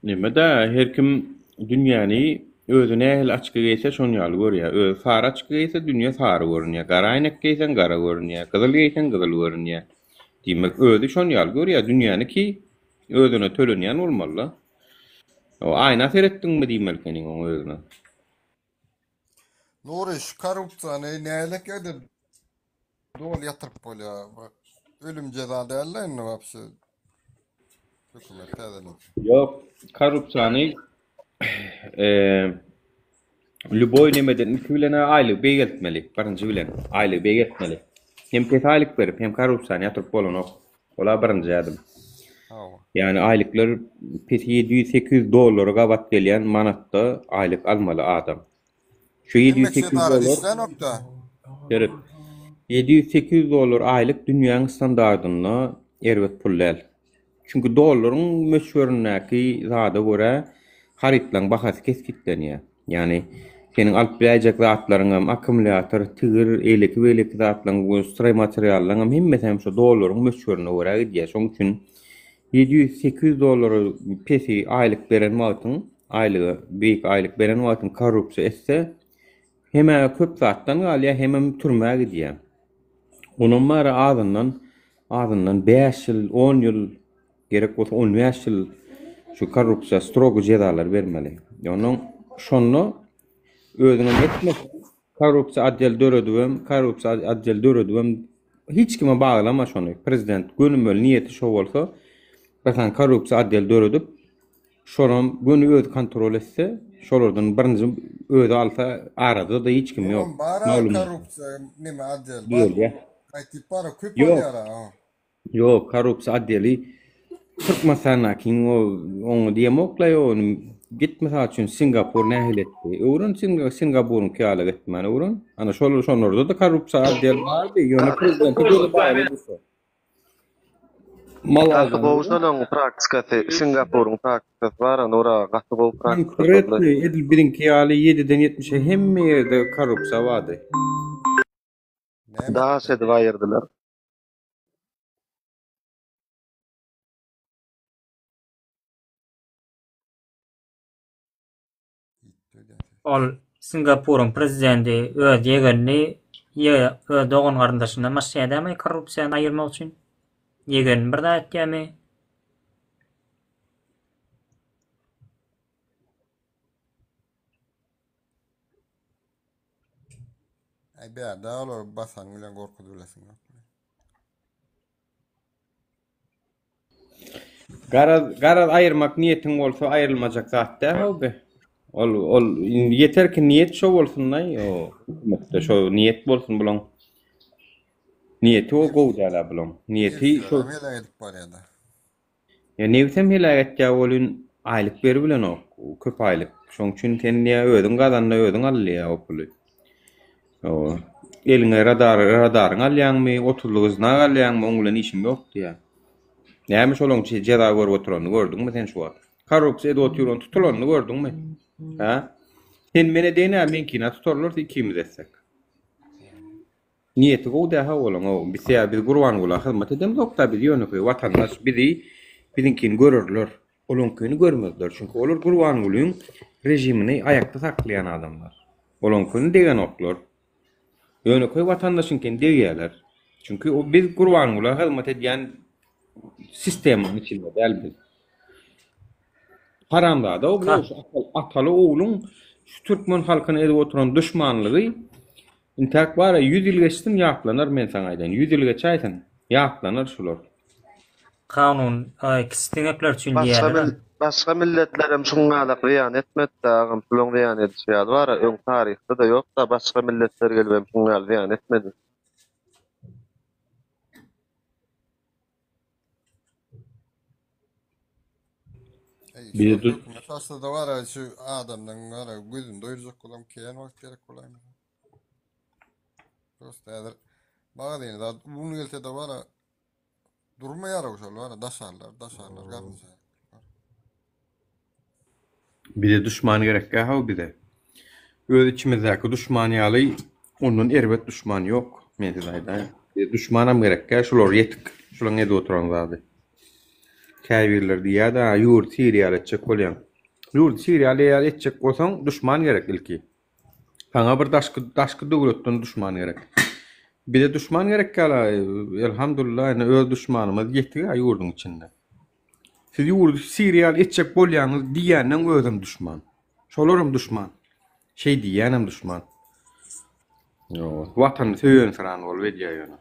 Neme-dä, her kim dünýäni özi nähili açka geýse şon ýaly görýär. Özi sary açka geýse dünýe sary görünýär. Gara äýnek geýseň gara görünýär. Gyzyl geýseň gyzyl görünýär. Diýmek, özi şon ýaly görýär dünýäni ki, özüne tölenýän bolmaly-da. O aýna seretdiňmi diýmeli seniň oň özüne. Nury şu korrupsiýany nälik edip doly ýatyryp bolýar? Ölüm jeza däl-de indi wapşe. Hökümet täzelense. Ýok, korrupsiýany lýuboý nemeden ilki bilen-ä aýlygy beýgeltmeli, birinji bilen aýlygy beýgeltmeli. Hem pes aýlyk berip, hem korrupsiýany ýatyryp bolanok. Ol-a birinji ädim. Hawa. Ýagny aýlyklar pes 700-800 dollara gabat gelýän manatda aýlyk almaly adam. Şu Hemme 700-800 edara dollar işlänokda. Seret. 700-800 dollar aýlyk dünýäň standardynda erbet pul däl. Çünki dollaryň möçberindäki zada görä harytlaryň bahasy kesgitlenýär. Ýagny seniň alyp biläýjek zatlaryňam, akkumulýator, tigir, eýleki-beýleki zatlaryň we stroýmateriallaryňam hemmesi hem şo dollaryň möçberine görä gidýär. Şonuň üçin 700-800 dollara pesi aýlyk beren wagtyň, aýlyga beýik aýlyk beren wagtyň korrupsiýa etse, hem-ä köp zatdan galýar, hemem türmä gidýär. Onam bari azyndan azyndan bäş ýyl, on ýyl, gerek bolsa on bäş ýyl şu korrupsiýa strogo jezalar bermeli. Ondan şonda özüňem etmeseň korrupsiýa otdel döredibem, korrupsiýa otdel döredibem hiç kime baglama şony. Prezident gönümel niýeti şo bolsa, bir sany korrupsiýa otdel döredip Şonam göni özi kontrol etse, şolardan birinji özi alsa arada-da hiç kim ýok. Oňam bar-a Maglumat. korrupsiýa neme otdel bar. Düzelýär. Gaýtyp bar-a köp Ýok. alýar-a. Ýok, korrupsiýa otdeli Türkmenistandakyň o oňa diýemok-laý ony git mysal üçin Singapur nähili etdi? Öwren Singapuryňky ýaly etmäni öwren. Ana şol şonlarda-da korrupsiýa otdel bardy, ýöne prezidente gözi bagly dursa. Gaty gowy şolaň praktikasy Singapuryň praktikasy bar Nura gaty gowy praktika şolda. Konkretny edil biziňki ýaly ýediden ýetmişe hemme ýerde korrupsiýa bardy. Daş edip aýyrdylar. Ol Singapuryň prezidenti öz ýegenini öz dogan-garyndaşyndan başlaýar dälmi korrupsiýany aýyrmak üçin? Ýegenini bir zat etýärmi? Aý bärde olar basan bilen gorkuzyp bilesiň ýok. Garaz, garaz aýyrmak niýetiň bolsa aýrylmajak zat däl o be. Ol ol ýeter ki niýet şo bolsun-daý, o hökümetde şo niýet bolsun bulaň. Niýeti o gowy däl-ä bulaň. Niýeti şo. Nebsem heläk edip barýada. Ýa nebsem heläk etýä welin aýlyk beribilenok, köp aýlyk. Şoň üçin sen diýä özüň gazanda özüň al diýä o puly. Hawa. Eliňe radar radaryňy alýaňmy, otuzlygy znak alýaňmy, oň bilen işim ýok diýä. Näme şolaň jeza görüp oturanyny gördüňmi sen şu wagt? Korrupsiýa edip oturan tutulanyny gördüňmi? Hä? Sen men edeýin-ä, meňkini-ä tutarlar ikimiz etsek. Niýeti gowy dähe olaň ow biz sebäbi biz Gurbangula hyzmat edemzokda biz ýönekeý watandaş bizi biziňkini görerler olaňkyny görmezler çünki olar Gurbangulyň režimini aýakda saklaýan adamlar olaňkyny degenoklar ýönekeý watandaşyňkyny degýäler çünki o biz Gurbangula hyzmat edýän sistemanyň içinde däl biz. Haramzada o bu ataly ogluň şu türkmen halkyna edip oturan duşmanlygy Intäk bara 100 ýyl geçsin ýatlanar men saňa aýdaýyn 100 ýyl geçäýsin ýatlanar şular. Kanun kiçi siňekler üçin Başga diýýärler. mil başga milletlerem şuňňalak zyýan etmedidä agam şulaň zyýan edişi ýaly bara öň taryhda-da ýokda başga milletler gelibem şuň ýaly zyýan etmedi. Bize du Hökümet başlada var şu adamdan var gözünü doýurjak bolam kän wagt gerek bolaýmasa. Prosta häzir magazyna zat un gelse de var durmaýar şol var daşarlar daşarlar garynja. Bize duşman gerekkä how bize. Öz içimizdäki duşman ýaly ondan erbet duşman ýok men size aýdaýyn. Bize duşmanam gerekkä şular ýetik şulaň edip oturan zady. Käbirleri diýýärdi a ýurdy Siriýaly etjek bolýaň. Ýurdy Siriýaly ýaly etjek bolsaň duşman gerek ilki. Saňa bir daşky daşky döwletden duşman gerek. Bize duşman gerek ýaly elhamdulillah ine öz duşmanymyz ýetik a ýurduň içinde. Siz ýurdy Siriýaly etjek bolýaňyz diýýänden özem duşman. Şolaram duşman. Şeý diýýänem duşman. Ýok, watanyny söýensyran bolup edýär ýöne.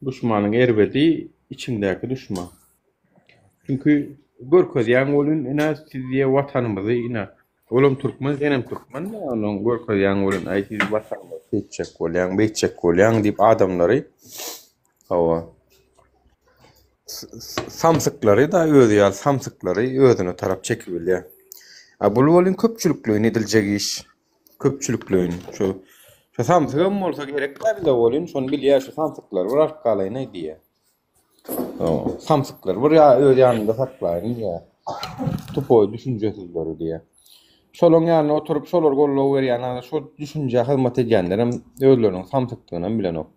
Duşmanyň erbedi içiňdäki duşman. Çünki görkezýäň welin ine siz diýe watanymyzy ine olam türkmen senem türkmen onuň görkezýäň welin aý siz watanymyzy seýtjek bolýaň beýtjek bolýaň diýip adamlary hawa Samsyklary-da özi ýaly samsyklary özüne tarap çekibilýär. A bul welin köpçülikleýin ediljek iş. Köpçülikleýin. Şu şu samsygam bolsa gerek däl bize welin şony bilýär şu samsyklary bir alyp galaýyn-aý diýýär. Samsyklary bir öz ýanynda saklaýyn diýýär. Tupoý düşünjesizleri diýýär. Şolaň ýanynda oturyp şolar goldaw berýän, şo düşünjä hyzmat edýänlerem özleriniň samsykdygynam bilenok.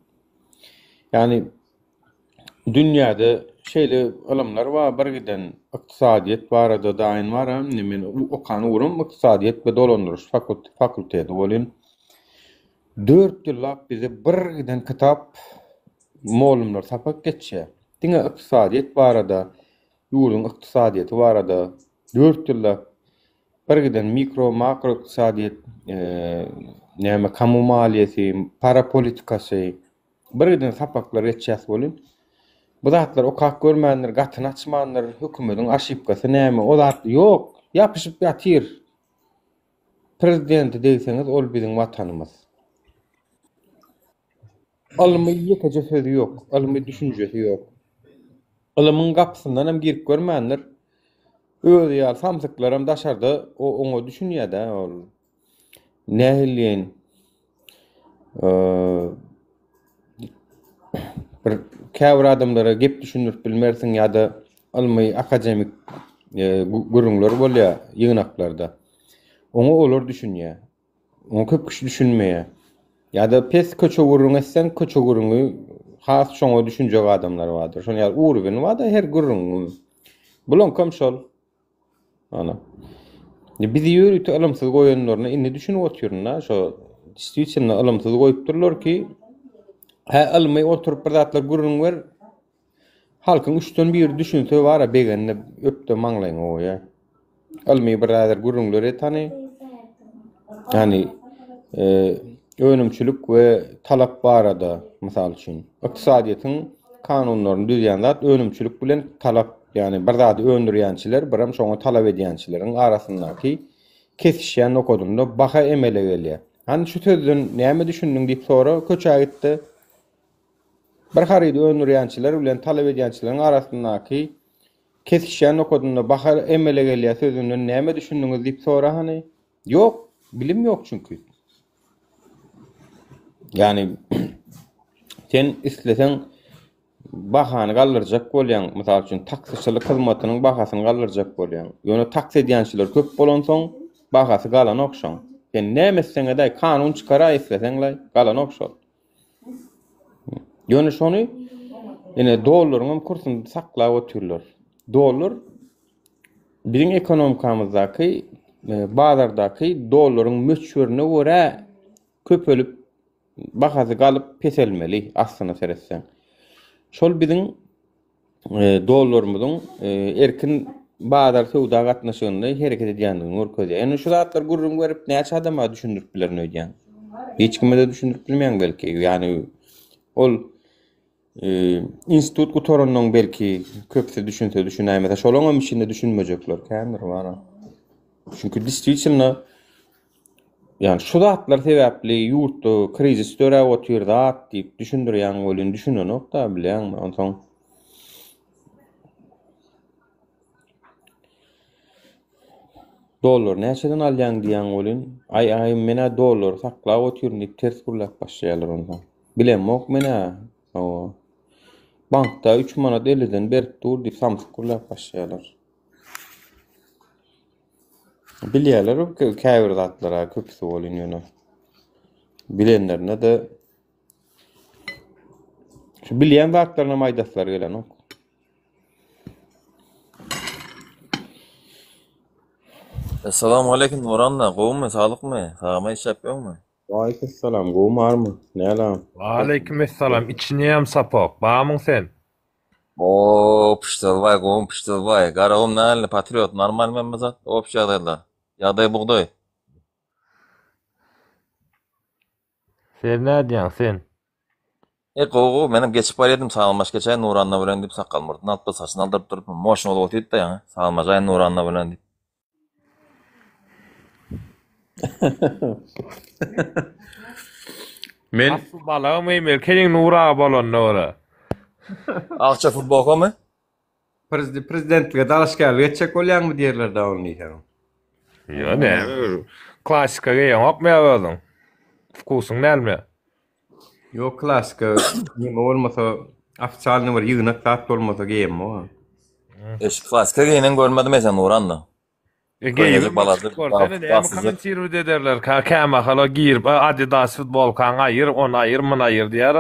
Ýagny Dünýäde şeýle ylymlar bar, bir giden ykdysadyýet barada daýyn bar, indi men okan ugrum ykdysadyýet we dolandyryş fakulteti bolýan. Dört ýyllap bize bir giden kitap mugallymlar sapak geçýär. Diňe ykdysadyýet barada, ýurduň ykdysadyýeti barada dört ýyllap bir giden mikro, makro ykdysadyýet, näme kamu maliýesi, para politikasy, Bir giden sapaklar geçýäs welin, bu zatlary okap görmändir, gatyny açmandyr, hökümediň aşipkasy näme, o zat ýok, ýapyşyp ýatyr. Prezidente degseňiz, ol biziň watanymyz. Ylmy ýekeje sözi ýok, ylmy düşünjesi ýok. Ylymyň gapysyndan hem girip görmändir. Özi ýaly samsyklaram daşarda oňa düşünýär-dä ol. Nähili diýeýin? Bir käbir adamlara gep düşündirip bilmersiň ýa-da ylmy akademik gürrüňler bolýar ýygnaklarda. Oňa olar düşünýär. Oňa köp kişi düşünmeýär. Ýa-da pes köçe gürrüň etseň, köçe gürrüňi has şoňa düşünjek adamlar bardyr. Şonuň ýaly urweni bar-da her gürrüňiň. Bulaňkam şol. Ana. Bizi ýörite ylymsyz goýanlaryna indi düşünip otyryn-da, şo действительno ylymsyz goýupdyrlar ki, hä ylmy oturyp bir zatlar gürrüň ber, halkyň üçden biri düşünse bara begenine öpde maňlaýyňa goýar. Ylmy bir häzir gürrüňler et hany. Ýani önümçilik we talap barada mysal üçin ykdysadyýetiň kanunlaryny düzýän zat önümçilik bilen talap, ýagny bir zady öndürýänçiler, birem şoňa talap edýänçileriň arasyndaky kesişýän nokadynda baha emele gelýär. Hany şu sözden näme düşündiň diýip sora, köçä gitde bir harydy öndürýänçiler bilen talap edýänçileriň arasyndaky kesişýän nokadynda baha emele gelýär sözünden näme düşündiňiz diýip sora hany. Ýok, bilim ýok çünki. Ýagny sen isleseň bahany galdyrjak bolýaň, mysal üçin taksiçilik hyzmatynyň bahasyny galdyrjak bolýaň. Ýöne taksi edýänçiler köp bolansoň bahasy galanok şoň. Sen näme etseň edäý, kanun çykaraý isleseňlaý, galanok şol. Ýöne şony ine dollaryň hem kursuny saklap otyrlar. Dollar biziň ekonomikamyzdaky e, bazardaky dollaryň möçberine görä köpelip bahasy galyp peselmeli aslyna seretseň. Şol biziň e, dollarymyzyň e, erkin bazar söwda gatnaşygynda hereket edýändigini görkezýär. Ýöne şu zatlary gürrüň berip näçe adama düşündirip bilerin öýdýän. Hiç kime-de düşündirip bilmeýän belki. Ýani ol e, institut gutarandan belki köpüsi düşünse düşünäýmese, şolaň hem içinde düşünmejekler kändir bara. Çünki действительно Ýani şu zatlar sebäpli ýurtda krizis döräp otyr zat diýip düşündirýäň welin düşünenok-da bilýäňmi onsoň. Dollar näçeden alýaň diýýäň welin, aý aý men-ä dollary saklap otyryn diýip ters gürläp başlaýarlar onsoň. Bilemok men-ä. Hawa. Bankda 3 manat 50-den berip dur diýip samsyk gürläp başlaýarlar. Bilýärler käbir zatlara köpüsi bolýan ýöne. Bilenlerine-de şu bilýän zatlaryny hem aýdaslary gelenok. Essalamu aleýkum Nuranna, gowumy, saglykmy, sagama işläp ýöňmi? Waleýkim gowumy army? Nälam? Waleýkim essalam, içinýäm sapok, barmyň sen? Oo, Pişdilbaý, gowumy Pişdilbaý? Garagum nähili, patriot, normalmy hemme zat? Obşi ýagdaýlar. Ýagdaý bugdaý. Sen nädýäň sen? E, gowy, gowy, menem geçip barýadym, sagalmaş geçäýin Nuranna bilen diýip, sakgal-murtuny alypdyr, saçyny aldyryp durup, moşna bolup otyrdy-da ýaňy, sagalmaşaýyn Nuranna bilen diýip. Men Asly balagam geýmeli ekeniň Nur aga bolanyna görä. Akja futbolkamy? Prezidentlige dalaşgärlik etjek bolýaňmy diýerler da ony diýseň. Ýa näme klassika geýeňokmy ýa özüň? Wkusyň dälmi? Ýok klassika neme bolmasa ofitsialnyý bir ýygnak zat bolmasa geýemok. Eşik klassika geýnen görmedim eýsem Nuranna. E, Köýnejik geýibem balajyk, çykyp görsene näme bassyjyk. kommentirowat ederler ka kämahala girip a adidas futbolkaňy aýyr ony aýyr muny aýyr diýer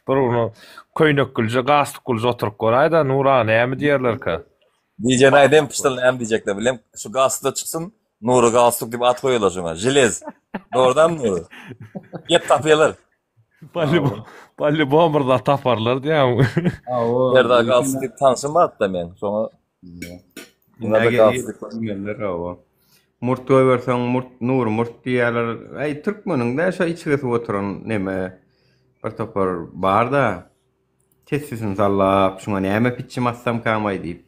bir gün köýnekgülje galstukgülje oturyp göräýdä Nur aga näme diýerlerka. Diýjegini aýdaýyn pyşdyl näme diýjekler bilem şu galstukda çyksyn Nury galstuk diýip at goýarlar şoňa želez dogrudanmy Nury gep tapýarlar. Polibom bir zat taparlar diýýäňmi. Serdar galstuk diýip tanşym bardy-da meň şoňa Murt goýberseň murt Nury murt diýýärler. Äý türkmeniň-dä şo içi gysyp oturan neme bir topar bar-da. Tessisini sallap şuňa näme pitjim atsamkamaý diýip.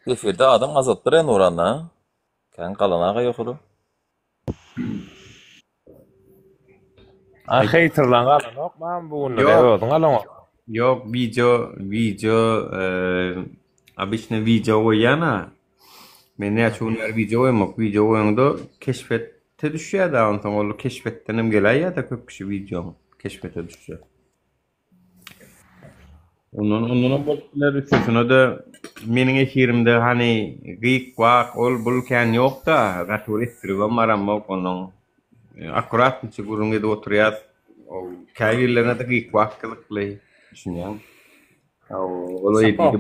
Efirde adam azalypdyr e Nuranda. Kän galan aga ýok ol. A heýterlaň galanok mam bu günler Ýok. özüň alaňok. Ýok wideo wideo obyçny wideo goýýan-a. Men näçe gün bäri wideo goýamok. Wideo goýaňda keşfete düşýär-de onsoň ol keşfetdenem geläýýär-de köp kişi wideoň keşfete düşse. Ondan ondanam bolup biler üstesine-de meniň efirimde hany gyk wak ol bul kän ýokda gaty bir etdiribem baramok onuň akkuratnyça gürrüň edip oturýas käbirlerine-de gyk wak gyzykly düşünýäň ol Sapok.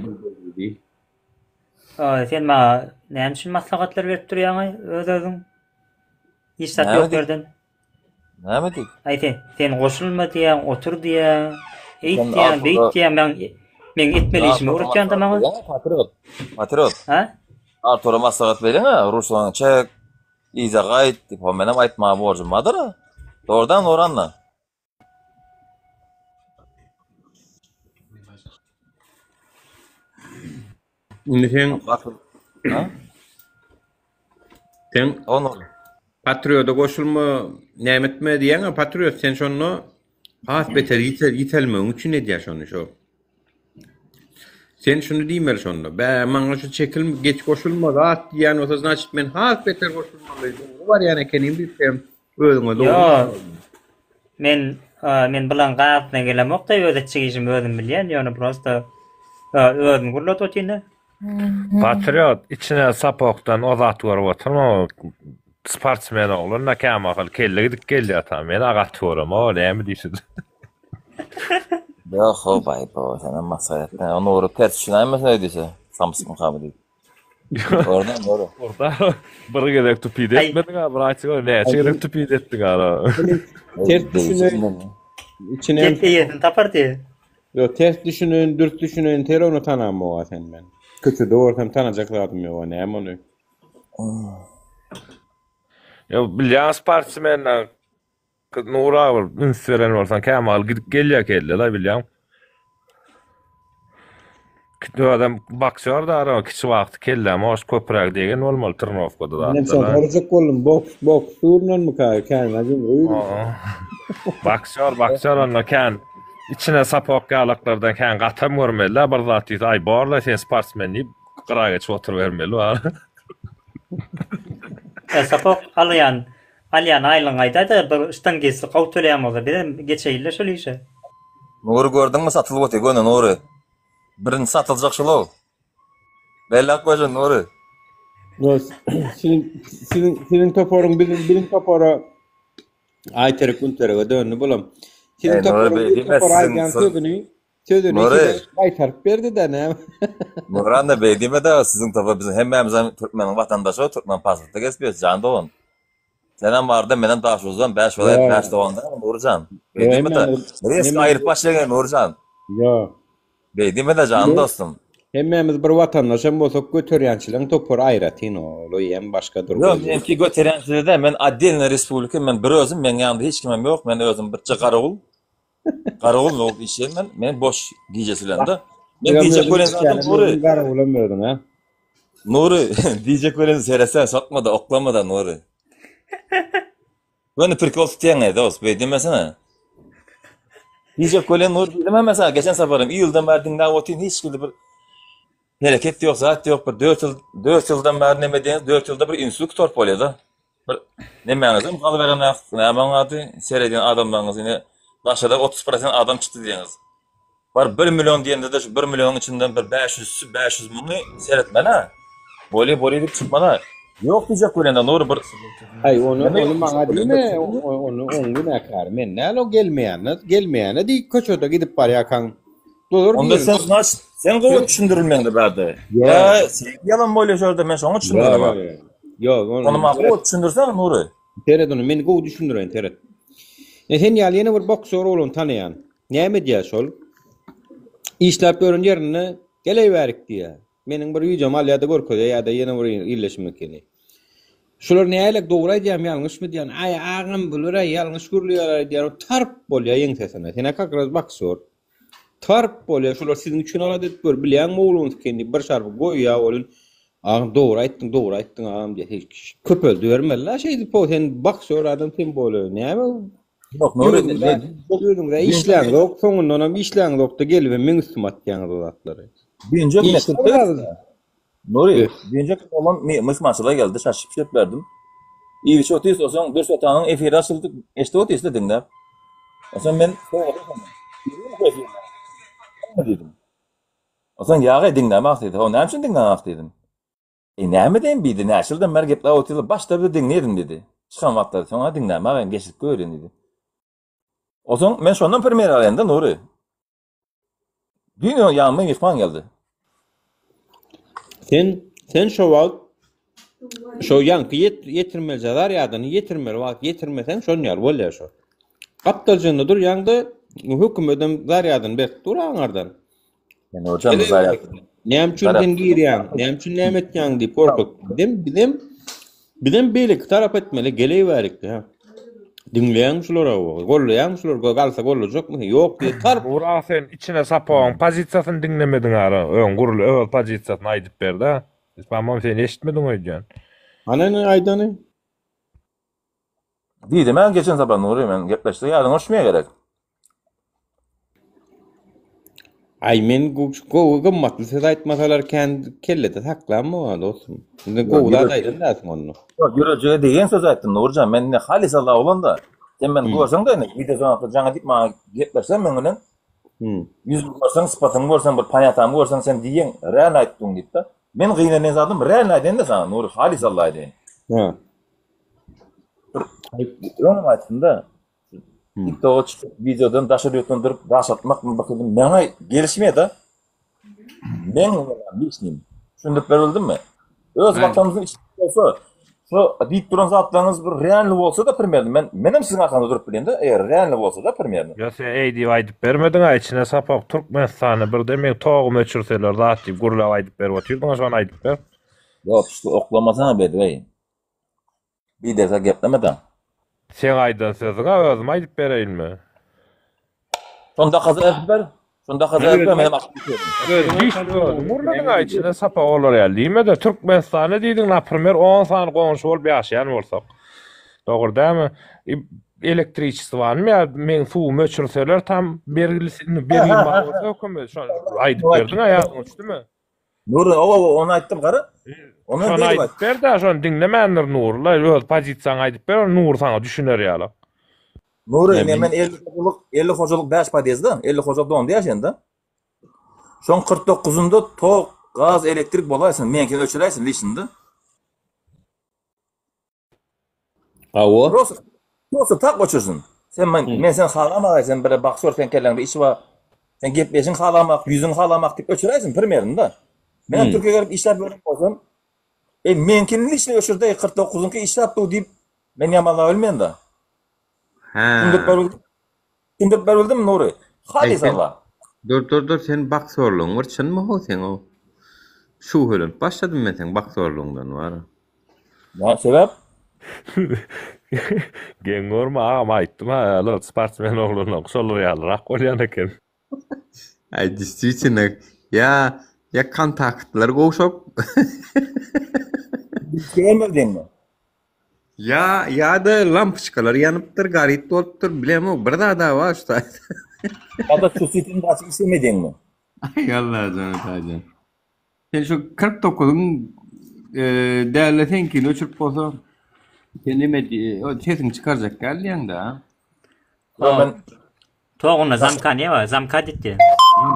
Sen maňa näme üçin maslahatlar berip durýaňaý öz özüň? Hiç zat ýok ýerden. Näme diýip? Aý sen, sen goşulma diýýäň, otur diýýäň, eýt diýýäň, beýt diýýäň, meň meň etmeli işimi öwretýäň-de maňa. Patriot. Patriot. Ha? Artura maslahat berýäň-ä, Ruslanyň çek, yza gaýt diýip, ho menem aýtmaga borjum bardyr-a. Dogrudan Nuranna. Indi sen Sen Patriota goşulma, näme etme diýýäň-ä, Patriot sen şonda has beter ýitelmegiň üçin edýär şony şo. Sen şuny diýmeli şonda. Bä, maňa şu çekil geç goşulma zat diýýän bolsa, znaçit men has beter goşulmaly. Dogry barýan ekenim diýip sen özüňe dogry. Ýok. Men men bulaň gazyna gelemok-da, öz etjek işimi özüm bilýän, ýöne prosta özüm gürlet otyryn-da. Patriot, içine sapokdan o zat görüp oturma, sportsmen oglan-da kämahal kelle gidip gelýär ta, men-ä gaty göremok, näme diýsin. Ýok how baý-bo, senem masgara etme, o Nury ters düşünäýmesin öýdýse, samsykmykamy diýip. Ordan Nury. Orda bir gezek tupid etmediň-a, braçik, näçe gezek tupid etdiň ara. Ters düşüneýin. İçine Gep eýesini tapar diýe. Ýok, ters düşüneýin, dürs düşüneýin, ter ony tanamok-a sen men. Köçede görsem tanajak zadym ýok-a, näme ony? Ýok, bilýän sportsmenler Nura bir üns beren bolsaň kämahal gidip gelýär kelle-la bilýäň. Özem boksýor da ara kiçi wagty kelläme hoş köpräk degen bolmaly trenowkada zatda. Menem şony sorajak boldum. Boks, boks ugrundanmyka kän ajym Boksýor, boksýor onda kän içine sapok ýalaklardan kän gatam görmeli-dä bir zat diýse aý borla sen sportsmen diýip gyra geçip oturybermeli bar. E, sapok alýan Alýan aýlygyňy aýdaýda bir ştangistli gowy töleýän bolsa bizem geçeýinle şol işe. Nury gördüňmi satylyp otyr göni Nury. Birinji satyljak şulow. Belläp goý şony Nury. Siziň siziň siziň toparyň biziň biziň topara Aýterek günterege döndi bulam. Siziň toparyň bir topara aýdýan sözüni sözüni Nury. size gaýtaryp berdi-de näme. Nuranda beý diýme-de siziň topar biziň hemmämizem türkmeniň watandaşy türkmen pasportda gezip ýörüs jan dogan. Senem barda menem Daşoguzdan 5 welaýat 5 dogan däl Nurjan. Beý diýme-de. Resk aýryp başlaýaň Nurjan. Ýok. Beý diýme-de janym dostum. Hemmämiz bir watandaşam bolsak göterýänçileriň topary aýratyn ol hem başgadyr. Ýok meňki göterýänçiler däl men otdelno respublika men bir özüm meň ýanymda hiç kimem ýok men özüm birje garawul. Garawul bolup işleýän men men boş gijesi bilen-de. Men diýjek welin zadym Nury. Garawulam özüň ha. Nury, diýjek welin seretse sokma-da, oklama-da Nury. Göni prikol tutýaň-eý dost, beý diýmesene. Diýjek welin Nury diýdim-ä men saňa geçen saparam, iýuldan bäri diňläp otyryn hiç hili bir hereket ýok, zat ýok, bir dört ýyl, dört ýyldan bäri neme diýeňiz, dört ýylda bir insult gutarp bolýa-da. Bir nemäňizem galyberenok, nämäň ady, seredýän adamlaryňyz ine daşarda 30 prosent adam çykdy diýeňiz. Bar bir million diýende-de şu bir millionyň içinden bir 500-si 500 müňi seretmeli-ä. Bolýa bolýa diýip çykmaly. Ýok diýjek welin-de Nury bir Aý ony ony maňa diýme, ony oň günäkäri men däl o gelmeýände gelmeýäne diý köçede gidip barýarkaň dolar Onda sen znaç sen gowy düşündirilmeňde bärde. Ýa sen ýalan bolýa şu ýerde men şoňa düşünmedim. Ýok, ony Ony maňa gowy düşündirsen Nury. Seret ony men gowy düşündireýin seret. E sen ýaly ýene bir boksýor oglan tanaýan. Näme edýär şol? Işläp ýören ýerinde geleý bärik diýýär. Meniň bir wideomy alýar-da görkezýär ýa-da ýene bir ildeşim ekeni. Şular nälik dogry aýdýarmy ýalňyşmy diýýän. Aý agam bular-a ýalňyş gürleýärler diýýär. Tarp bolýar ýeňsesine. Sen-ä kak raz boksýor. Tarp bolýar. Şular siziň üçin alada edip gör. Bilýäňmi ogluňyz ekeni diýip bir şarpy goýýar welin agam dogry aýtdyň dogry aýtdyň agam diýýär. Köpeldibermeli-la şeýdip-ow sen boksýor adam sen bolýa. Näme Ýok, Nury, Özüňiz-ä işläňzok, soňundanam işläňzok-da gelibem meň üstüme atýaňyz o zatlary. Düýnjek Nury, düýnjek oglan myhmançylyga geldi, şaşyp bişirip berdim. Iýip-içip otyrys, onsoň Dürsoltanyň efiri açyldy, eşidip otyrys-da diňläp. Onsoň men soradym şondan. Diýdim. Onsoň ýagy diňlämok diýdi. Ho, näme üçin diňläňok diýdim. Eý, näme edeýin diýdi, näçe ýyldan bäri gepläp otyrlar, başda bir diňleýdim diýdi. Çykan wagtlary soň-a diňlämagem geçirip goýberýin diýdi. Onsoň men şondan primer alaýyn-da, Nury. Düýn öň ýanyma myhman geldi. Sen sen şo wagt şo ýaňky ýet ýetirmelije zarýadyny ýetirmeli wagt ýetirmeseň şon ýaly bolýar şo. Gapdaljynda durýaňda hökümedem zarýadyny berip dur aňardan. Men hocam zarýad. Näme üçin sen girýäň? Näme üçin näme etýäň diýip gorkut. Bizem bizem bizem beýleki tarap etmeli geleýbärik ha. Diňleýäňmi şulara? Gollaýaňmy şular? Galsa gollajakmy? Ýok diýip tarp. Burak sen içine sapagyň pozisiýasyny diňlemediň ara. Öň gurly öz pozisiýasyny aýdyp berdi. Pamam sen eşitmediň öýdýän. Hany indi aýdany? Diýdim men geçen sapar Nury men gepleşdik ýadyňa düşmeýär gerek. Aý men gowy gymmatly söz aýtmasalar kän kellede saklanma dostum. Indi gowy zat aýdan dälsiň onda. Ýok ýürejige degen söz aýtdym Nurjan men indi halys Allah bolanda sen meni görseňde indi wideo zonakda jaň edip maňa gepleşseň meň bilen ýüzümi görseň sypatymy görseň bir panýatamy görseň sen diýeň real aýtdyň diýipde men gynanýan zadym real aýdaýyn-da saňa Nury halys Allah aýdaýyn. Hä. Bir öňem aýtdym-da TikToka çykyp wideodan daşary ýurtdan durup daş atmak bir hili maňa gelişmeýär-de. Meň lişnim. Düşündirip berildimmi? Öz watanymyzyň içinde bolsa, şu diýip duran zatlaryňyz bir realny bolsa-da primerno men menem siziň arkaňyzda durup bilýän-de, eger realny bolsa-da primerno. Ýa sen eý diýip aýdyp bermediň-ä içine sapak Türkmenistanda birde meň togumy öçürseler zat diýip gürläp aýdyp berip otyrdyň-a şony aýdyp ber. Ýok, şu oklamasana bedweý. Biderek geplemedä. Seň aýdan sözüňä özüm aýdyp bereýinmi? Şony dakaza edip ber. Şony dakaza edip ber, menem akyp giterin. Hiç özüň gürlediň-ä içine sapak olar ýaly diýme-de, Türkmenistanda diýdiň naprimer on sany goňşy bolup ýaşaýan bolsak. Dogry dälmi? Elektriçestwanymy ýa meň suwumy öçürseler tam bergilisi bergim bar bolsa hökümet şony aýdyp berdiň-ä ýadyňa düşdümi? Nury, owa, owa, ony aýtdym, gara. Ony Şony aýdyp ber-dä, şony diňlemändir Nury-la, öz pozisiýaňy aýdyp ber, Nury saňa düşüner ýaly. Nury, ine men 50 hojalyk, 50 hojalyk 5 podýezdde, 50 hojalyk domda ýaşaýan-da. Şoň 49-ynda tok, gaz, elektrik bolaýsyn, meňkini öçüräýsin lişninde. Hawa. Prosta, prosta tak öçürsin. Sen men, men seni halamagaý, sen bire baksör, sen kelläňde iş bar. Sen gepleşiň halamak, ýüzüň halamak diýip öçüräýsin primerinde. Men hem Türkiýä gelip işläp ýören bolsam, e meňkini lişni öçürdeý, 49-yňky işläp dur diýip, men ýamanlap bilmen-de. Hä. Düşündirip berbildim. Düşündirip berbildim Nury. Halys Allah. Dur dur dur sen baksörlügiň bir çynmy how seň o. Şübhelenip başladym men seň baksörlügiňden wara. Nä sebäp? Geň görme agam aýtdym ha ýaly sportsmen oglanlar şolar ýalyrak bolýan eken. Aý diswitino ýa ýa kontaktlar gowşak. Görmediňmi? Ýa ýa-da lampoçkalar ýanypdyr, garyp bolupdyr, bilemok, bir zada bar şu taýda. Ýa-da çusitin gaçyp islemediňmi? Aý Allajan Atajan. Sen şu 49-yň e, dälle seňkini öçürip bolsa sen neme sesiňi çykarjak däl diýeňdä. Ýok men Togunda zamka ne bar? Zamka diýdi.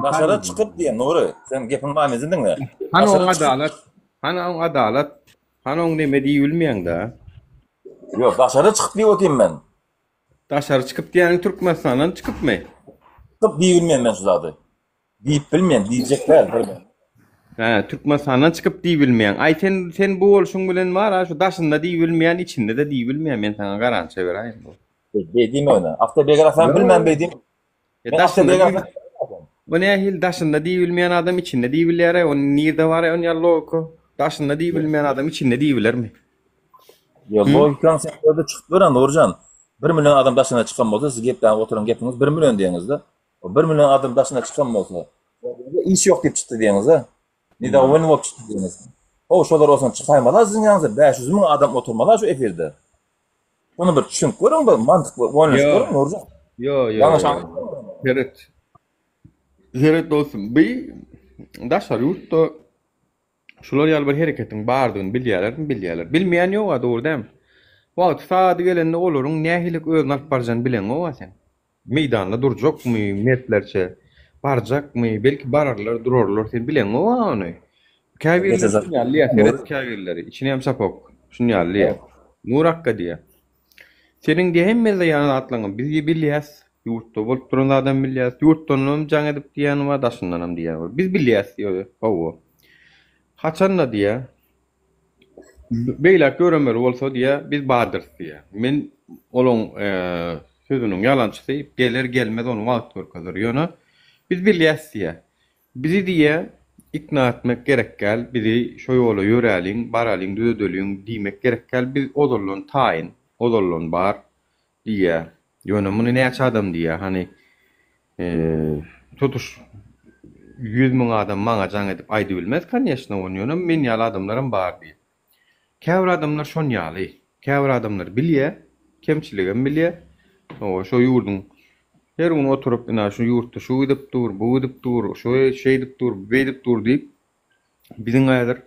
Daşara çykyp diýen Nury, sen gepiň manysyny diňle. Hany oň adalat? Hany oň adalat? Hany oň neme diýibilmeýäň-dä? Ýok, daşary çykyp diýip otyryn men. Daşary çykyp diýýäniň Türkmenistandan çykypmy? Çykyp diýibilmeýän men şu zady. Diýip bilmeýän, diýjek däl bir men. Hä, Türkmenistandan çykyp diýibilmeýäň. Aý sen sen bu bolşuň bilen bar-a şu daşynda diýibilmeýän, içinde-de diýibilmeýän. Men saňa garantiýa beräýin bu. Beý diýme ony. Awtobiografiýany bilmän beý diýme. E daşynda O nähili daşynda diýibilmeýän adam içinde diýibilýär-ä, o nirde bar-aý onýa logika? Daşynda diýibilmeýän adam içinde diýibilermi? Ýok, logikaň sen özde çykyp dur Nurjan. 1 million adam daşyna çykan bolsa, siz gepläp oturan gepiňiz 1 million diýeňizde. O 1 million adam daşyna çykan bolsa, iş ýok diýip çykdy diýeňizde. Nedowolny bolup çykdy diýeňiz. Ho, şolar bolsa çykaýmaly siziň ýanyňyzda 500 müň adam oturmaly şu efirde. Şony bir düşünip görüň bir mantykly oýlanyşyp görüň Nurjan. Ýo ýo. Ýalňyş Seret. Seret dostum, bi daşary ýurtda şular ýaly bir hereketiň bardygyny bilýärlermi? Bilýärler. Bilmeýän ýog-a, dogry dälmi? Wagty sagady gelende olaryň nähili özüni alyp barjagyny bileňok-a sen. Meýdanda durjakmy mertlerçe? Barjakmy? Belki bararlar, durarlar, sen bileňok-a ony. Käbirleri şun ýaly diýýär, seret käbirleri, içini hem çapok, şun ýaly diýýär. Nur akga diýýär. Seniň diýýär hemme ýan zatlaryňy biz bilýäs, ýurtda bolup duran zadam bilýäs, ýurtdanam jaň edip diýýän bar, daşyndanam diýýän bar. Biz bilýäs diýýär, hawa. Haçanda diýýär, beýläk ýöremeli bolsa diýýär, biz bardyrys diýýär. Men olaň sözüniň ýalançysy, geler gelmez ony wagt görkezer. Ýöne biz bilýäs diýýär. Bizi diýýä, ikna etmek gerek däl, bizi şo ýola ýöräliň, baralyň, düzedeliň diýmek gerek däl, biz ozaldan taýyn, ozaldan bar diýýä. Ýöne muny näçe adam diýýä, hany, tutuş 100 000 adam maňa jaň edip aýdybilmez, konýeçno, ony, ýöne men ýaly adamlaram bar diýýä. Käbir adamlar şon ýaly. Käbir adamlar bilýä, kemçiligem bilýä. Hawa, şo ýurduň her gün oturyp, ina şu ýurtda şu gidip dur, bu gidip dur, şu şeýdip dur, bu beýdip dur diýip, biziň häzir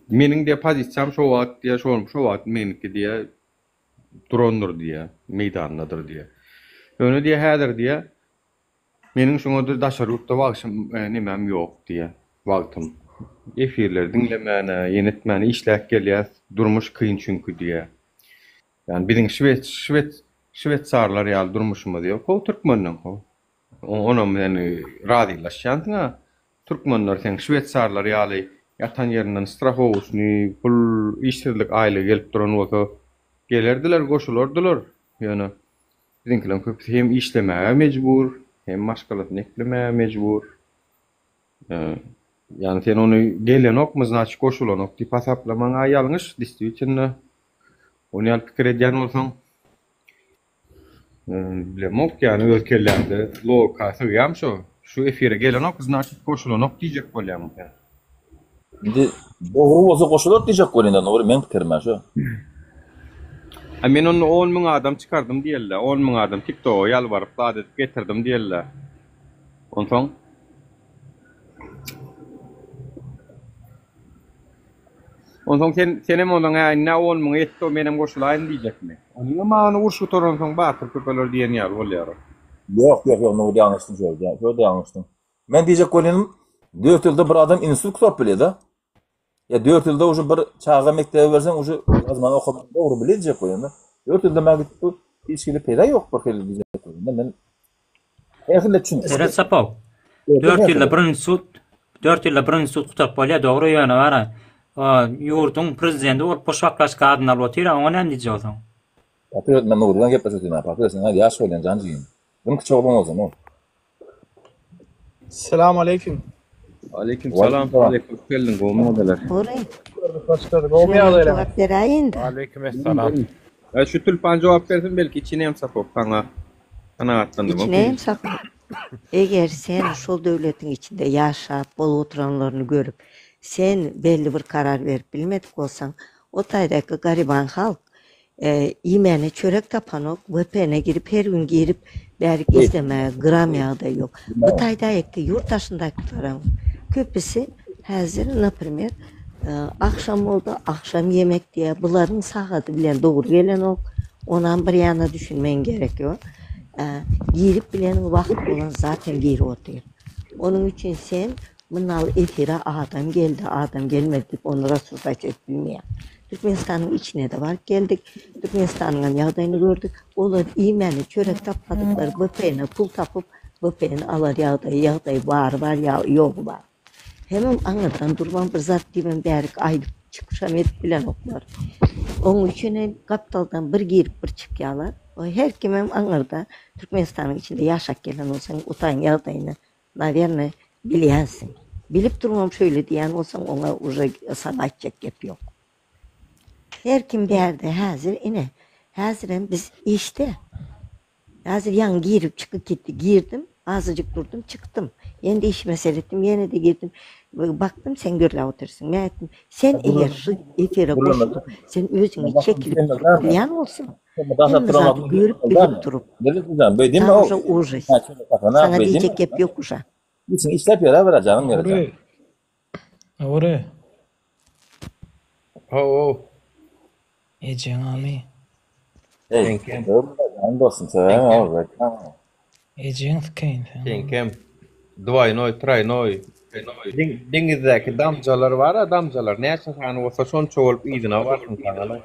meniň diýä pozisiýam şo wagt diýä, şo şo wagt meniňki diýä durandyr diýä, meýdandadyr diýä. Ýöne diýä häzir diýä Meniň şuňa daşary ýurtda wagşym nemem ýok diýýär, wagtym. Efirleri diňlemäne, ýene etmäne işläp gelýäs, durmuş kyn çünki diýýär. Ýani biziň şwed şwed şwetsarlar ýaly durmuşymyz ýok how türkmenleň how. Onam sen razylaşýansyň-a. Türkmenler seň şwetsarlar ýaly ýatan ýerinden strahowuçnyý, pul, işsizlik aýlygy gelip duran bolsa gelerdiler, goşulardylar. Ýöne Biziňkileriň köpüsi hem işlemäge mejbur, hem maşgalasyny eklemäge mejbur. Ýagny sen ony gelenokmy, znaçit goşulanok diýip hasaplamaň-a ýalňyş, distwitelno. Ony ýaly pikir edýän bolsaň, bilemok, ýagny öz kelläňde logika sygýarmy şo? Şu efire gelenok, znaçit goşulanok diýjek bolýarmyň sen? Indi dogry bolsa goşular diýjek bolýan-da Nury meň pikirim-ä şo. A men onda on müň adam çykardym diýeli-dä, on müň adam tiktoga ýalbaryp zat edip getirdim diýeli-dä. Onsoň? Onsoň sen senem onsoň hä indi on müňe ýetdi menem goşulaýyn diýjekmi? Onuňam agny uruş gutaransoň batyr köpeler diýen ýaly bolýar. Ýok ýok ýok Nury ýalňyşdyň şo ýerde, şo ýerde ýalňyşdyň. Men diýjek bolýanym, dört ýylda bir adam institut gutaryp bilýär-de. Ýa dört ýylda uje bir çaga mekdebe berseň uje ýazmany okamany dogry bilýär diýjek bolýan-da. Dört ýylda maňa gidip bu hiç hili peýda ýok bir hili diýjek bolýan-da. Men her hili düşündim. Seret Sapaw. Dört ýylda bir institut, dört ýylda bir institut gutaryp bolýar, dogry ýöne bara ýurduň prezidenti bolup boş baklaşka adyny alyp otyr-a, oňa näme diýjek bolsaň? Patriot men Nurdan gepleşip otyryn, Patriot sen häzir ýaş bolýaň jan jigim. Dym kiçi oglan bolsaň ol. Selam aleýkim. Aleýkim salam Hoş geldiň gowmy ýagdaýlar. Nury. Hoş gördük. Gowmy Şuňa ýagdaýlar? jogap beräýiň-dä. Aleýkim essalam. E, şu tülpan jogap bersin belki içini hem sapok saňa kanagatlandyrmak Içine hem sapok. Eger sen şol döwletiň içinde ýaşap, bolup oturanlaryny görüp, sen belli bir karar berip bilmedik bolsaň, o taýdaky gariban halk Iýmäne çörek tapanok, VPN-e girip her gün girip bärik izlemäge gram ýagdaý ýok. Bu taýdaýky ýurt daşyndakylaram köpüsi häzir naprimer agşam boldy agşam ýemek diýýär. Bularyň sagady bilen dogry gelenok. Onam bir ýana düşünmegiň gerek ýok. Girip bileniň wagt bolan zaten girip otyr. Onuň üçin sen Munal efire adam geldi, adam gelmedi diýip ony rassudать edip bilmeýär. Türkmenistanyň içine-de baryp geldik. Türkmenistanyňam ýagdaýyny gördük. Olar iýmäne çörek tapmadyklary VPN-e pul tapyp, VPN alar ýagdaýy, ýagdaýy bary bar ýa ýogy bar. Hemem aňyrdan durman bir zat diýibem bärik aýdyp çykyşam edip bilenoklar. Oň üçin hem gapdaldan bir girip bir çykýarlar. Her kimem aňyrda Türkmenistanyň içinde ýaşap gelen bolsaň utaň ýagdaýyny Nawerno bilýänsiň. Bilip durubam şöýle diýýän bolsaň oňa uje saňa aýtjak gep ýok. Her kim bärde häzir ine häzirem biz işde. Häzir ýaňy girip çykyp gitdi girdim azajyk durdum çykdym. Ýene-de işime seretdim ýene-de girdim. Bakdym sen gürläp otyrsyň. Men aýtdym sen eger şu efire goşulyp sen özüňi çekilip durup bilýän bolsaň hemme zady görüp bilip durup Tam uje ujys. Saňa diýjek gep ýok uje. Içiň işläp ýör-ä bir janym ýere Nury. Nury. Haw-ow. Ejeň amy. Eý, Seňkem. Jan dostum, söýeň-ow. Ejeň sikeýin sen. Seňkem. Dwaýnoý, traýnoý. Deňizdäki damjalar bar-a, damjalar. Näçe sany bolsa şonça bolup yzyna barsyn saňa-la.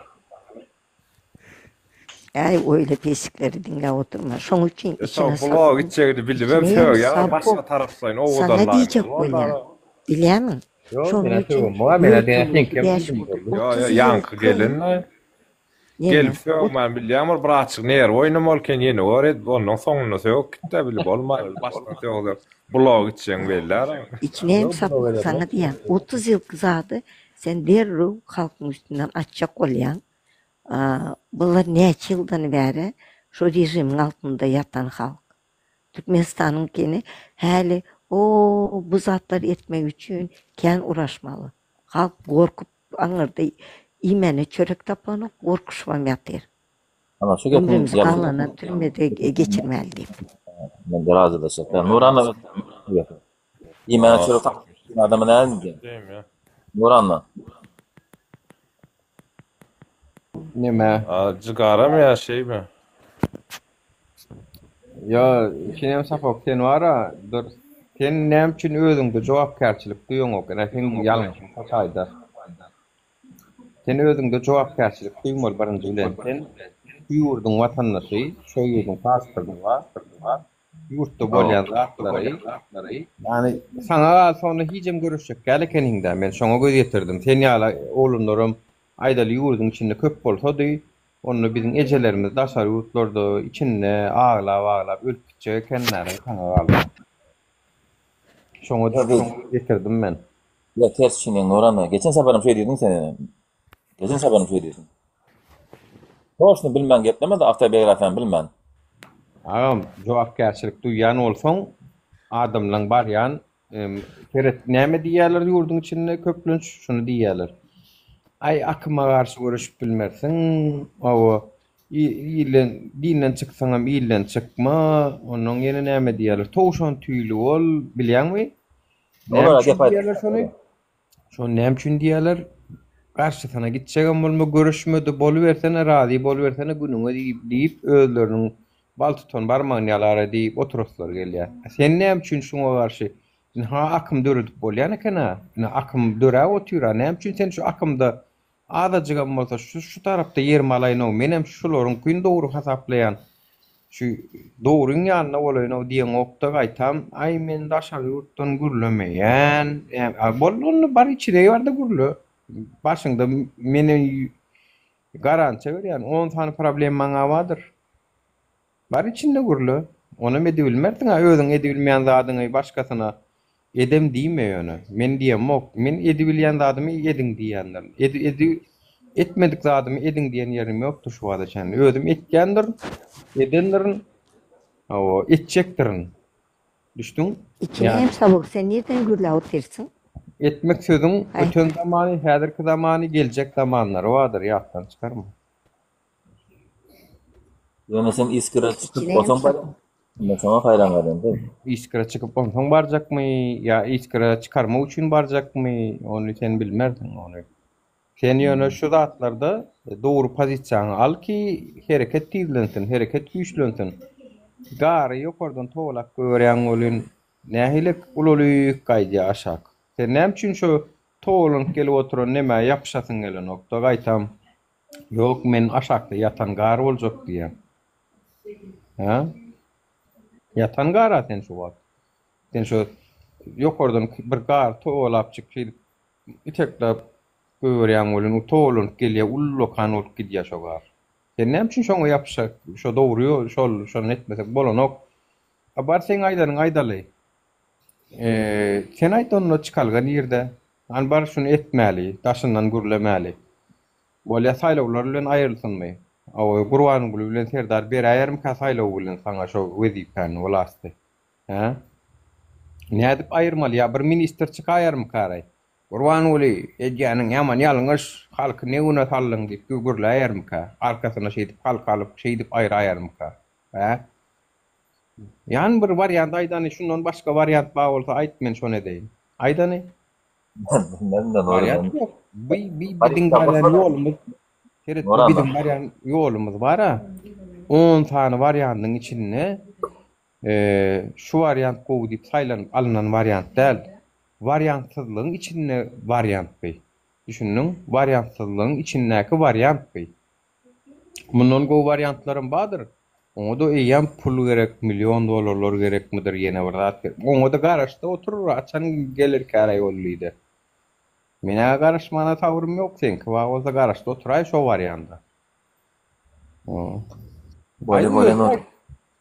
Äý oýle pesikleri diňläp oturma. Şoň üçin Şo içine bloga gitjegini bilibem Içine sögýär, başga sarpok. taraplaýyn Saňa owadanlaýyn. diýjek bolýan. Bilýämiň? Ýok, Şonuň menä üçin sögünme, menä dört diňe ýyl, seňkem bäş diýdim ýyl, boldy. Ýo, ýo, 30 ýyl ýaňky gelin-le. Neme? Gelip sögmän bilýäň bir birazjyk nerw oýnamaly eken ýene gör edip ondan soňunda sögüp gitdä bilip bolmaý ol başdan sögseň bloga gitjegiň belli ara. Içine hem sapyp saňa diýýän 30 ýylky zady sen derrew halkyň üstünden atjak bolýaň. Bular näçe ýyldan bäri şo režimiň altynda ýatan halk. Türkmenistanyňkyny häli o bu zatlary etmek üçin kän uraşmaly. Halk gorkup aňyrda iýmäne çörek tapanok, gorkuşybam ýatyr. Ana şu gepiň Ömrümizi ýalňyş. galanyny türmede geçirmäli diýip. Men razylaşýan. Nurana iýmäne çörek tapmaýan adama näme diýýäň? Nurana. Neme? Jygaramy ýa şeými? Ýa senem Sapok sen bara dur sen näme üçin özüňde jogapkärçilik duýaňok ine seň ýalňyşyň şo taýda. Sen özüňde jogapkärçilik duýmaly birinji bilen sen şu ýurduň watandaşy şo ýurduň pasporty bar ýurtda bolýan zatlary ýagny saňa galsa onda hijem göreşjek däl ekeniňdä men şoňa göz ýetirdim sen ýaly oglanlaram aýdaly ýurduň içinde köp bolsady Onda biziň ejelerimiz daşary ýurtlarda içinde aglap-aglap ölüp gitjek ekenler saňa galsa. Şoňa şoňa getirdim men. Ýa ters düşünýäň Nurana. Geçen saparam şeý diýdiň sen. Geçen saparam şeý diýdiň. Toşny bilmän geplemedi awtobiografiýany bilmän. Agam jogapkärçilik duýýan bolsaň adamlaň barýan Seret, näme diýýärler ýurduň içinde köplenç şuny diýýärler. Aý, akyma garşy göreşip bilmersiň, hawa, ilden, dinden çyksaňam ilden çykma, onnoň ýene näme diýýärler, towşan tüýli bol, bilýäňmi? Näme üçin diýýärler şony? Şony näme üçin diýýärler? Garşysyna gitjegem bolma, göreşme-de bolubersene, razy bolubersene günüňe diýip, diýip özleriniň bal tutan barmagyny ýalar-a diýip oturaslary gelýär. Sen näme üçin şuňa garşy? Ynha akym döredip bolýan eken-ä. Ine akym döräp otyr-a. Näme üçin sen şu akymda azajygam bolsa şu şu tarapda ýerimi alaýyn-ow, menem şularyňkyny dogry hasaplaýan. Şu dogryň ýanynda bolaýyn-ow diýeňokda gaýtam, aý men daşary ýurtdan gürlemeýän, a boldy onda bar içine barda gürle. Başyňda meni garantiýa berýän on sany problemaň-a bardyr. Bar içinde gürle. Onam edibilmersiň-a özüň edibilmeýän zadyňy başgasyna Edem diýme ýöne. Men diýemok. Men edibilýän zadymy ediň diýýändirin. Edi edi etmedik zadymy ediň diýen ýerim ýokdur şu wagta çenli. Özüm etýändirin, edendirin, hawa, etjekdirin. Düşdüň? Içine hem sowuk sen nirden gürläp otyrsyň? Etmek sözüň öten zamany, häzirki zamany, geljek zamanlary bardyr, ýatdan çykarma. Ýöne sen iskra çykyp bolsaň bar. Men şoňa haýran galýan da. Iskra çykyp onsoň barjakmy ýa iskra çykarmak üçin barjakmy, ony sen bilmersiň ony. Sen ýöne şu zatlarda dogry pozisiýaňy al ki, hereket tizlensin, hereket güýçlensin. Gary ýokardan towalap goýberýäň welin, nähili ululyk gaýdýar aşak. Sen näme üçin şu towalanyp gelip oturan nämä ýapyşasyň gelenok-da, gaýtam Ýok, men aşakda ýatan gar boljak diýýän. Hä? Ýatan gara sen şu wagt. Sen şu ýokardan bir gar togalapjyk şeýdip itekläp goýberýäň welin, o togalanyp gelýär, ullakan bolup gidýär şo gar. Sen näme üçin şoňa ýapyşak, şo dogry ýol, şol, şony etmesek bolanok. A bar seň aýdanyňy aýdaly. Eee, sen aýt onda çykalga nirde? Hany bar şuny etmäli, daşyndan gürlemäli. Bolýa saýlawlar bilen aýrylsynmy? Awa Gurbanguly bilen Serdar beräýermikä saýlaw bilen saňa şo wezipäni, wlasty? Hä? Nädip aýyrmaly ýa bir ministr çykaýarmykaraý? Gurbanguly, edýäniň ýaman ýalňyş, halky ne güne saldyň diýip gürläýermikä? Arkasyna şeýdip halky alyp şeýdip aýraýarmyka? Hä? Ýan bir wariant aýdany şundan başga wariant bar bolsa aýt men şony edeýin. Aýdany. Wariant ýok. Bi bi biziň barýan ýolumyz seret bu biziň barýan ýolumyz bara. On sany wariantyň içinde. Şu wariant gowy diýip saýlanyp alnan wariant däl. Wariantsyzlygyň içinde wariant by. Düşündiň? Wariantsyzlygyň içindäki wariant by. Mundan gowy wariantlaram bardyr. Oňa-da eýýäm pul gerek, million dollarlar gerekmidir, ýene bir zat gerek. Oňa-da garaşda otur, haçan gelerkäraý ol diýde. Men-ä garaşmana sabrym ýok, seňki bar bolsa garaşda oturaý şo warianda. Bolýa bolýa Nur.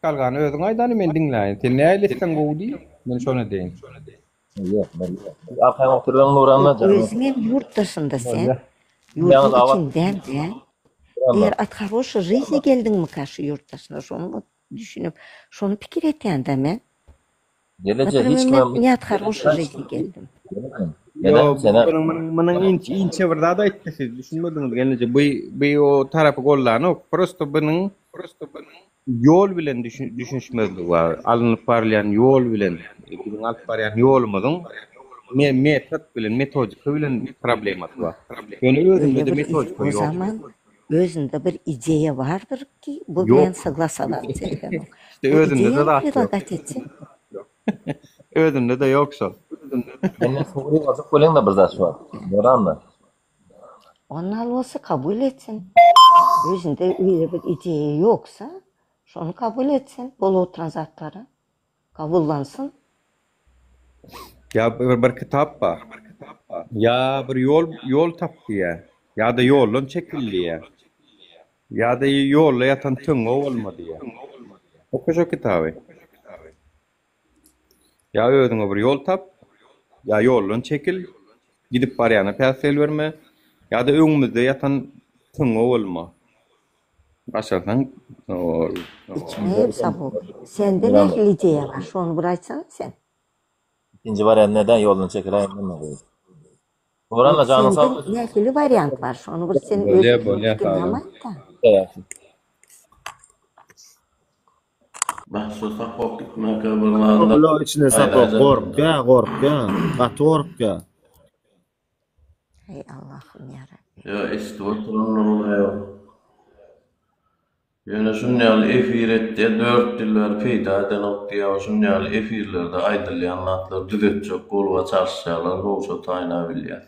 Galgany özüň aýdany men diňläýin. Sen nähili etseň gowy diý, men şony edeýin. Ýok, men arkaýyn oturyň Nuranna jan. Özüňem ýurt daşynda sen. Ýurduň içindäm däl. Eger от хорошей жизни geldiňmika şu ýurt daşyna şony düşünip, şony pikir etýän-dä men. Geleje hiç Naprimýer kimem men ne от хорошей жизни geldim. Ýok, munuň munuň inçe inçe bir zat aýtdy siz düşünmediňiz gelneje. Bu bu o tarapy gollanok. Prosto bunuň ýol bilen düşünişmezligi bar. Alnyp barylýan ýol bilen biziň alyp barýan ýolumyzyň metod bilen metodika bilen problemasy bar. Ýöne Öyle özünde-de bir metodika o ýok. zaman özünde bir ideýa bardyr ki bu bilen Ýok. soglasować edenok. İşte Bu özünde-de ideýany zat ýok. predlagать etsin. Özünde-de ýok şol. Menden soňra aljak bolýaň-da bir zat şu wagt. Nuranna. Ony bolsa kabul etsin. Özünde öyle bir ideýa ýoksa, şony kabul etsin, bolup oturan zatlary. Kabullansyn. Ýa bir bir kitap bar. Ýa bir ýol ýol tap diýýär. Ýa-da ýoldan çekil diýýär. Ýa-da ýolda ýatan töňňe bolma diýýär. Oka şo kitaby. Ýa özüňe bir ýol tap, ýa ýoldan çekil, gidip barýana päsgel berme, ýa-da öňümizde ýatan töňňe bolma. Başarsaň ol. Içme sabok. Sende nähili ideýa bar şony bir aýtsana sen. Ikinji wariant neden ýoldan çekiläýin men gowy. Nurana Ýok janyň sag sende bolsun. nähili wariant bar şony bir sen öz Bolýa bolýa sag pikiriňem bol. aýtda. Başda sapok gitmäkä bir zada Ola içine sapok gorkýa gorkýa gaty gorkýa. Eý Allahym ýa Rabbi. Ýa eşidip oturanlar bolýa. Ýöne şun ýaly efir etýä 4 ýyl bäri peýda edenok diýýä şun ýaly efirlerde aýdylýan zatlary düzetjek boluba çalyşýarlar gowşa taýyna bilýäs.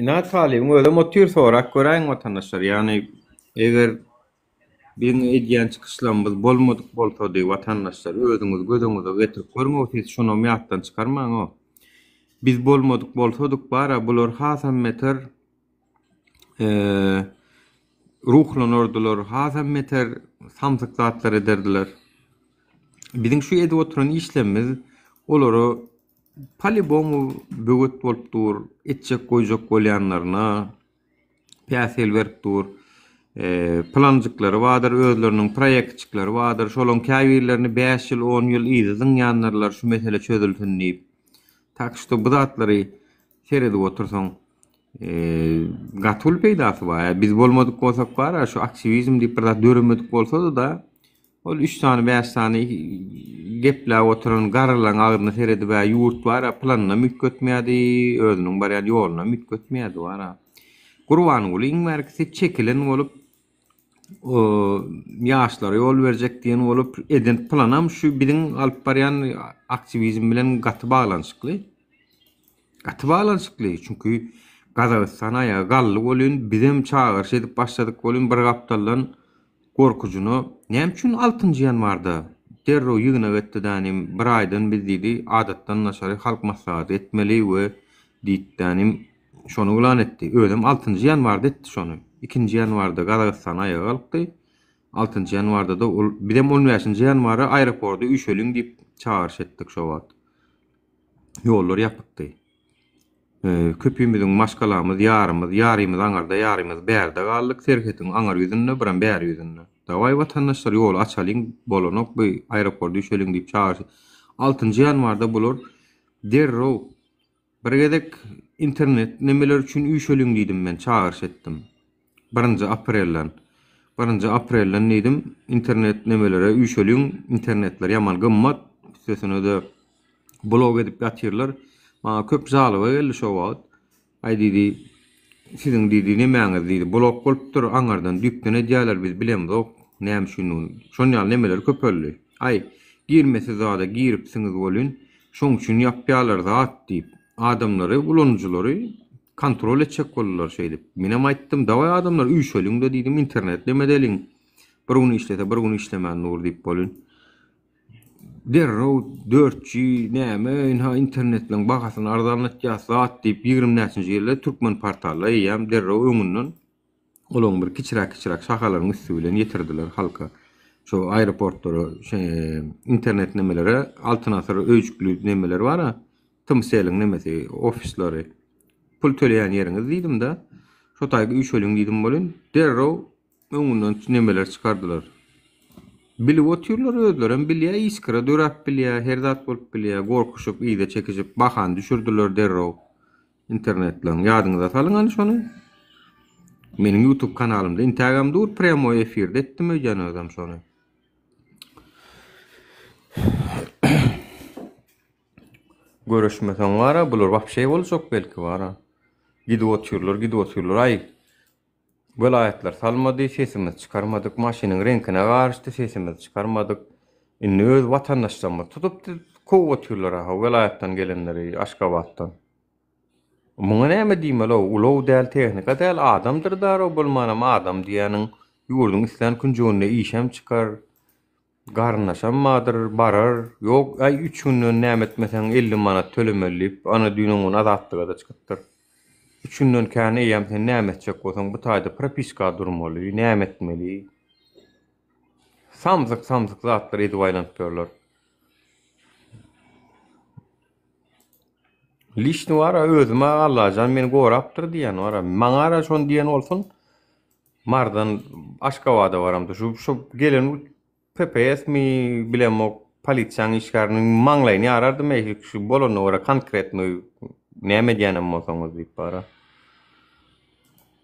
Ina talybyň özem otyr sorap göräýiň watandaşlar. Ýagny eger biziň edýän çykyşlarymyz bolmadyk bolsady watandaşlar özüňiz göz öňüňize getirip görüň-ow siz şonam ýatdan çykarmaň-ow. Biz bolmadyk bolsadyk bara bular hasam beter ruhlanardylar, hasam beter samsyk zatlar ederdiler. Biziň şu edip oturan işlemimiz olara palibomu böwet bolup dur, etjek goýjak bolýanlaryna päsgel berip dur. Planjyklary bardyr, özleriniň proýektjikleri bardyr. Şolaryň käbirlerini 5 ýyl, 10 ýyl yza zyňýandyrlar şu mesele çözülsin diýip. Tak şto bu zatlary seredip otursaň, gaty uly peýdasy bar. Biz bolmadyk bolsak bar, şu aktiwizm diýip bir zat döremedik bolsady-da, Ol üç sany, bäş sany gepläp oturan garrylaryň agzyna seredib-ä ýurt bar-a, planynam üýtgetmeýärdi, özüniň barýan ýolunam üýtgetmeýärdi bar-a. Gurbanguly iň bärkisi çekilen bolup, ýaşlara ýol berjek diýen bolup, eden planam şu biziň alyp barýan aktiwizm bilen gaty baglanyşykly. Gaty baglanyşykly, çünki Gazagystan aýaga galdy welin, bizem çagyryş edip başladyk welin, bir gapdaldan Gorkujyna, Näme üçin altynjy ýanwarda derrew ýygnak etdi dänim, bir aýdan biz diýdi, adatdan daşary halk maslahaty etmeli we diýdi dänim, şony yglan etdi. Özem altynjy ýanwarda etdi şony. Ikinji ýanwarda Gazagystan aýaga galkdy. Altynjy ýanwarda-da ol, bizem on bäşinji ýanwara aeroporda üýşeliň diýip çagyryş etdik şo wagt. Ýollar ýapykdy. Köpimiziň maşgalamyz, ýarymyz, ýarymyz aňarda, ýarymyz bärde galdyk, serhetiň aňar ýüzünde, birem bäri ýüzünde. Dawaý watandaşlar ýoly açalyň, bolanok bu aeroporda üýşeliň diýip çagyryş. Altynjy ýanwarda bular derrew bir gezek internet nemeler üçin üýşeliň diýdim men, çagyryş etdim. Birinji aprelden. Birinji aprelden diýdim, internet nemelere üýşeliň, internetler ýaman gymmat, üstesine-de blok edip ýatyrlar. Maňa köp žaloba geldi şo wagt. Aý diýdi, siziň diýdi nemäňiz diýdi, blok bolupdyr, aňyrdan düýpden edýärler, biz bilemzok näme üçindigini. Şon ýaly nemeler köpeldi. Aý, girmesiz zada giripsiňiz welin, şoň üçin ýapýarlar zat diýip, adamlary, ulanyjylary kontrol etjek boldular şeýdip. Menem aýtdym, dawaý adamlar üýşeliň-de diýdim, internet neme edeliň. Bir gün işlese, bir gün işlemän dur diýip welin. Derrew 4G näme ynha internetleň bahasyny arzanlatýas zat diýip 20 näçinji ýylda türkmen portally eýýäm derrew öňünden olaň bir kiçiräk kiçiräk şahalaryň üsti bilen ýetirdiler halka. Şo aeroportlara internet nemelere Altyn asyr öýjükli nemeler bara Tmcell-iň nemesi ofisleri pul töleýän ýeriňiz diýdimde şo taýda üýşeliň diýdim welin derrew Öňünden nemeler çykardylar. Bilip otyrlar özlerem bilýä iskra döräp bilýä her zat bolup bilýä gorkuşyp yza çekişip bahany düşürdiler derrew internetleň ýadyňyza salyň hany şony meniň youtube kanalymda intägem dur prýamoý efirde etdim öýdýän özem şony. Görüşmeseň bara bular wapşe boljak belki bara gidip otyrlar gidip otyrlar aý Welaýatlar salmady, sesimizi çykarmadyk, maşynyň reňkine garyşdy, sesimizi çykarmadyk. Indi öz watandaşlarymyz tutup kowup otyrlar-a welaýatdan gelenleri Aşgabatdan. Muňa näme diýmeli-ow, ulag däl, tehnika däl, adamdyr-da-ow, bolmanam adam diýýäniň ýurduň islän künjeginde işem çykar, Garyndaşam bardyr, barar. Ýok, aý, üç günden näme etmeseň 50 manat tölemeli diýip, ana düýn öňňun Azatlyga-da çykypdyr. Üç günden kän eýýäm sen näme etjek bolsaň bu taýda propiska durmaly, näme etmeli. Samsyk-samsyk zatlar edip aýlanyp ýörler. Lişni bar-a özüm-ä Allajan meni gorapdyr diýýän bar-a. Maňa-ra şony diýen bolsun. Marydan Aşgabada baramda şu şu gelen PPS mi bilemok polisiýanyň işgäriniň maňlaýyny ýarardym eý şu bolanyna görä konkretno näme edýänem bolsaňyz diýip bara.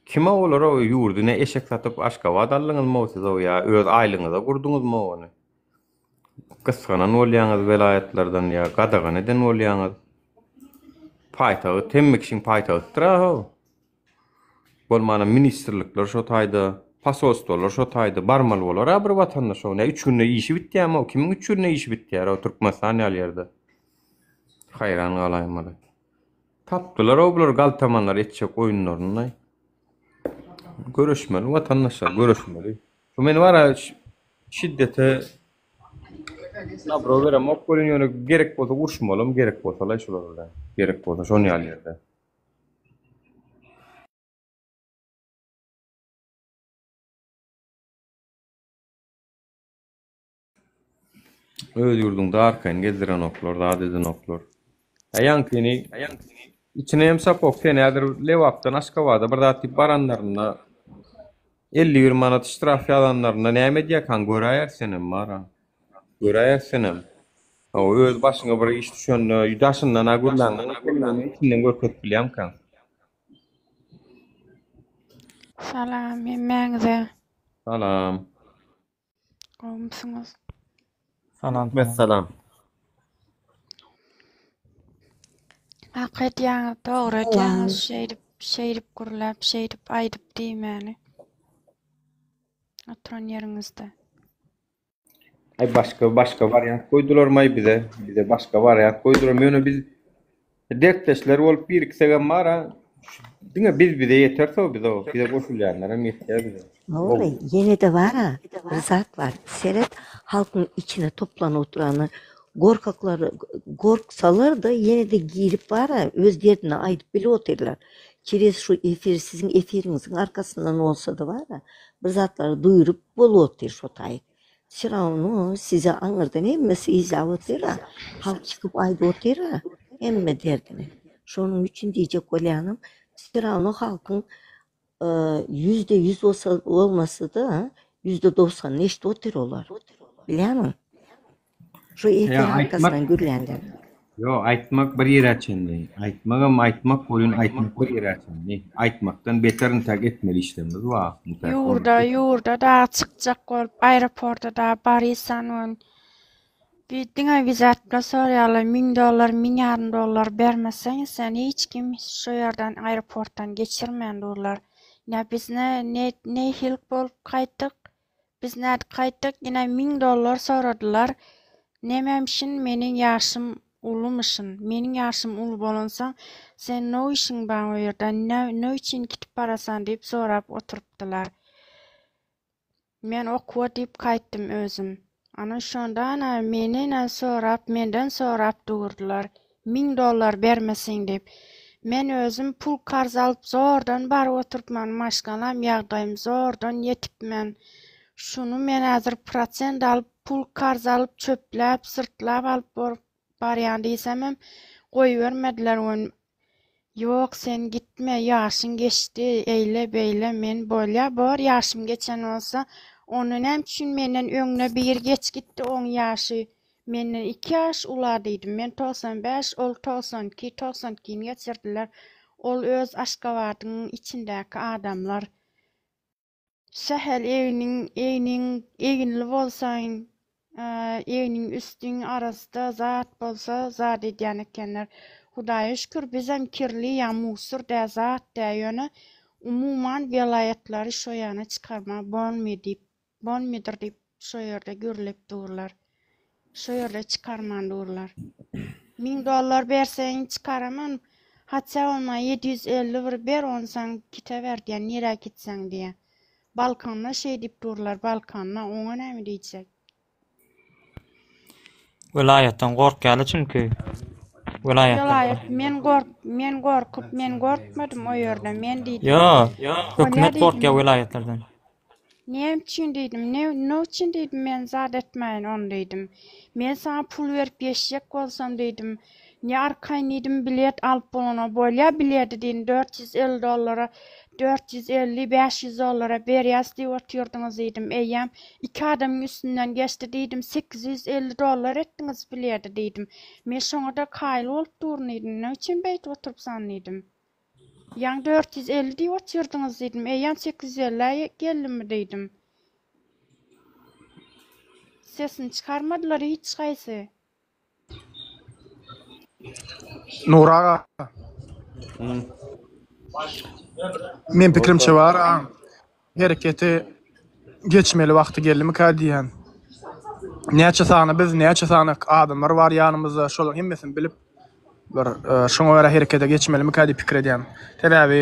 Kime olara ýurdy ne eşek satyp Aşgabat aldyňyzmy siz o ýa öz aýlygyňyza gurduňyzmy ony? Gysganan bolýaňyz welaýatlardan ýa gadagan eden bolýaňyz. Paýtagt hemme kişiň paýtagtdyr a ho. Bolmana ministrlikler şo taýda, posolstwolar şo taýda barmaly bolar-a bir watandaş o. Nä üç günde işi bitýärmi o? Kimiň üç günde işi bitýär o Türkmenistan ýaly ýerde? Haýran galaýmaly. Tapdylar-ow bular galtamanlar etjek oýunlaryny. Göreşmeli watandaşlar, göreşmeli. Şu meni bar-a şiddete nabro beremok welin ýöne gerek bolsa uruşmalym, gerek bolsa-laý şular bilen. Gerek bolsa şon ýaly ýerde. Öz ýurduňda arkaýyn gezdirenoklar, zat edenoklar. Ä ýaňkyny içine hem sapok sen häzir Lebapdan Aşgabada bir zat diýip baranlarynda 51 manat ştraf ýazanlarynda näme edýärkaň göräýeris senem bara. Göräýeris senem. Hawa öz başyňa bir iş düşende daşyndan-a gürläňden içinden görkezip bilýäňkäň. Salam hemmäňize. Salam. Gowumysyňyz? Salam. Wessalam. Hak edýäňiz, dogry edýäňiz şeýdip, şeýdip gürläp, şeýdip aýdyp diýmäni. Oturan ýeriňizde. Aý başga başga wariant goýdularmaý bize? Bize başga wariant goýdular. Ýöne biz dertdeşler bolup biriksegem bar-a. Diňe biz bize ýeterse biz o bize goşulýanlar hem ýetýär bize. Nury, ýene-de bar-a, bir zat bar. Seret, halkyň içine toplanyp oturany gorkaklar gorksalar-da ýene-de girip bar-a, öz derdini aýdyp bilip otyrlar. Çerez şu efir siziň efiriňiziň arkasyndan bolsa-da bar-a, bir zatlary duýuryp bolup otyr şo taý. Vse rawno size aňyrdan hemmesi yzlap otyr-a, halk çykyp aýdyp otyr-a hemme derdini. Şonuň üçin diýjek bolýanym, vse rawno halkyň 100% bolsa bolmasa-da, 90%-yny eşidip otyr olar. Bilýäňmi? Şu efir arkasyndan gürlänler. Ýok, aýtmak bir ýere çenli. Aýtmagam aýtmak welin aýtmak bir ýere çenli. Aýtmakdan beter intäk etmeli işlerimiz bar. Intäk Ýurda, ýurda dagy çykjak bolup aeroporta dagy barýsan welin. Bir diňe wizatka soraýarlar 1000 dollar, 1000 ýarym dollar bermeseň sen hiç kim şo ýerden aeroportdan geçirmän durlar. Ne biz ne ne nähili bolup gaýtdyk? Biz nädip gaýtdyk? Ine 1000 dollar soradylar. Nememşin meniň ýaşym ulumyşyn. Meniň ýaşym uly bolansoň sen no işiň bar o ýerde? Ne ne üçin gitip barasan diýip sorap oturypdylar. Men okuwa diýip gaýtdym özüm. Ana şonda ana meni ine sorap menden sorap durdylar. 1000 dollar bermeseň diýip. Men özüm pul karz alyp zordan baryp oturypman maşgalam ýagdaýym zordan ýetipmen. Şuny men häzir prosent alyp pul karz alyp çöpläp syrtlap alyp borup barýan diýsemem goýbermediler ony. Ýok sen gitme ýaşyň geçdi eýle beýle men bolýa bor ýaşym geçen bolsa onda näme üçin menden öňde biri geç gitdi oň ýaşy menden iki ýaş ula diýdim men 95 ol 92 92-ni geçirdiler ol öz Aşgabadyň içindäki adamlar Sähel egniň egniň eginli bolsaň egniň üstüň arasda zat bolsa zat edýän ekenler. Hudaýa şükür bizem kirli ýa musur dä zat dä ýöne umuman welaýatlary şo ýana çykarma bolmy diýip bolmydyr diýip şo ýerde gürlep durlar. Şo ýerde çykarman durlar. 1000 dollar berseň çykaraman. Hatça bolma 750 bir ber onsaň kiteber diýen nirä gitseň diýe. Balkanda şeý diýip durlar Balkanda oňa näme diýjek. Welaýatdan gorkýarlar çünki. Welaýatdan. Welaýat men gork men gorkup men gorkmadym o ýerde men diýdim. Ýo, Bolýa hökümet diýdim. gorkýar welaýatlardan. Näme üçin diýdim, ne, ne üçin diýdim, men zat etmäýin ony diýdim. Men saňa pul berip geçjek bolsam diýdim, ne arkaýyn diýdim, bilet alyp bolana bolýa bileti diýdim, 450 dollara, 450, 500 dollara berýäs diýip otyrdyňyz diýdim, eýýäm iki adamyň üstünden geçdi diýdim, 850 dollar etdiňiz bileti diýdim. Men şoňa-da kaýyl bolup durun diýdim, ne üçin beýdip oturypsan diýdim. Ýaňy 450 diýip otyrdyňyz diýdim. Eýýäm 850-ä geldimi diýdim. Sesini çykarmadylar hiç haýsy. Nur aga. Men pikirimçe bar a hereketi geçmeli wagty geldimikä diýýän. Näçe sany biz, näçe sany adamlar bar ýanymyzda, şolaryň hemmesini bilip bir e, şoňa görä herekete geçmelimikä diýip pikir edýän. Sebäbi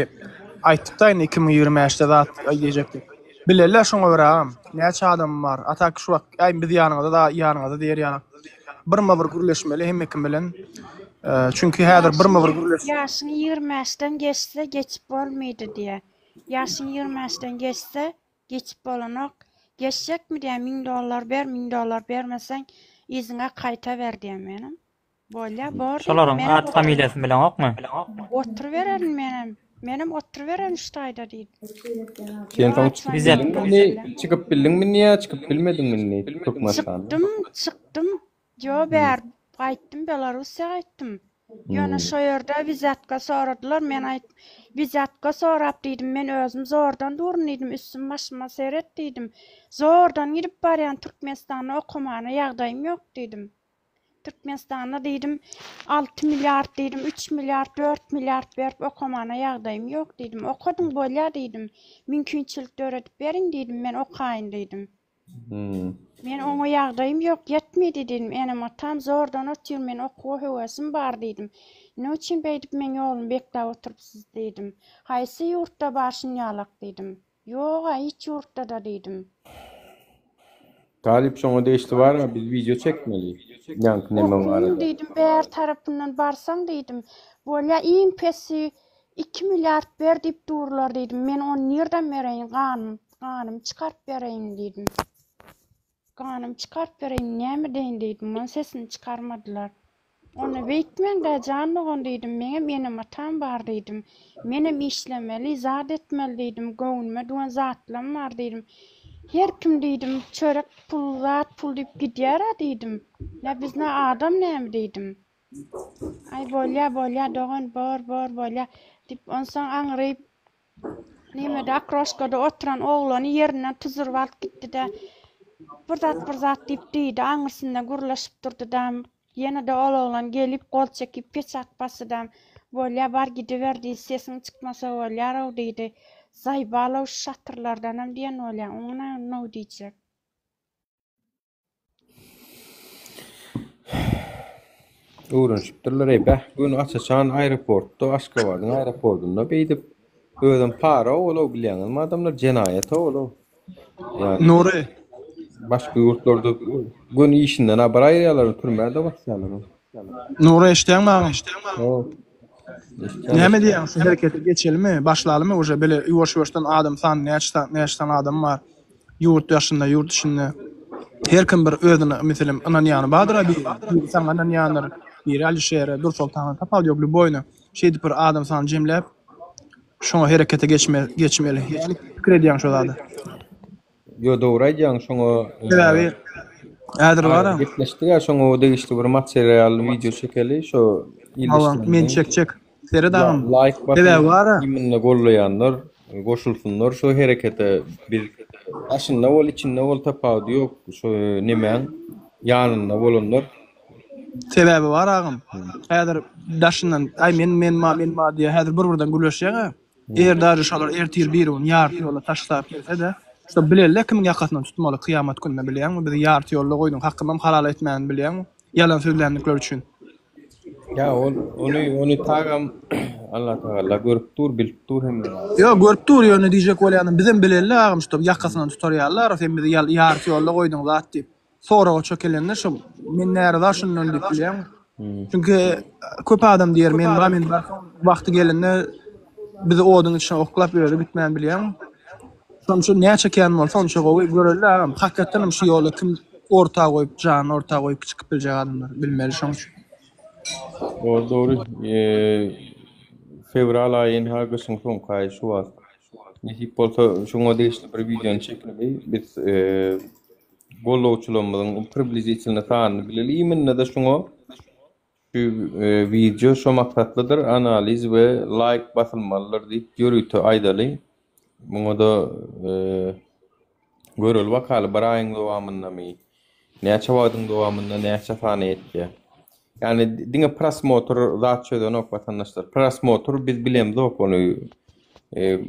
aýtdyk-da indi 2025-de zat diýjek diýip. Bilerler şoňa görä agam. Näçe adam bar. A tak şu wagt aý biz ýanyňyzda da ýanyňyzda diýer ýaly. Birme bir gürleşmeli hemme kim bilen. E, çünki häzir birme bir gürleş. Ýaşyň 25-den geçse geçip bolmydy diýä. Ýaşyň 25-den geçse geçip bolanok. Geçjekmi diýä 1000 dollar ber, 1000 dollar bermeseň yzyňa gaýta ber diýä menem. Bolýa bor diýdim. Şolaryň Menem at familiýasyny bileňokmy? oturybererin menem. Menem oturybererin şu taýda diýdim. Sen Ýok soň at çykyp Bize bildiňmi familiýasyny indi? bilemok. Çykyp bildiňmi indi ýa çykyp bilmediňmi indi Türkmenistanda? Çykdym, çykdym. Ýo bär gaýtdym Belarussiýa gaýtdym. Ýöne Hmm. şo ýerde wizatka soradylar. Men aýt wizatka sorap diýdim. Men özüm zordan durun diýdim. Üstüm başyma seret diýdim. Zordan gidip barýan Türkmenistanda okamana ýagdaýym ýok diýdim. Türkmenistanda diýdim 6 milliard diýdim, 3 milliard, 4 milliard berip okamana ýagdaýym ýok diýdim. Okadyň bolýa diýdim. Mümkinçilik döredip beriň diýdim, men okaýyn diýdim. Hmm. Men oňa ýagdaýym ýok, ýetmedi diýdim. Enem atam zordan otyr, men okuwa höwesim bar diýdim. Ne üçin beýdip meň ýolumy bekläp oturypsyz diýdim. Haýsy ýurtda bar şunýalak diýdim. Ýog-a, hiç ýurtda-da diýdim. Talyp şoňa degişli bar biz wideo çekmeli. Ýaňky neme Okuwyň barada. diýdim, bär tarapyndan barsaň diýdim. Bolýa, iň pesi 2 milliard ber diýip durlar diýdim. Men ony nirden bereýin, ganym, ganymy çykaryp bereýin diýdim. Ganymy çykaryp bereýin, näme edeýin diýdim. Onuň sesini çykarmadylar. Onda beýtmäň-dä, jan dogan diýdim, meňem enem-atam bar diýdim. Menem işlemeli, zat etmeli diýdim, göwnüme düwen zatlam bar diýdim. Her kim diýdim, çörek pul, zat pul diýip gidýär-ä diýdim. Nä biz nä adam näme diýdim. Aý bolýa, bolýa dogan, bor, bor, bolýa diýip, onsoň aňry Nemede okroşkada oturan oglany ýerinden tuzuryp alyp gitdi-de. Bir zat bir zat diýip diýdi, aňyrsynda gürleşip durdydam. Ýene-de ol oglan gelip gol çekip peçat basdydam. Bolýa bar gidiber diýdi, sesiň çykmasa bolýarow diýdi. Zaýbalow şu şatyrlardanam diýen bolýaň, oňa näme now diýjek. Öwrenişipdirler eý bäh göni aç-açan aeroportda Aşgabadyň aeroportynda beýdip özem para ol-ow bilýäňizmi adamlar jenaýat ol-ow. Ýa Nury. Başga ýurtlarda göni işinden habar aýyrýarlar türmä-de basýarlar. Nury eşitýäňmi agam? Hawa. Eşitýän. Näme diýýäň şu herekete geçelimi başlalymy uje bile ýuwaş-ýuwaşdan adam sany näçe näçe sany adam bar. Ýurt daşynda, ýurt içinde. Her kim bir özüne meselem ynanýany bardyr-a biri. Biri saňa ynanýandyr, biri Alişere, Dursoltana tapawudy ýok lýuboýna. Şeýdip bir adam sanyny jemläp, şoňa herekete geçme geçmeli. Nähili pikir edýäň şo zada? Ýo dogry aýdýaň şoňa Sebäbi häzir bar-a. Gepleşdik-ä şoňa degişli bir material wideo çekeli şo Hawa, men çekjek. Seret agam. Laýk basyň. Sebäbi bar-a. Imенно gollaýanlar goşulsynlar şu herekete biz daşynda bol içinde bol tapawudy ýok şu nemäň ýanynda bolanlar. Sebäbi bar agam. Häzir daşyndan aý men men ma men ma diýýär. Häzir bir birden gürleşýäň-ä. Eger daže şolar ertir bir gün ýarty ýolda taşlap gelse-de, şo bileli kimiň ýakasyndan tutmaly kyýamat gününde bilýäňmi? Bizi ýarty ýolda goýduň hakymam halal etmän bilýäňmi? Ýalan sözländikleri üçin. Ýa ol ony ony tagam Allah tagalla görüp dur bilip dur hemme zady. Ýok görüp dur ýöne diýjek bolýanym bizem bileli agam şo ýakasyndan tutar ýalylar sen bizi ýarty ýolda goýduň zat diýip. Soraga çökelende şo men näraza şundan diýip bilýäňmi? Çünki köp adam diýer men bar men bar wagty gelende bizi oduň içine oklap özi gitmän bilýäňmi? Şonuň üçin näçe kän bolsa onça gowy göreli agam hakykatdan hem şu ýola kim orta goýup janyny orta goýup çykyp biljek adamlar bilmeli şoň üçin. Dogry dogry fewral aýy ynha gyşyň soňky aýy şu wagt. Nesip bolsa şuňa degişli bir wideony çekmeli biz gollawçylarymyzyň priblizitelny sanyny bileli imennede şuňa Şu wideo şo maksatlydyr, analiz we laýk basylmalydyr diýip ýörite aýdaly. Muňa-da göreli bakaly bir aýyň dowamyndamy, näçe wagtyň dowamynda näçe sany ýetýär. Ýagny diňe prosmotr zat çözenok watandaşlar. Prosmotr biz bilemzok ony.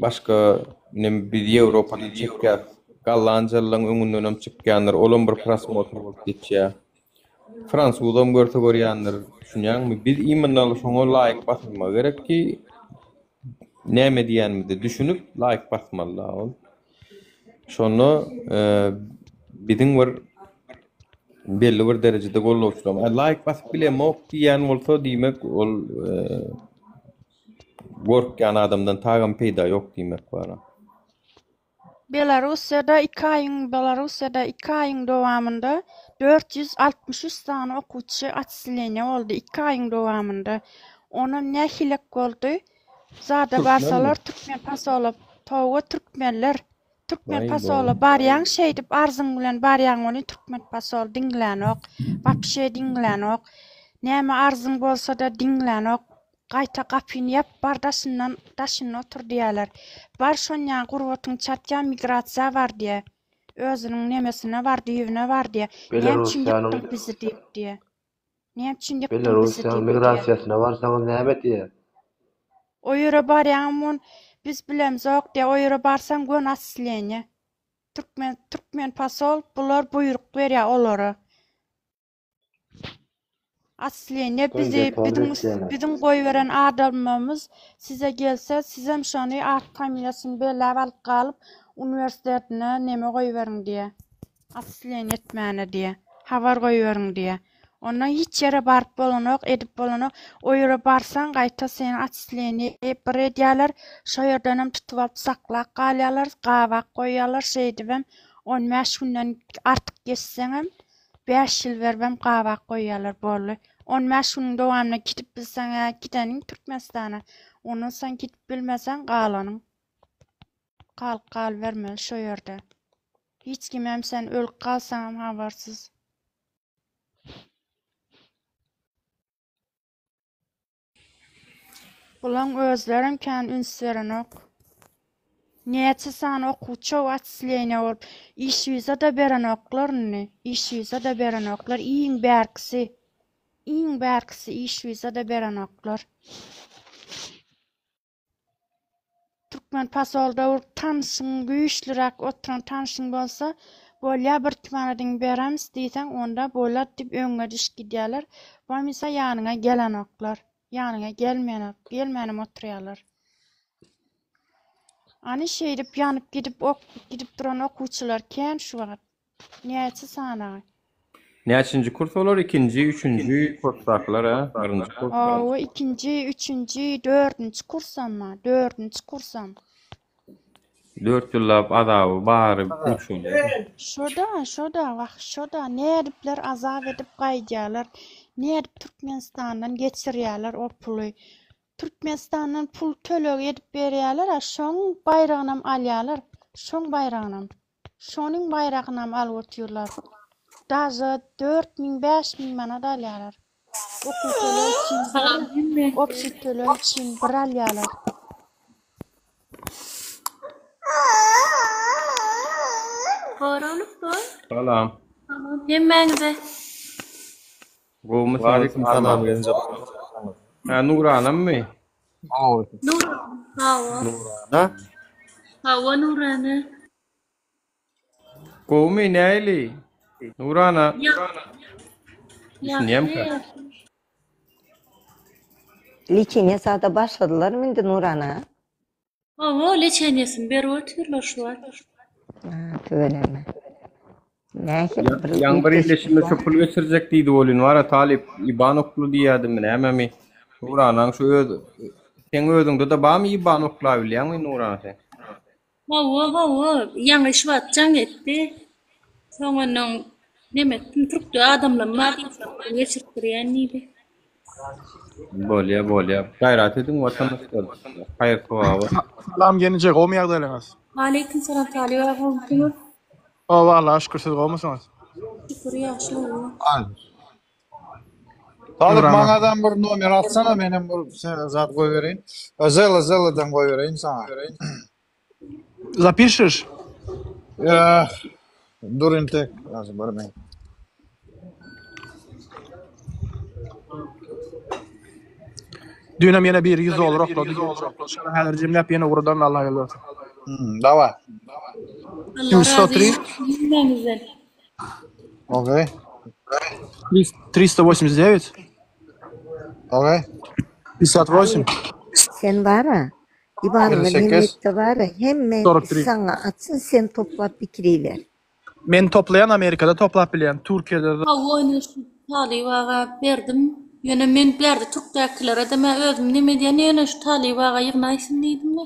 Başga nem biz Ýewropadan çekýäs. Gollandiýalylaryň öňündenem çykýandyr. Olam bir prosmotr bolup geçýär. Fransuzam görse görýändir, düşünýäňmi? Biz imенно şoňa laýyk basylmagy gerek ki, näme diýýänimize düşünip laýyk basmaly-da ol. Şonda biziň bir belli bir derejede gollawçylar, laýyk basyp bilemok diýýän bolsa, diýmek ol gorkýan adamdan tagam peýda ýok diýmek bar. Belarussiýada iki aýyň Belarussiýada iki aýyň dowamynda 463 sany okuwçy otseleniýe boldy, iki aýyň dowamynda. Onam nähilek boldy? Zada barsalar türkmen pasola towa türkmenler türkmen pasola barýaň şeýdip arzyň bilen barýaň welin türkmen pasol diňlänok, wapşe diňlänok. Näme arzyň bolsada diňlänok. Gaýta gapyny ýap, bar daşyndan, daşynda otur diýýärler. Bar şonýa gurbatyň çatýa migrasiýa bar diýýä. Özüniň nemesine bar, düýbüne bar diýýä. Näme üçin Belarussiýanyň ýykdyň bizi diýip diýýä. Näme üçin ýykdyň bizi Belarussiýanyň diýip diýýä. migrasiýasyna barsaňyz näme diýer? O ýere barýaňam on biz bilemzok diýýä. O ýere barsaň göni otseleniýe. Türkmen türkmen posol bular buýruk berýä olara. Aslyny bizi biziň biziň goýberen adamlarymyz size gelse sizem şony at familiýasyny belläp alyp galyp uniwersitetine neme goýberiň diýe aslyny etmäne diýe habar goýberiň diýe onda hiç ýere baryp bolanok edip bolanok o ýere barsaň gaýta seni aslyny bir edýäler şo ýerdenem tutup alyp saklap galýalar gabak goýýalar şeýdibem 15 günden artyk geçseňem 5 ýyl beribem gabak goýýarlar boldy. 15 günüň dowamynda gidip bilseň-ä gideniň Türkmenistana. Ondan soň gidip bilmeseň galanyň. Galyp galybermeli şo ýerde. Hiç kimem sen ölüp galsaňam habarsyz. Bulaň özlerem kän üns berenok. Näçe sany okuwça otçisleniýe bolup, iş wiza-da berenoklar indi, iş wiza-da berenoklar, iň bärkisi, iň bärkisi iş wiza-da berenoklar. Türkmen posolda bir tanşyň, güýçlüräk oturan tanşyň bolsa, bolýa bir iki manadyňy beremis diýseň, onda bolar diýip öňüňe düşüp gidýärler. Bolmasa ýanyňa gelenoklar. Ýanyňa gelmeýänok, gelmänem oturýarlar. Any şeýdip ýanyp gidip ok gidip duran okuwçylar kän şu wagt. Näçe sanagy? Näçinji kurs olar? Ikinji, üçünji kursdakylar a? Birinji kurs. Hawa, ikinji, üçünji, dördünji kursam bar. Dördünji kursam. Dört ýyllap azaby bary puç bolýar. Şoda, şoda, wah, şoda nädipler azap edip gaýdýarlar. Nädip Türkmenistandan geçirýärler o puly. Türkmenistandan pul töleg edip berýärler-ä, şoň baýragynam alýarlar. Şoň baýragynam. Şonuň baýragynam alyp otyrlar. Daže 4000, 5000 manat alýarlar. Okuw töleg üçin bir, obşi töleg üçin bir alýarlar. Goralyp bor. Salam. Salam hemmäňize. Gowumysyňyz? Waleýkim salam gelinje. Hä Nuranammy? Nurana hawa. Nurana. Hawa Nurana. Gowumy nähili? Nurana. Ýagşy. Düşünýämkä? Leçeniýe sada başladylarmy indi Nurana? Hawa, leçeniýesini berip otyrlar şu wagt. Ha, tüweleme. Nähili bir Ýaňy bir üýtgeşik ildeşimiz şu pul geçirjek diýdi welin bara talyp IBAN okly diýýädimi nämemi? Nuranaň şu öz seň özüňde-de barmy IBAN oklabilýäňmi Nurana sen? Hawa, hawa, ýaňy şu wagt jaň etdi. Soň onnoň neme etdim, türkde adamlam bar diýdi, pul geçirtdirýän diýdi. Bolýa bolýa. Gaýrat ediň watandaşlar. Haýyr sogaba. Salam gelinje gowmy ýagdaýlaryňyz? Aleýkum salam Talyp aga gowmysyňyz? Hawa Allaha şükür siz gowmysyňyz? Şükür ýagşy hawa. Talyp Nurana. maňadam bir nomer atsana menem bir zat goýbereýin. Zella Zelladan goýbereýin saňa. Zapišeš? Eh, dur intek. Lazım bir men. Düýnem ýene biri 100 dollar oklady. Şony häzir jemläp ýene ugradaryn Allah ýoly berse. Hmm, dawa. Allah razy 103 bolsun hemmäňizden. Okey. 389 Okey. 58 Sen bara Ibanyňa 58. Mehmetde bara hemme 43. saňa atsyn sen toplap bitiriber. Men toplaýan Amerikada toplap bilýän Türkiýede Hawa ine şu Talyp aga berdim. Ýöne men bärde türkdäkilere-de mä özüm neme edýän ýöne şu Talyp aga ýygnaýsyn diýdim-de.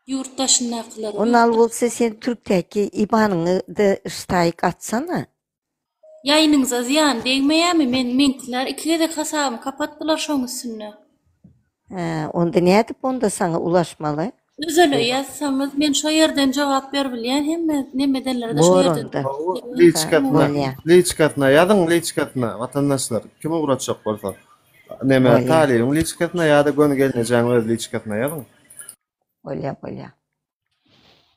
Ýurt daşyndakylara. Onal bolsa sen türkdäki ibanyňy-da ştaýyk atsana. Ýaýynyňyza zyýan degmeýämi men meňkiler iki gezek hasabymy kapatdylar şoň üstünde. Hä, onda nädip onda saňa ulaşmaly? Özele ýazsaňyz men şo ýerden jogap beribilýän hemme nemedenlerede şo Bor ýerden onda. Liçkasyna, Bolýa. liçkasyna ýazyň liçkasyna watandaşlar kim ugratjak bolsa. Neme Bolýa. Talybyň liçkasyna ýa-da göni gelnejäň öz liçkasyna ýazyň. Bolýa bolýa.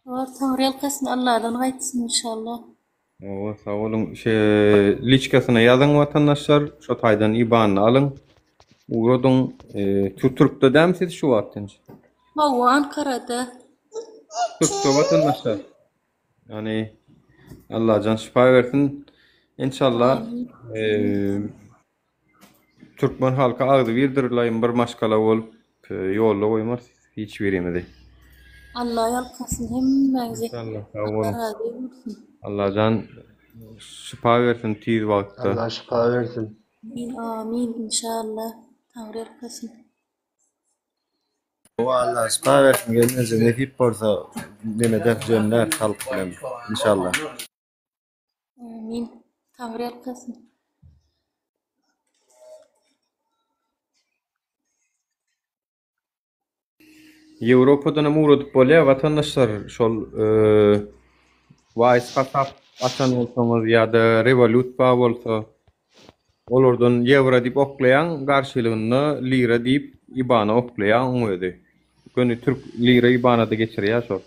Bar Taňryýalkasyn Alladan gaýtsyn inşallah. Hawa sag boluň. Şe liçkasyna ýazyň watandaşlar. Şo taýdan IBAN-yny alyň. Ugradyň. Tür türkde dämi siz şu wagt inç? Hawa Ankarada. Türkde watandaşlar. Ýani Allajan şypa bersin. Inşallah Türkmen halky agzybirdir laýyn bir maşgala bolup ýolda goýmarys hiç birimizi. Alla ýalkasyn hemmäňizi. Inşallah sag Alla boluň. razy bolsun. Allajan şypa bersin tiz wagtda. Allah şypa bersin. Amin amin inşallah Taňry ýalkasyn. Hawa Allah şypa bersin gelneje nesip bolsa nemeder jemlär halk bilen inşallah. Amin. Taňry ýalkasyn. Ýewropadan hem ugradyp bolýar watandaşlar şol Wise hasap açan bolsaňyz ýa-da Revolut bar bolsa olardan ýewro diýip oklaýaň garşylygynda lira diýip IBAN-a oklaýaň oň özi. Göni türk lira IBAN-a-da geçirýär şol.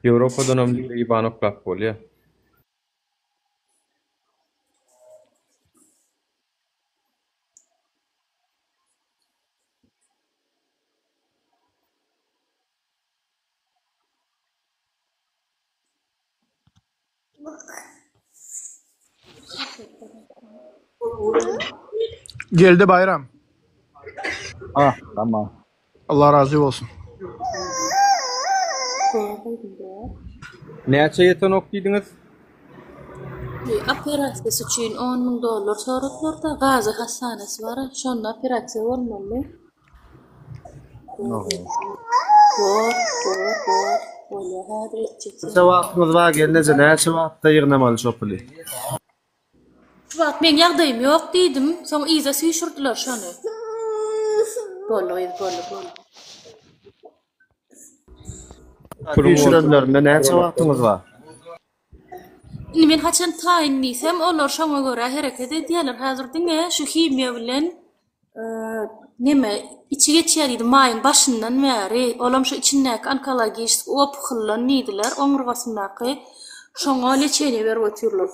Ýewropadanam lira IBAN oklap bolýar. Geldi Baýram. Ah, tamam. Allah razy bolsun. Näçe ýetenok diýdiňiz? Operasiýasy üçin on müň dollar soradylar-da, Gazy hassanasy bar, şonda operasiýa bolmaly. Bor, bor, bor, bolýar, häzir etjek Näçe wagtyňyz bar gelneje näçe wagtda ýygnamaly şo puly? Şu wagt meň ýagdaýym ýok diýdim, soň yza süýşürdiler şony. Boldy gyz, boldy, boldy. Süýşürenlerinde näçe wagtyňyz bar? Indi men haçan taýyn diýsem, olar şoňa görä hereket edýärler. Häzir diňe şu himiýa bilen neme içi geçýär diýdi maýyň başyndan bäri. Olam şu içindäki onkologiçeskiý opuholdan diýdiler, oňurgasyndaky. Şoňa leçeniýe berip otyrlar.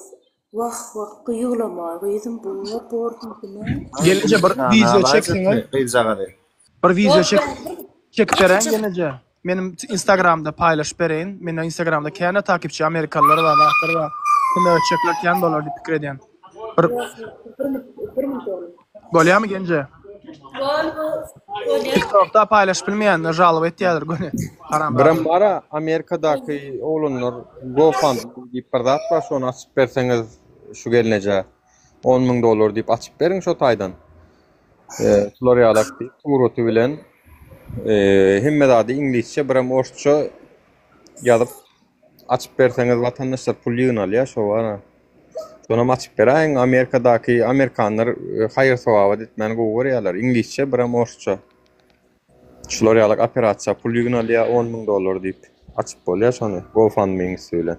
Wah, wah, gyýylama gyzym, bor, bor diýdim-ä. Gelneje bir wideo çekseňiz. Gyzjagazy. Bir wideo çek çekip beräýiň gelneje. Meniň instagramda paýlaşyp bereýin. Mende instagramda känä takipçi amerikalylar bar, zatlar bar. Kömek etjekler kän bolar diýip pikir edýän. Bir Bolýamy genje? Bol, bolýar. TikTokda paýlaşyp bilmeýänler žaloba etýärler göni. Haram. Birem bara Amerikadaky oglanlar GoFundMe diýip bir zat bar şony açyp berseňiz şu gelnejä 10 müň dollar diýip açyp beriň şo taýdan. Şular ýalak diýip suraty bilen hemme zady iňlisçe birem orsça ýazyp açyp berseňiz watandaşlar pul ýygnalýar şo bara. Şonam açyp beräýiň Amerikadaky amerikanlar haýyr sogabat etmäni gowy görýärler iňlisçe birem orsça. Şular ýalak operasiýa pul ýygnalýar 10 müň dollar diýip açyp bolýar şony GoFundMe-iň üsti bilen.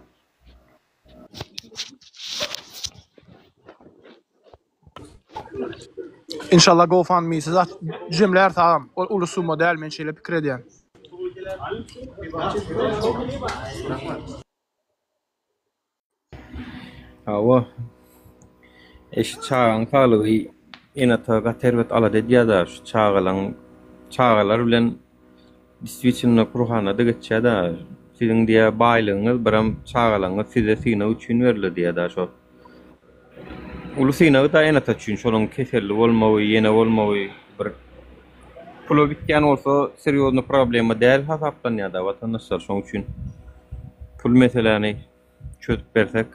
Inşallah GoFundMe-siz aç jemläris agam. Ol uly summa däl men şeýle pikir edýän. Hawa. E şu çagaň saglygy ene-ata gaty erbet alada edýär-dä şu çagalaň çagalar bilen Diswitino Kurhanda-da geçýär-dä, siziň diýýär baýlygyňyz biram çagalaryňyz size synag üçin berildi diýýär-dä şo. Uly synag-da ene-ata üçin şolaryň keselli bolmagy, ýene bolmagy bir pula bitýän bolsa serýozny problema däl hasaplanýar-da watandaşlar şoň üçin pul meseläni çözüp bersek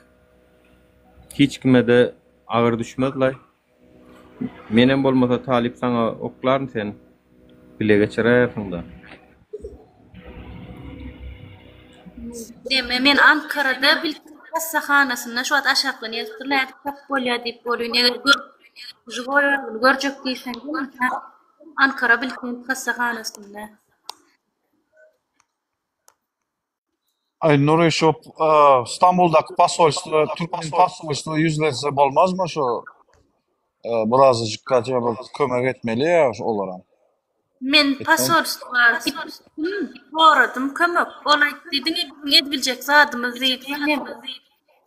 hiç kime-de agyr düşmez-laý. Menem bolmasa talyp saňa oklaryn sen bile geçiräýersiňda. Neme men Ankarada Bilkent hassahanasynda şu wagt aşakdan ýazypdyr nädip tapyp bolýar diýip bolýan eger görüp žiwoý özüni görjek diýseň Ankara Bilkent hassahanasynda. Aý Nury şu Stambuldaky posolstwo türkmen posolstwo ýüzlense bolmazmy şu birazajyk gaça bir kömek etmeli ýa olara. Men posolstwa gitdim soradym kömek ol aýtdy diňe biziň edibiljek zadymyz diýdi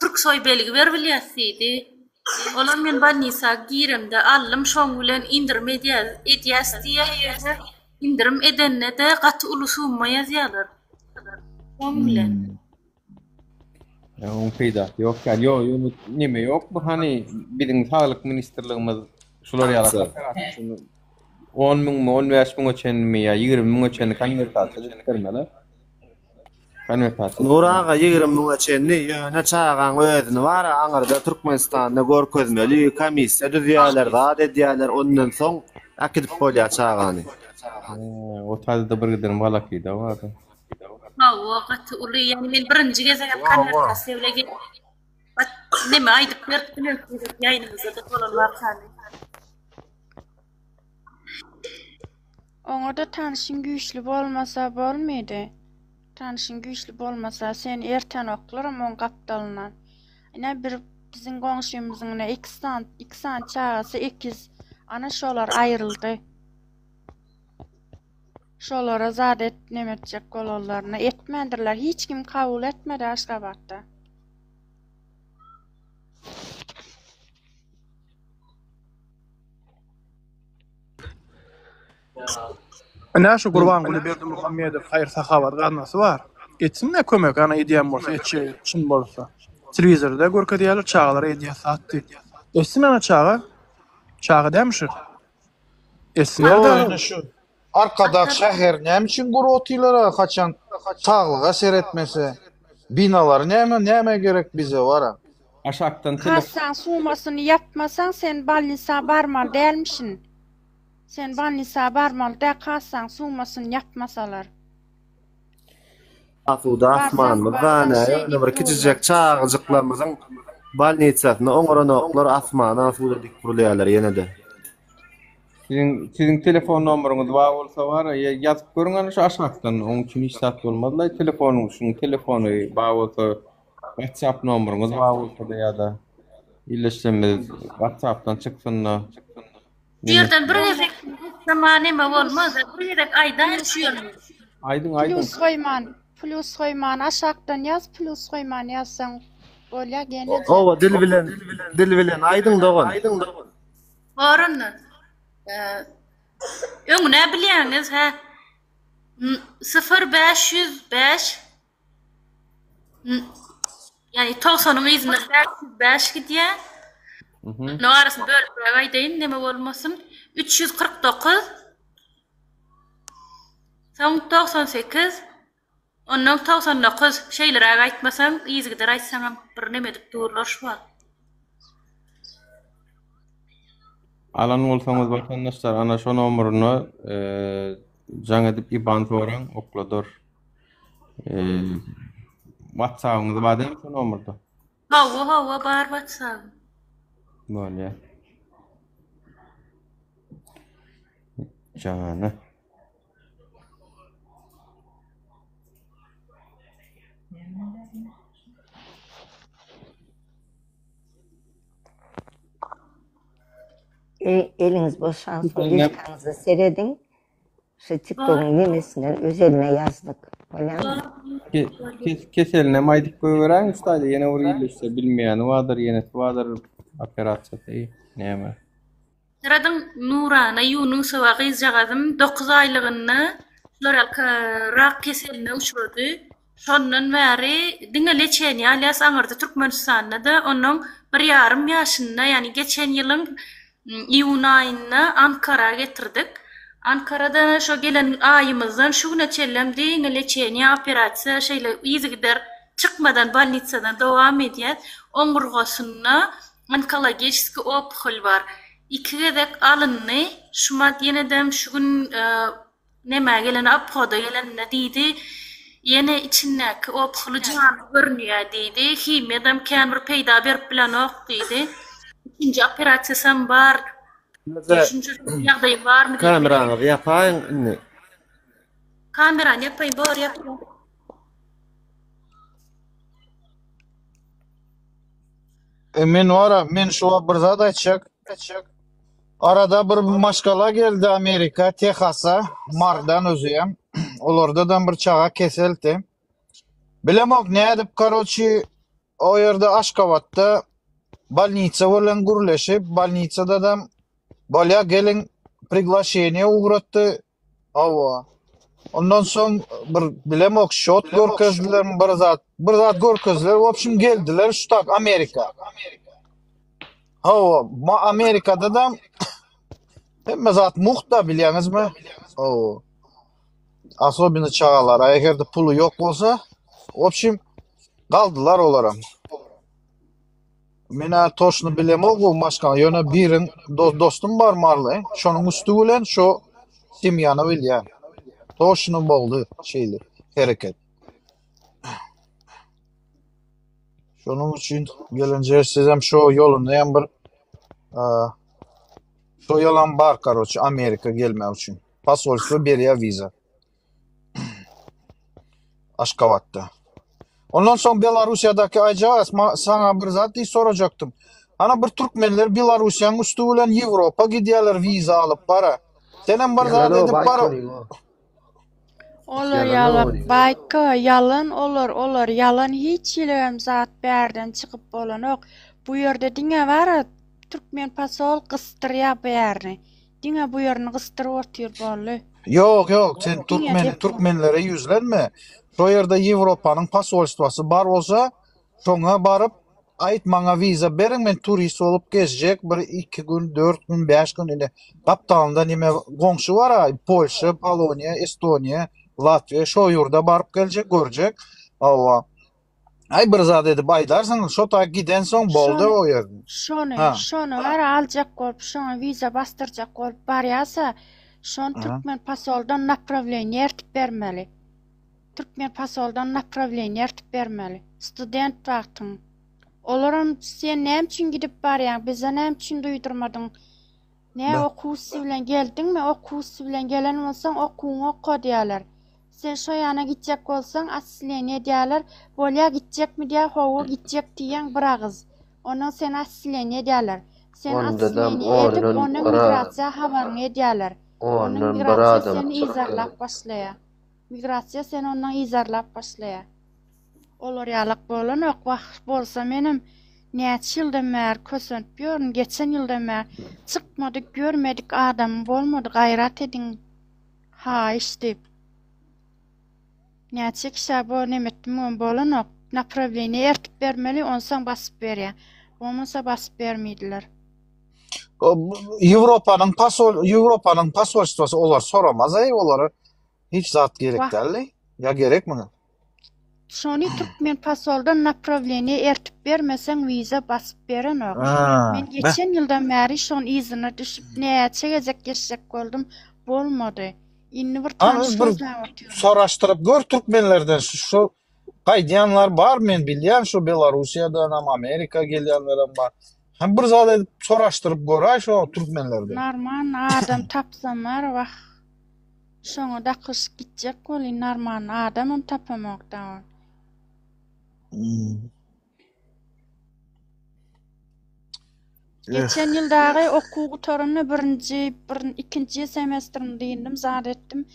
Türksoý belgi beribilýäs diýdi olam men bolnisa giremde aldym şoň bilen indirim edýäs diýýä ýöne Indirim edende-de gaty uly summa ýazýarlar. Şoň bilen. Ýa oň peýdasy ýok ýaly. Ýok, ýöne neme ýokmy hany biziň saglyk ministrligimiz şular ýaly operasiýany 10 müňmi, 15 müňe çenlimi ýa 20 müňe çenli konwertasiýa edip bermeli. Konwertasiýa. Nur aga 20 müňe çenli ýöne çagaň özüni bara aňyrda Türkmenistanda görkezmeli komissiýa düzýäler zat edýäler ondan soň äkidip bolýar çagany. O taýda bir giden walakyda bardy. Hawa gaty uly ýani men birinji gezegem konwertasiýa bile geldim. Neme aýdyp beripdim öňki gezek ýaýynymyzda-da bolan wakany. Oňada tanşyň güýçli bolmasa bolmydy. Tanşyň güýçli bolmasa seni ertenoklaram oň gapdalyndan. Ine bir biziň goňşymyzyň ine iki sany iki sany çagasy ekiz. Ana şolar aýryldy. Şolara zat et neme etjek bolanlaryny etmändirler. Hiç kim kabul etmedi Aşgabatda. Ine şu Gurbanguly Berdimuhamedow haýyr-sahawat gaznasy bar. Etsin-de kömek, ana edýän bolsa, etjegi çyn bolsa. Telewizorda görkezýärler, çagalara edýär zat diýip. Etsin ana çaga. Çaga dälmi şu? Etsin Ýok, ine şu Arkadag şäheri näme üçin gurup otyrlar haçan saglyga seretmese. Binalary näme nämä gerek bize wara. Aşakdan telefon. Kassaň summasyny ýapmasaň sen bolnisa barmaly dälmişin. Sen bolnisa barmaly däl kassaň summasyny ýapmasalar. Asuda asmanymyz bar nä ýöne bir kiçijek çagajyklarymyzyň bolnisasyny oňaranoklar asmana asuda dik gurulýarlar ýene-de. Siziň siziň telefon nomeryňyz bar bolsa bar ýa ýazyp görüň ana şu aşakdan oň üçin hiç zat bolmazlaý telefonyň şuň telefony bar bolsa WhatsApp nomeryňyz bar bolsa-da ýa-da illeşsemiz WhatsAppdan çyksynda. Şu ýerden bir gezek aýtsam-a neme bolmaz, bir gezek aýdaýyn şu ýerini. Aýdyň, aýdyň. Plýus goýman, plýus goýman aşakdan ýaz, plýus goýman ýazsaň bolýa gelneje. Oba dil bilen dil bilen aýdyň dogan. Bor onda. Öňüne bilýäňiz hä. 0505 Ýagny togsanyň yzynda 505 gidýär. No arasyny bölüp aýdaýyn, neme bolmasyn. 349 Soň 98 Ondan 99 şeýleräk aýtmasaň, yzygider aýtsaňam bir neme edip durlar şu wagt. Alan bolsaňyz watandaşlar ana şo nomeryna jaň edip IBAN soraň okladar. WhatsApp'yňyz bar dälmi şu nomerda? Hawa, hawa, bar WhatsApp'ym. Bolýar. Jana. E, eliňiz boşansoň listanyňyza serediň. Şu TikTokyň nemesinden özeline ýazdyk. Bolýamy? Keselinem aýdyp goýberäýiň şu taýda ýene bir illeşse bilmeýäni bardyr, ýenesi bardyr operasiýasy näme. Serediň Nurana Ýunusowa gyzjagazym 9 aýlygynda şular ýaly rak keseline uçrady. Şondan bäri diňe leçeniýe alýas aňyrda Türkmenistanda-da onuň bir ýarym ýaşynda ýagny geçen ýylyň iýun aýynda Ankara getirdik. Ankarada şo gelen aýymyzdan şu güne çenlem diňe leçeniýe operasiýa şeýle yzygider çykmadan bolnitsadan dowam edýäs. Oňurgasynda onkologiçeskiý opuhol bar. Iki gezek alyndy. Şumat ýenedem şu gün Nämä gelende, obhoda gelende diýdi, ýene içindäki ophuly janly görünýär diýdi. Himiýadam kän bir peýda berip bilenok diýdi. Ikinji operasiýasam bar. Şunça ýagdaýy barmy diýdi. Kameraňyzy ýapaýyň indi. Kamerany ýapaýyn, bor ýapýan. E men wara, men şu wagt bir zat aýtjak. Arada bir maşgala geldi Amerika, Tehasa, Mardan özüýem. Olardadam bir çaga keseldi. Bilemok nädip, karoçi, o ýerde Aşgabatda bolnitsa bilen gürleşip, bolnitsadadam bolýa geliň priglaşeniýe ugratdy. Hawa. Ondan soň bir bilemok şot görkezdilermi bir zat, bir zat görkezdiler. W obşim geldiler şu tak Amerika. Hawa, ma Amerikada da hemme zat mugt da bilýäňizmi? Hawa. Asobino çagalara eger-de puly ýok bolsa, w obşim galdylar olaram. Men-ä toşny bilemok bu maşgala, ýöne biriň dostum bar Marly, şonuň üsti bilen şo semýany bilýän. Toşny boldy şeýle hereket. Şonuň üçin gelinje sizem şo ýoluny hem bir şo ýolam bar karoçe Amerika gelmek üçin. Posolstwo berýär wiza. Aşgabatda. Ondan soň Belarussiýadaky aýjagaz, saňa bir zat diýip sorajakdym. Ana bir türkmenler Belarussiýanyň üsti bilen Ýewropa gidýärler wiza alyp bara. Senem bir zat Ýalan o edip bar. baýkonyň o. Olar Ýalan ýalan o. baýka ýalan olar olar ýalan hiç hilegem zat bärden çykyp bolanok. Bu ýerde diňe bara türkmen pasol gysdyrýa bärini. Diňe bu ýerini gysdyryp otyr boldy. Ýok ýok sen Diňe türkmen depon. türkmenlere ýüzlenme. Şo ýerde Ýewropanyň posolstwasy bar bolsa şoňa baryp aýt maňa wiza beriň men turist bolup gezjek bir iki gün dört gün bäş gün ine gapdalynda nime goňşy bar a Polşa Poloniýa Estoniýa Latwiýa şo ýurda baryp geljek görjek hawa Aý bir zat edip aýdarsyň, şo taý gidensoň boldy Şony, o ýerden. şony, Ha. şony gara aljak bolup, şoňa wiza basdyrjak bolup barýarsa, şony Aha. türkmen pasoldan naprawleniýe ertip bermeli. Türkmen pasoldan naprawleniýe ertip bermeli. Student wagtyň. Olaram sen näme üçin gidip barýaň, bize näme üçin duýdurmadyň? Nä Be. okuw üsti bilen geldiňmi, okuw üsti bilen gelen bolsaň okuwyňy oka diýýärler. Sen şo ýana gitjek bolsaň otseleniýe edýärler. Bolýa gitjekmi diýýär, hawa gitjek diýýäň bir agyz. Ondan seni otseleniýe edýärler. Seni Ondadam otseleniýe edip ondan ondan bir migrasiýa habaryňy edýärler. Ondan ondan bir migrasiýa adam seni çykýar. yzarlap başlaýar. Migrasiýa seni ondan yzarlap başlaýar. Olar ýalak bolanok wah bolsa menem näçe ýyldan bäri kösenip ýörün geçen ýyldan bäri çykmadyk görmedik adamym bolmady gaýrat ediň haýyş diýip näçe kişä bo nemetdim welin bolanok naprawleniýe ertip bermeli onsoň basyp berýä bolmasa basyp bermeýdiler. Ýewropanyň pasol Ýewropanyň posolstwasy olar soramaz eý olara hiç zat gerek Wah däldi. Ýa gerekmi? Şony türkmen pasoldan naprawleniýe ertip bermeseň wiza basyp berenok. Men Beh. geçen ýyldan bäri şoň yzyna düşüp näçe gezek geçjek boldum bolmady. Indi bir Hany tanyş bir gözläp otyryn. soraşdyryp gör türkmenlerden şu şu gaýdýanlar bar men bilýän şu Belarussiýadanam Amerika gelýänlerem bar. Hem bir zat edip soraşdyryp göräý şo türkmenlerden. Narman adam tapsam bar wah. Şoňa dakyşyp gitjek welin narman adamam tapamok dagy. Geçen ýyl dagy okuw gutaranda birinji, bir, ikinji semestrimi dyndym, zat etdim.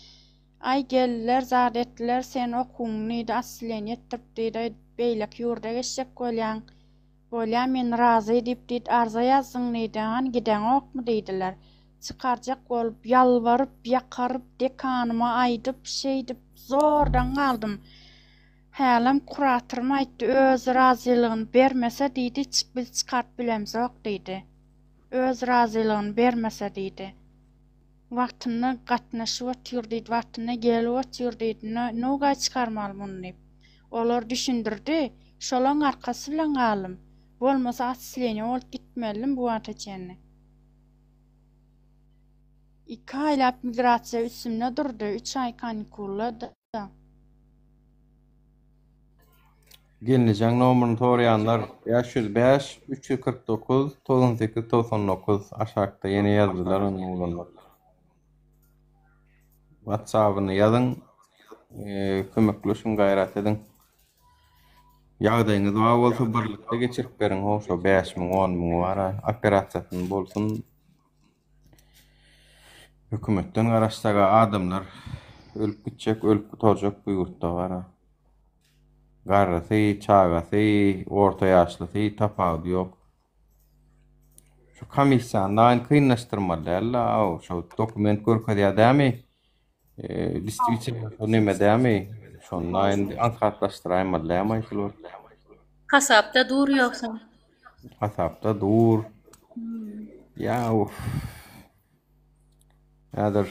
Aý geldiler, zat etdiler, sen okuwyňy diýdi, otseleniýe etdirip diýdi, beýleki ýurda geçjek bolýaň. Bolýa men razy diýip diýdi arza ýazdyň diýdi hany gideňokmy diýdiler. Çykarjak bolup ýalbaryp ýakaryp dekanyma aýdyp şeýdip zordan galdym. Hälem kuratorym aýtdy öz razylygyny bermese diýdi biz çykaryp bilemzok diýdi. Öz razylygyny bermese diýdi. Wagtynda gatnaşyp otyr diýdi, wagtynda gelip otyr diýdi, nugaý çykarmaly muny diýip. Olar düşündirdi, şolaň arkasy bilen galdym. Bolmasa otseleniýe bolup gitmelidim bu wagta çenli. Iki aýlap migrasiýa üstümde durdy, üç aý kanikulda-da. Gelnejeň nomerini soraýanlar 505 349 98 99 aşakda ýene ýazdylar ony oglanlar. Whatsappyny ýazyň kömekleşiň gaýrat ediň. Ýagdaýyňyz bar bolsa birlikde geçirip beriň ho şo 5000 10 müňi bar-a operasiýasyny bolsun. Hökümetden garaşsaga adamlar ölüp gitjek, ölüp gutarjak bu ýurtda bar-a. Garrysy, çagasy, orta ýaşlysy tapawudy ýok. Şu komissiýany daýyn kynlaşdyrmaly däl-de, şu dokument görkezýär dämi? Distribusiýa neme dämi? Şony daýyn aňsatlaşdyraýmaly dämi şular? Hasapda dur ýogsa. Hasapda dur. Ýa uf. Häzir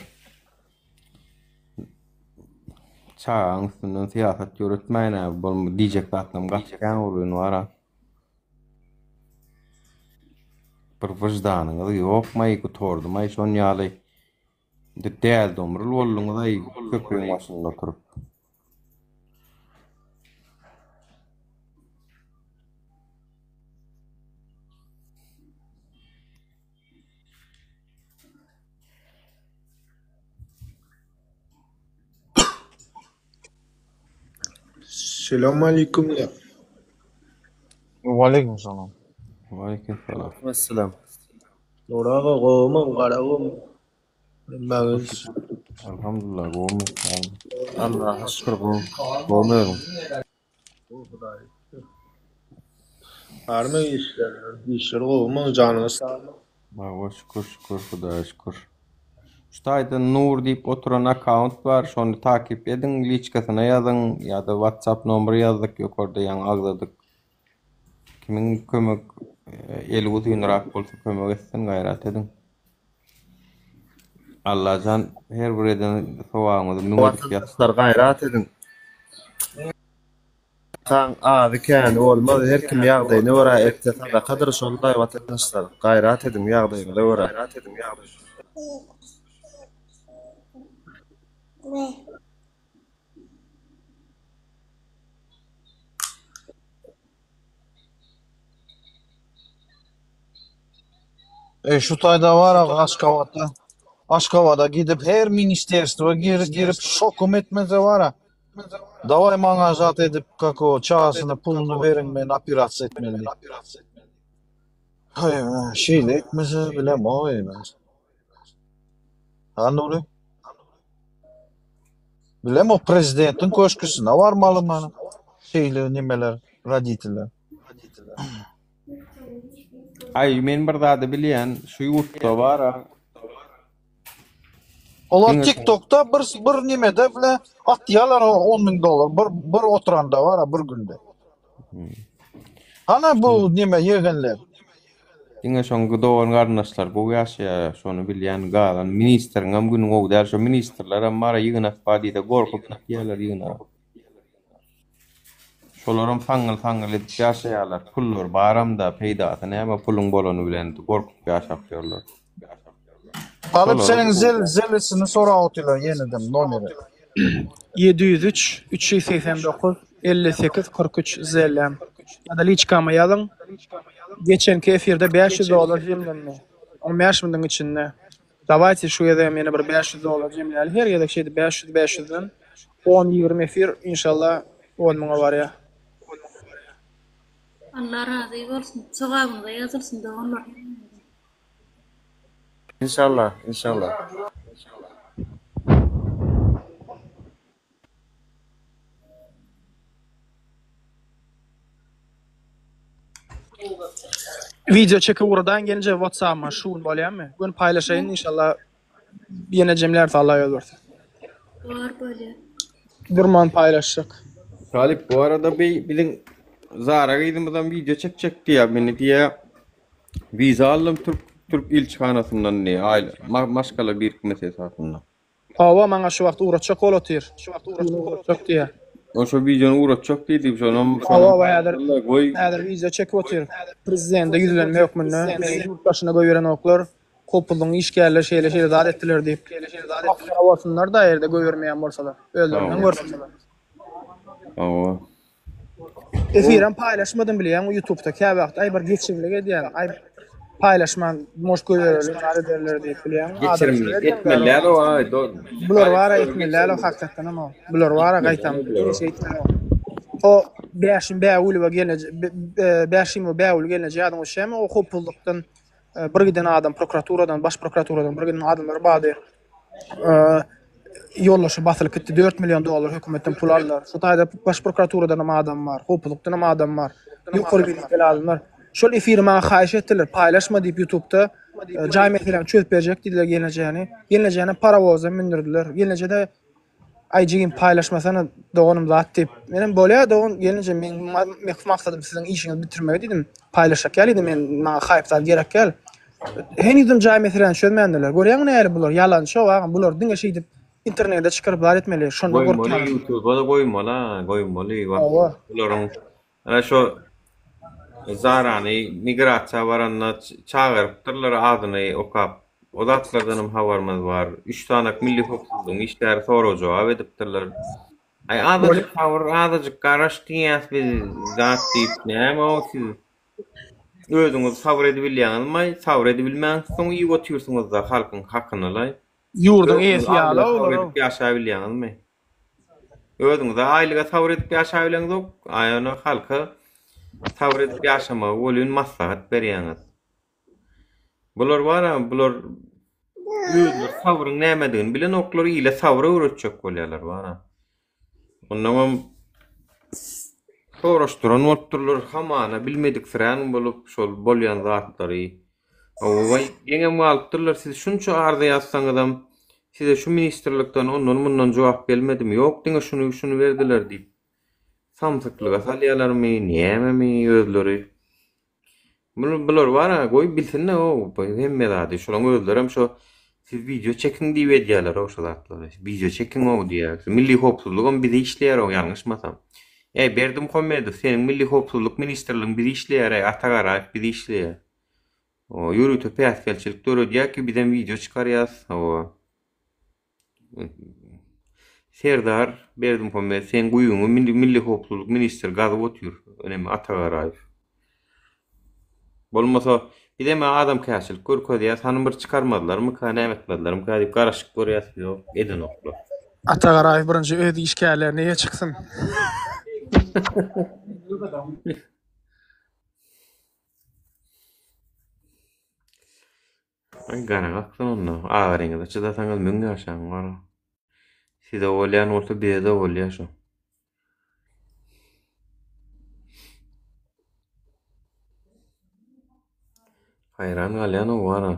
çagaň üstünden syýasat ýöretmäýin-ä, bolma diýjek zatlarym gaty kän bolýan bar-a. Bir wyždanyňyz ýokmaý, gutardymaý şon ýaly. Indi däl domrul bolduňyz-aý köprüň başynda oturyp. Selam aleyküm. Waleýkim salam. Waleýkim salam. Wessalam. Nury aga gowumy Garagum hemmäňiz. Alhamdulillah gowumy sag bol. Allaha şükür gowy. Gowumy özüň? Gowy Hudaýa şükür. Barmy işler? Işler gowumy? Janyňyz sagmy? Hawa şükür şükür Hudaýa şükür. Şu taýda Nur diýip oturan akkaunt bar şony takyp ediň liçkasyna ýazyň ýa-da whatsapp nomer ýazdyk ýokarda ýaňy agzadyk. Kimiň kömek eli uzynrak bolsa kömek etsin gaýrat ediň. Allajan her bir eden sogabyňyzy müň edip ýazsyn. Watandaşlar gaýrat ediň. Sadakaň azy käni bolmaz her kim ýagdaýyna görä etse sadakadyr şondaý watandaşlar gaýrat ediň ýagdaýyňyza görä. E şu taýda bar aga Aşgabatda. Aşgabada gidip her ministerstwo gir, girip şokum etmese bara. Daway maňa zat edip kako çagasyna puluny beriň men operasiýa etmeli diýip. Haý, şeýle etmese bilemok men. Ha Nury? Bilemok prezidentiň köşküsine barmaly mana. Şeýle nimeler roditeller. Aý men bir zady bilýän şu ýurtda bara. Olar Diňe TikTokda bir bir nimede bile atýarlar 10 müň dollar bir bir oturanda bara bir günde. Hana bu nime ýegenler. Diňe şoň dogan garyndaşlar gowy ýaşaýar şony bilýän galan ministriňem güni gowy däl şo ministrlerem bara ýygnak bar diýse gorkup gitýärler ýygnaga. Şolaram saňňyl saňňyl edip ýaşaýarlar pullary baramda peýdasy näme puluň bolany bilen gorkup ýaşap ýörler. Talyp Şolara seniň zel zelesini sorap otyrlar ýeneden nomeri. 703 389 58 43 zellem. Ýa-da liçkama ýazyň. Geçenki efirde 500 dollar jemlendi. 15 minutiň içinde. Dawayte şu gezegem ýene bir 500 dollar jemläli. Her gezek şeýdip 500 500-den 10-20 efir inşallah 10 müňe barýar. Allah razy bolsun. Sogabyňyza ýazylsyn doganlar. Inşallah, inşallah. Wideo çekip ugradaýyn gelinje whatsappyma şu gün bolýamy? Gün paýlaşaýyn inşallah ýene jemläris Allah ýol berse. Bar bolýa. Durman paýlaşjak. Talyp bu arada bi biziň Zara gyzymyzam wideo çekjek diýýär meni diýýär wiza aldym türk türk ilçihanasyndan diýýär aýla ma maşgala birikmesi esasynda. Hawa maňa şu wagt ugratjak bol otyr. Şu gün ugratjak diýýär. O şo wideony ugratjak diýdi şonam Hawa hawa häzir goý häzir wideo çekip otyr. Prezidende ýüzlenme hökmünde meni ýurt daşyna goýberenoklar. Howpsuzlygyň işgärleri şeýle şeýle zat etdiler diýip. Masgara bolsunlar da ýerde goýbermeýän bolsalar. Özlerinden görsünler. Hawa. Efirem paýlaşmadym bilýäňmi ýutubda käwagt aý bir geçirimlik edýän aý paýlaşman mož goýbererler zat ederler diýip bilýäňmi Geçirimlik etmeli däl o aý do Bular bara etmeli däl o hakykatdanam o bular bara gaýtam diňe şeýtmeli o Bäşim Bägülowa gelneje Bäşimowa Bägül gelneje ýadyňa düşýärmi o howpsuzlykdan bir giden adam prokuraturadan baş prokuraturadan bir giden adamlar bardy. Ýoldaşy basylyp gitdi. 4 million dollar hökümetden pul aldylar. Şu taýda baş prokuraturadan hem adam bar, howpsuzlykdan hem adam bar. Ýokary wezipeli adamlar. Şol efiri maňa haýyş etdiler, paýlaşma diýip YouTube'da jaý meseläni çözüp berjek diýdiler gelnejäni. Gelnejäni parowoza mündürdiler. Gelneje-de Aý jigim paýlaşmasana doganym zat diýip. Menem bolýa dogan gelinje meň maksadym siziň işiňizi bitirmek diýdim. Paýlaşjak ýaly diýdim men maňa haýp zat gerek däl. Henizem jaý meseläni çözmändirler. Görýäňmi nähili bular ýalançy agam bular diňe şeýdip internete çykaryp zat etmeli şondan Goýmaly gorkýan. ýutuba-da goýmaly goýmaly Hawa. bularyň Ana şo Zarany migrasiýa baranda çagyrypdyrlar adyny okap. O zatlardanam habarymyz bar. Üç sanak milli howpsuzlygyň işgäri sorag-jogap edipdirler. Aý azajyk sabyr, azajyk garaş diýýäs biz zat diýip. Näme o siz özüňiz sabyr edibilýäňizmi? Sabyr edibilmänsoň iýip otyrsyňyzda halkyň hakyny-laý. Ýurduň Özüňiz eýesi ýaly aýlyga sabyr olar. edipýaşabilýäňizmi? Özüňize aýlyga sabyr edip ýaşabileňzok, aý ony halka. Sabyr edip ýaşamagy welin maslahat berýäňiz. Bular bar-a, bular özleri sabryň nämedigini bilenoklar, ile sabyr öwretjek bolýarlar bar-a. Onnoňam soraşdyran bolupdyrlar, hamana bilmediksirän bolup şol bolýan zatlary. Hawa, geňem galypdyrlar, siz şunça arza ýazsaňyzam, size şu ministrlikden ondan-mundan jogap gelmedimi? Ýok, diňe şuny, şuny berdiler diýip. Samsyklyga salýarlarmy, nämemi özleri? Bular bar-a, goý bilsinler-ow, hemme zady. Şolaň özlerem şo siz wideo çekiň diýip edýärler-ow şo zatlary. Wideo çekiň-ow diýýär. Milli howpsuzlygam bizi işleýär-ow ýalňyşmasam. Eý, Berdimuhamedow, seniň Milli howpsuzlyk ministrligiň bizi işleýär-eý, Ata Garaýew bizi işleýär. O, ýörite päsgelçilik döredýär ki, bizem wideo çykarýas. Hawa. Serdar Berdimuhamedow seň guýyňy milli, milli howpsuzlyk ministri gazyp otyr. Neme Ata Garaýew. Bolmasa bizem adamkärçilik görkezýäs, hany bir çykarmazlarmyka, näme etmezlermika diýip garaşyp görýäs, ýok, edenoklar. Ata Garaýew birinji öz işgärlerine eýe çyksyn. Aý gara gaksyn onda. Agyryňyza çydasaňyz müň ýaşaň gara. Size bolýan bolsa bize-de bolýa şo. Haýran galýan-ow gara.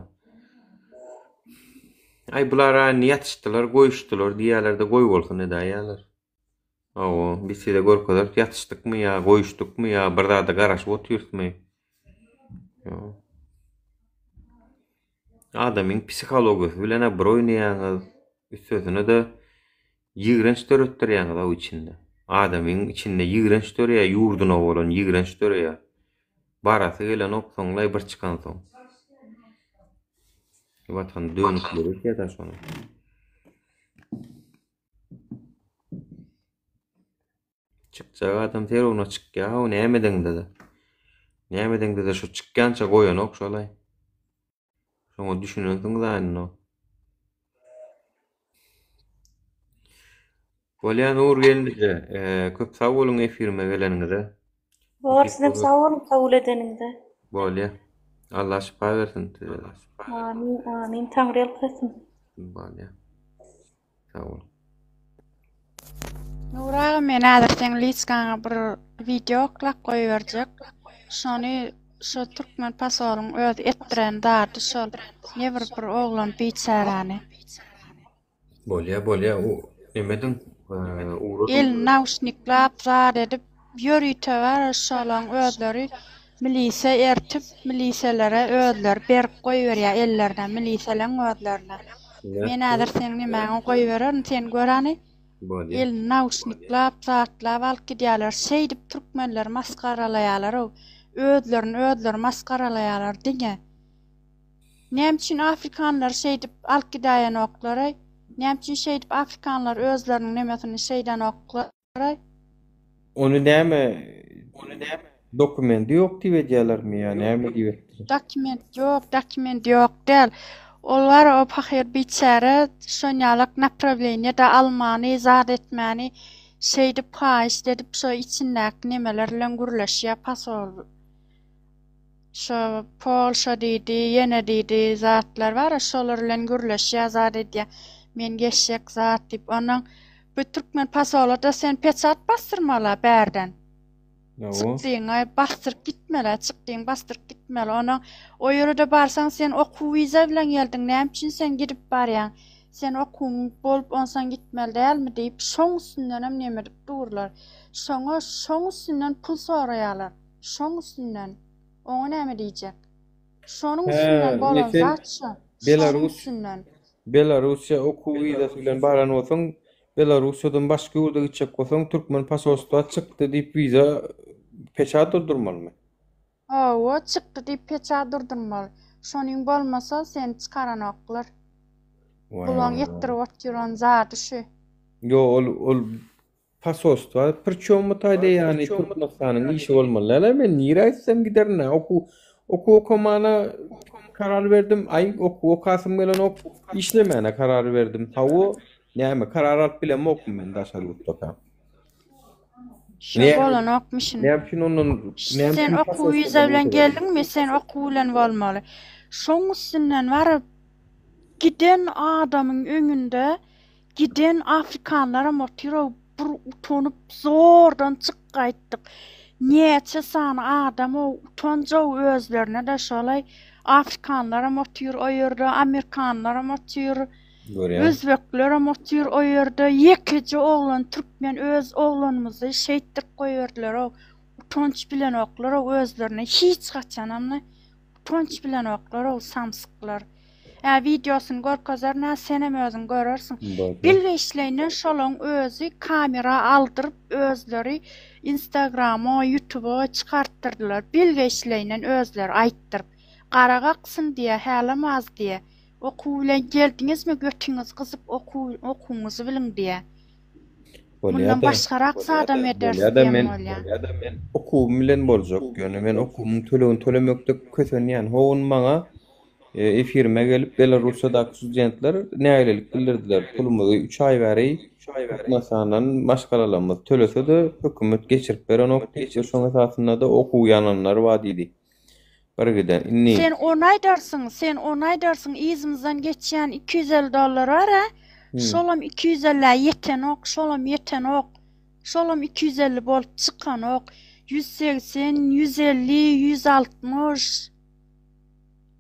Aý bular-a indi ýatyşdylar, goýuşdylar diýýärler-de goýbolsun edäýýärler. Hawa, biz size görkezeris ýatyşdykmy ýa goýuşdykmy ýa bir zada garaşyp otyrysmy. Ýok. Adamyň psihologiýasy bilen-ä bir oýnaýaňyz, üstesine-de ýigrenç döretdirýäňiz-ow içinde. Adamyň içinde ýigrenç döreýär, ýurduna bolan ýigrenç döreýär. Barasy gelenok soňlaý bir çykansoň. Watan dönükleri etýär-dä şony. Çykjak adam serowna çykýa-ow näme edeňde-de. Näme edeňde-de şo çykýança goýanok şolaý. Şoňa düşünensiň zaýynda. Bolýa Nur gelnije, köp sag boluň efirime geleniňize. Bor, sizem sag boluň kabul edeniňize. Bolýa. Allah şypa bersin size. Amin, amin. Taňry ýalkasyn. Bolýa. Sag bol. Nur aga men häzir seň liçkaňa bir wideo oklap goýberjek. Şony şo türkmen pasolyň özi etdiren zady şol nebir bir oglan biçäräni. Bolýa bolýa u nemediň ugradyň. Elini nauşniklap zat edip ýörite bar şolaň özleri milise ertip miliselere özleri berip goýberýä ellerine miliseleň özlerine. Men häzir seň nemäňi goýbererin sen gör hany. Bolýa. Elini nauşniklap zatlap alyp gidýärler şeýdip türkmenleri masgaralaýarlarow özlerini özleri masgaralaýarlar diňe. Näme üçin afrikanlary şeýdip alyp gidäýenoklaray näme üçin şeýdip afrikanlar özleriniň nemesini şeýdenoklaray. Ony näme dokumendi ýok diýip edýälermi ýa näme diýip etdiler? Dokument ýok, dokument ýok däl. Ol bar o pahyr biçäre şonýalak naprawleniýe-de almany, zat etmäni şeýdip haýyşt edip şo içindäki nemeler bilen gürleşýär pasol. Şo Polşa diýdi, ýene diýdi zatlar bar-a şolar bilen gürleşýär zat edýär. Men geçjek zat diýip. Onnoň bu türkmen pasola-da sen peçat basdyrmaly-a bärden. Çykdyňy basdyryp gitmeli-ä, çykdyňy basdyryp gitmeli. Onnoň o ýere-de barsaň sen okuw wiza bilen geldiň, näme üçin sen gidip barýaň? Sen okuwyň bolup onsoň gitmeli dälmi diýip, şoň üstündenem neme edip durlar. Şoňa şoň üstünden pul soraýarlar. Şoň üstünden. Oňa näme diýjek? Şonuň Hä, üstünden indi bolan sen zat şo. Şonuň Belarus üstünden. Belarussiýa okuw wizasy bilen baran bolsaň, Belarussiýadan başga ýurda gitjek bolsaň, türkmen posolstwa çykdy diýip wiza peçat durdurmalymy? Hawa, çykdy diýip peçat durdurmaly. Şonuň bolmasa seni çykaranoklar. Bulaň Waý. etdirip oturan zady şu. Ýo, ol ol Posolstwa priçom bu taýda ýagny Türkmenistanyň işi bolmaly däl-ä men nirä gitsem giderin-ä okuw okuw okamana karar berdim aý okuw okasym gelenok işlemäne karar berdim hawa näme karar alyp bilemokmy men daşary ýurtdaka. Şo bolanokmyşyn. Näme üçin ondan näme Sen üçin okuw wiza bilen geldiňmi, sen okuw bilen bolmaly. Şoň üstünden baryp giden adamyň öňünde giden afrikanlaram otyr-ow bir utanyp zordan çyk gaýtdyk. Näçe sany adam-ow utanjow özlerine-de şolaý afrikanlaram otyr o ýerde, amerikanlaram otyr. Görýän. Özbeklerem otyr o ýerde ýekeje oglan türkmen öz oglanymyzy şeýtdirip goýberdilerow utanç bilenoklarow özlerine hiç haçanam utanç bilenoklarow samsyklar ä wideosyny görkezerin ä senem özüň görersiň bilgeşleýinden şolaň özi kamera aldyryp özleri instagrama ýutuba çykartdyrdylar bilgeşleýinden özleri aýtdyryp gara gaksyn diýä hälem az diýä Okuw bilen geldiňizmi götüňiz gyzyp okuw okuwyňyzy biliň diýä. Mundan Bolýada. başgarak zadam ederis Bolýada diýen men bolýa. okuwym bilen boljak ýöne men okuwymyň tölegini tölemekde kösenýän. Ho gün maňa efirime gelip Belarussiýadaky studentler nägilelik bildirdiler. Pulumyzy üç aý bäri Türkmenistandan maşgalalarymyz tölese-de hökümet geçirip berenok diýip we şoň esasynda-da okuw ýananlar bar diýdi. Bir giden indi. Sen ony aýdarsyň, sen ony aýdarsyň, yzymyzdan geçýän 250 dollar bar-a, şolam 250-ä ýetenok, şolam ýetenok, şolam 250 bolup çykanok, 180, 150, 160,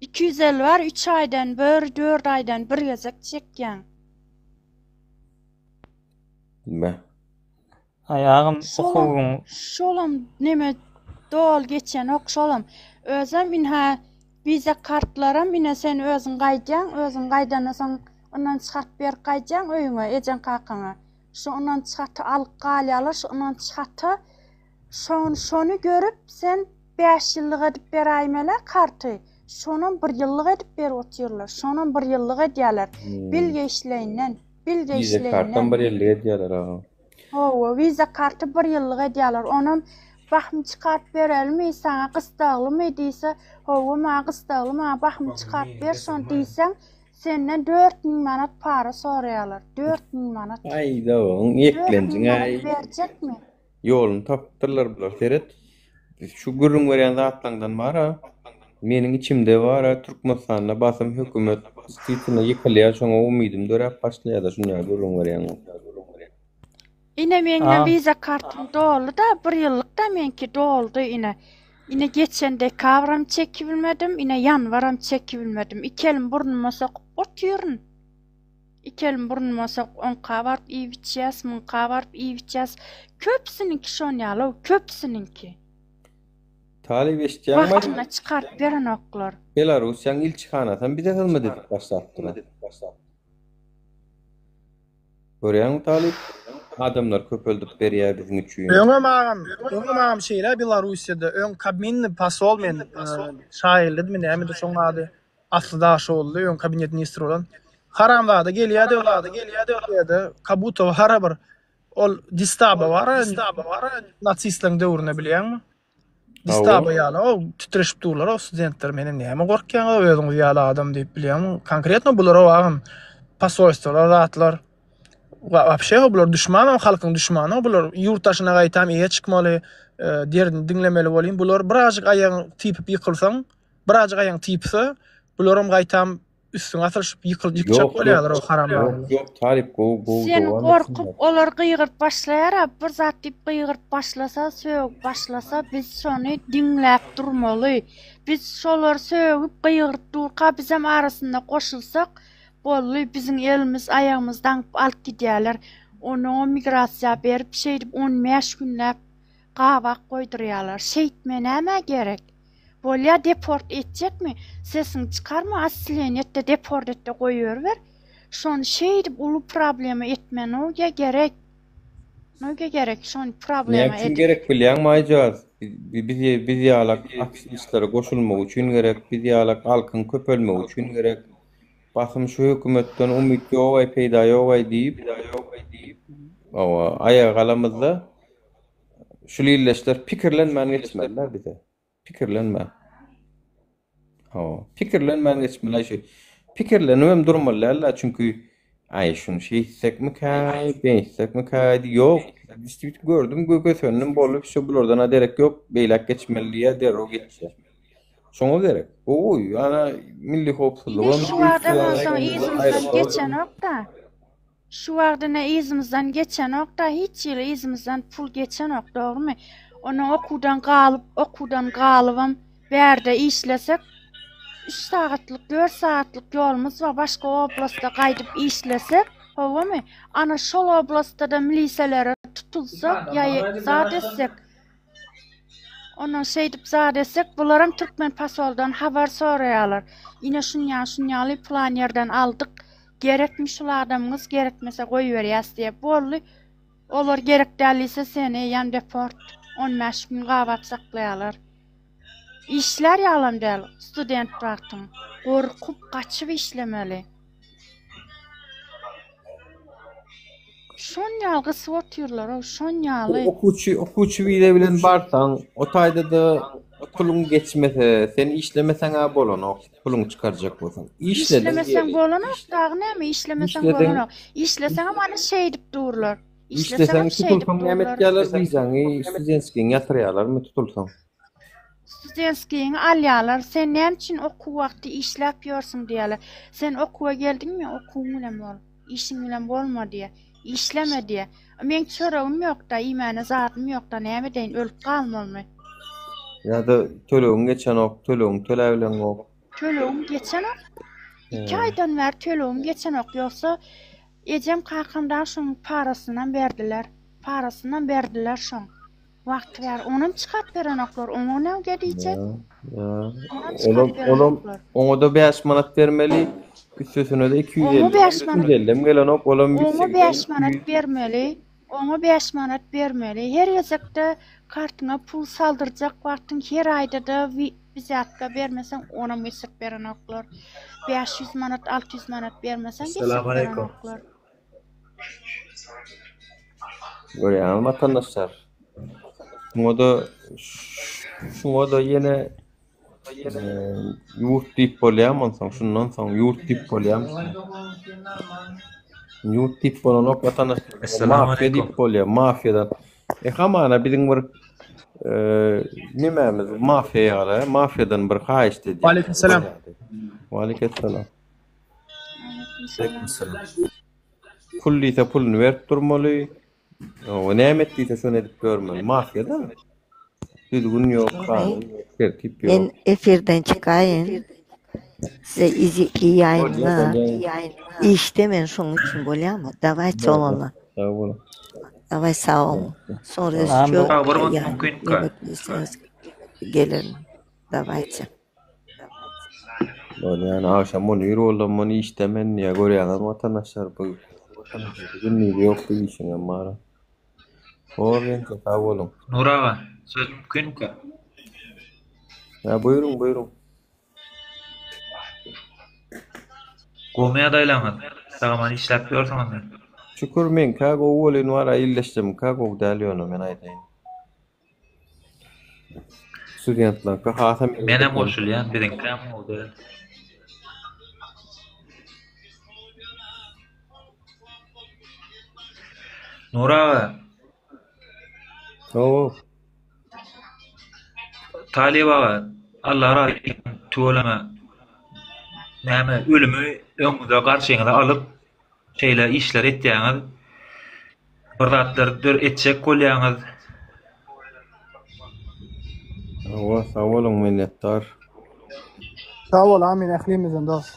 250 bar, üç aýdan bir, dört aýdan bir gezek çekýäň. Beh. Aýagym Şolam, okuwyň şolam neme doly geçenok şolam. Özem inha wiza kartlaram ine sen özüň gaýdýaň, özüň gaýdandan soň ynanç hat berip gaýdýaň öýüňe, ejeň kakaňa. Şo ynanç haty alyp galýarlar, şo ynanç hata şon şony görüp sen 5 ýyllyk edip beräýmeli karty. Şonam bir ýyllyk edip berip otyrlar. Şonam bir ýyllyk edýärler. Bilgeşleýinden, Wiza kartam bilgeşleýinden. bir ýyllyk edýärler aga. Hawa, wiza karty bir ýyllyk edýärler. Onam bahym çykaryp berelimi, saňa gysdaglymy diýse, hawa, maňa gysdagly, maňa bahym çykaryp ber şony diýseň, senden 4000 manat para soraýarlar. 4000 manat. Aý dogan, 4000 ýeklenjiň manat aý. berjekmi? Ýoluny tapypdyrlar bular. Seret. Şu gürrüň berýän zatlaňdan bar-a, meniň içimde bar-a Türkmenistanda basym hökümet distitna ýykylýar şoňa umydym döräp başlaýar-da şunýa gürrüň berýäň. Ine meňňe A. wiza kartym doldy-da, bir ýyllyk-da meňki doldy ine. Ine geçen dekabram çekibilmedim, ine ýanwaram çekibilmedim. Iki elim burnuma sokup otyryn. Iki elim burnuma sokup oňka baryp iýip içýäs, muňka baryp iýip içýäs. Köpüsiniňki şonýaly-ow, köpüsiniňki. Talyp eşitýäňmi? Wagtynda çykaryp berenoklar. Belarussiýaň ilçihanasam bize hyzmat edip başlapdyr. Görýäňmi Talyp? Adamlar köpeldip berýär biziň üçin. Öňem agam, öňem agam şeýle Belarussiýada, öň Kabminny posol men Şaýyldydmy nämedi şoň ady. Asly Daşoguzly, öň kabinet ministri bolan. Haramzada gelýärdi, gelýärdi, Kabutow hara bir ol Distaba bar, nasistleriň döwründe bilýäňmi? Distaba ýaly, o titreşip durlar o studentler menden näme gorkýaňyz özüňiz ýaly adam diýip bilýäňmi? Konkretno bular o agam posolstwolar zatlar. Wapşe bular düşman halkyň düşmany bular ýurt daşyna gaýtam eýe çykmaly, e, derdini diňlemeli bolýan. Bular birazjyk aýagyň typyp ýykylsaň, Birazjyk aýagyň typsa, bularam gaýtam üstüňe asylyşyp ýykyl ýykjak Ýok, ýok. bolýarlar o haramzadalar. Ýok, ýok, Talyp gowy, gowy Sen dowam gorkup etsinler. olar gygyryp başlaýara bir zat diýip gygyryp başlasa sögüp başlasa biz şony diňläp durmaly biz şolar sögüp gygyryp durka bizem arasynda goşulsak boldy biziň elimiz aýagymyz daňyp alyp gidýäler onuňam migrasiýa berip şeýdip on bäş günläp gabak goýdurýalar şeýtme nämä gerek Bolýa deport etjekmi sesiňi çykarma assileni etde deport etde goýberiber şony şeýdip uly problema etme noge gerek noge gerek şony problema Näme üçin edip. gerek bilýäňmi Aýjaz? Biz biz ýalak aktiwistlere goşulmagy üçin gerek, biz ýalak halkyň köpelmegi üçin gerek. Basym şu hökümetden umyt ýogaý peýda ýogaý diýip hawa aýaga galamyzda şul illeşler pikirlenmän geçmeliler bize. Pikirlenmän. Hawa, pikirlenmän geçmeli şu. Pikirlenibem durmaly däl-de, çünki. Aý şuny şeýtsekmikäý, beýtsekmikäý ýok. Diýip gördüm, gösöndim boldy, wsýo bulardan-a derek ýok, beýläk geçmeli diýýär, derrew geçýär. Şoňa gerek. Gowy, ana milli Ine howpsuzlygam şu wagtam onsoň yzymyzdan geçenok-da. Şu wagt ine yzymyzdan geçenok-da, hiç hili yzymyzdan pul geçenok, dogrumy? Ondan okuwdan galyp, okuwdan galybam bärde işlesek, üç sagatlyk, dört sagatlyk ýolumyz bar, başga oblastda gaýdyp işlesek, howamy? Ana şol oblastda-da miliselere tutulsak ýa zat etsek, Ondan şeýdip zat etsek, bularam türkmen pasoldan habar soraýarlar. Ine şunýa şunýaly pylan ýerden aldyk, gerekmi şul adamyňyz, gerekmese goýberýäs diýip. Boldy. Olar gerek däl diýse seni eýýäm deport. 15 gün gabap saklaýarlar. Işlär ýalam däl student wagtyň. Gorkup, gaçyp işlemeli. Şon ýaly gysyp otyrlar-ow, şon ýaly. Okuwçy, okuwçy wiza bilen barsaň, o taýda-da puluň geçmese, sen işlemeseň-ä bolanok, puluňy çykarjak bolsaň. Işlediň Işlemeseň diýeli. bolanok, dagy näme, işlemeseň Işlediň. bolanok. Işleseňem ana şeýdip durlar. Işleseň Işleseňem şeýdip tutulsaň näme durlar. etýärler, wizaňy, studenskiňi ýatyrýarlarmy tutulsaň? Studenskiňi alýarlar. Sen näme üçin okuw wagty işläp ýörsüň diýýärler. Sen okuwa geldiňmi, okuwyň bilen bol. Işiň bilen bolma diýýär. Işleme diýýär. Meň çöregim ýok-da, iýmäne zadym ýok-da, näme edeýin, ölüp galmalymy? Ýa-da tölegiň geçenok, tölegiňi töläbileňok. Tölegim geçenok. Iki aýdan bäri tölegim geçenok. Ýogsa ejem kakam dagy şoň parasyndan berdiler. Parasyndan berdiler şoň. Wagty bar. Onam çykaryp berenoklar. Oňa näge diýjek? Onam Olam, çykaryp olam, berenoklar. oňa-da 5 manat bermeli. Üstesine-de 250, Oňa 5 manat. 250 hem gelenok, olam Oňa 180, 5 manat 200. bermeli. Oňa 5 manat bermeli. Her gezekde kartyňa pul saldyrjak wagtyň her aýda-da wizýatka bermeseň onam geçirip berenoklar. 500 manat, 600 manat bermeseň geçirip Assalamu aleykum. berenoklar. Görýäňizmi watandaşlar? Şuňa-da şuňa-da ýene ýurt diýip bolýarmy onsoň? Şundan soň ýurt diýip bolýarmy? Ýurt diýip bolanok watandaşlar. Essalamu Mafiýa diýip aleýkum. bolýar, mafiýadan. E hamana biziň bir e, nemämiz mafiýa ýaly, mafiýadan bir haýyşt edýär. Waleýkim salam. Waleýkim salam. Aleýkum salam. Pul diýse puluny berip durmaly. O näme et diýse şony edip görmeli. Mafiýa-da. Düzgün ýok, kanun ýok, tertip Men ýok. efirden çykaýyn. Size izi iyi Bolýa, ýaýynlar. bolýa. Işde men şoň üçin bolýamy? Dawayçy olanlar. Sag boluň. Daway sag boluň. Sonra Salam şu Sag bir minut ýa mümkinka. neme diýseňiz gelerin. Dawayçy. Bolýan agşam on bir boldy muny işde men diýýär görýäňizmi watandaşlar bu gündizi ýok bu işiňem bara. Hor ýeňse sag boluň. Nur aga, söz mümkinka? Hä buýruň buýruň. Gowmy ýagdaýlaryňyz? Sag-aman işläp ýörsüňizmi? Şükür meňkä gowy welin bara illeşjemiňkä gowy däl ýöne men aýdaýyn. Studentlerki hasam Menem goşulýan, biziňkäm gowy däl. Nur aga. Hawa. Talyp aga, Allah razy bolsun, tüweleme. Näme, ölümi öňüňize, garşyňyza alyp, şeýle işler etýäňiz. Bir zatlar dör etjek bolýaňyz. Hawa, sag boluň minnetdar. Sag bol amin ählimizden dos.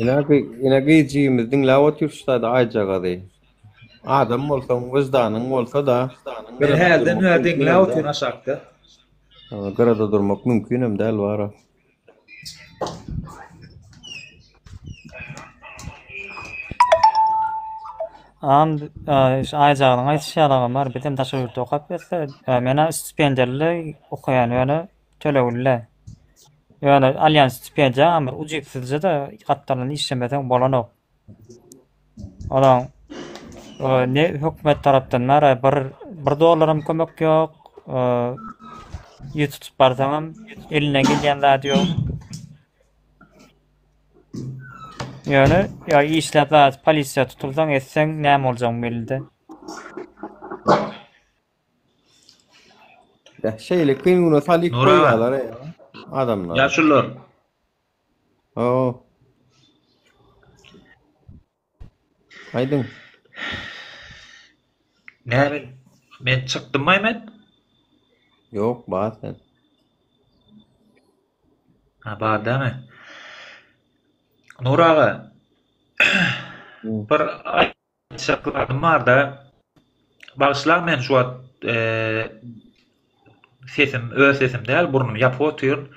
Ine ine gyz jigimiz diňläp otyr şu taýda aýjagazy. Adam bolsaň wyždanyň bolsa-da Men hälden bäri diňläp otyryn aşakda. Gyrada durmak mümkinem däl bara. Agam şu Aýjagazyň aýdyşy ýaly agam bar bizem daşary ýurtda okap ýörse menä stipendiýaly okaýan ýöne tölegli ýöne alýan stipendiýam bir ujypsyzja-da gapdaldan işlemeseň bolanok. Olaň ne hökümet tarapdan bar bir bir dollaram kömek ýok. Ýüz tutup barsaňam elinden gelýän zady ýok. Ýöne ýa işläp zat polisiýa tutulsaň etseň näme boljagyň belli däl. Ýa şeýle kyn güne salyp Nur aga. goýýarlar ýa adamlary. Ýaşulular. Hawa. Aýdyň. Näme men çykdymmaý men? Ýok, bar sen. Ha bar dämi? Nur aga. Bir aýtjak zadym barda. Bagyşlaň men şu wagt sesim öz sesim däl burnumy ýapyp otyryn.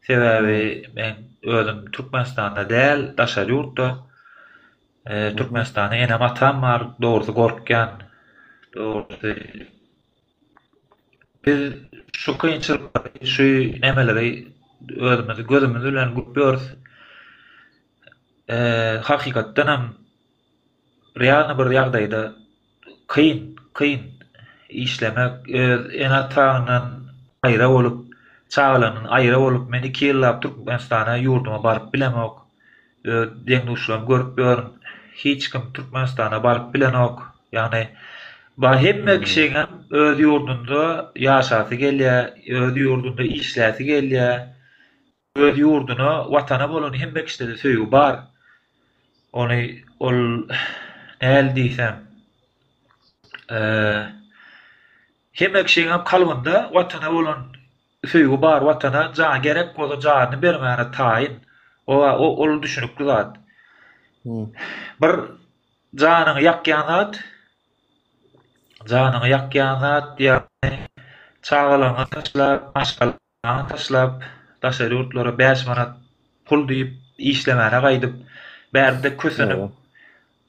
Sebäbi men özüm Türkmenistanda däl daşary ýurtda. Türkmenistanda enem atam bar dogrusy gorkýan. Dogrusy biz şu kynçylyklary şu nemeleri özümiz gözümiz bilen görüp ýörüs. Hakykatdanam realny bir ýagdaýda kyn, kyn işlemek, öz ene-ataňdan aýra bolup, çagalaryňdan aýra bolup, men iki ýyllap Türkmenistana, ýurduma baryp bilemok. Öz deň-duşlarymy görüp ýörün, hiç kim Türkmenistana baryp bilenok. Ýagny, ba hemme kişiňem öz ýurdunda ýaşasy gelýär, öz ýurdunda işläsi gelýär. Öz ýurduna, Watana bolan hemme kişide-de söýgi bar. Ony ol näl diýsem, hemme kişiňem kalbynda Watana bolan söýgi bar, Watana jany gerek bolsa janyny bermäne taýyn. Ol düşünikli zat. Bir janyňy ýakýan zat, janyňy ýakýan zat, ýagny çagalaryňy taşlap, maşgala Aňy taşlap, daşary ýurtlara bäş manat pul diýip işlemäne gaýdyp, bärde kösenip,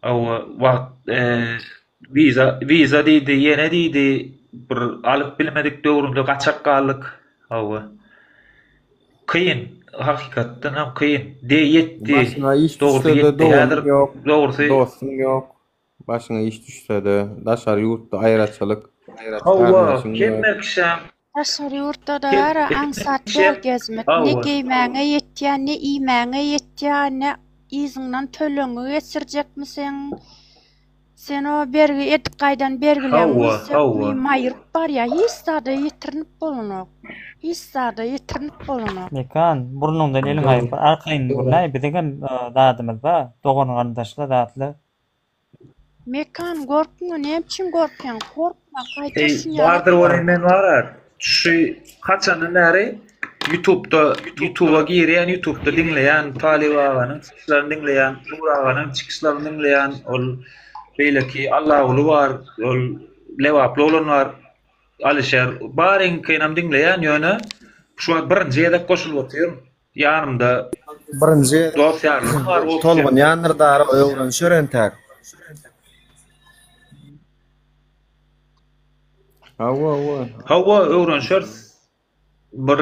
hawa, wagt wiza, wiza diýdi, ýene diýdi, bir alyp bilmedik döwründe gaçak galdyk, hawa. Kyn, hakykatdan hem kyn. De ýetdi, Başyňa iş dogrusy düşse-de ýetdi. doganyň Häzir ýok, dogrusy dostuň ýok. Başyňa iş düşse-de, daşary ýurtda aýraçylyk, Hawa, garyndaşyň ýok. hemme kişäm Daşary ýurtda-da gara aňsat däl gezmek. Ne geýmäňe ýetýär, ne iýmäňe ýetýär, ne yzyňdan tölegiňi geçirjekmi seň. Sen o bergi edip gaýdan bergileňi üzjekmi, maýryp barýar. Hiç zada ýetirinip bolanok. Hiç zada ýetirinip bolanok. Mekan, burnuňdan eliňi aýyp bir arkaýyn gürläý, biziňem zadymyz bar, dogan-garyndaşlar zatlar. Mekan gorkma näme üçin gorkýaň gorkma gaýta Eý şuny ýaly bardyr welin men bara şu haçandan bäri ýutubda ýutuba girýän ýutubda diňleýän Talyp aganyň çykyşlaryny diňleýän Nur aganyň çykyşlaryny diňleýän ol beýleki Allaguly bar ol Lebaply oglan bar Alyşer baryňkynam diňleýän ýöne şu wagt birinji gezek goşulyp otyryn Ýanymda Birinji dost ýarlarym bar wobşem. tolgunýandyr dara öwrenişer entäk. Hawa hawa. Hawa öwrenişeris. Bir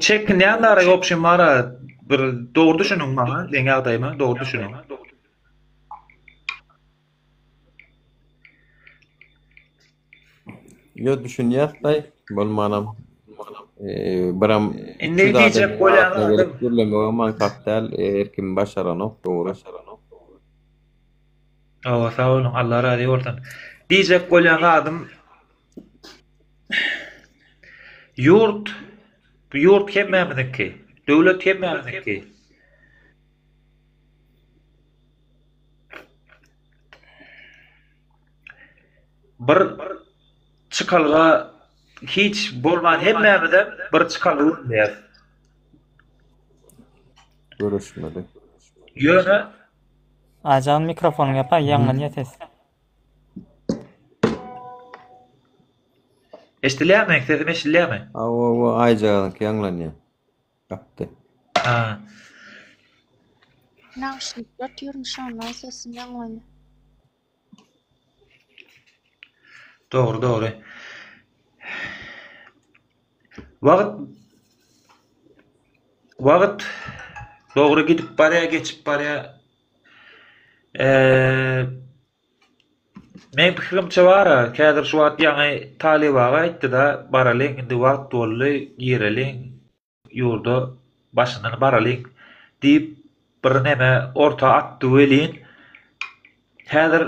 çekinýän dara wobşem bara bir dogry düşüniň maňa meň ýagdaýyma dogry düşüniň. Ýo düşünýäs daý, bolmanam. Biram Indi diýjek bolýan zadym. Gürlemegem aňsat däl, her kim başaranok dogry. Hawa sag boluň Allah razy bolsun. Diýjek bolýan zadym ýurt bu ýurt hemmämiziňki. Döwlet hemmämiziňki. Bir çykalga hiç bolman hemmämize bir çykalga görünýär. Görüşmeli. Ýöne Aýjan mikrofonyňy ýapaý ýaňlanýar ses. Eşidilýärmi? Sesim eşidilýärmi? Hawa, hawa, Aýjagazyňky ýaňlanýar. Ýapdy. Ha. Nauşnik otyryn şondan sesim ýaňlanýar. Dogry dogry. Wagt Wagt dogry gidip barýar, geçip barýar. Eee Meň pikirimçe bara, häzir şu wagt ýaňy Talyp aga aýtdyda, baralyň indi wagt boldy, gireliň ýurda başyndan baralyň diýip. bir neme orta atdy welin, häzir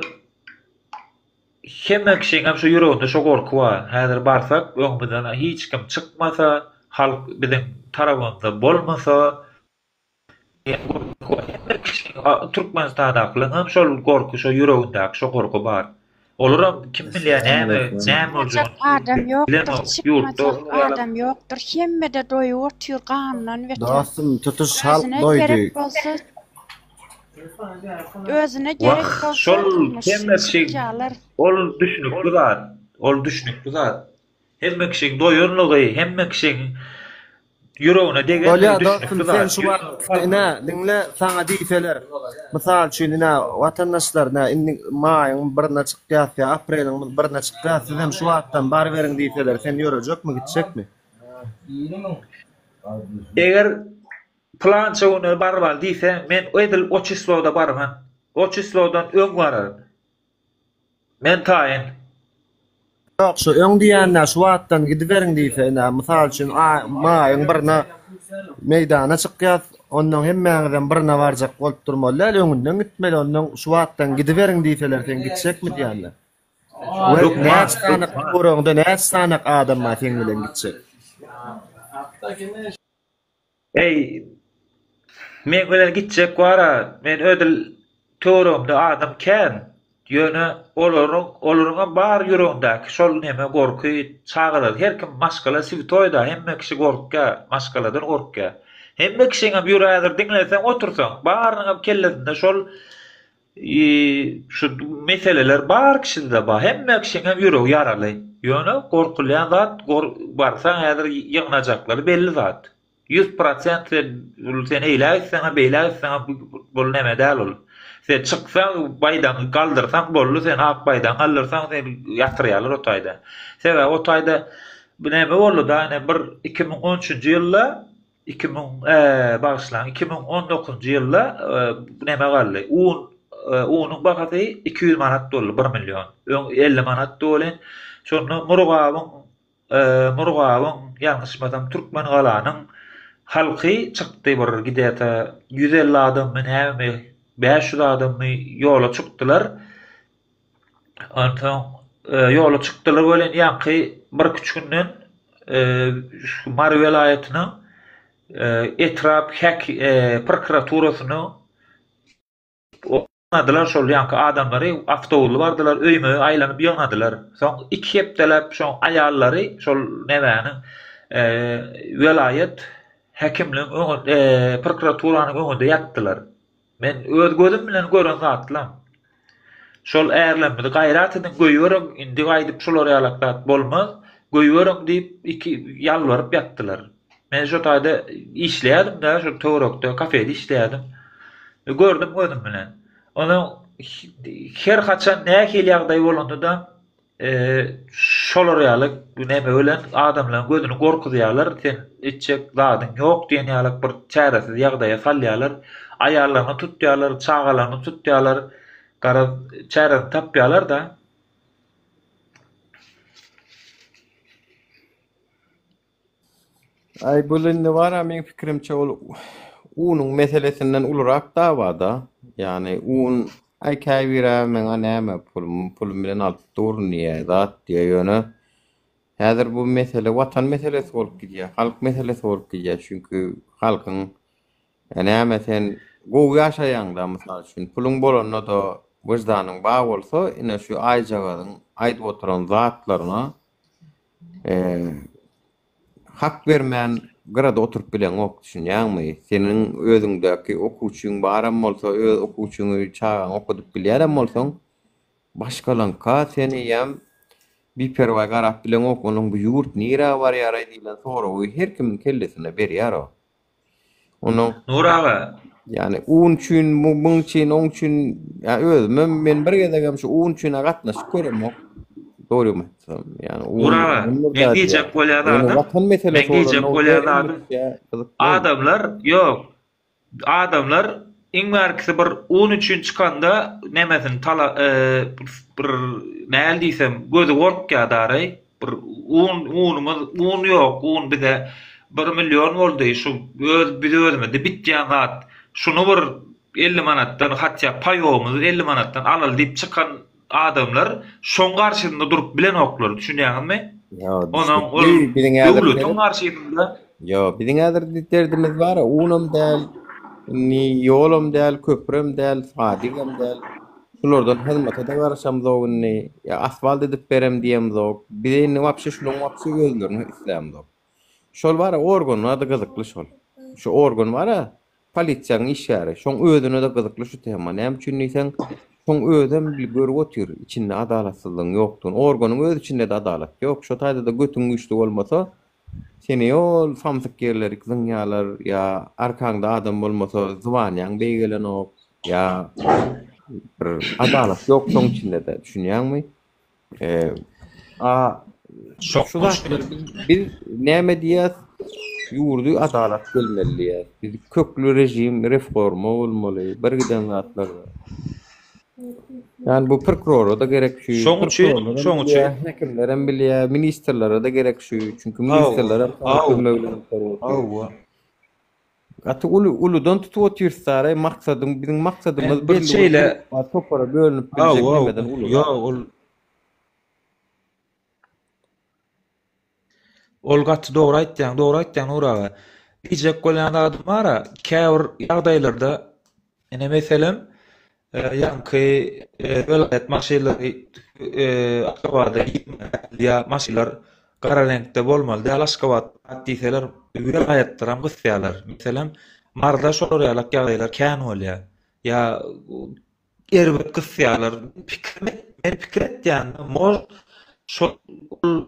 hemme kişiňem şu ýüreginde şo gorky bar. Häzir barsak, öňümizden hiç kim çykmasa, halk biziň tarabymyzda bolmasa, diýen gorky bar. Hemme kişiň, Türkmenistandakylaryňam şol gorky, şo ýüregindäki şo gorky bar. Olaram kim bilýär näme, näme Çykmajak boljagyny adam ýokdur, bilenok. Ýurtda çykmajak adam ýokdur. Hemme-de doýup otyr gandan beter. Dostum tutuş halk Özüne doýdy. gerek bolsa, özüne gerek Wah, bolsa şol durmuş hemme kişi çykýarlar. ol düşnükli zat. Ol düşnükli zat. Hemme kişiň doýanlygy, hemme kişiň ýüregine degenligi Bolýa düşnükli dostum sen zat. şu wagt ine diňle saňa diýseler mysal üçin ine watandaşlar ine indi maýyň birine çykýas ýa apreliň birine çykýas sizem şu wagtdan baryberiň diýseler sen ýörejekmi gitjekmi? Eger pylança güne barmaly diýse men edil o çisloda barman. O çislodan öň bararyn. Men taýyn. Ýok şu öň diýýänä şu wagtdan gidiberiň diýse ine mysal üçin maýyň birine meýdana çykýas onnoň hemmäňizem birine barjak bolup durmaly däl öňünden gitmeli onnoň şu wagtdan gidiberiň diýseler sen gitjekmi diýýänler. We näçe sany töweregiňde näçe sany adam bar seň bilen gitjek. Eý, meň bilen gitjek bar-a, men ödül töweregimde adam kän, ýöne olaryň, olaryňam bar ýüregindäki şol neme gorky, çagalar, her kim maşgala switoý-da, hemme kişi gorkýar, maşgaladan gorkýar. Hemme kişiňem ýüre häzir diňleseň otursaň, barynyňam kellesinde şol şu meseleler bar kişide bar, hemme kişiňem ýüregi ýaraly. Ýöne gorkulýan zat, barsaň häzir ýygnajaklary belli zat. 100% sen ol sen eýläk etseňem, beýläk etseňem bul neme däl ol. Sen çyksaň baýdagyňy galdyrsaň boldy, sen ak baýdagyňy galdyrsaň seni ýatyrýarlar o taýda. Sebäbi o taýda bu neme boldy-da, ine bir 2013-nji ýylda 2000 bagyşlaň 2019-njy ýylda neme galdy? Un unuň bahasy 200 manat boldy, 1 million. Öň 50 manatdy welin, şonda Murgabyň Murgabyň, ýalňyşmasam Türkmengalanyň halky çykdy bir gideta 150 adammy nämemi, 500 adammy ýola çykdylar. Onsoň ýola çykdylar welin ýaňky birküç günden şu Mary welaýatynyň etrap häk prokuraturasynyň Ýygnadylar şol ýaňky adamlary, awtobusly bardylar, öýme-öý aýlanyp ýygnadylar. Soň iki hepdeläp şoň aýallary şol nemäniň welaýat häkimligiň öňünde, prokuraturanyň öňünde ýatdylar. Men öz gözüm bilen gören zatlam. Şol ärlerimizi gaýrat ediň, goýberiň, indi gaýdyp şular ýalak zat bolmaz, goýberiň diýip iki ýalbaryp ýatdylar. Men şo taýda işleýärdim-de, şo töwerekde kafede işleýärdim. Gördüm gözüm bilen. Onuň her haçan nähili ýagdaý bolanda-da şolar ýaly neme bilen adamlaryň gözüni gorkuzýarlar, sen etjek zadyň ýok diýen ýaly bir çäresiz ýagdaýa salýarlar. Aýallaryny tutýarlar, çagalaryny tutýarlar, garaz çäresini tapýarlar-da. Aý bul indi bara meň pikirimçe ol unuň meselesinden ulurak dawada. Ýagny un aý käbirä meňa näme pulum pulum bilen alyp durun diýýä zat diýýä ýöne häzir bu mesele watan meselesi bolup gidýä halk meselesi bolup gidýä çünki halkyň näme sen gowy ýaşaýaňda mysal üçin puluň bolanda-da wyždanyň bar bolsa ine şu aýjagazyň aýdyp oturan zatlaryna Hak bermän gyrada oturyp bileňok, düşünýäňmi? Seniň özüňdäki okuwçyň baram bolsa, öz okuwçyňy, çagaňy okadyp bilýänem bolsaň, başgalaňka sen eýýäm biperwaý garap bileňok, onuň bu ýurt nirä barýaraý diýlen soragy her kimiň kellesine berýär o. Onuň Nur aga. Ýani un üçin, muň üçin, oň üçin, ýa özümem men bir gezegem şu un üçin-ä gatnaşyp göremok. Dogrymy aýtsam, ýani un Nur aga, men diýjek bolýan zadym, watan meselesi men diýjek bolýan zadym, adamlar, ýok, adamlar iň bärkisi bir un üçin çykanda nemesini tala, bir näl diýsem, gözi gorkýar daraý. Bir un unumyz un ýok un bize bir million boldy şu öz biz özümizde bitýän zat. Şuny bir 50 manatdan hatýa paýogymyzy 50 manatdan alaly diýip çykan adamlar şoň garşysynda durup bilenoklar, düşünýäňizmi? Ýa, Onuň ol düşnükli. Biziň häzir döwletiň seret. garşysynda Ýo, biziň häzir derdimiz bar, unam däl, indi ýolam däl, köprem däl, sadigem däl. Şulardan hyzmata-da garaşamzok indi. Ýa asfalt edip berem diýemzok. Bize indi wapşe şulaň wapşe özlerini islämzok. Şol bar-a organ bar-da gyzykly şol. Şu organ bar-a polisiýanyň işgäri. Şoň özüne-de gyzykly şu tema. Näme üçin diýseň, şoň özem görüp otyr içinde adalatsyzlygyň ýokdugyny. Organyň öz içinde-de adalat ýok. Şo taýda-da götüň güýçli bolmasa, seni ol samsyk ýerlerik zyňýarlar ýa arkaňda adam bolmasa zwanýaň beýgelenok ýa bir adalat ýok şoň içinde-de. Düşünýäňmi? A şu zatlar biz näme diýýäs? Ýurdy adalat gelmeli diýýäs. Biz kökli režim reforma bolmaly, bir giden zatlar. Ýani bu prokurora-da gerek şu. Şoň üçin, şoň üçin häkimlerem bilýär, ministrlere-de gerek şu. Çünki ministrler hem Hawa. Gaty uly uludan tutup otyrys dara maksadyň biziň maksadymyz Bir belli şeýle bir topara bölünip biljek Hawa, nemeden uly. ýok ol Ol gaty dogry aýtýaň, dogry aýtýaň Nur aga. Diýjek bolýan zadym bar-a, käbir ýagdaýlarda ine meselem, ýaňky welaýat maşynlary Aşgabada girmeli ýa maşynlar gara reňkde bolmaly däl Aşgabatda diýseler welaýatlaram gysýarlar. Meselem, Maryda şolar ýalak ýagdaýlar kän bolýar. Ýa erbet gysýarlar. Pikir men pikir etýän, может şol ol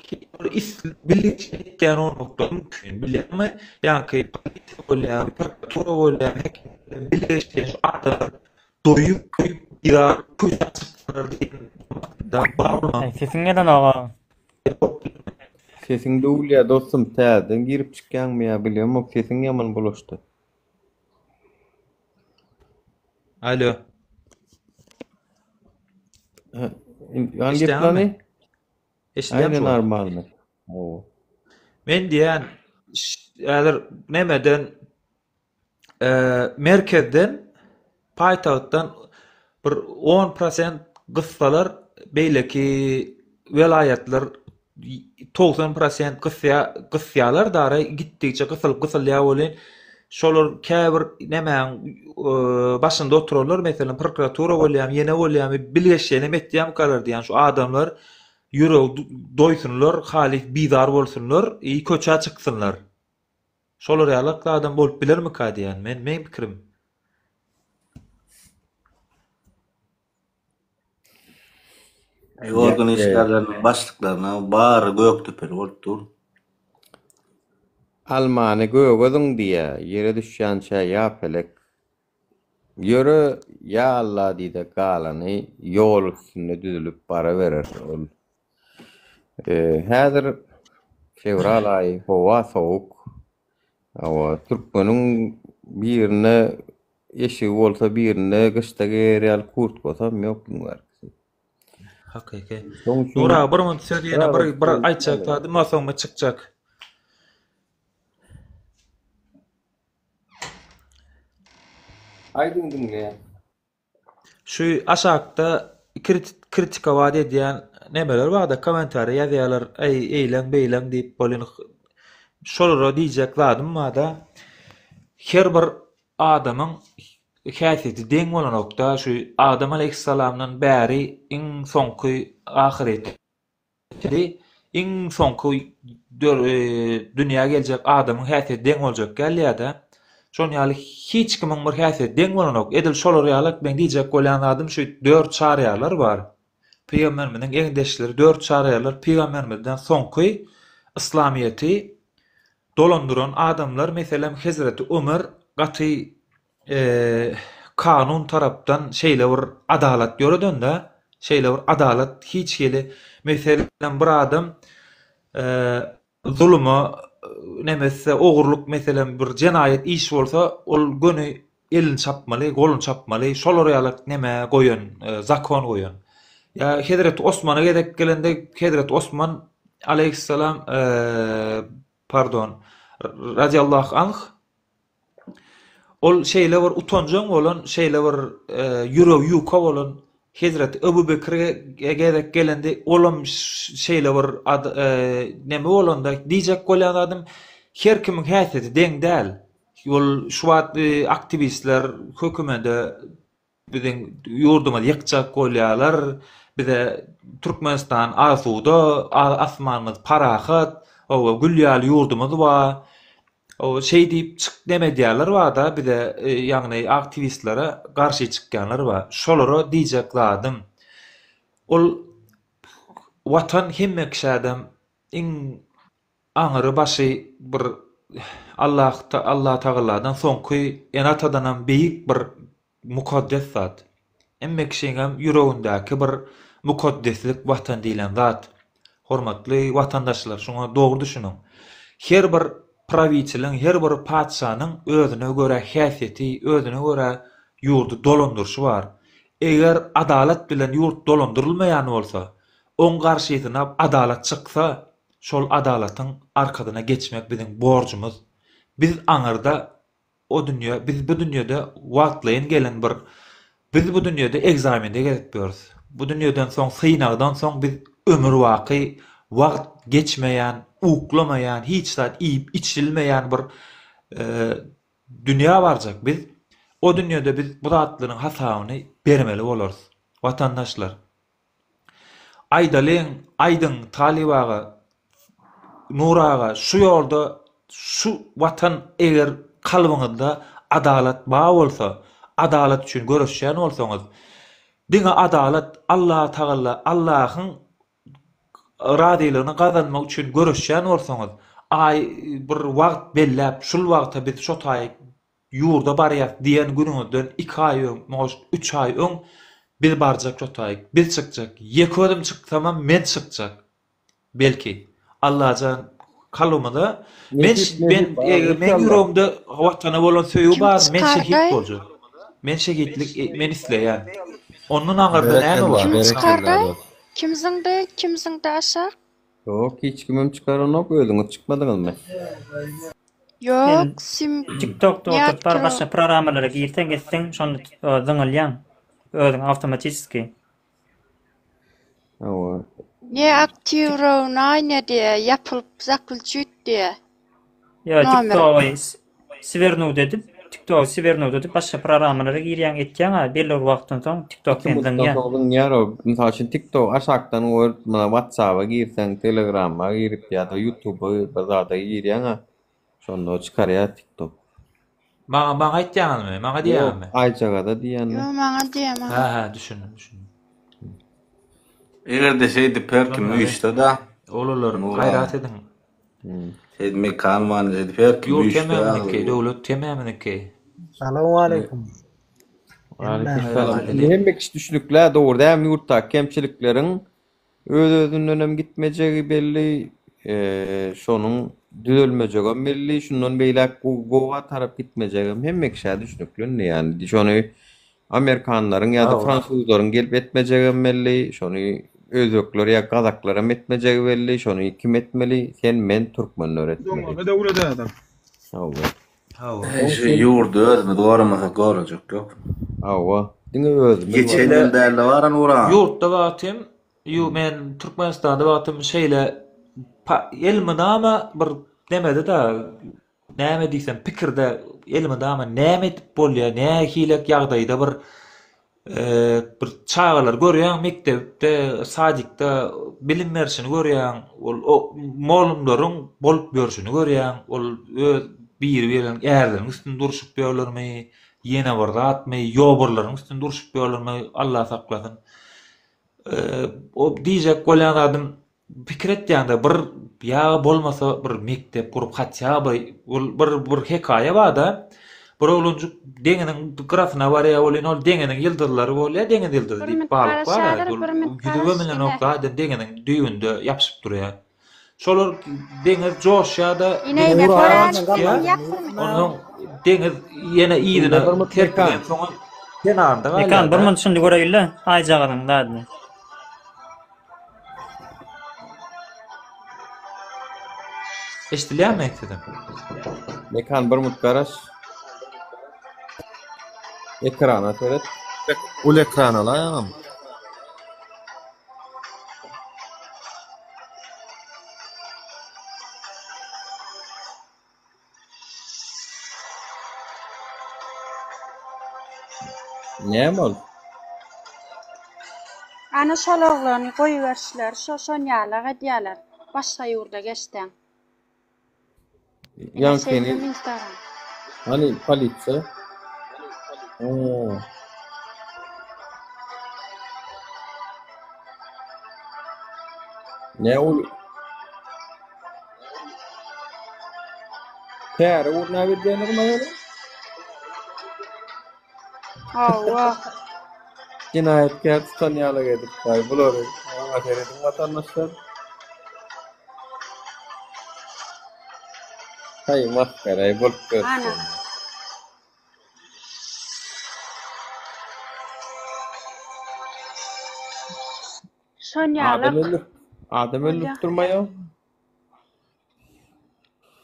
bilgeşleýin etýän bolmaklary mümkin. Bilýäňmi? Ýaňky polisiýa bolýar, prokuratura bolýar, häkimiýetler bilgeşleýin şu adamlar doýup, doýup bizar köçä çyksalar diýen maksatda bar bolmagy. Aý sesiň gelenok a. Sesiň döwülýär dostum täzeden girip çykýaňmy ýa bilemok sesiň ýaman bulaşdy. Alo. Ýan geplany? Eşidýäňmi? Aýna normalny. Hawa. Men diýýän häzir nemeden merkezden paýtagtdan bir on prosent gyssalar beýleki welaýatlar 90 prosent gysýa gysýalar dara gitdigiçe gysylyp gysylýar welin şolar käbir nemäň başynda oturanlar meselem prokuratura bolýamy ýene bolýamy bilgeşleýinem etýämikalar diýýän şu adamlar ýüregi doýsunlar halys bizar bolsunlar i köçä çyksynlar şolar ýalak zadam bolup bilermika diýýän men meň pikirim. Aý organ işgärleriniň başlyklaryna bary Gökdepeli bolup dur. Almany göge zyň diýýä, ýere düşýänçä ýa pelek. Ýöre, ýa Alla diý-de galany ýol üstünde düzülip baraberer ol. Häzir fewral aýy, howa sowuk. Hawa, türkmeniň birine Eşigi bolsa birinde gyşda geýer ýaly kurtkasam ýok iň bärkisi. Hakyky. Şoň üçin Nur aga bir minut söz ýene bir bir Biraz aýtjak zadym bar soň men çykjak. Aýdyň diňleýän. Şu aşakda kritikowat edýän nemeler barda kommentariýa ýazýarlar äý eýleň beýleň diýip bolýan şolara diýjek zadym barda her bir adamyň häsiýeti deň bolanokda şu Adam aleýhissalamdan bäri iň soňky ahyreti iň soňky dünýä geljek adamyň häsiýeti deň boljak gelýär-de. Şonuň ýaly hiç kimiň bir häsiýeti deň bolanok. Edil şolar ýaly meň diýjek bolýan zadym şu dört çaryýarlar bar. Pygamberimiziň egindeşleri dört çaryýarlar pygamberimizden soňky yslamyýeti dolandyran adamlar meselem hezreti Ömer gaty kanun tarapdan şeýle bir adalat ýöredende, şeýle bir adalat hiç hili, meselem, bir adam zuluma neme etse, ogurlyk meselem bir jenaýat iş bolsa, ol göni elini çapmaly, goluny çapmaly, şolar ýaly neme goýan, zakon goýan. Ýa Hezreti Osmana gezek gelende, Hezreti Osman aleýhissalam, pardon, radiallahu anh. Ol şeýle bir utanjaň bolan, şeýle bir ýüregi ýuka bolan Hezreti Ebu Bekre gezek gelende olam şeýle bir neme bolanda diýjek bolýan zadym her kimiň häsiýeti deň däl. Ol şu wagt aktiwistler hökümede Biziň ýurdumyzy ýykjak bolýarlar. Bize Türkmenistan asuda, asmanymyz parahat, hawa, gül ýaly ýurdumyz bar. Hawa, şeý diýip çyk neme edýärler bar-da, bize, ýagny aktiwistlere garşy çykýanlar bar. Şolara diýjek zadym, ol Watan hemme kişädem iň Aňyry başy bir Allah Allatagaladan soňky ene-atadanam beýik bir mukaddes zat. Hemme kişiňem ýüregindäki bir mukaddeslik Watan diýlen zat. Hormatly watandaşlar şuňa dogry düşüniň. Her bir prawiteliň, her bir patyşanyň özüne görä häsiýeti, özüne görä ýurdy dolandyryşy bar. Eger adalat bilen ýurt dolandyrylmaýan bolsa, oň garşysyna adalat çyksa, Şol adalatyň arkadyna geçmek biziň borjumyz. Biz aňyrda o dünýe, biz bu dünýede wagtlaýyn gelen bir, biz bu dünýede egzamende gezip ýörüs. Bu dünýeden soň, synagdan soň biz ömürbaky wagt geçmeýän, uklamaýan, hiç zat iýip içilmeýän bir dünýä barjak biz. O dünýede biz bu zatlaryň hasabyny bermeli bolarys. Watandaşlar! Aýdalyň, aýdyň Talyp aga, Nur aga şu ýolda şu watan eger kalbyňyzda adalat bar bolsa, adalat üçin göreşýän bolsaňyz, diňe adalat Allatagalla Allahyň razylygyny gazanmak üçin göreşýän bolsaňyz, aý bir wagt belläp şul wagta biz şo taýy Ýurda barýas diýen günüňizden iki aý öň, может, üç aý öň biz barjak şo taýyk, biz çykjak, ýeke özüm çyksamam men çykjak. Belki, Allajan kalbymyza men Nesip, men nesip, eger meň inşallah. ýüregimde Watana bolan söýgi Kim bar, men şehit çykardaý? boljak. Men şehitlik men isleýän. Ondan aňyrda näme Berekella, bar? Kim berekella çykardaý? dost. Kim zyňdy? Kim zyňdy aşak? Ýok, hiç kimem çykaranok, özüňiz çykmadyňyzmy? Ýok, Sen sim TikTokda oturyp bar nätdir o? başga programmalara girseň etseň şonda zyňylýaň özüň awtomatiski. Hawa. Ne aktiwrownaniýa diýä, ýapylyp zaklýuçit diýä. Ýa Nomer. TikTogy swernuwt edip, TikTogy swernuwt edip başga programmalara girýäň etýäň a belli bir wagtdan soň TikTok Iki seni mutdan zyňýar. soň zyňýar o. Mysal üçin TikTok aşakdan görüp, muna WhatsApp-a girseň, Telegram-a girip ýa-da YouTube-a bir zada girýäň-a, şonda çykarýar TikTok. Maňa maňa aýtýaňyzmy? Maňa Ýok, diýýäňizmi? Aýjagaza diýýän. Ýok, maňa diýýä, maňa. Hä, hä, düşündim, düşündim. Eger-de şeýdip her kim Şonda üýşse-de, Oglanlar, Nura. gaýrat ediň. Şeýdip mekan bany şeýdip her kim Ýurt üýşse hemmämiziňki, döwlet hemmämiziňki. Salowmaleýkum. Aleýkumsalam. Indi hemme kişi düşnükli-ä, dogry dälmi ýurtdaky kemçilikleriň öz-özündenem gitmejegi belli, şonuň düzelmejegem belli, şundan beýläk gowa tarap gitmejegem hemme kişä düşnükli indi ýani şony Amerikanlaryň ýa-da fransuzlaryň gelip etmejegem belli, şony özbekler ýa gazaklaram etmejegi belli, şony kim etmeli? Sen, men, türkmenler etmeli. Doňmaly döwlet adam. Hawa. Hawa. Şu ýurdy özümiz goramasak gorajak ýok. Hawa. Diňe özümiz Geçen ýyl dälde baran ura. Ýurtda wagtym, ýu men Türkmenistanda wagtym şeýle elmydama bir nemede-de Näme diýsem, pikirde elmydama näme edip bolýar, nähilek ýagdaýda bir bir çagalary görýäň mekdepde, sadikde bilim berşini görýäň, ol mugallymlaryň bolup ýörşüni görýäň, ol öz biri-biriniň ärleriniň üstünde durşup ýörlermi, ýene bir zatmy, ýobarlaryň üstünde durşup ýörlermi, Alla saklasyn. O diýjek bolýan zadym Pikir etýäňde bir ýa bolmasa bir mekdep gurup hatýa by ol bir bir hekaýa barda bir oglanjyk deňiziň gyrasyna barýa welin ol deňiziň ýyldyzlary bolýa deňiz ýyldyzy Bir diýip minut balyk bar garaşadyr, ol bir minut ýüzübe garaş minenok ine. zaten deňiziň düýbünde ýapyşyp durýa. Şolar deňiz joşýa-da Ine deňiz ine ýüzüne göräýiň çykýa ýak bir minut. onsoň deňiz ýene yzyna serpilensoň kenarynda Mekan bir galýa-da. minut şuny göreýinle aýjagazyň zadyny. Eşidilýärmi sesim? Mekan bir mut garaş. Ekrana seret. Uly ekrana alaý agam. Näme ol? Ana şol oglany goýberişleri şo şonýalak edýäler başga ýurda geçseň. Ine Ýaňkyny şeýdibem instagram. Hany polisiýa? Ha. Ne ol? Täre gurnap edýänler maýaly? Hawa. Jenaýatkär tutan ýaly edip, aý bulary maňa serediň watandaşlar. Haý masgaraý bolup Ana. ýörüs. Şon Adam ýalak öldürip, adam öldürip bolýa. durmaýa.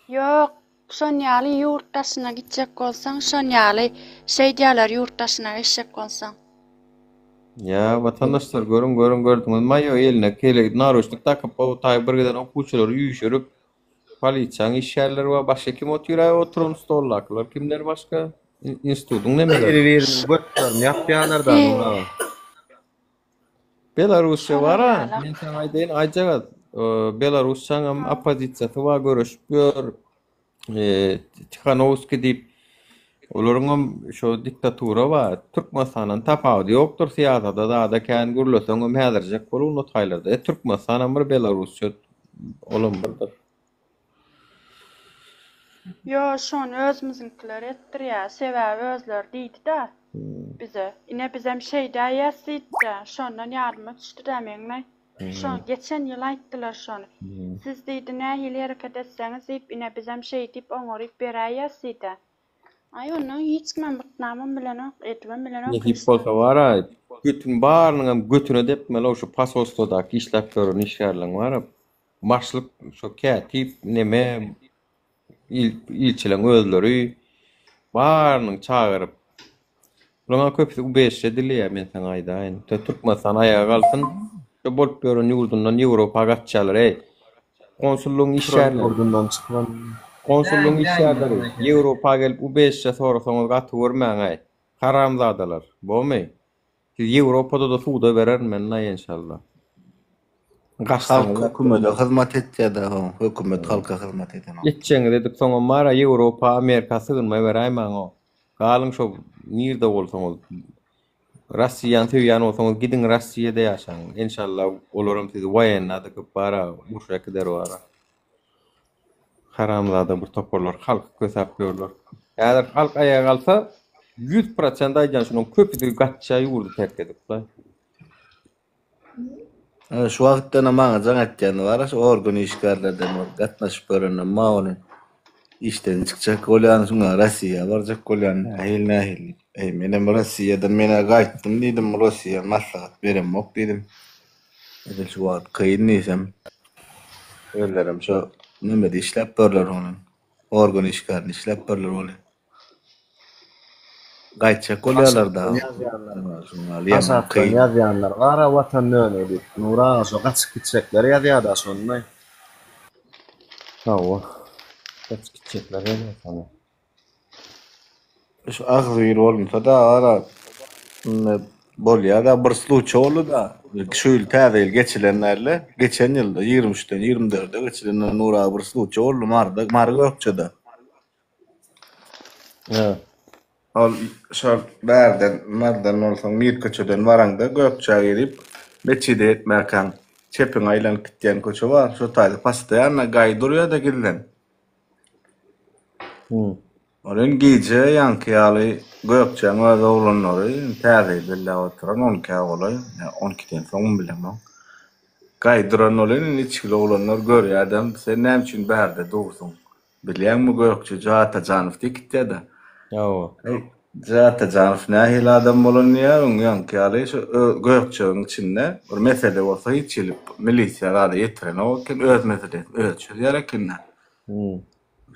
Ýok, şon ýaly ýurt daşyna gitjek bolsaň, şon ýaly şeýdýärler ýurt daşyna geçjek bolsaň. Ýa watandaşlar görüň görüň gördüňizmi aýo eline kele naruçnik dakyp o taý bir giden okuwçylary üýşürip polisiýaň işgärleri bar başga kim otyr aý oturan stoldakylar kimler başga institutyň nemeleri. Biri biriniň götlerini ýapýarlar da Nur aga. Belarusça Şolar bar-a, ýalak. men saňa aýdaýyn, aýjagaz, Belarusçaňam oppozisiýasy bar, göreşip ýör, Tihanowskiý diýip, olaryňam şo diktatura bar. Türkmenistandan tapawudy ýokdur syýasata zada kän gürleseňem häzirjek bolup notaýlarda. E, Türkmenistanam bir Belarusça olam birdir. Ýo şony özümiziňkiler etdirýä sebäbi özleri diýdidä bize ine bizem şeýdäýýäs diýdidä şondan ýadyma düşdüdä meňmi şo geçen ýyl aýtdylar şony siz diýdi nähili hereket etseňiz diýip ine bizem şeýdip oňaryp beräýýäs diýdä aý ondan hiç kimem butnamam bilenok edibem bilenok Nesip hiç zat. bolsa bara götün barynyňam götüne depmeli şu posolstwodaky işläp ýören işgärleň bara Başlyk şo kätip neme ilçileň özleri barynyň çagyryp bulaňa köpüsi ubežşe dileýär men saňa aýdaýyn. Türkmenistan aýaga galsyn şo bolup ýören ýurdundan Ýewropa gaçýarlar eý. Konsullygyň işgärleri. Ýurdundan çykylan. Konsullygyň işgärleri Ýewropa gelip ubežşe sorasaňyz gaty görmäňaý. Haramzadalar. Bomy? Siz Ýewropada-da suda bererin men naý enşalla. Halk hökümede hyzmat etýär-dä ho, hökümet halka hyzmat edenok. Etjegiňizi edip soňam bara Ýewropa, Amerika sygynma beräýmäň-o. Galyň şo nirde bolsaňyz. Rossiýany söýýän bolsaňyz gidiň Rossiýada ýaşaň. Enşalla olaram sizi woýenna dykyp bara urşa äkider bara. Haramzada bir toparlar halky kösäp ýörler. Häzir halk aýaga galsa 100% aýdýan şunuň köpüsi gaçýar ýurdy terk edip da. Şu wagtdanam maňa jaň etýäni bar şu organ işgärlerden bir gatnaşyp görenem bar ony. Işden çykjak bolýan şuňa Rossiýa barjak bolýan nähili nähili diýip. Eý menem Rossiýadan menä gaýtdym diýdim Rossiýa maslahat beremok diýdim. Edil şu wagt kyn diýsem. Özlerem şo nemede işläp görler ony. Organ işgärinde işläp görler ony. Gaýtjak bolýarlar da. Aşakdan ýazýanlar bar-a Watan dönügi diýip. Nury aga şo gaçyp gitjekler ýazýada şony. Hawa. Gaçyp gitjekler ýazýar şony. Şu agzybir bolunsa-da ara indi bolýar-da bir sluçy boldy-da. Şu ýyl täze ýyl geçilen dälde, geçen ýylda 23-den 24-e geçilende Nury aga bir sluçy boldy Maryda, Mary Gökçede. Hä. Ol şol bärden Marydan bolsaň Mirköçeden baraňda Gökçä girip metjide ýetmärkäň çepiňe aýlanyp gitýän köçe bar. Şo taýda postoýanno gaý durýar-da gizlin. Ol indi gije ýaňky ýaly Gökjäň öz oglanlary täze ýyl belläp oturan on ikä golaý, ýa on ikiden soňmy bilemok. Gaý duran ol indi içgili oglanlar görýädem, sen näme üçin bärde dursuň? Bilýäňmi Gökje J. Atajanow diýip gitýä-de. Hawa. Eý, J. Atajanow nähili adam bolan diýýär, öň ýaňky ýaly şu Gökjegiň içinde bir mesele bolsa hiç hili milisiýa zada ýetirenok eken, öz meselesini özi çözýär eken-dä.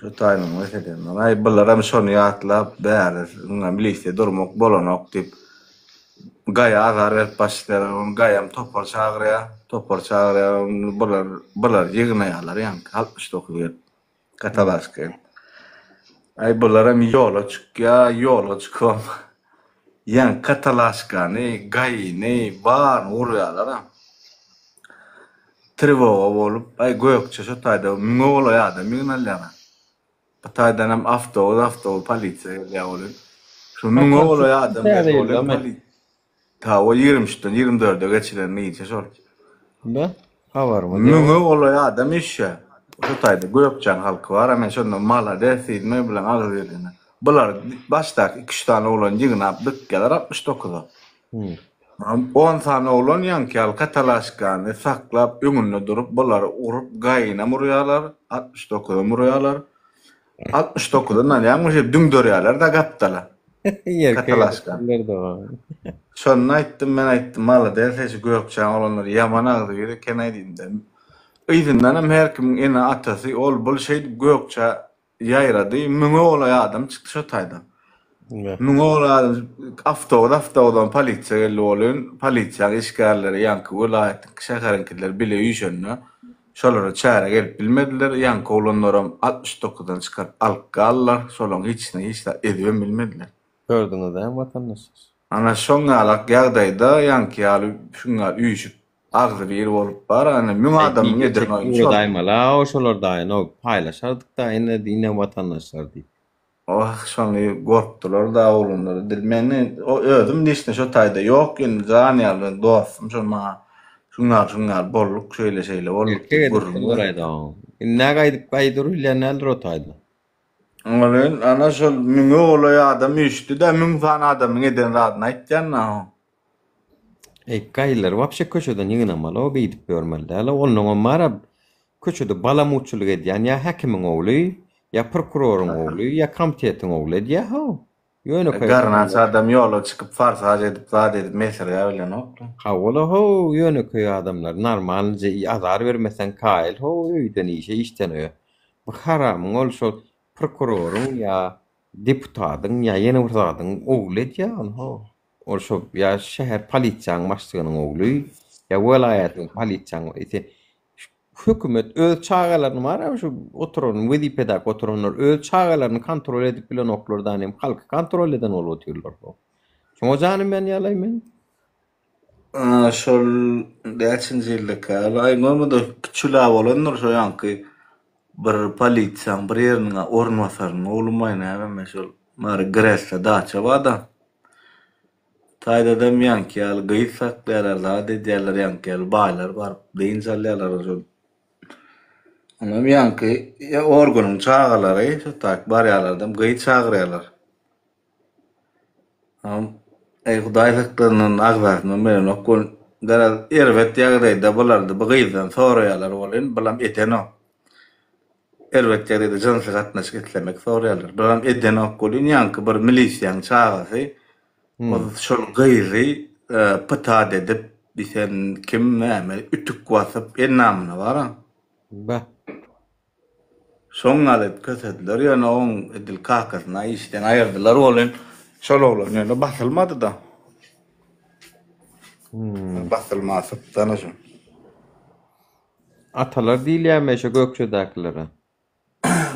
Şu taýynyň meselesi. Aý bularam şony ýatlap bäri şuňa milisiýa durmak bolanok diýip Gaýa azar berip başlaýarlar. Oň Gaýam topar çagyrýar. Topar çagyrýar. Bular bular ýygnaýarlar ýaňky 69 gelip. Katalaşka gelip. Aý bularam ýola çykýar, ýola çykybam ýaňky katalaşkany, Gaýyny baryny urýarlaram. Trewoga bolup, aý Gökje şo taýda müňe golaý adam ýygnalýar-a. Bu taýdanam awtobus awtobus polisiýa gelýär welin. Şu müňe golaý adam Täze geldi welin ýyldamy? poli Hawa 23 üçden 24-e geçilen gije şol. Be, habarymyz Müňe ýok. golaý adam üýşýär. Şo taýda Gökjäň halky bar-a men şonda malades diýdim men bilen agyz birligine. Bular başdaky iki-üç sany oglan ýygnap dykýarlar 69-a. On sany oglan ýaňky ýaly katalaşkany saklap öňünde durup bulary urup gaýynam urýarlar, 69-am urýarlar. 69-dan ýaňy şeýdip düňderýärler-de gapdala. Katalaşka. Şonda aýtdym men aýtdym malades şu gökçäň oglanlary ýaman agzybir eken-aý diýdim-de. Yzyndanam her kimiň ene-atasy ol-bul şeýdip gökçä Ýaýrady. Müňe golaý adam çykdy şo taýdan. Müňe golaý adam awtobus awtobusdan polisiýa geldi welin, polisiýanyň işgärleri ýaňky welaýatyňky, şäheriňkiler bile üýşende şolara çäre gelip bilmediler. Ýaňky oglanlaram 69-dan çykaryp alyp galdylar. Şolaryň hiçisine hiç zat edibem bilmediler. Gördüňiz dämi watandaşlar? Ana şoň ýalak ýagdaýda ýaňky ýaly şuň ýaly üýşüp agzybir bolup bar ana müň adamyň Video eden çekip oýny şol. ugradaýmaly-ow şolar daýynow paýlaşardyk da ine ine watandaşlar diýip. Wah şony gorkdular da oglanlar edil meni o özüm lişne şo taýda ýok indi jan ýaly bilen dostum şol maňa şuň ýaly şuň ýaly bolduk şeýle şeýle bolduk Erkek diýip edip gürrüň berdi. ugraýdaň. Indi nä gaýdyp gaýdyr bilýän däldir o taýda. Welin ana şol müňe golaý adam üýşdi-de müň sany adamyň eden zadyny aýtýan-da. Eý gaýylary wapşe köçeden ýygnamaly-ow beýdip ýörmeli däl-ow onnoňam bar-a köçede balamutçylyk edýän ýa häkimiň ogly ýa prokuroryň ogly ýa komitetiň ogly edýä-how ýönekeý Garnaç adamlar. adam ýola çykyp farsaž edip zat edip mesirgä bilenok-la. Hawa-la-how ýönekeý adamlar normalnyja azar bermeseň kaýyl-how öýden işe işden öýe. Bu haramyň ol şol prokuroryň ýa deputadyň ýa ýene bir zadyň ogly edýä ony how. Ol şo ýa şäher polisiýanyň başlygynyň ogly ýa welaýatyň polisiýanyň ise hökümet öz çagalaryny bar şu oturan wezipedäki oturanlar öz çagalaryny kontrol edip bilenoklar da nem halky kontrol eden bolup otyrlar how. Şoňa janym ýanýalaý men. Şol näçinji ýyldyka? Aý görmedi kiçülä bolandyr şo ýaňky bir polisiýaň bir ýeriniň orunbasarynyň oglumaý nämemi şol Mary GRES-de daça barda. Taýdadam ýaňky ýaly gyz saklaýarlar zat edýärler ýaňky ýaly baýlar baryp dynç alýarlar şol. Onam ýaňky organyň çagalary şo taýk barýarlardam gyz çagyrýarlar. Eý Hudaý saklasyn agzasyndan berenok ol garaz erbet ýagdaýda bulardy bu gyzdan soraýalar welin bulam edenok. Erbet ýagdaýda jynsy gatnaşyk islemek soraýalar. Bulam edenok welin ýaňky bir milisiýaň çagasy ol şol gyzy pytat edip sen kim näme ütük basyp endamyna baran. Bah. Şoň ýaly edip kösediler, ýöne oň edil kakasyna işden aýyrdylar welin, şol oglan ýöne basylmady-da. Basylman sypdy ana şo. Atalar diýilýärmi şo Gökçedäkilere?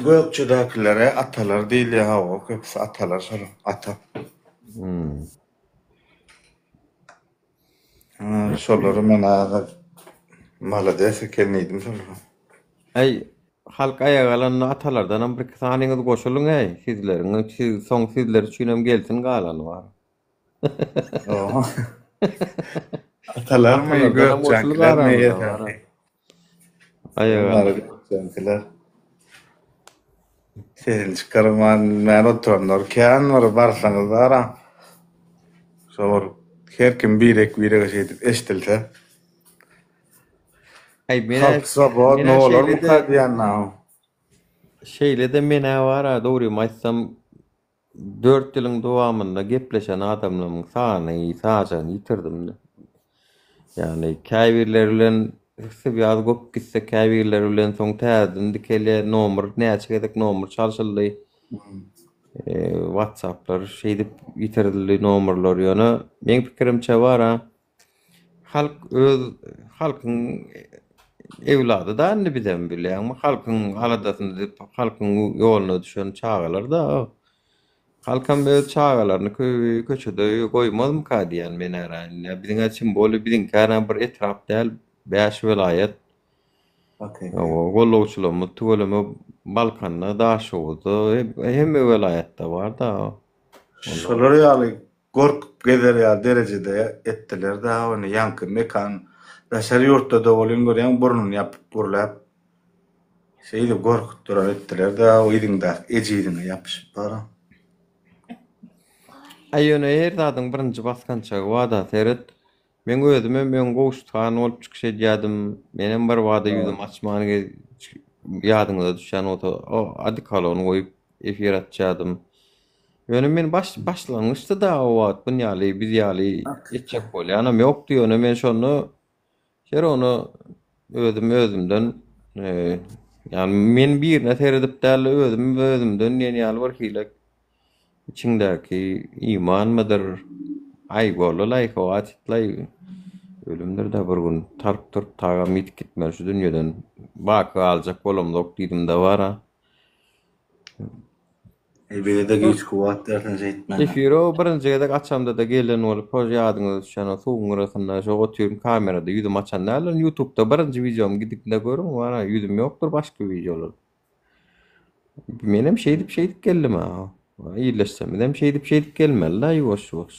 Gökçedäkilere atalar diýilýär, hawa, köpüsi atalar şolaň, ata. Şolary men aga malades eken diýdim şolara. Äý, halk aýaga galanda atalardanam birki sanyňyz goşulyň-äý, sizleriň siz soň sizler üçinem gelsin galany bar. Atalarmy, Atalardanam goşulyp gökjäňkilermi aramyza bar. esasy? Aýaga Mary gökjäňkiler. Sesini çykarman bilmän oturanlar kän bir barsaňyz bara. Şo bir her kim birek-birege şeýdip eşdilse. Aý men-ä Halk swobodny men-ä bolarmyka şeýle-de diýýän-ä. şeýle-de men-ä bar-a dogrymy aýtsam dört ýylyň dowamynda gepleşen adamlarymyň sany, sajagyny ýitirdim-de. Ýagny käbirleri bilen. Swýaz gopup gitse käbirleri bilen soň täzeden dikelýär nomer näçe gezek nomer çalşyldy. Whatsapplar şeýdip ýitirildi nomerler ýöne meň pikirimçe bara halk öz halkyň ewlady da indi bizem bilýäňmi halkyň aladasyny edip halkyň ýoluna düşen çagalar da Halkam öz çagalaryny köçede goýmazmyka diýýän men ara indi. Biziň-ä çyn boly biziňkä bir etrap däl, bäş welaýat. Hawa, gollawçylarymyz tüweleme Balkanda, Daşoguzda, hemme welaýatda bar-da. Şolar ýaly gorkup gezer ýaly derejede etdiler-dä ony. Ýaňky Mekan daşary ýurtda-da welin görýäň burnuny ýapyp gürläp Şeýdip gorkup duran etdiler-dä, o yzyňdaky ejiziňe ýapyşyp bara. Aý ýöne her zadyň birinji basgançagy barda seret. Meň özümem öň Gowşut han bolup çykyş edýädim. Menem bir bada ýüzüm açman ýadyňyza düşýän bolsa o odikolon goýup efir açýadym. Ýöne men baş başlangyçdy-da o wagt bun ýaly biz ýaly etjek bolýanam ýokdy ýöne men şonda Her ony özüm özümden ýagny men birine seredip däl-de özüm özümden diýen ýaly bir hili içiňdäki imanmydyr, aý boldy-laý howatitlaý ölümdir-dä bir gün tarp turup tagam ýitip gitmeli şu dünýeden baky galjak bolamzok diýdim-de bar-a. Eý bize-de güýç kuwwat bersin şeýtmäne. Efiri o birinji gezek açamda-da gelen bolup hoş ýadyňyza düşen o suwuň gyrasynda şo otyryn kamerada ýüzüm açan däldirin ýutubda birinji wideomy gidipde görüň bar ýüzüm ýokdur başky wideolarda. Menem şeýdip şeýdip geldim a. Illeşsemizem şeýdip şeýdip gelmeli-dä ýuwaş ýuwaş.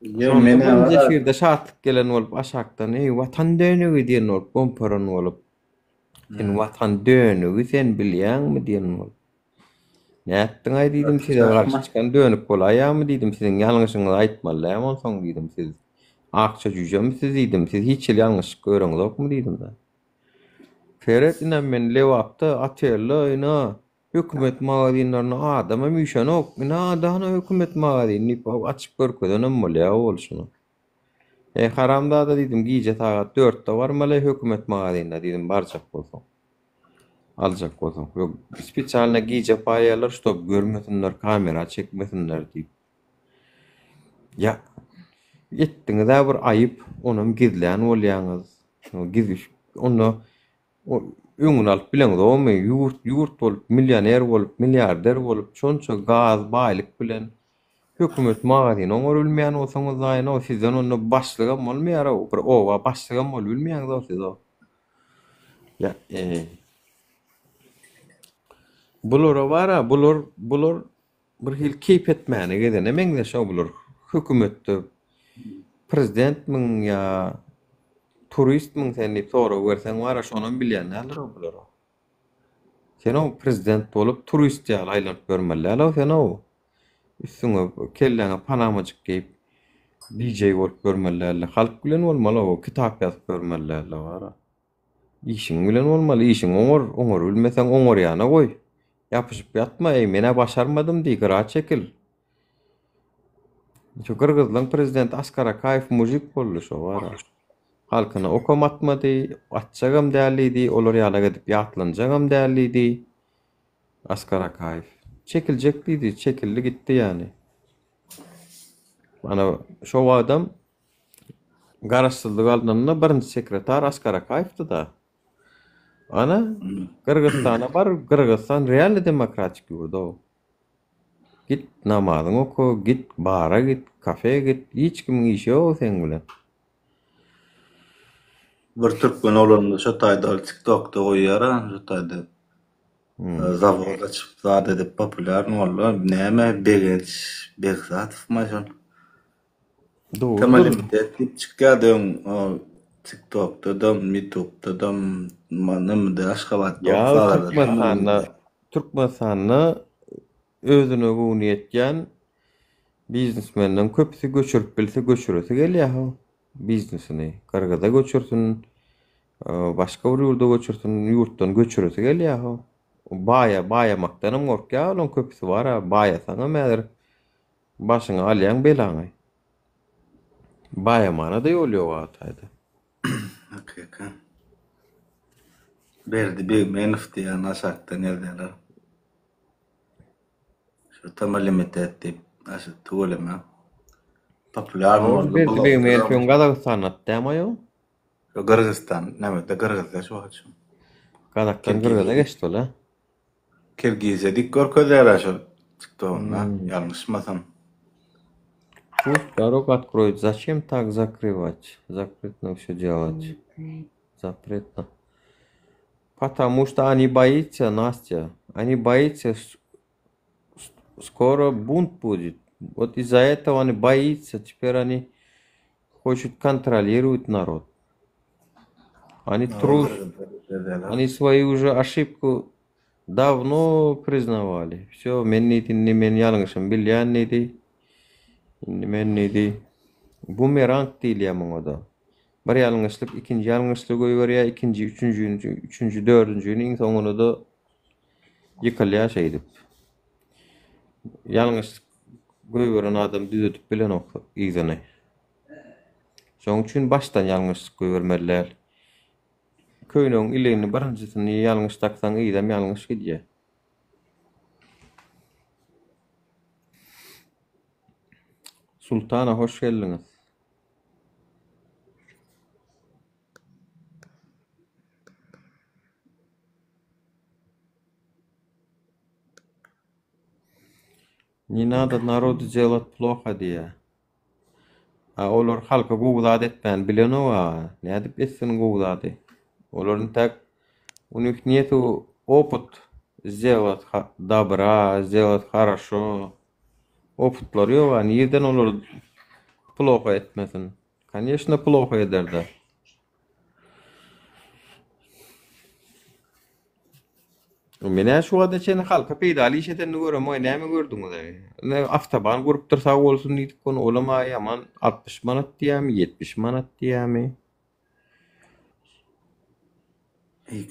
Ýok men Birinji efirde şatlyk gelen bolup aşakdan eý watan dönügi diýen bolup gomparan bolup. Sen watan dönügi sen bilýäňmi diýen bolup. Nätdiňaý diýdim size garşy çykan dönük bolaýýamy diýdim siziň ýalňyşyňyzy aýtmaly dämi onsoň diýdim siz akja jüýjemi siz diýdim siz hiç hili ýalňyşlyk göreňizokmy diýdim-de. Seret ine men Lebapda otelde ine hökümet magazinlerinde adamam üýşenok ine adana hökümet magazini diýip açyp görkezenem bolýa bolşuny. Eý haramzada diýdim gije sagat dörtde barmaly hökümet magazynyna diýdim barjak bolsaň. Aljak bolsaň. Ýok spesialno gije paýalar ştob görmesinler kamera çekmesinler diýip. Ýa etdiňizä bir aýyp onam gizlän bolýaňyz. Giz onda öňüni alyp bileňzokmy ýurt ýurt bolup millioner bolup milliarder bolup şonça gaz baýlyk bilen Hökümet magazyny oňarybilmeýän bolsaňyz daýynow sizden onda başlygam bolmaýarow bir oba başlygam bolubilmeýäňizow sizow. Ýa eý. Bulara bara bular bular bir hili keýp etmäne gezene meňzeşow bular. Hökümetde prezidentmiň ýa turistmiň sen diýip sorag berseň bara şonam bilýän däldirow bular. Sen-ow prezident bolup turist ýaly aýlanyp ýörmeli däl-ow sen-ow. Üstüňe kelläňe panamajyk geýip DJ bolup ýörmeli däl-de, halk bilen bolmaly-ow, kitap ýazyp ýörmeli däl-de wara. Işiň bilen bolmaly, işiňi oňar, oňarybilmeseň oňarýana goý. Ýapyşyp ýatma, eý men-ä başarmadym diý, gyra çekil. Şu gyrgyzlaň prezidenti Askar Akaýew mujik boldy şo wara. Halkyna okam atmady, atjagam däl diýdi, olar ýalak edip ýatlanjagam däl diýdi. Askar Akaýew. Çekiljek diýdi, çekildi gitdi ýany. Ana şo wagtam garaşsyzlyk alnanda birinji sekretar Askar Akaýewdi-da. Ana Gyrgyzystana bar, Gyrgyzystan realny demokratik ýurt-ow. Git namazyňy oka, git bara git, kafe git, hiç kimiň işi ýok seň bilen. Bir türkmen oglanymyz şo taýda ol tiktokda goýýara şo taýda zawod açyp zat edip populýarny boldy. Näme Begenç Begzatowmy şol? Tmlimited diýip çykýardy öň tiktokdadam ýutubdadam nämede Aşgabatda Ýa Türkmenistanda Türkmenistanda özüne göwni ýetýän biznesmenleň köpüsi göçürip bilse göçüresi gelýär how biznesini Gyrgyza göçürsin başga bir ýurda göçürsin ýurtdan göçüresi gelýär how baýa baýamakdanam gorkýar olaň köpüsi bar-a baýasaňam häzir Başyňa alýaň belaňy. Baýamana-da ýol ýok Agataýda. Hakyky. Berdi Begmenow diýen aşakdan ýazýarlar. Şu Tama Limited diýip, aşa tüweleme. Populýar boldy. Berdi Begmenow öň Gazagystanda dämi aýo? Şu Gyrgyzystan, nämede Gyrgyzda şu wagt şu. Gazakdan Gyrgyza geçdi ol a. Kirgiziýa diýip görkezýär-ä şol TikTogynda, ýalňyşmasam. Пусть дорогу откроют. Зачем так закрывать? Запретно все делать. Запретно. Потому что они боятся, Настя. Они боятся, скоро бунт будет. Вот из-за этого они боятся. Теперь они хотят контролировать народ. Они трус, они свою уже ошибку dawno priznawali. Wsýo, men diýdi, indi men ýalňyşymy bilýän diýdi. Indi men diýdi, bumerang diýilýär muňa-da. Bir ýalňyşlyk ikinji ýalňyşlygy goýberýär, ikinji üçünjini, üçünji dördünjini, iň soňunda-da ýykylýar şeýdip. Ýalňyşlyk goýberen adam düzedip bilenok yzyny. Şonuň üçin başdan ýalňyşlyk goýbermeli däl. Köýnegiň iligini birinjisini ýalňyş daksaň yzam ýalňyş gidýär. Sultana hoş geldiňiz. Ne nado narodu delat ploho diýýär. A olar halka gowy zat etmäni bilenok-a. Nädip etsin gowy zady? Olar intäk u nich netu opyt sdelat dobra, sdelat horoşo. Opytlary ýok-a, nirden olar ploho etmesin? Koneçno ploho eder-dä. Men-ä şu wagta çenli halka peýdaly iş edenini göremok, näme gördüňiz-aý? Ine, awtoban gurupdyr sag bolsun diýdik, ony olam-a ýaman 60 manat diýýärmi, 70 manat diýýärmi?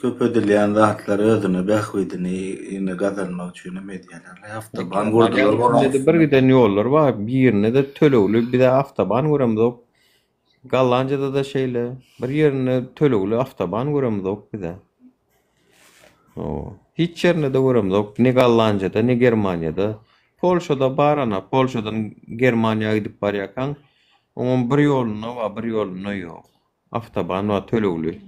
Köp edilýän zatlar özüne bähbidini ýene gazanmak üçin hem edýärler. Awtoban gurdular onuň üstünde. Bir giden ýollar bar, birinde-de tölegli, biz-ä awtoban göremzok. Gollandiýada-da şeýle. Bir ýerinde tölegli awtoban göremzok biz-ä. Hiç ýerinde-de göremzok. Ne Gollandiýada, ne Germaniýada. Polşada bar ana, Polşadan Germaniýa gidip barýarkaň, oňam bir ýolunda bar, bir ýolunda ýok. Awtoban bar tölegli.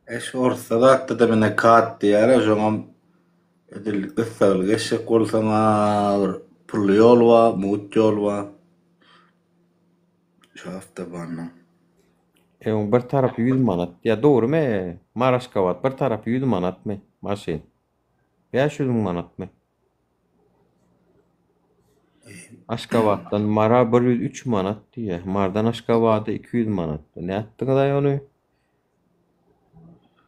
E şu orsda zatda-da mine kat diýýär-ä, şoňam edil gyssagly geçjek bolsaň-a bir pully ýol bar, mugt ýol bar. Şu awtobanda. E oň bir tarapy 100 manat. Ýa dogrymy? Mary-Aşgabat bir tarapy 100 manatmy maşyn? 500 müň manatmy? Aşgabatdan Mara 103 manat diýýär. Mardan Aşgabada 200 manat. Nätdiňiz-aý ony?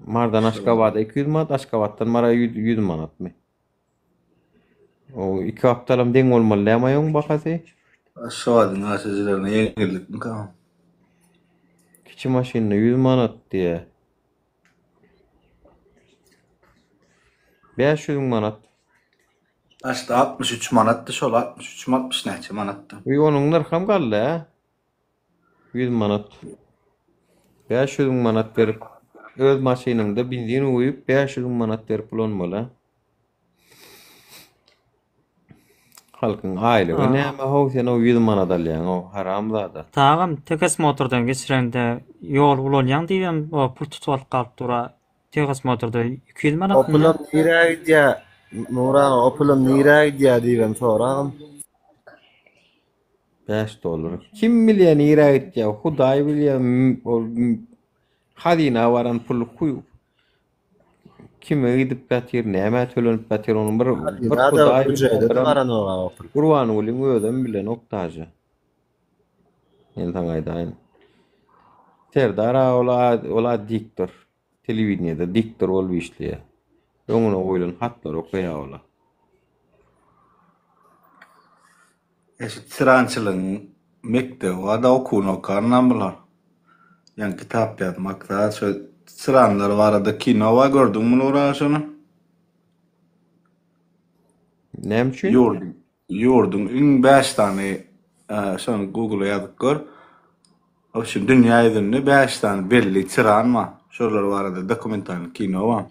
Mardan Aşgabada 200 manat, Aşgabatdan Mara 100, 100 manatmy? O iki gapdalam deň bolmaly dämi oň bahasy? Aşgabadyň ýaşaýjylaryna ýeňillikmika? Kiçi maşynda 100 manat diýýär. 500 müň manat. Başda 63 manatdy şol 63 mi 60 näçe manatdy. Uý onuň nyrham galdy hä? 100 manat. 500 müň manat berip öz maşynyňda benzin guýup 500 müň manat berip ulanmaly. Halkyň aýlygy näme how sen o 100 manat alýaň o haramzada. Tagam tehosmotrdan geçirende ýol ulanýaň diýibem pul tutup alyp galyp dura. Tehosmotrda 200 O manatmy? pulam nirä gidýä? Nury aga o pulam nirä gidýä diýibem soragym. 5 dollar. Kim bilýä nirä gitýä? Hudaý bilýä ol hazyna baran pul Kime gidip ýatyr, nämä tölenip ýatyr, ony bir bir Hazyna-da, Hudaý bilýär, býujete-de birem baranok-a o pul. Gurbangulyň özem bilenok daže. Men saňa aýdaýyn. Serdar aga ol-a ol-a diktor. Telewideniýede diktor bolup işleýär. Öňüne goýlan hatlary okaýar ol-a. E şu tirançylygyň mekdebi barda okuwyny okanam bular. Ýaňy kitap ýazmak zat şo tiranlar barada kino bar gördüňmi Nury aga şony? Näme üçin? Ýurduň ýurduň iň 5 sany Şony Google-a ýazyp gör. Wobşem dünýä ýüzünde 5 sany belli tiran bar. Şolar barada dokumentalnyý kino bar.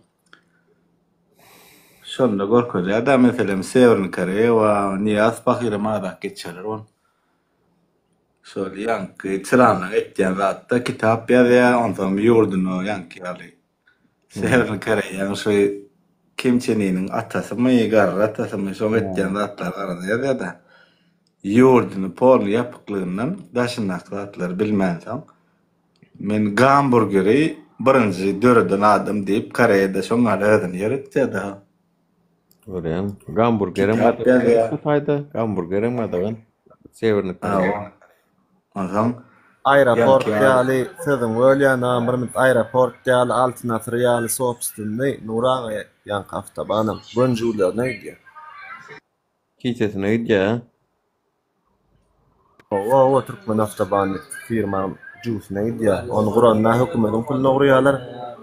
Şonda görkezýär-de, meselem, Sewernyý Koreýa bar, Nyýazow pahyram azak geçýärler ony. Şol ýaňky tiranlyk etýän zatda kitap ýazýar, onsoň ýurduna ýaňky ýaly Sewernyý Koreýaň şu Kim Çen Ynyň atasymy, garry atasymy, şoň etýän zatlary barada ýazýar-da. Ýurduny polny ýapyklygyndan daşyndaky zatlary bilmänsoň, men gamburgeri birinji döreden adam diýip Koreýada şoň ýaly özüni ýöretýär-de. Görýän. Gamburgerem Kitap gadagan ýazýar. şu taýda. Gamburgerem gadagan. Sewerny Koreýa. Hawa. Onsoň Aeroport ýaňky ýaly ýaly sözüň bölýän agam bir minut aeroport ýaly Altyn asyr ýaly sobstwennyý Nury aga ýaňky awtobanam gönjüwlerine gidýär. Kisesine gidýär. Hawa hawa Türkmen awtobany firmaň jübüsine gidýär. Ony guranda hökümediň puluna gurýarlar,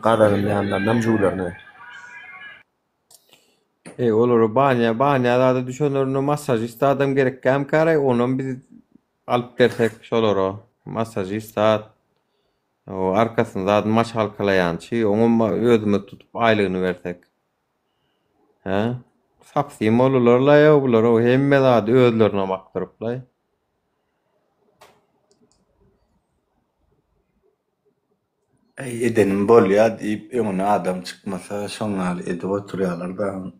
gazanylýanlarynam jübülerine. Eý olara banýa banýa zada düşenlerinde massažist adam gerekkämikaraý onam biz alyp bersek şolara massažist zat o arkasyny zat maşalkalaýançy oňam özümiz tutup aýlygyny bersek. Hä? Sapsym boldular-laý bular hemme zady özlerine bakdyryp-laý. Äý edenim bolýa diýip öňüne adam çykmasa şoň ýaly edip oturýalar-da.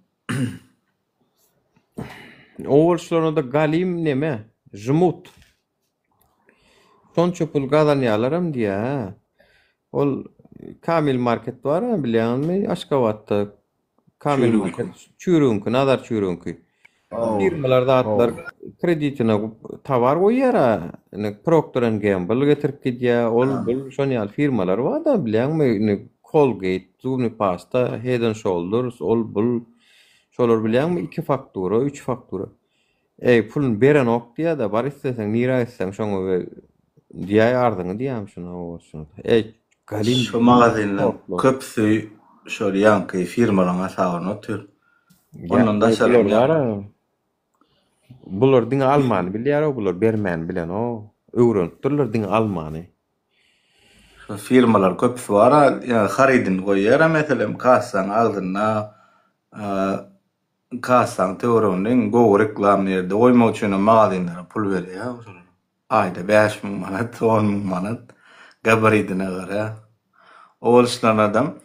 Owalşylarynda galim neme, žmut. Şonça pul gazanýarlaram diýýä. Ol Kamil market bar-a bilýäňizmi Aşgabatda Kamil market çüýrügiňki, Nazar çüýrügiňki. Firmalar zatlar kreditine towar goýýar-a. Indi Procter and Gamble getirip gidýär, ol bul şon ýaly firmalar bar-da bilýäňmi? Indi Colgate, zubny pasta, Head and Shoulders, ol bul şolar bilýäňmi? Iki faktura, üç faktura. Eý, puluny berenok diýýär-de, bar isleseň, nirä gitseň şoňa we diýäý arzyňy diýýäm şuna, şuna. Eý, galim Şu magazinleň köpüsi şol ýaňky firmalaryň hasabyna otyr. Ondan daşary Bular bar-a. Bular diňe almany bilýär-ow, bular bermäni bilenok. Öwrenipdirler diňe almany. Şu firmalar köpüsi bar-a, ýa harydyny goýýar-a meselem kassaň agzynda, Kassaň töwereginde iň gowy reklamny ýerde goýmak üçinem magazinlere pul berýär şolar. Aýda 5000 manat, 10000 manat gabaridine görä. Owal işlän adam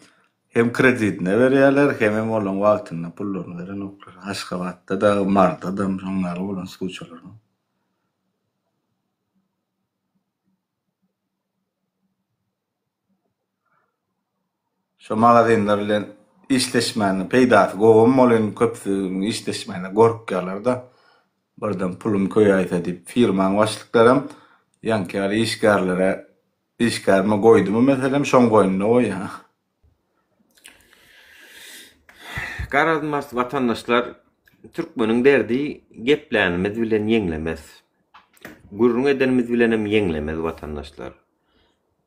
hem kredidine berýärler, hemem olaň wagtynda pullaryny berenoklar. Aşgabatda-da, Maryda-da şoň ýaly bolan sluçalar bar. Şo magazinler bilen işleşmäniň peýdasy gowam bolyn köpüsi işleşmäne gorkýarlarda birden pulum köýäýse diýip firmaň başlyklaram ýaňky ýaly işgärlere işgärimi goýdumy meselem şoň goýnuna goýýa. Garaz mars watandaşlar türkmeniň derdi geplänimiz bilen ýeňlemez. Gürrüň edenimiz bilenem ýeňlemez watandaşlar.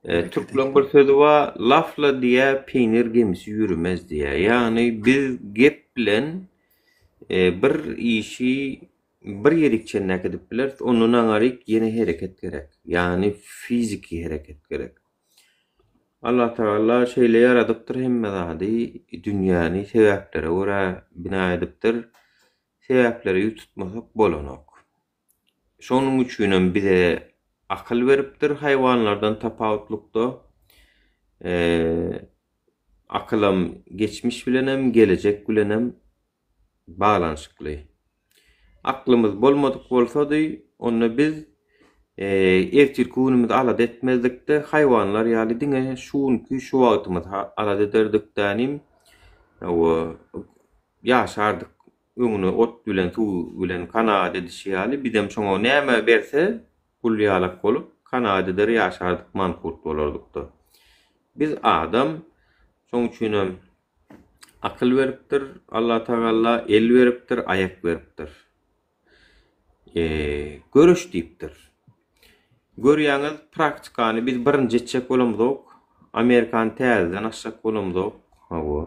Türkleň bir sözi bar, lafla diýä peýnir gemisi ýüremez diýä. Ýagny biz gep bilen bir işi bir ýerik çenli äkidip bileris, ondan aňaryk ýene hereket gerek. Ýagny fiziki hereket gerek. Allatagala şeýle ýaradypdyr hemme zady, dünýäni sebäplere görä bina edipdir. Sebäplere ýüz tutmasak bolanok. Şonuň üçinem bize akyl beripdir haýwanlardan tapawutlykda. Akylam geçmiş bilenem, gelejek bilenem baglanyşykly. Aklymyz bolmadyk bolsady, onda biz ertirki günümizi alada etmezdik-de, haýwanlar ýaly diňe şu günki, şu wagtymyzy alada ederdik-dänim, ýaşardyk. Öňüne ot bilen, suw bilen kanagat edişi ýaly, bizem şoňa näme berse, gul ýalak bolup, kanagat eder ýaşardyk, mankurt bolardyk-da. Biz adam, şoň üçinem akyl beripdir Allatagalla, el beripdir, aýak beripdir. Göreş diýipdir. Görýäňiz, praktikany biz birinji etjek bolamzok, Amerikany täzeden açjak bolamzok. Hawa.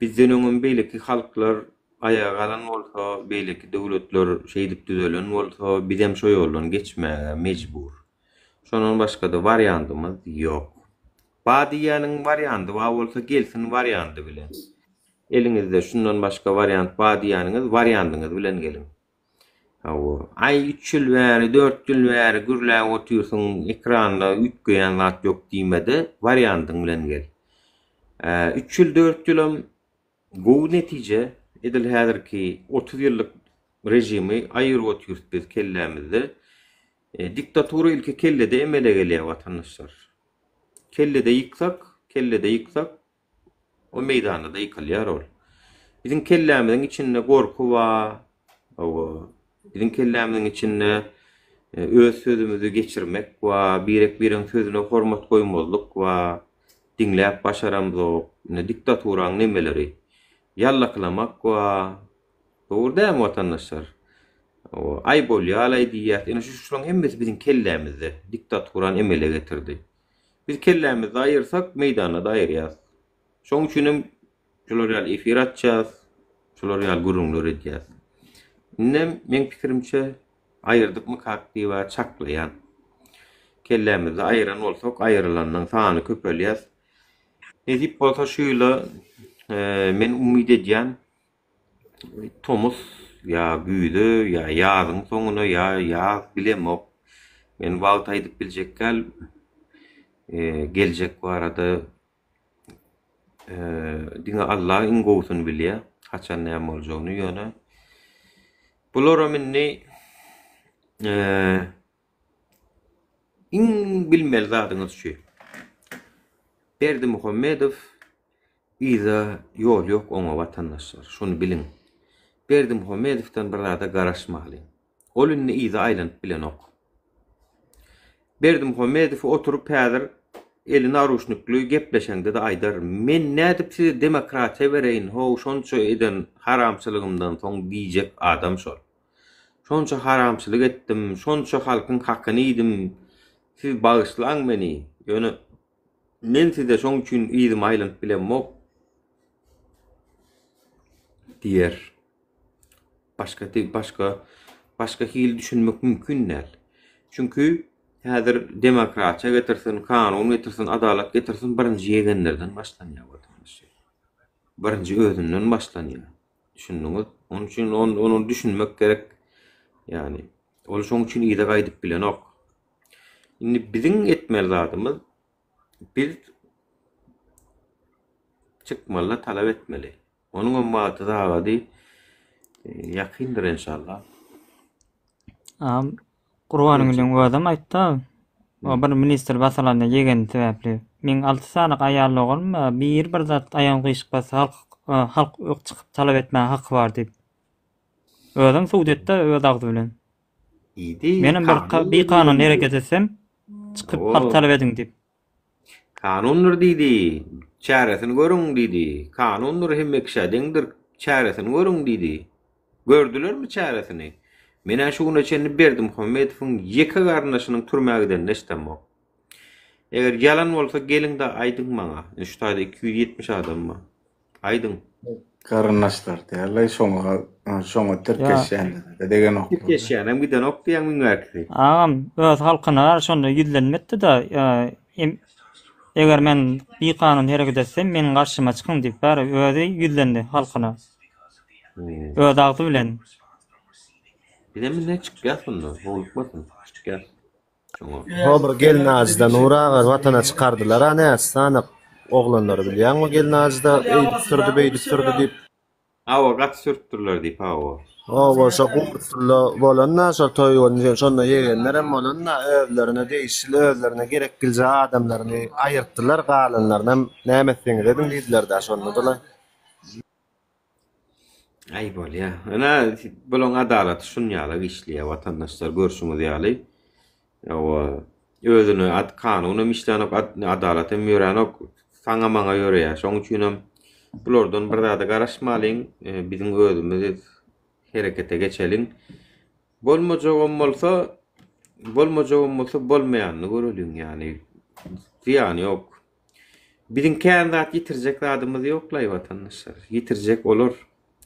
Bizden öňem beýleki halklar. aýaga galan bolsa, beýleki döwletler şeýdip düzelen bolsa, bizem şo ýoldan geçmäge mejbur. Şondan başga-da wariandymyz ýok. Ba diýýäniň wariandy bar bolsa gelsin wariandy bilen. Eliňizde şundan başga wariant bar diýýäniňiz wariandyňyz bilen geliň. Hawa. Aý üç ýyl bäri, dört ýyl bäri gürläp otyrsyň, ekranda üýtgeýän zat ýok diýmede wariandyň bilen gel. Üç ýyl, dört ýylam Gowy netije, edil häzirki 30 ýyllyk režimi aýyryp otyrys biz kellämizde. Diktatura ilki kellede emele gelýär watandaşlar. Kellede ýyksak, kellede ýyksak, o meýdanda-da ýykylýar ol. Biziň kellämiziň içinde gorky bar, hawa, biziň kellämiziň içinde öz sözümizi geçirmek bar, birek-biregiň sözüne hormat goýmazlyk bar. Diňläp başaramzok. Ine diktaturaň nemeleri. Ýallakylamak bar. Dogry dälmi watandaşlar? Hawa, aý bolýalaý diýýäs. Ine şu şulaň hemmesi biziň kellämizde diktaturany emele getirdi. Biz kellämizde aýyrsak, meýdanda-da aýyrýas. Şoň üçinem şular ýaly efir açýas, şular ýaly gürrüňler edýäs. Indem meň pikirimçe Aýyrdykmykak diýib-ä çaklaýan. Kellämizde aýyran bolsak, aýrylanyň sany köpelýär. Nesip bolsa şu ýyla men umyt edýän, tomus ýa güýze ýa ýazyň soňuna ýa ýaz bilemok. Men wagt aýdyp biljek däl. Geljek barada Diňe Allah iň gowusyny bilýär, haçan näme boljagyny, ýöne bularam indi iň bilmeli zadyňyz şu. Berdimuhamedow yza ýol ýok oňa watandaşlar, şuny biliň. Berdimuhamedowdan bir zada garaşmalyň. Ol indi yza aýlanyp bilenok. Berdimuhamedow oturyp häzir eli naruşnikli gepleşeňde-de aýdar, Men nädip size demokratiýa bereýin, how şonça eden haramçylygymdan soň diýjek adam şol. Şonça haramçylyk etdim, şonça halkyň hakyny iýdim, siz bagyşlaň meni, ýöne men size şoň üçin yzyma aýlanyp bilemok diýer. Başga başga başga hili düşünmek mümkin däl. Çünki häzir demokratiýa getirsin, kanun getirsin, adalat getirsin birinji ýegenlerden başlanýar watandaş. Birinji özünden başlanýar. Düşündiňiz? Onuň üçin ony düşünmek gerek. Ýagny ol şoň üçin yza gaýdyp bilenok. Indi biziň etmeli zadymyz biz çykmaly, talap etmeli. Onuňam wagty sagady ýakyndyr enşalla. Agam Gurbangülüň özem aýtdy o bir ministr basylanda ýegeni sebäpli. Meň 6 sany aýal doganym bar, biri bir zat aýagyny gyşyk bassa halk halk çykyp talap etmäge haky bar diýip. Özem sud etdi öz agzy bilen. Diýdi. Menem bir bikanun hereket etsem çykyp halk talap ediň diýip. Kanundyr diýdi. Çäresini görüň diýdi. Kanundyr hemme kişä deňdir. Çäresini görüň diýdi. Gördülermi çäresini? Men-ä şu güne çenli Berdimuhamedowyň ýeke garyndaşynyň türmä gidenini eşidemok. Eger ýalan bolsa geliň-de aýdyň maňa. Indi şu taýda 270 adam bar. Aýdyň. Garyndaşlar diýerler, şoňa şoňa tirkeşýänlere degenoklar. Tirkeşýänem gidenok diýýäň müňärkisi. Agam öz halkyna şonda ýüzlenme etdi-de, eger men bikanun hereket etsem, meniň garşyma çykyň diýip, bäri özi ýüzlendi halkyna. Öz agzy bilen. Bizem indi çykýas mundan, howlukmasyn, çykýas. Ho bir gelnajyda Nury aga watana çykardylar-a näçe sany oglanlary bilýäňmi gelnajyda eýdip sürdi beýdip sürdi diýip. Hawa gaty sürüpdirler diýip hawa. Hawa şo gurtula bolanda şo toý boldy şonda ýegenlerem bolanda özlerine degişli özlerine gereklije adamlaryny aýyrtdylar galanlarynam näme etseňiz ediň diýdiler-dä şonda-da. Aý bolýa. Ine bulaň adalaty şun ýaly işleýär watandaşlar görşüňiz ýaly. Hawa özüne at kanunam işlänok, adalat hem ýöränok. Saňa maňa ýöreýär. Şoň üçinem bulardan bir zada garaşmalyň. E, biziň özümiz herekete geçeliň. Bolmajagam bolsa, bolmajagam bolsa bolmaýanyny göreliň ýagny. Zyýany ýok. Biziň kän zat ýitirjek zadymyz ýoklaý watandaşlar. Ýitirjek olar.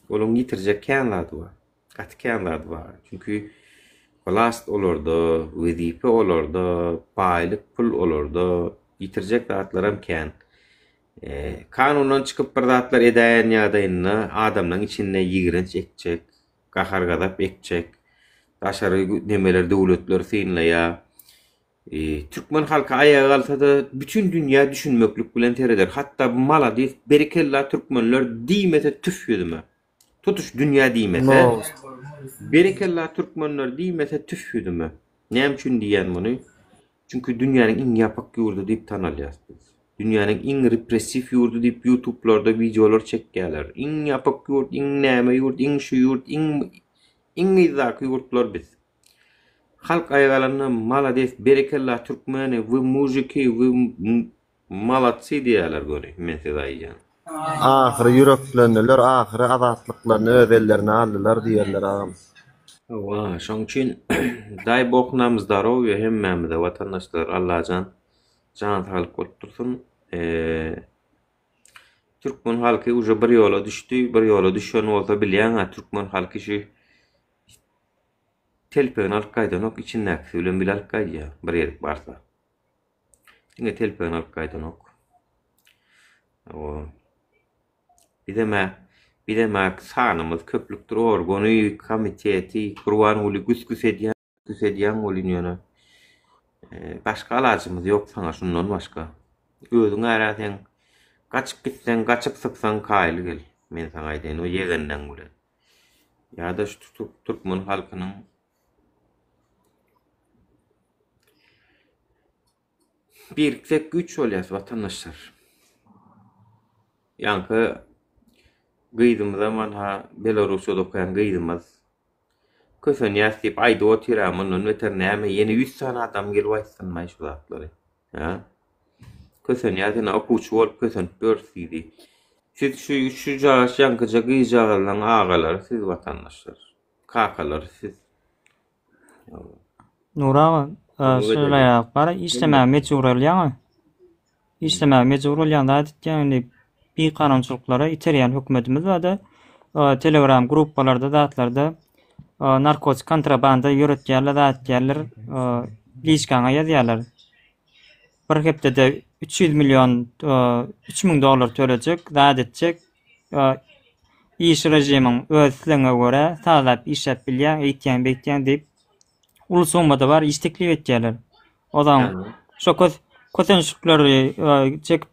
Olaň ýitirjek kän zady bar. Gaty kän zady bar. Çünki vlast olarda, wezipe olarda, baýlyk, pul olarda, ýitirjek zatlaram kän. Kanundan çykyp bir zatlar edäýen ýagdaýynda adamlaň içinde ýigrenç ekjek, gahar-gazap ekjek. Daşary nemeler döwletler synlaýar. Türkmen halky aýaga galsa-da bütin dünýä düşünmeklik bilen sereder. Hatda bu maladis, berekella türkmenler diýmese tüf ýüzüme. Tutuş dünýä diýmese, berekella türkmenler diýmese tüf ýüzüme. Näme üçin diýýän muny? Çünki dünýäniň iň ýapyk ýurdy diýip tanalýas biz. Dünýäniň iň repressiw ýurdy diýip ýutublarda wideolar çekýärler. Iň ýapyk ýurt, iň näme ýurt, iň şu ýurt, iň iň yzdaky ýurtlar biz. Halk aýagalanda malades berekella türkmeni wy mujiki wy Malatsi diýýärler göni men size aýdýan. Ahyry ýüreklendiler ahyry azatlyklaryny öz ellerine aldylar diýerler agam. Hawa şoň üçin daý bok nam zdarowýa hemmämize watandaşlar Allajan jan saglyk bolup dursun Türkmen halky uje bir ýola düşdi bir ýola düşen bolsa bilýäňä türkmen halky şu telpegini alyp gaýdanok içindäkisi bilen bile alyp gaýdýar bir ýerik barsa. Diňe telpegini alyp gaýdanok. Hawa. Bizem-ä, bizem-ä sanymyz köplükdir. Organy, komiteti, Gurbanguly güs-güs edýän, güs edýän welin ýöne başga alajymyz ýok saňa şundan başga. Özüň ärä sen gaçyp gitseň, gaçyp sypsaň kaýyl gel. Men saňa aýdaýyn o ýegenleň bilen. Ýa-da şu türkmen halkynyň Biriksek güýç bolýas watandaşlar. Ýaňky gyzymyzam anha Belarusýada okaýan gyzymyz kösenýäs diýip aýdyp otyr-a mundan beter näme ýene 100 sany adam gelip aýtsynmaý şu zatlary. Hä? Kösenýäs ýene okuwçy bolup kösenip ýörüs diýdi. Siz şu şujagaş ýaňkyja gyzjagazlaň agalary siz watandaşlar. Kakalary siz. Nury aga, şeýle ýaly bar, işlemäge mejbur bolýaňa. Işlemäge mejbur bolýan zat etýäň indi bikanunçylyklara iterýän hökümetimiz barda telegram gruppalarda zatlarda narkotik kontrabanda ýöretýärler zat etýärler liçkaňa ýazýarlar. Bir hepdede 300 million 3000 dollar tölejek zat etjek Iş režimiň öz islegiňe görä sazlap işläp bilýäň, eýtýäň, beýtýäň diýip, uly summada bar iş teklip etýärler. Ozaň şo kösençlikleri çekip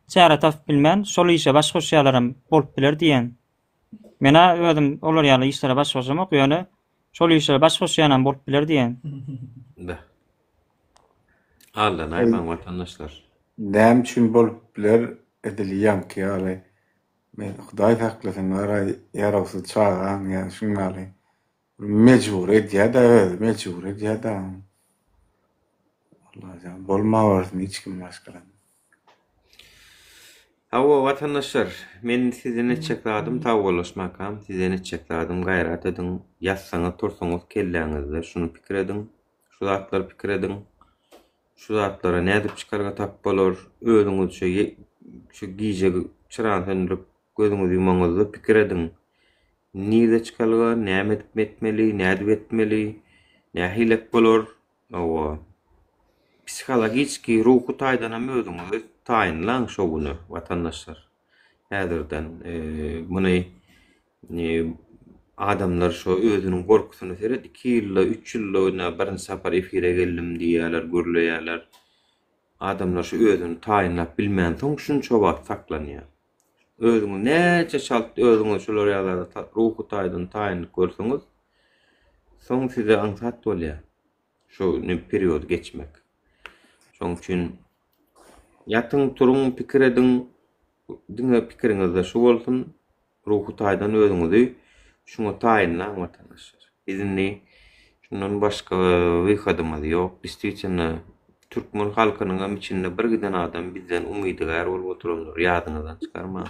çäre tapyp bilmän şol işe baş goşýarlaram bolup biler diýýän. Men-ä özüm olar ýaly işlere baş goşamok, ýöne şol işlere baş goşýanam bolup biler diýýän. Beh. Aldanaýmaň watandaşlar. Näme üçin bolup biler edil ýaňky ýaly men hudaý saklasyn wara ýarawsyz çagaň ýa şuň ýaly mejbur edýädä özi mejbur edýädä Allajan bolmawersin hiç kim maşgalada. Hawa watandaşlar men sizden etjek zadym sagbollaşmakam sizden etjek zadym gaýrat ediň ýatsaňyz tursaňyz kelläňizde şuny pikir ediň şu zatlary pikir ediň Şu zatlara nädip çykalga tapyp bolar? Özüňizçe şu gije çyrany söndürip, gözüňizi ýumaňyzda pikir ediň. Nirde çykalga, näme edip etmeli, nädip etmeli, nähilek bolar? Hawa. Psihologiçki, ruhy taýdan hem özüňizi taýynlaň şo güne, watandaşlar. Häzirden muny Adamlar şo özüniň gorkusyna seret, iki ýylda, üç ýylda ine birinji sapar efire geldim diýýärler, gürleýärler. Adamlar şu özüni taýynlap bilmänsoň şunça wagt saklanýar. Özüňi näçe çalt özüňizi şular ýaly zada ruhy taýdan taýynlyk görseňiz, soň size aňsat bolýar şu periody geçmek. Şonuň üçin ýatyň, turuň, pikir ediň, diňe pikiriňizde şu bolsun, Ruhy taýdan özüňizi şuňa taýynlaň watandaşlar. Biz indi şundan başga wyhodymyz ýok. Distwitelno türkmen halkynyň hem içinde bir giden adam bizden umydygär bolup oturanlar ýadyňyzdan çykarmaň.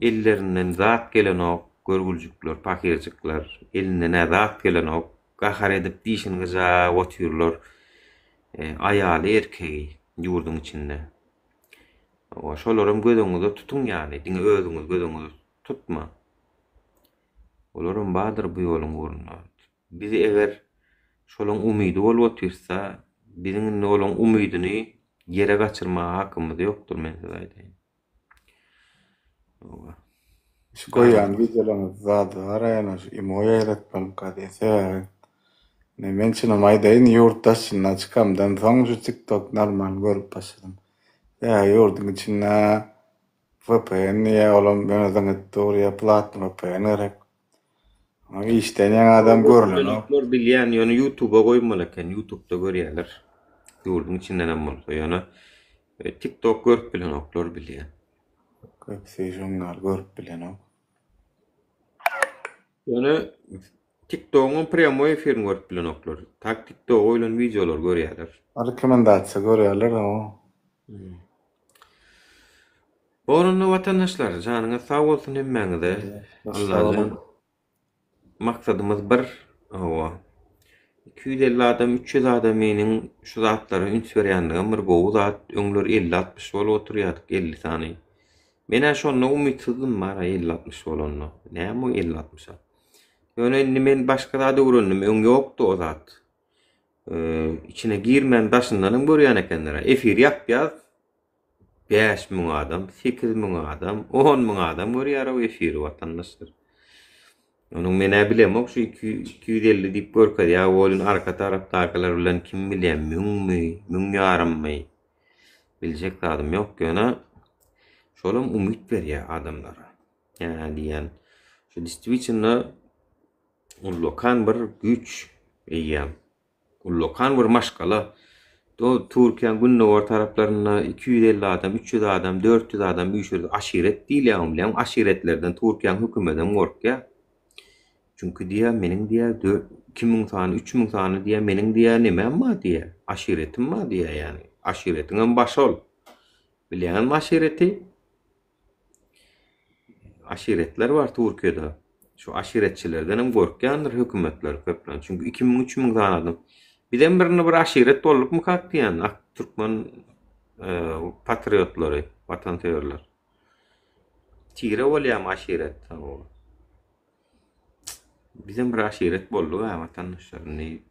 Ellerinden zat gelenok görgüljikler, pahyrjyklar. Elinden-ä zat gelenok. Gahar edip dişini gyjap otyrlar. Aýaly erkegi ýurduň içinde. Şolaram göz öňüňizde tutuň ýaly, diňe özüňizi göz öňüňizde tutmaň. Olaram bardyr bu ýoluň ugrunda. Biz eger şolaň umydy bolup otyrsa, biziň indi olaň umydyny ýere gaçyrmaga hakymyz ýokdur, men size aýdaýyn. Hawa. Şu goýýan wideolaryňyz zady bar ýöne şu imo ýaýratmalymyka diýen sebäbi ine men çynymy aýdaýyn ýurt daşyna çykamdan soň şu tiktok normal görüp başladym. Sebäbi ýurduň içinde VPN diýýär olam ýöne zyňyp dur ýa platny VPN gerek. Onuň işden ýaňa adam görünenok. Bilenoklar bilýän ýöne ýutuba goýmaly eken ýutubda görýäler ýurduň içindenem bolsa ýöne tiktok görüp bilenoklar bilýän. Köpüsi žurnal görüp bilenok. Ýöne tiktogyň prýamoý efirini görüp bilenoklar. Tak tiktoga goýlan wideolary görýäler. Rekomendasiýa görýärler o. Bor onda watandaşlar janyňyz sag bolsun hemmäňize Allajan maksadymyz bir hawa 250 adam 300 adamynyň şu zatlara üns berýänligem bir gowy zat öňler 50-60 bolup oturýardyk 50 sany men-ä şonda umytsyzdym bara 50-60 bolanda näme o 50-60-a ýöne indi men başga zat öwrendim öň ýokdy o zat içine girmän daşyndanam görýän ekenler efir ýapýas 5000 adam, 8000 adam, 10000 adam görýär o efiri watandaşlar. Onuň men-ä bilemok şu 250 diýip görkezýär, welin arka tarapdakylar bilen kim bilýär müňmi, müň ýarymmy biljek zadym ýok, ýöne şolam umyt berýär adamlara. Ýa diýýän şu distwiçinde ullakan bir güýç eýýäm. Ullakan bir maşgala. Do Türkiýäň gündogar taraplarynda 250 adam, 300 adam, 400 adam üýşürdi. Aşiret diýilýär oň bilen. Aşiretlerden Türkiýäň hökümedem gorkýar. Çünki diýýär, meniň diýýär, 2000 sany, 3000 sany diýýär, meniň diýýär, nemem bar diýýär. Aşiretim bar diýýär ýagny. Aşiretiňem başy ol. Bilýäňizmi aşireti? Aşiretler bar Türkiýede. Şu aşiretçilerden hem gorkýandyr hökümetler köplenç. Çünki 2000 3000 sany adam. Bizem birini bir aşiret boldukmykak diýen ak türkmen e, patriotlary, watansöýerler. Tire bolýarmy aşiret? Bizem bir aşiret bolduk ha watandaşlar. Indi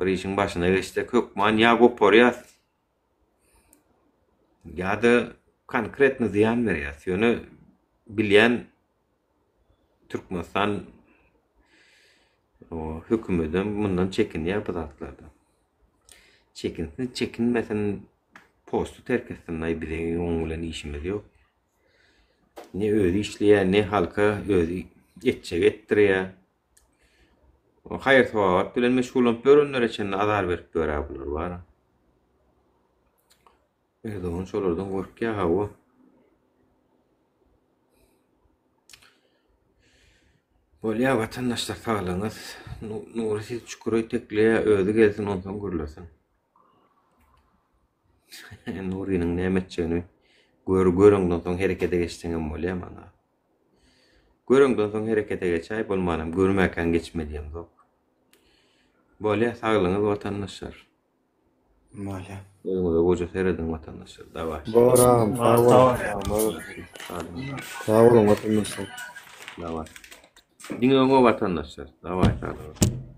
bir işiň başyna geçsek hökman ýa goparýas Ýa-da konkretno zyýan berýäs. Ýöne bilýän Türkmenistan hökümedem mundan çekinýär bu zatlardan. Çekinsin, çekinmesin posty terk etsin, aý bize oň bilen işimiz ýok. Ne özi işleýär, ne halka özi etjek etdirýär. Haýyr-sogawat bilen meşgullanyp ýörenlere çenli azar berip ýör-ä bular bar. Erdogan şolardan gorkýar hawa. Bolýar watandaşlar saglygyňyz. Nury siz çukury tekleýär, özi gelsin onsoň gürlesin. Nurynyň näme etjegini gör göreňden soň herekete geçseňem bolýar maňa. Göreňden soň herekete geçäý bolmanam görmäkäň geçme diýemzok. Bolýa saglygyňyz watandaşlar. Bolýa. Özüňize goja serediň watandaşlar. Daway. Bor agam sag boluň. Sag boluň watandaşlar. Daway. Diňe öňe watandaşlar. Daway saglygyňyz.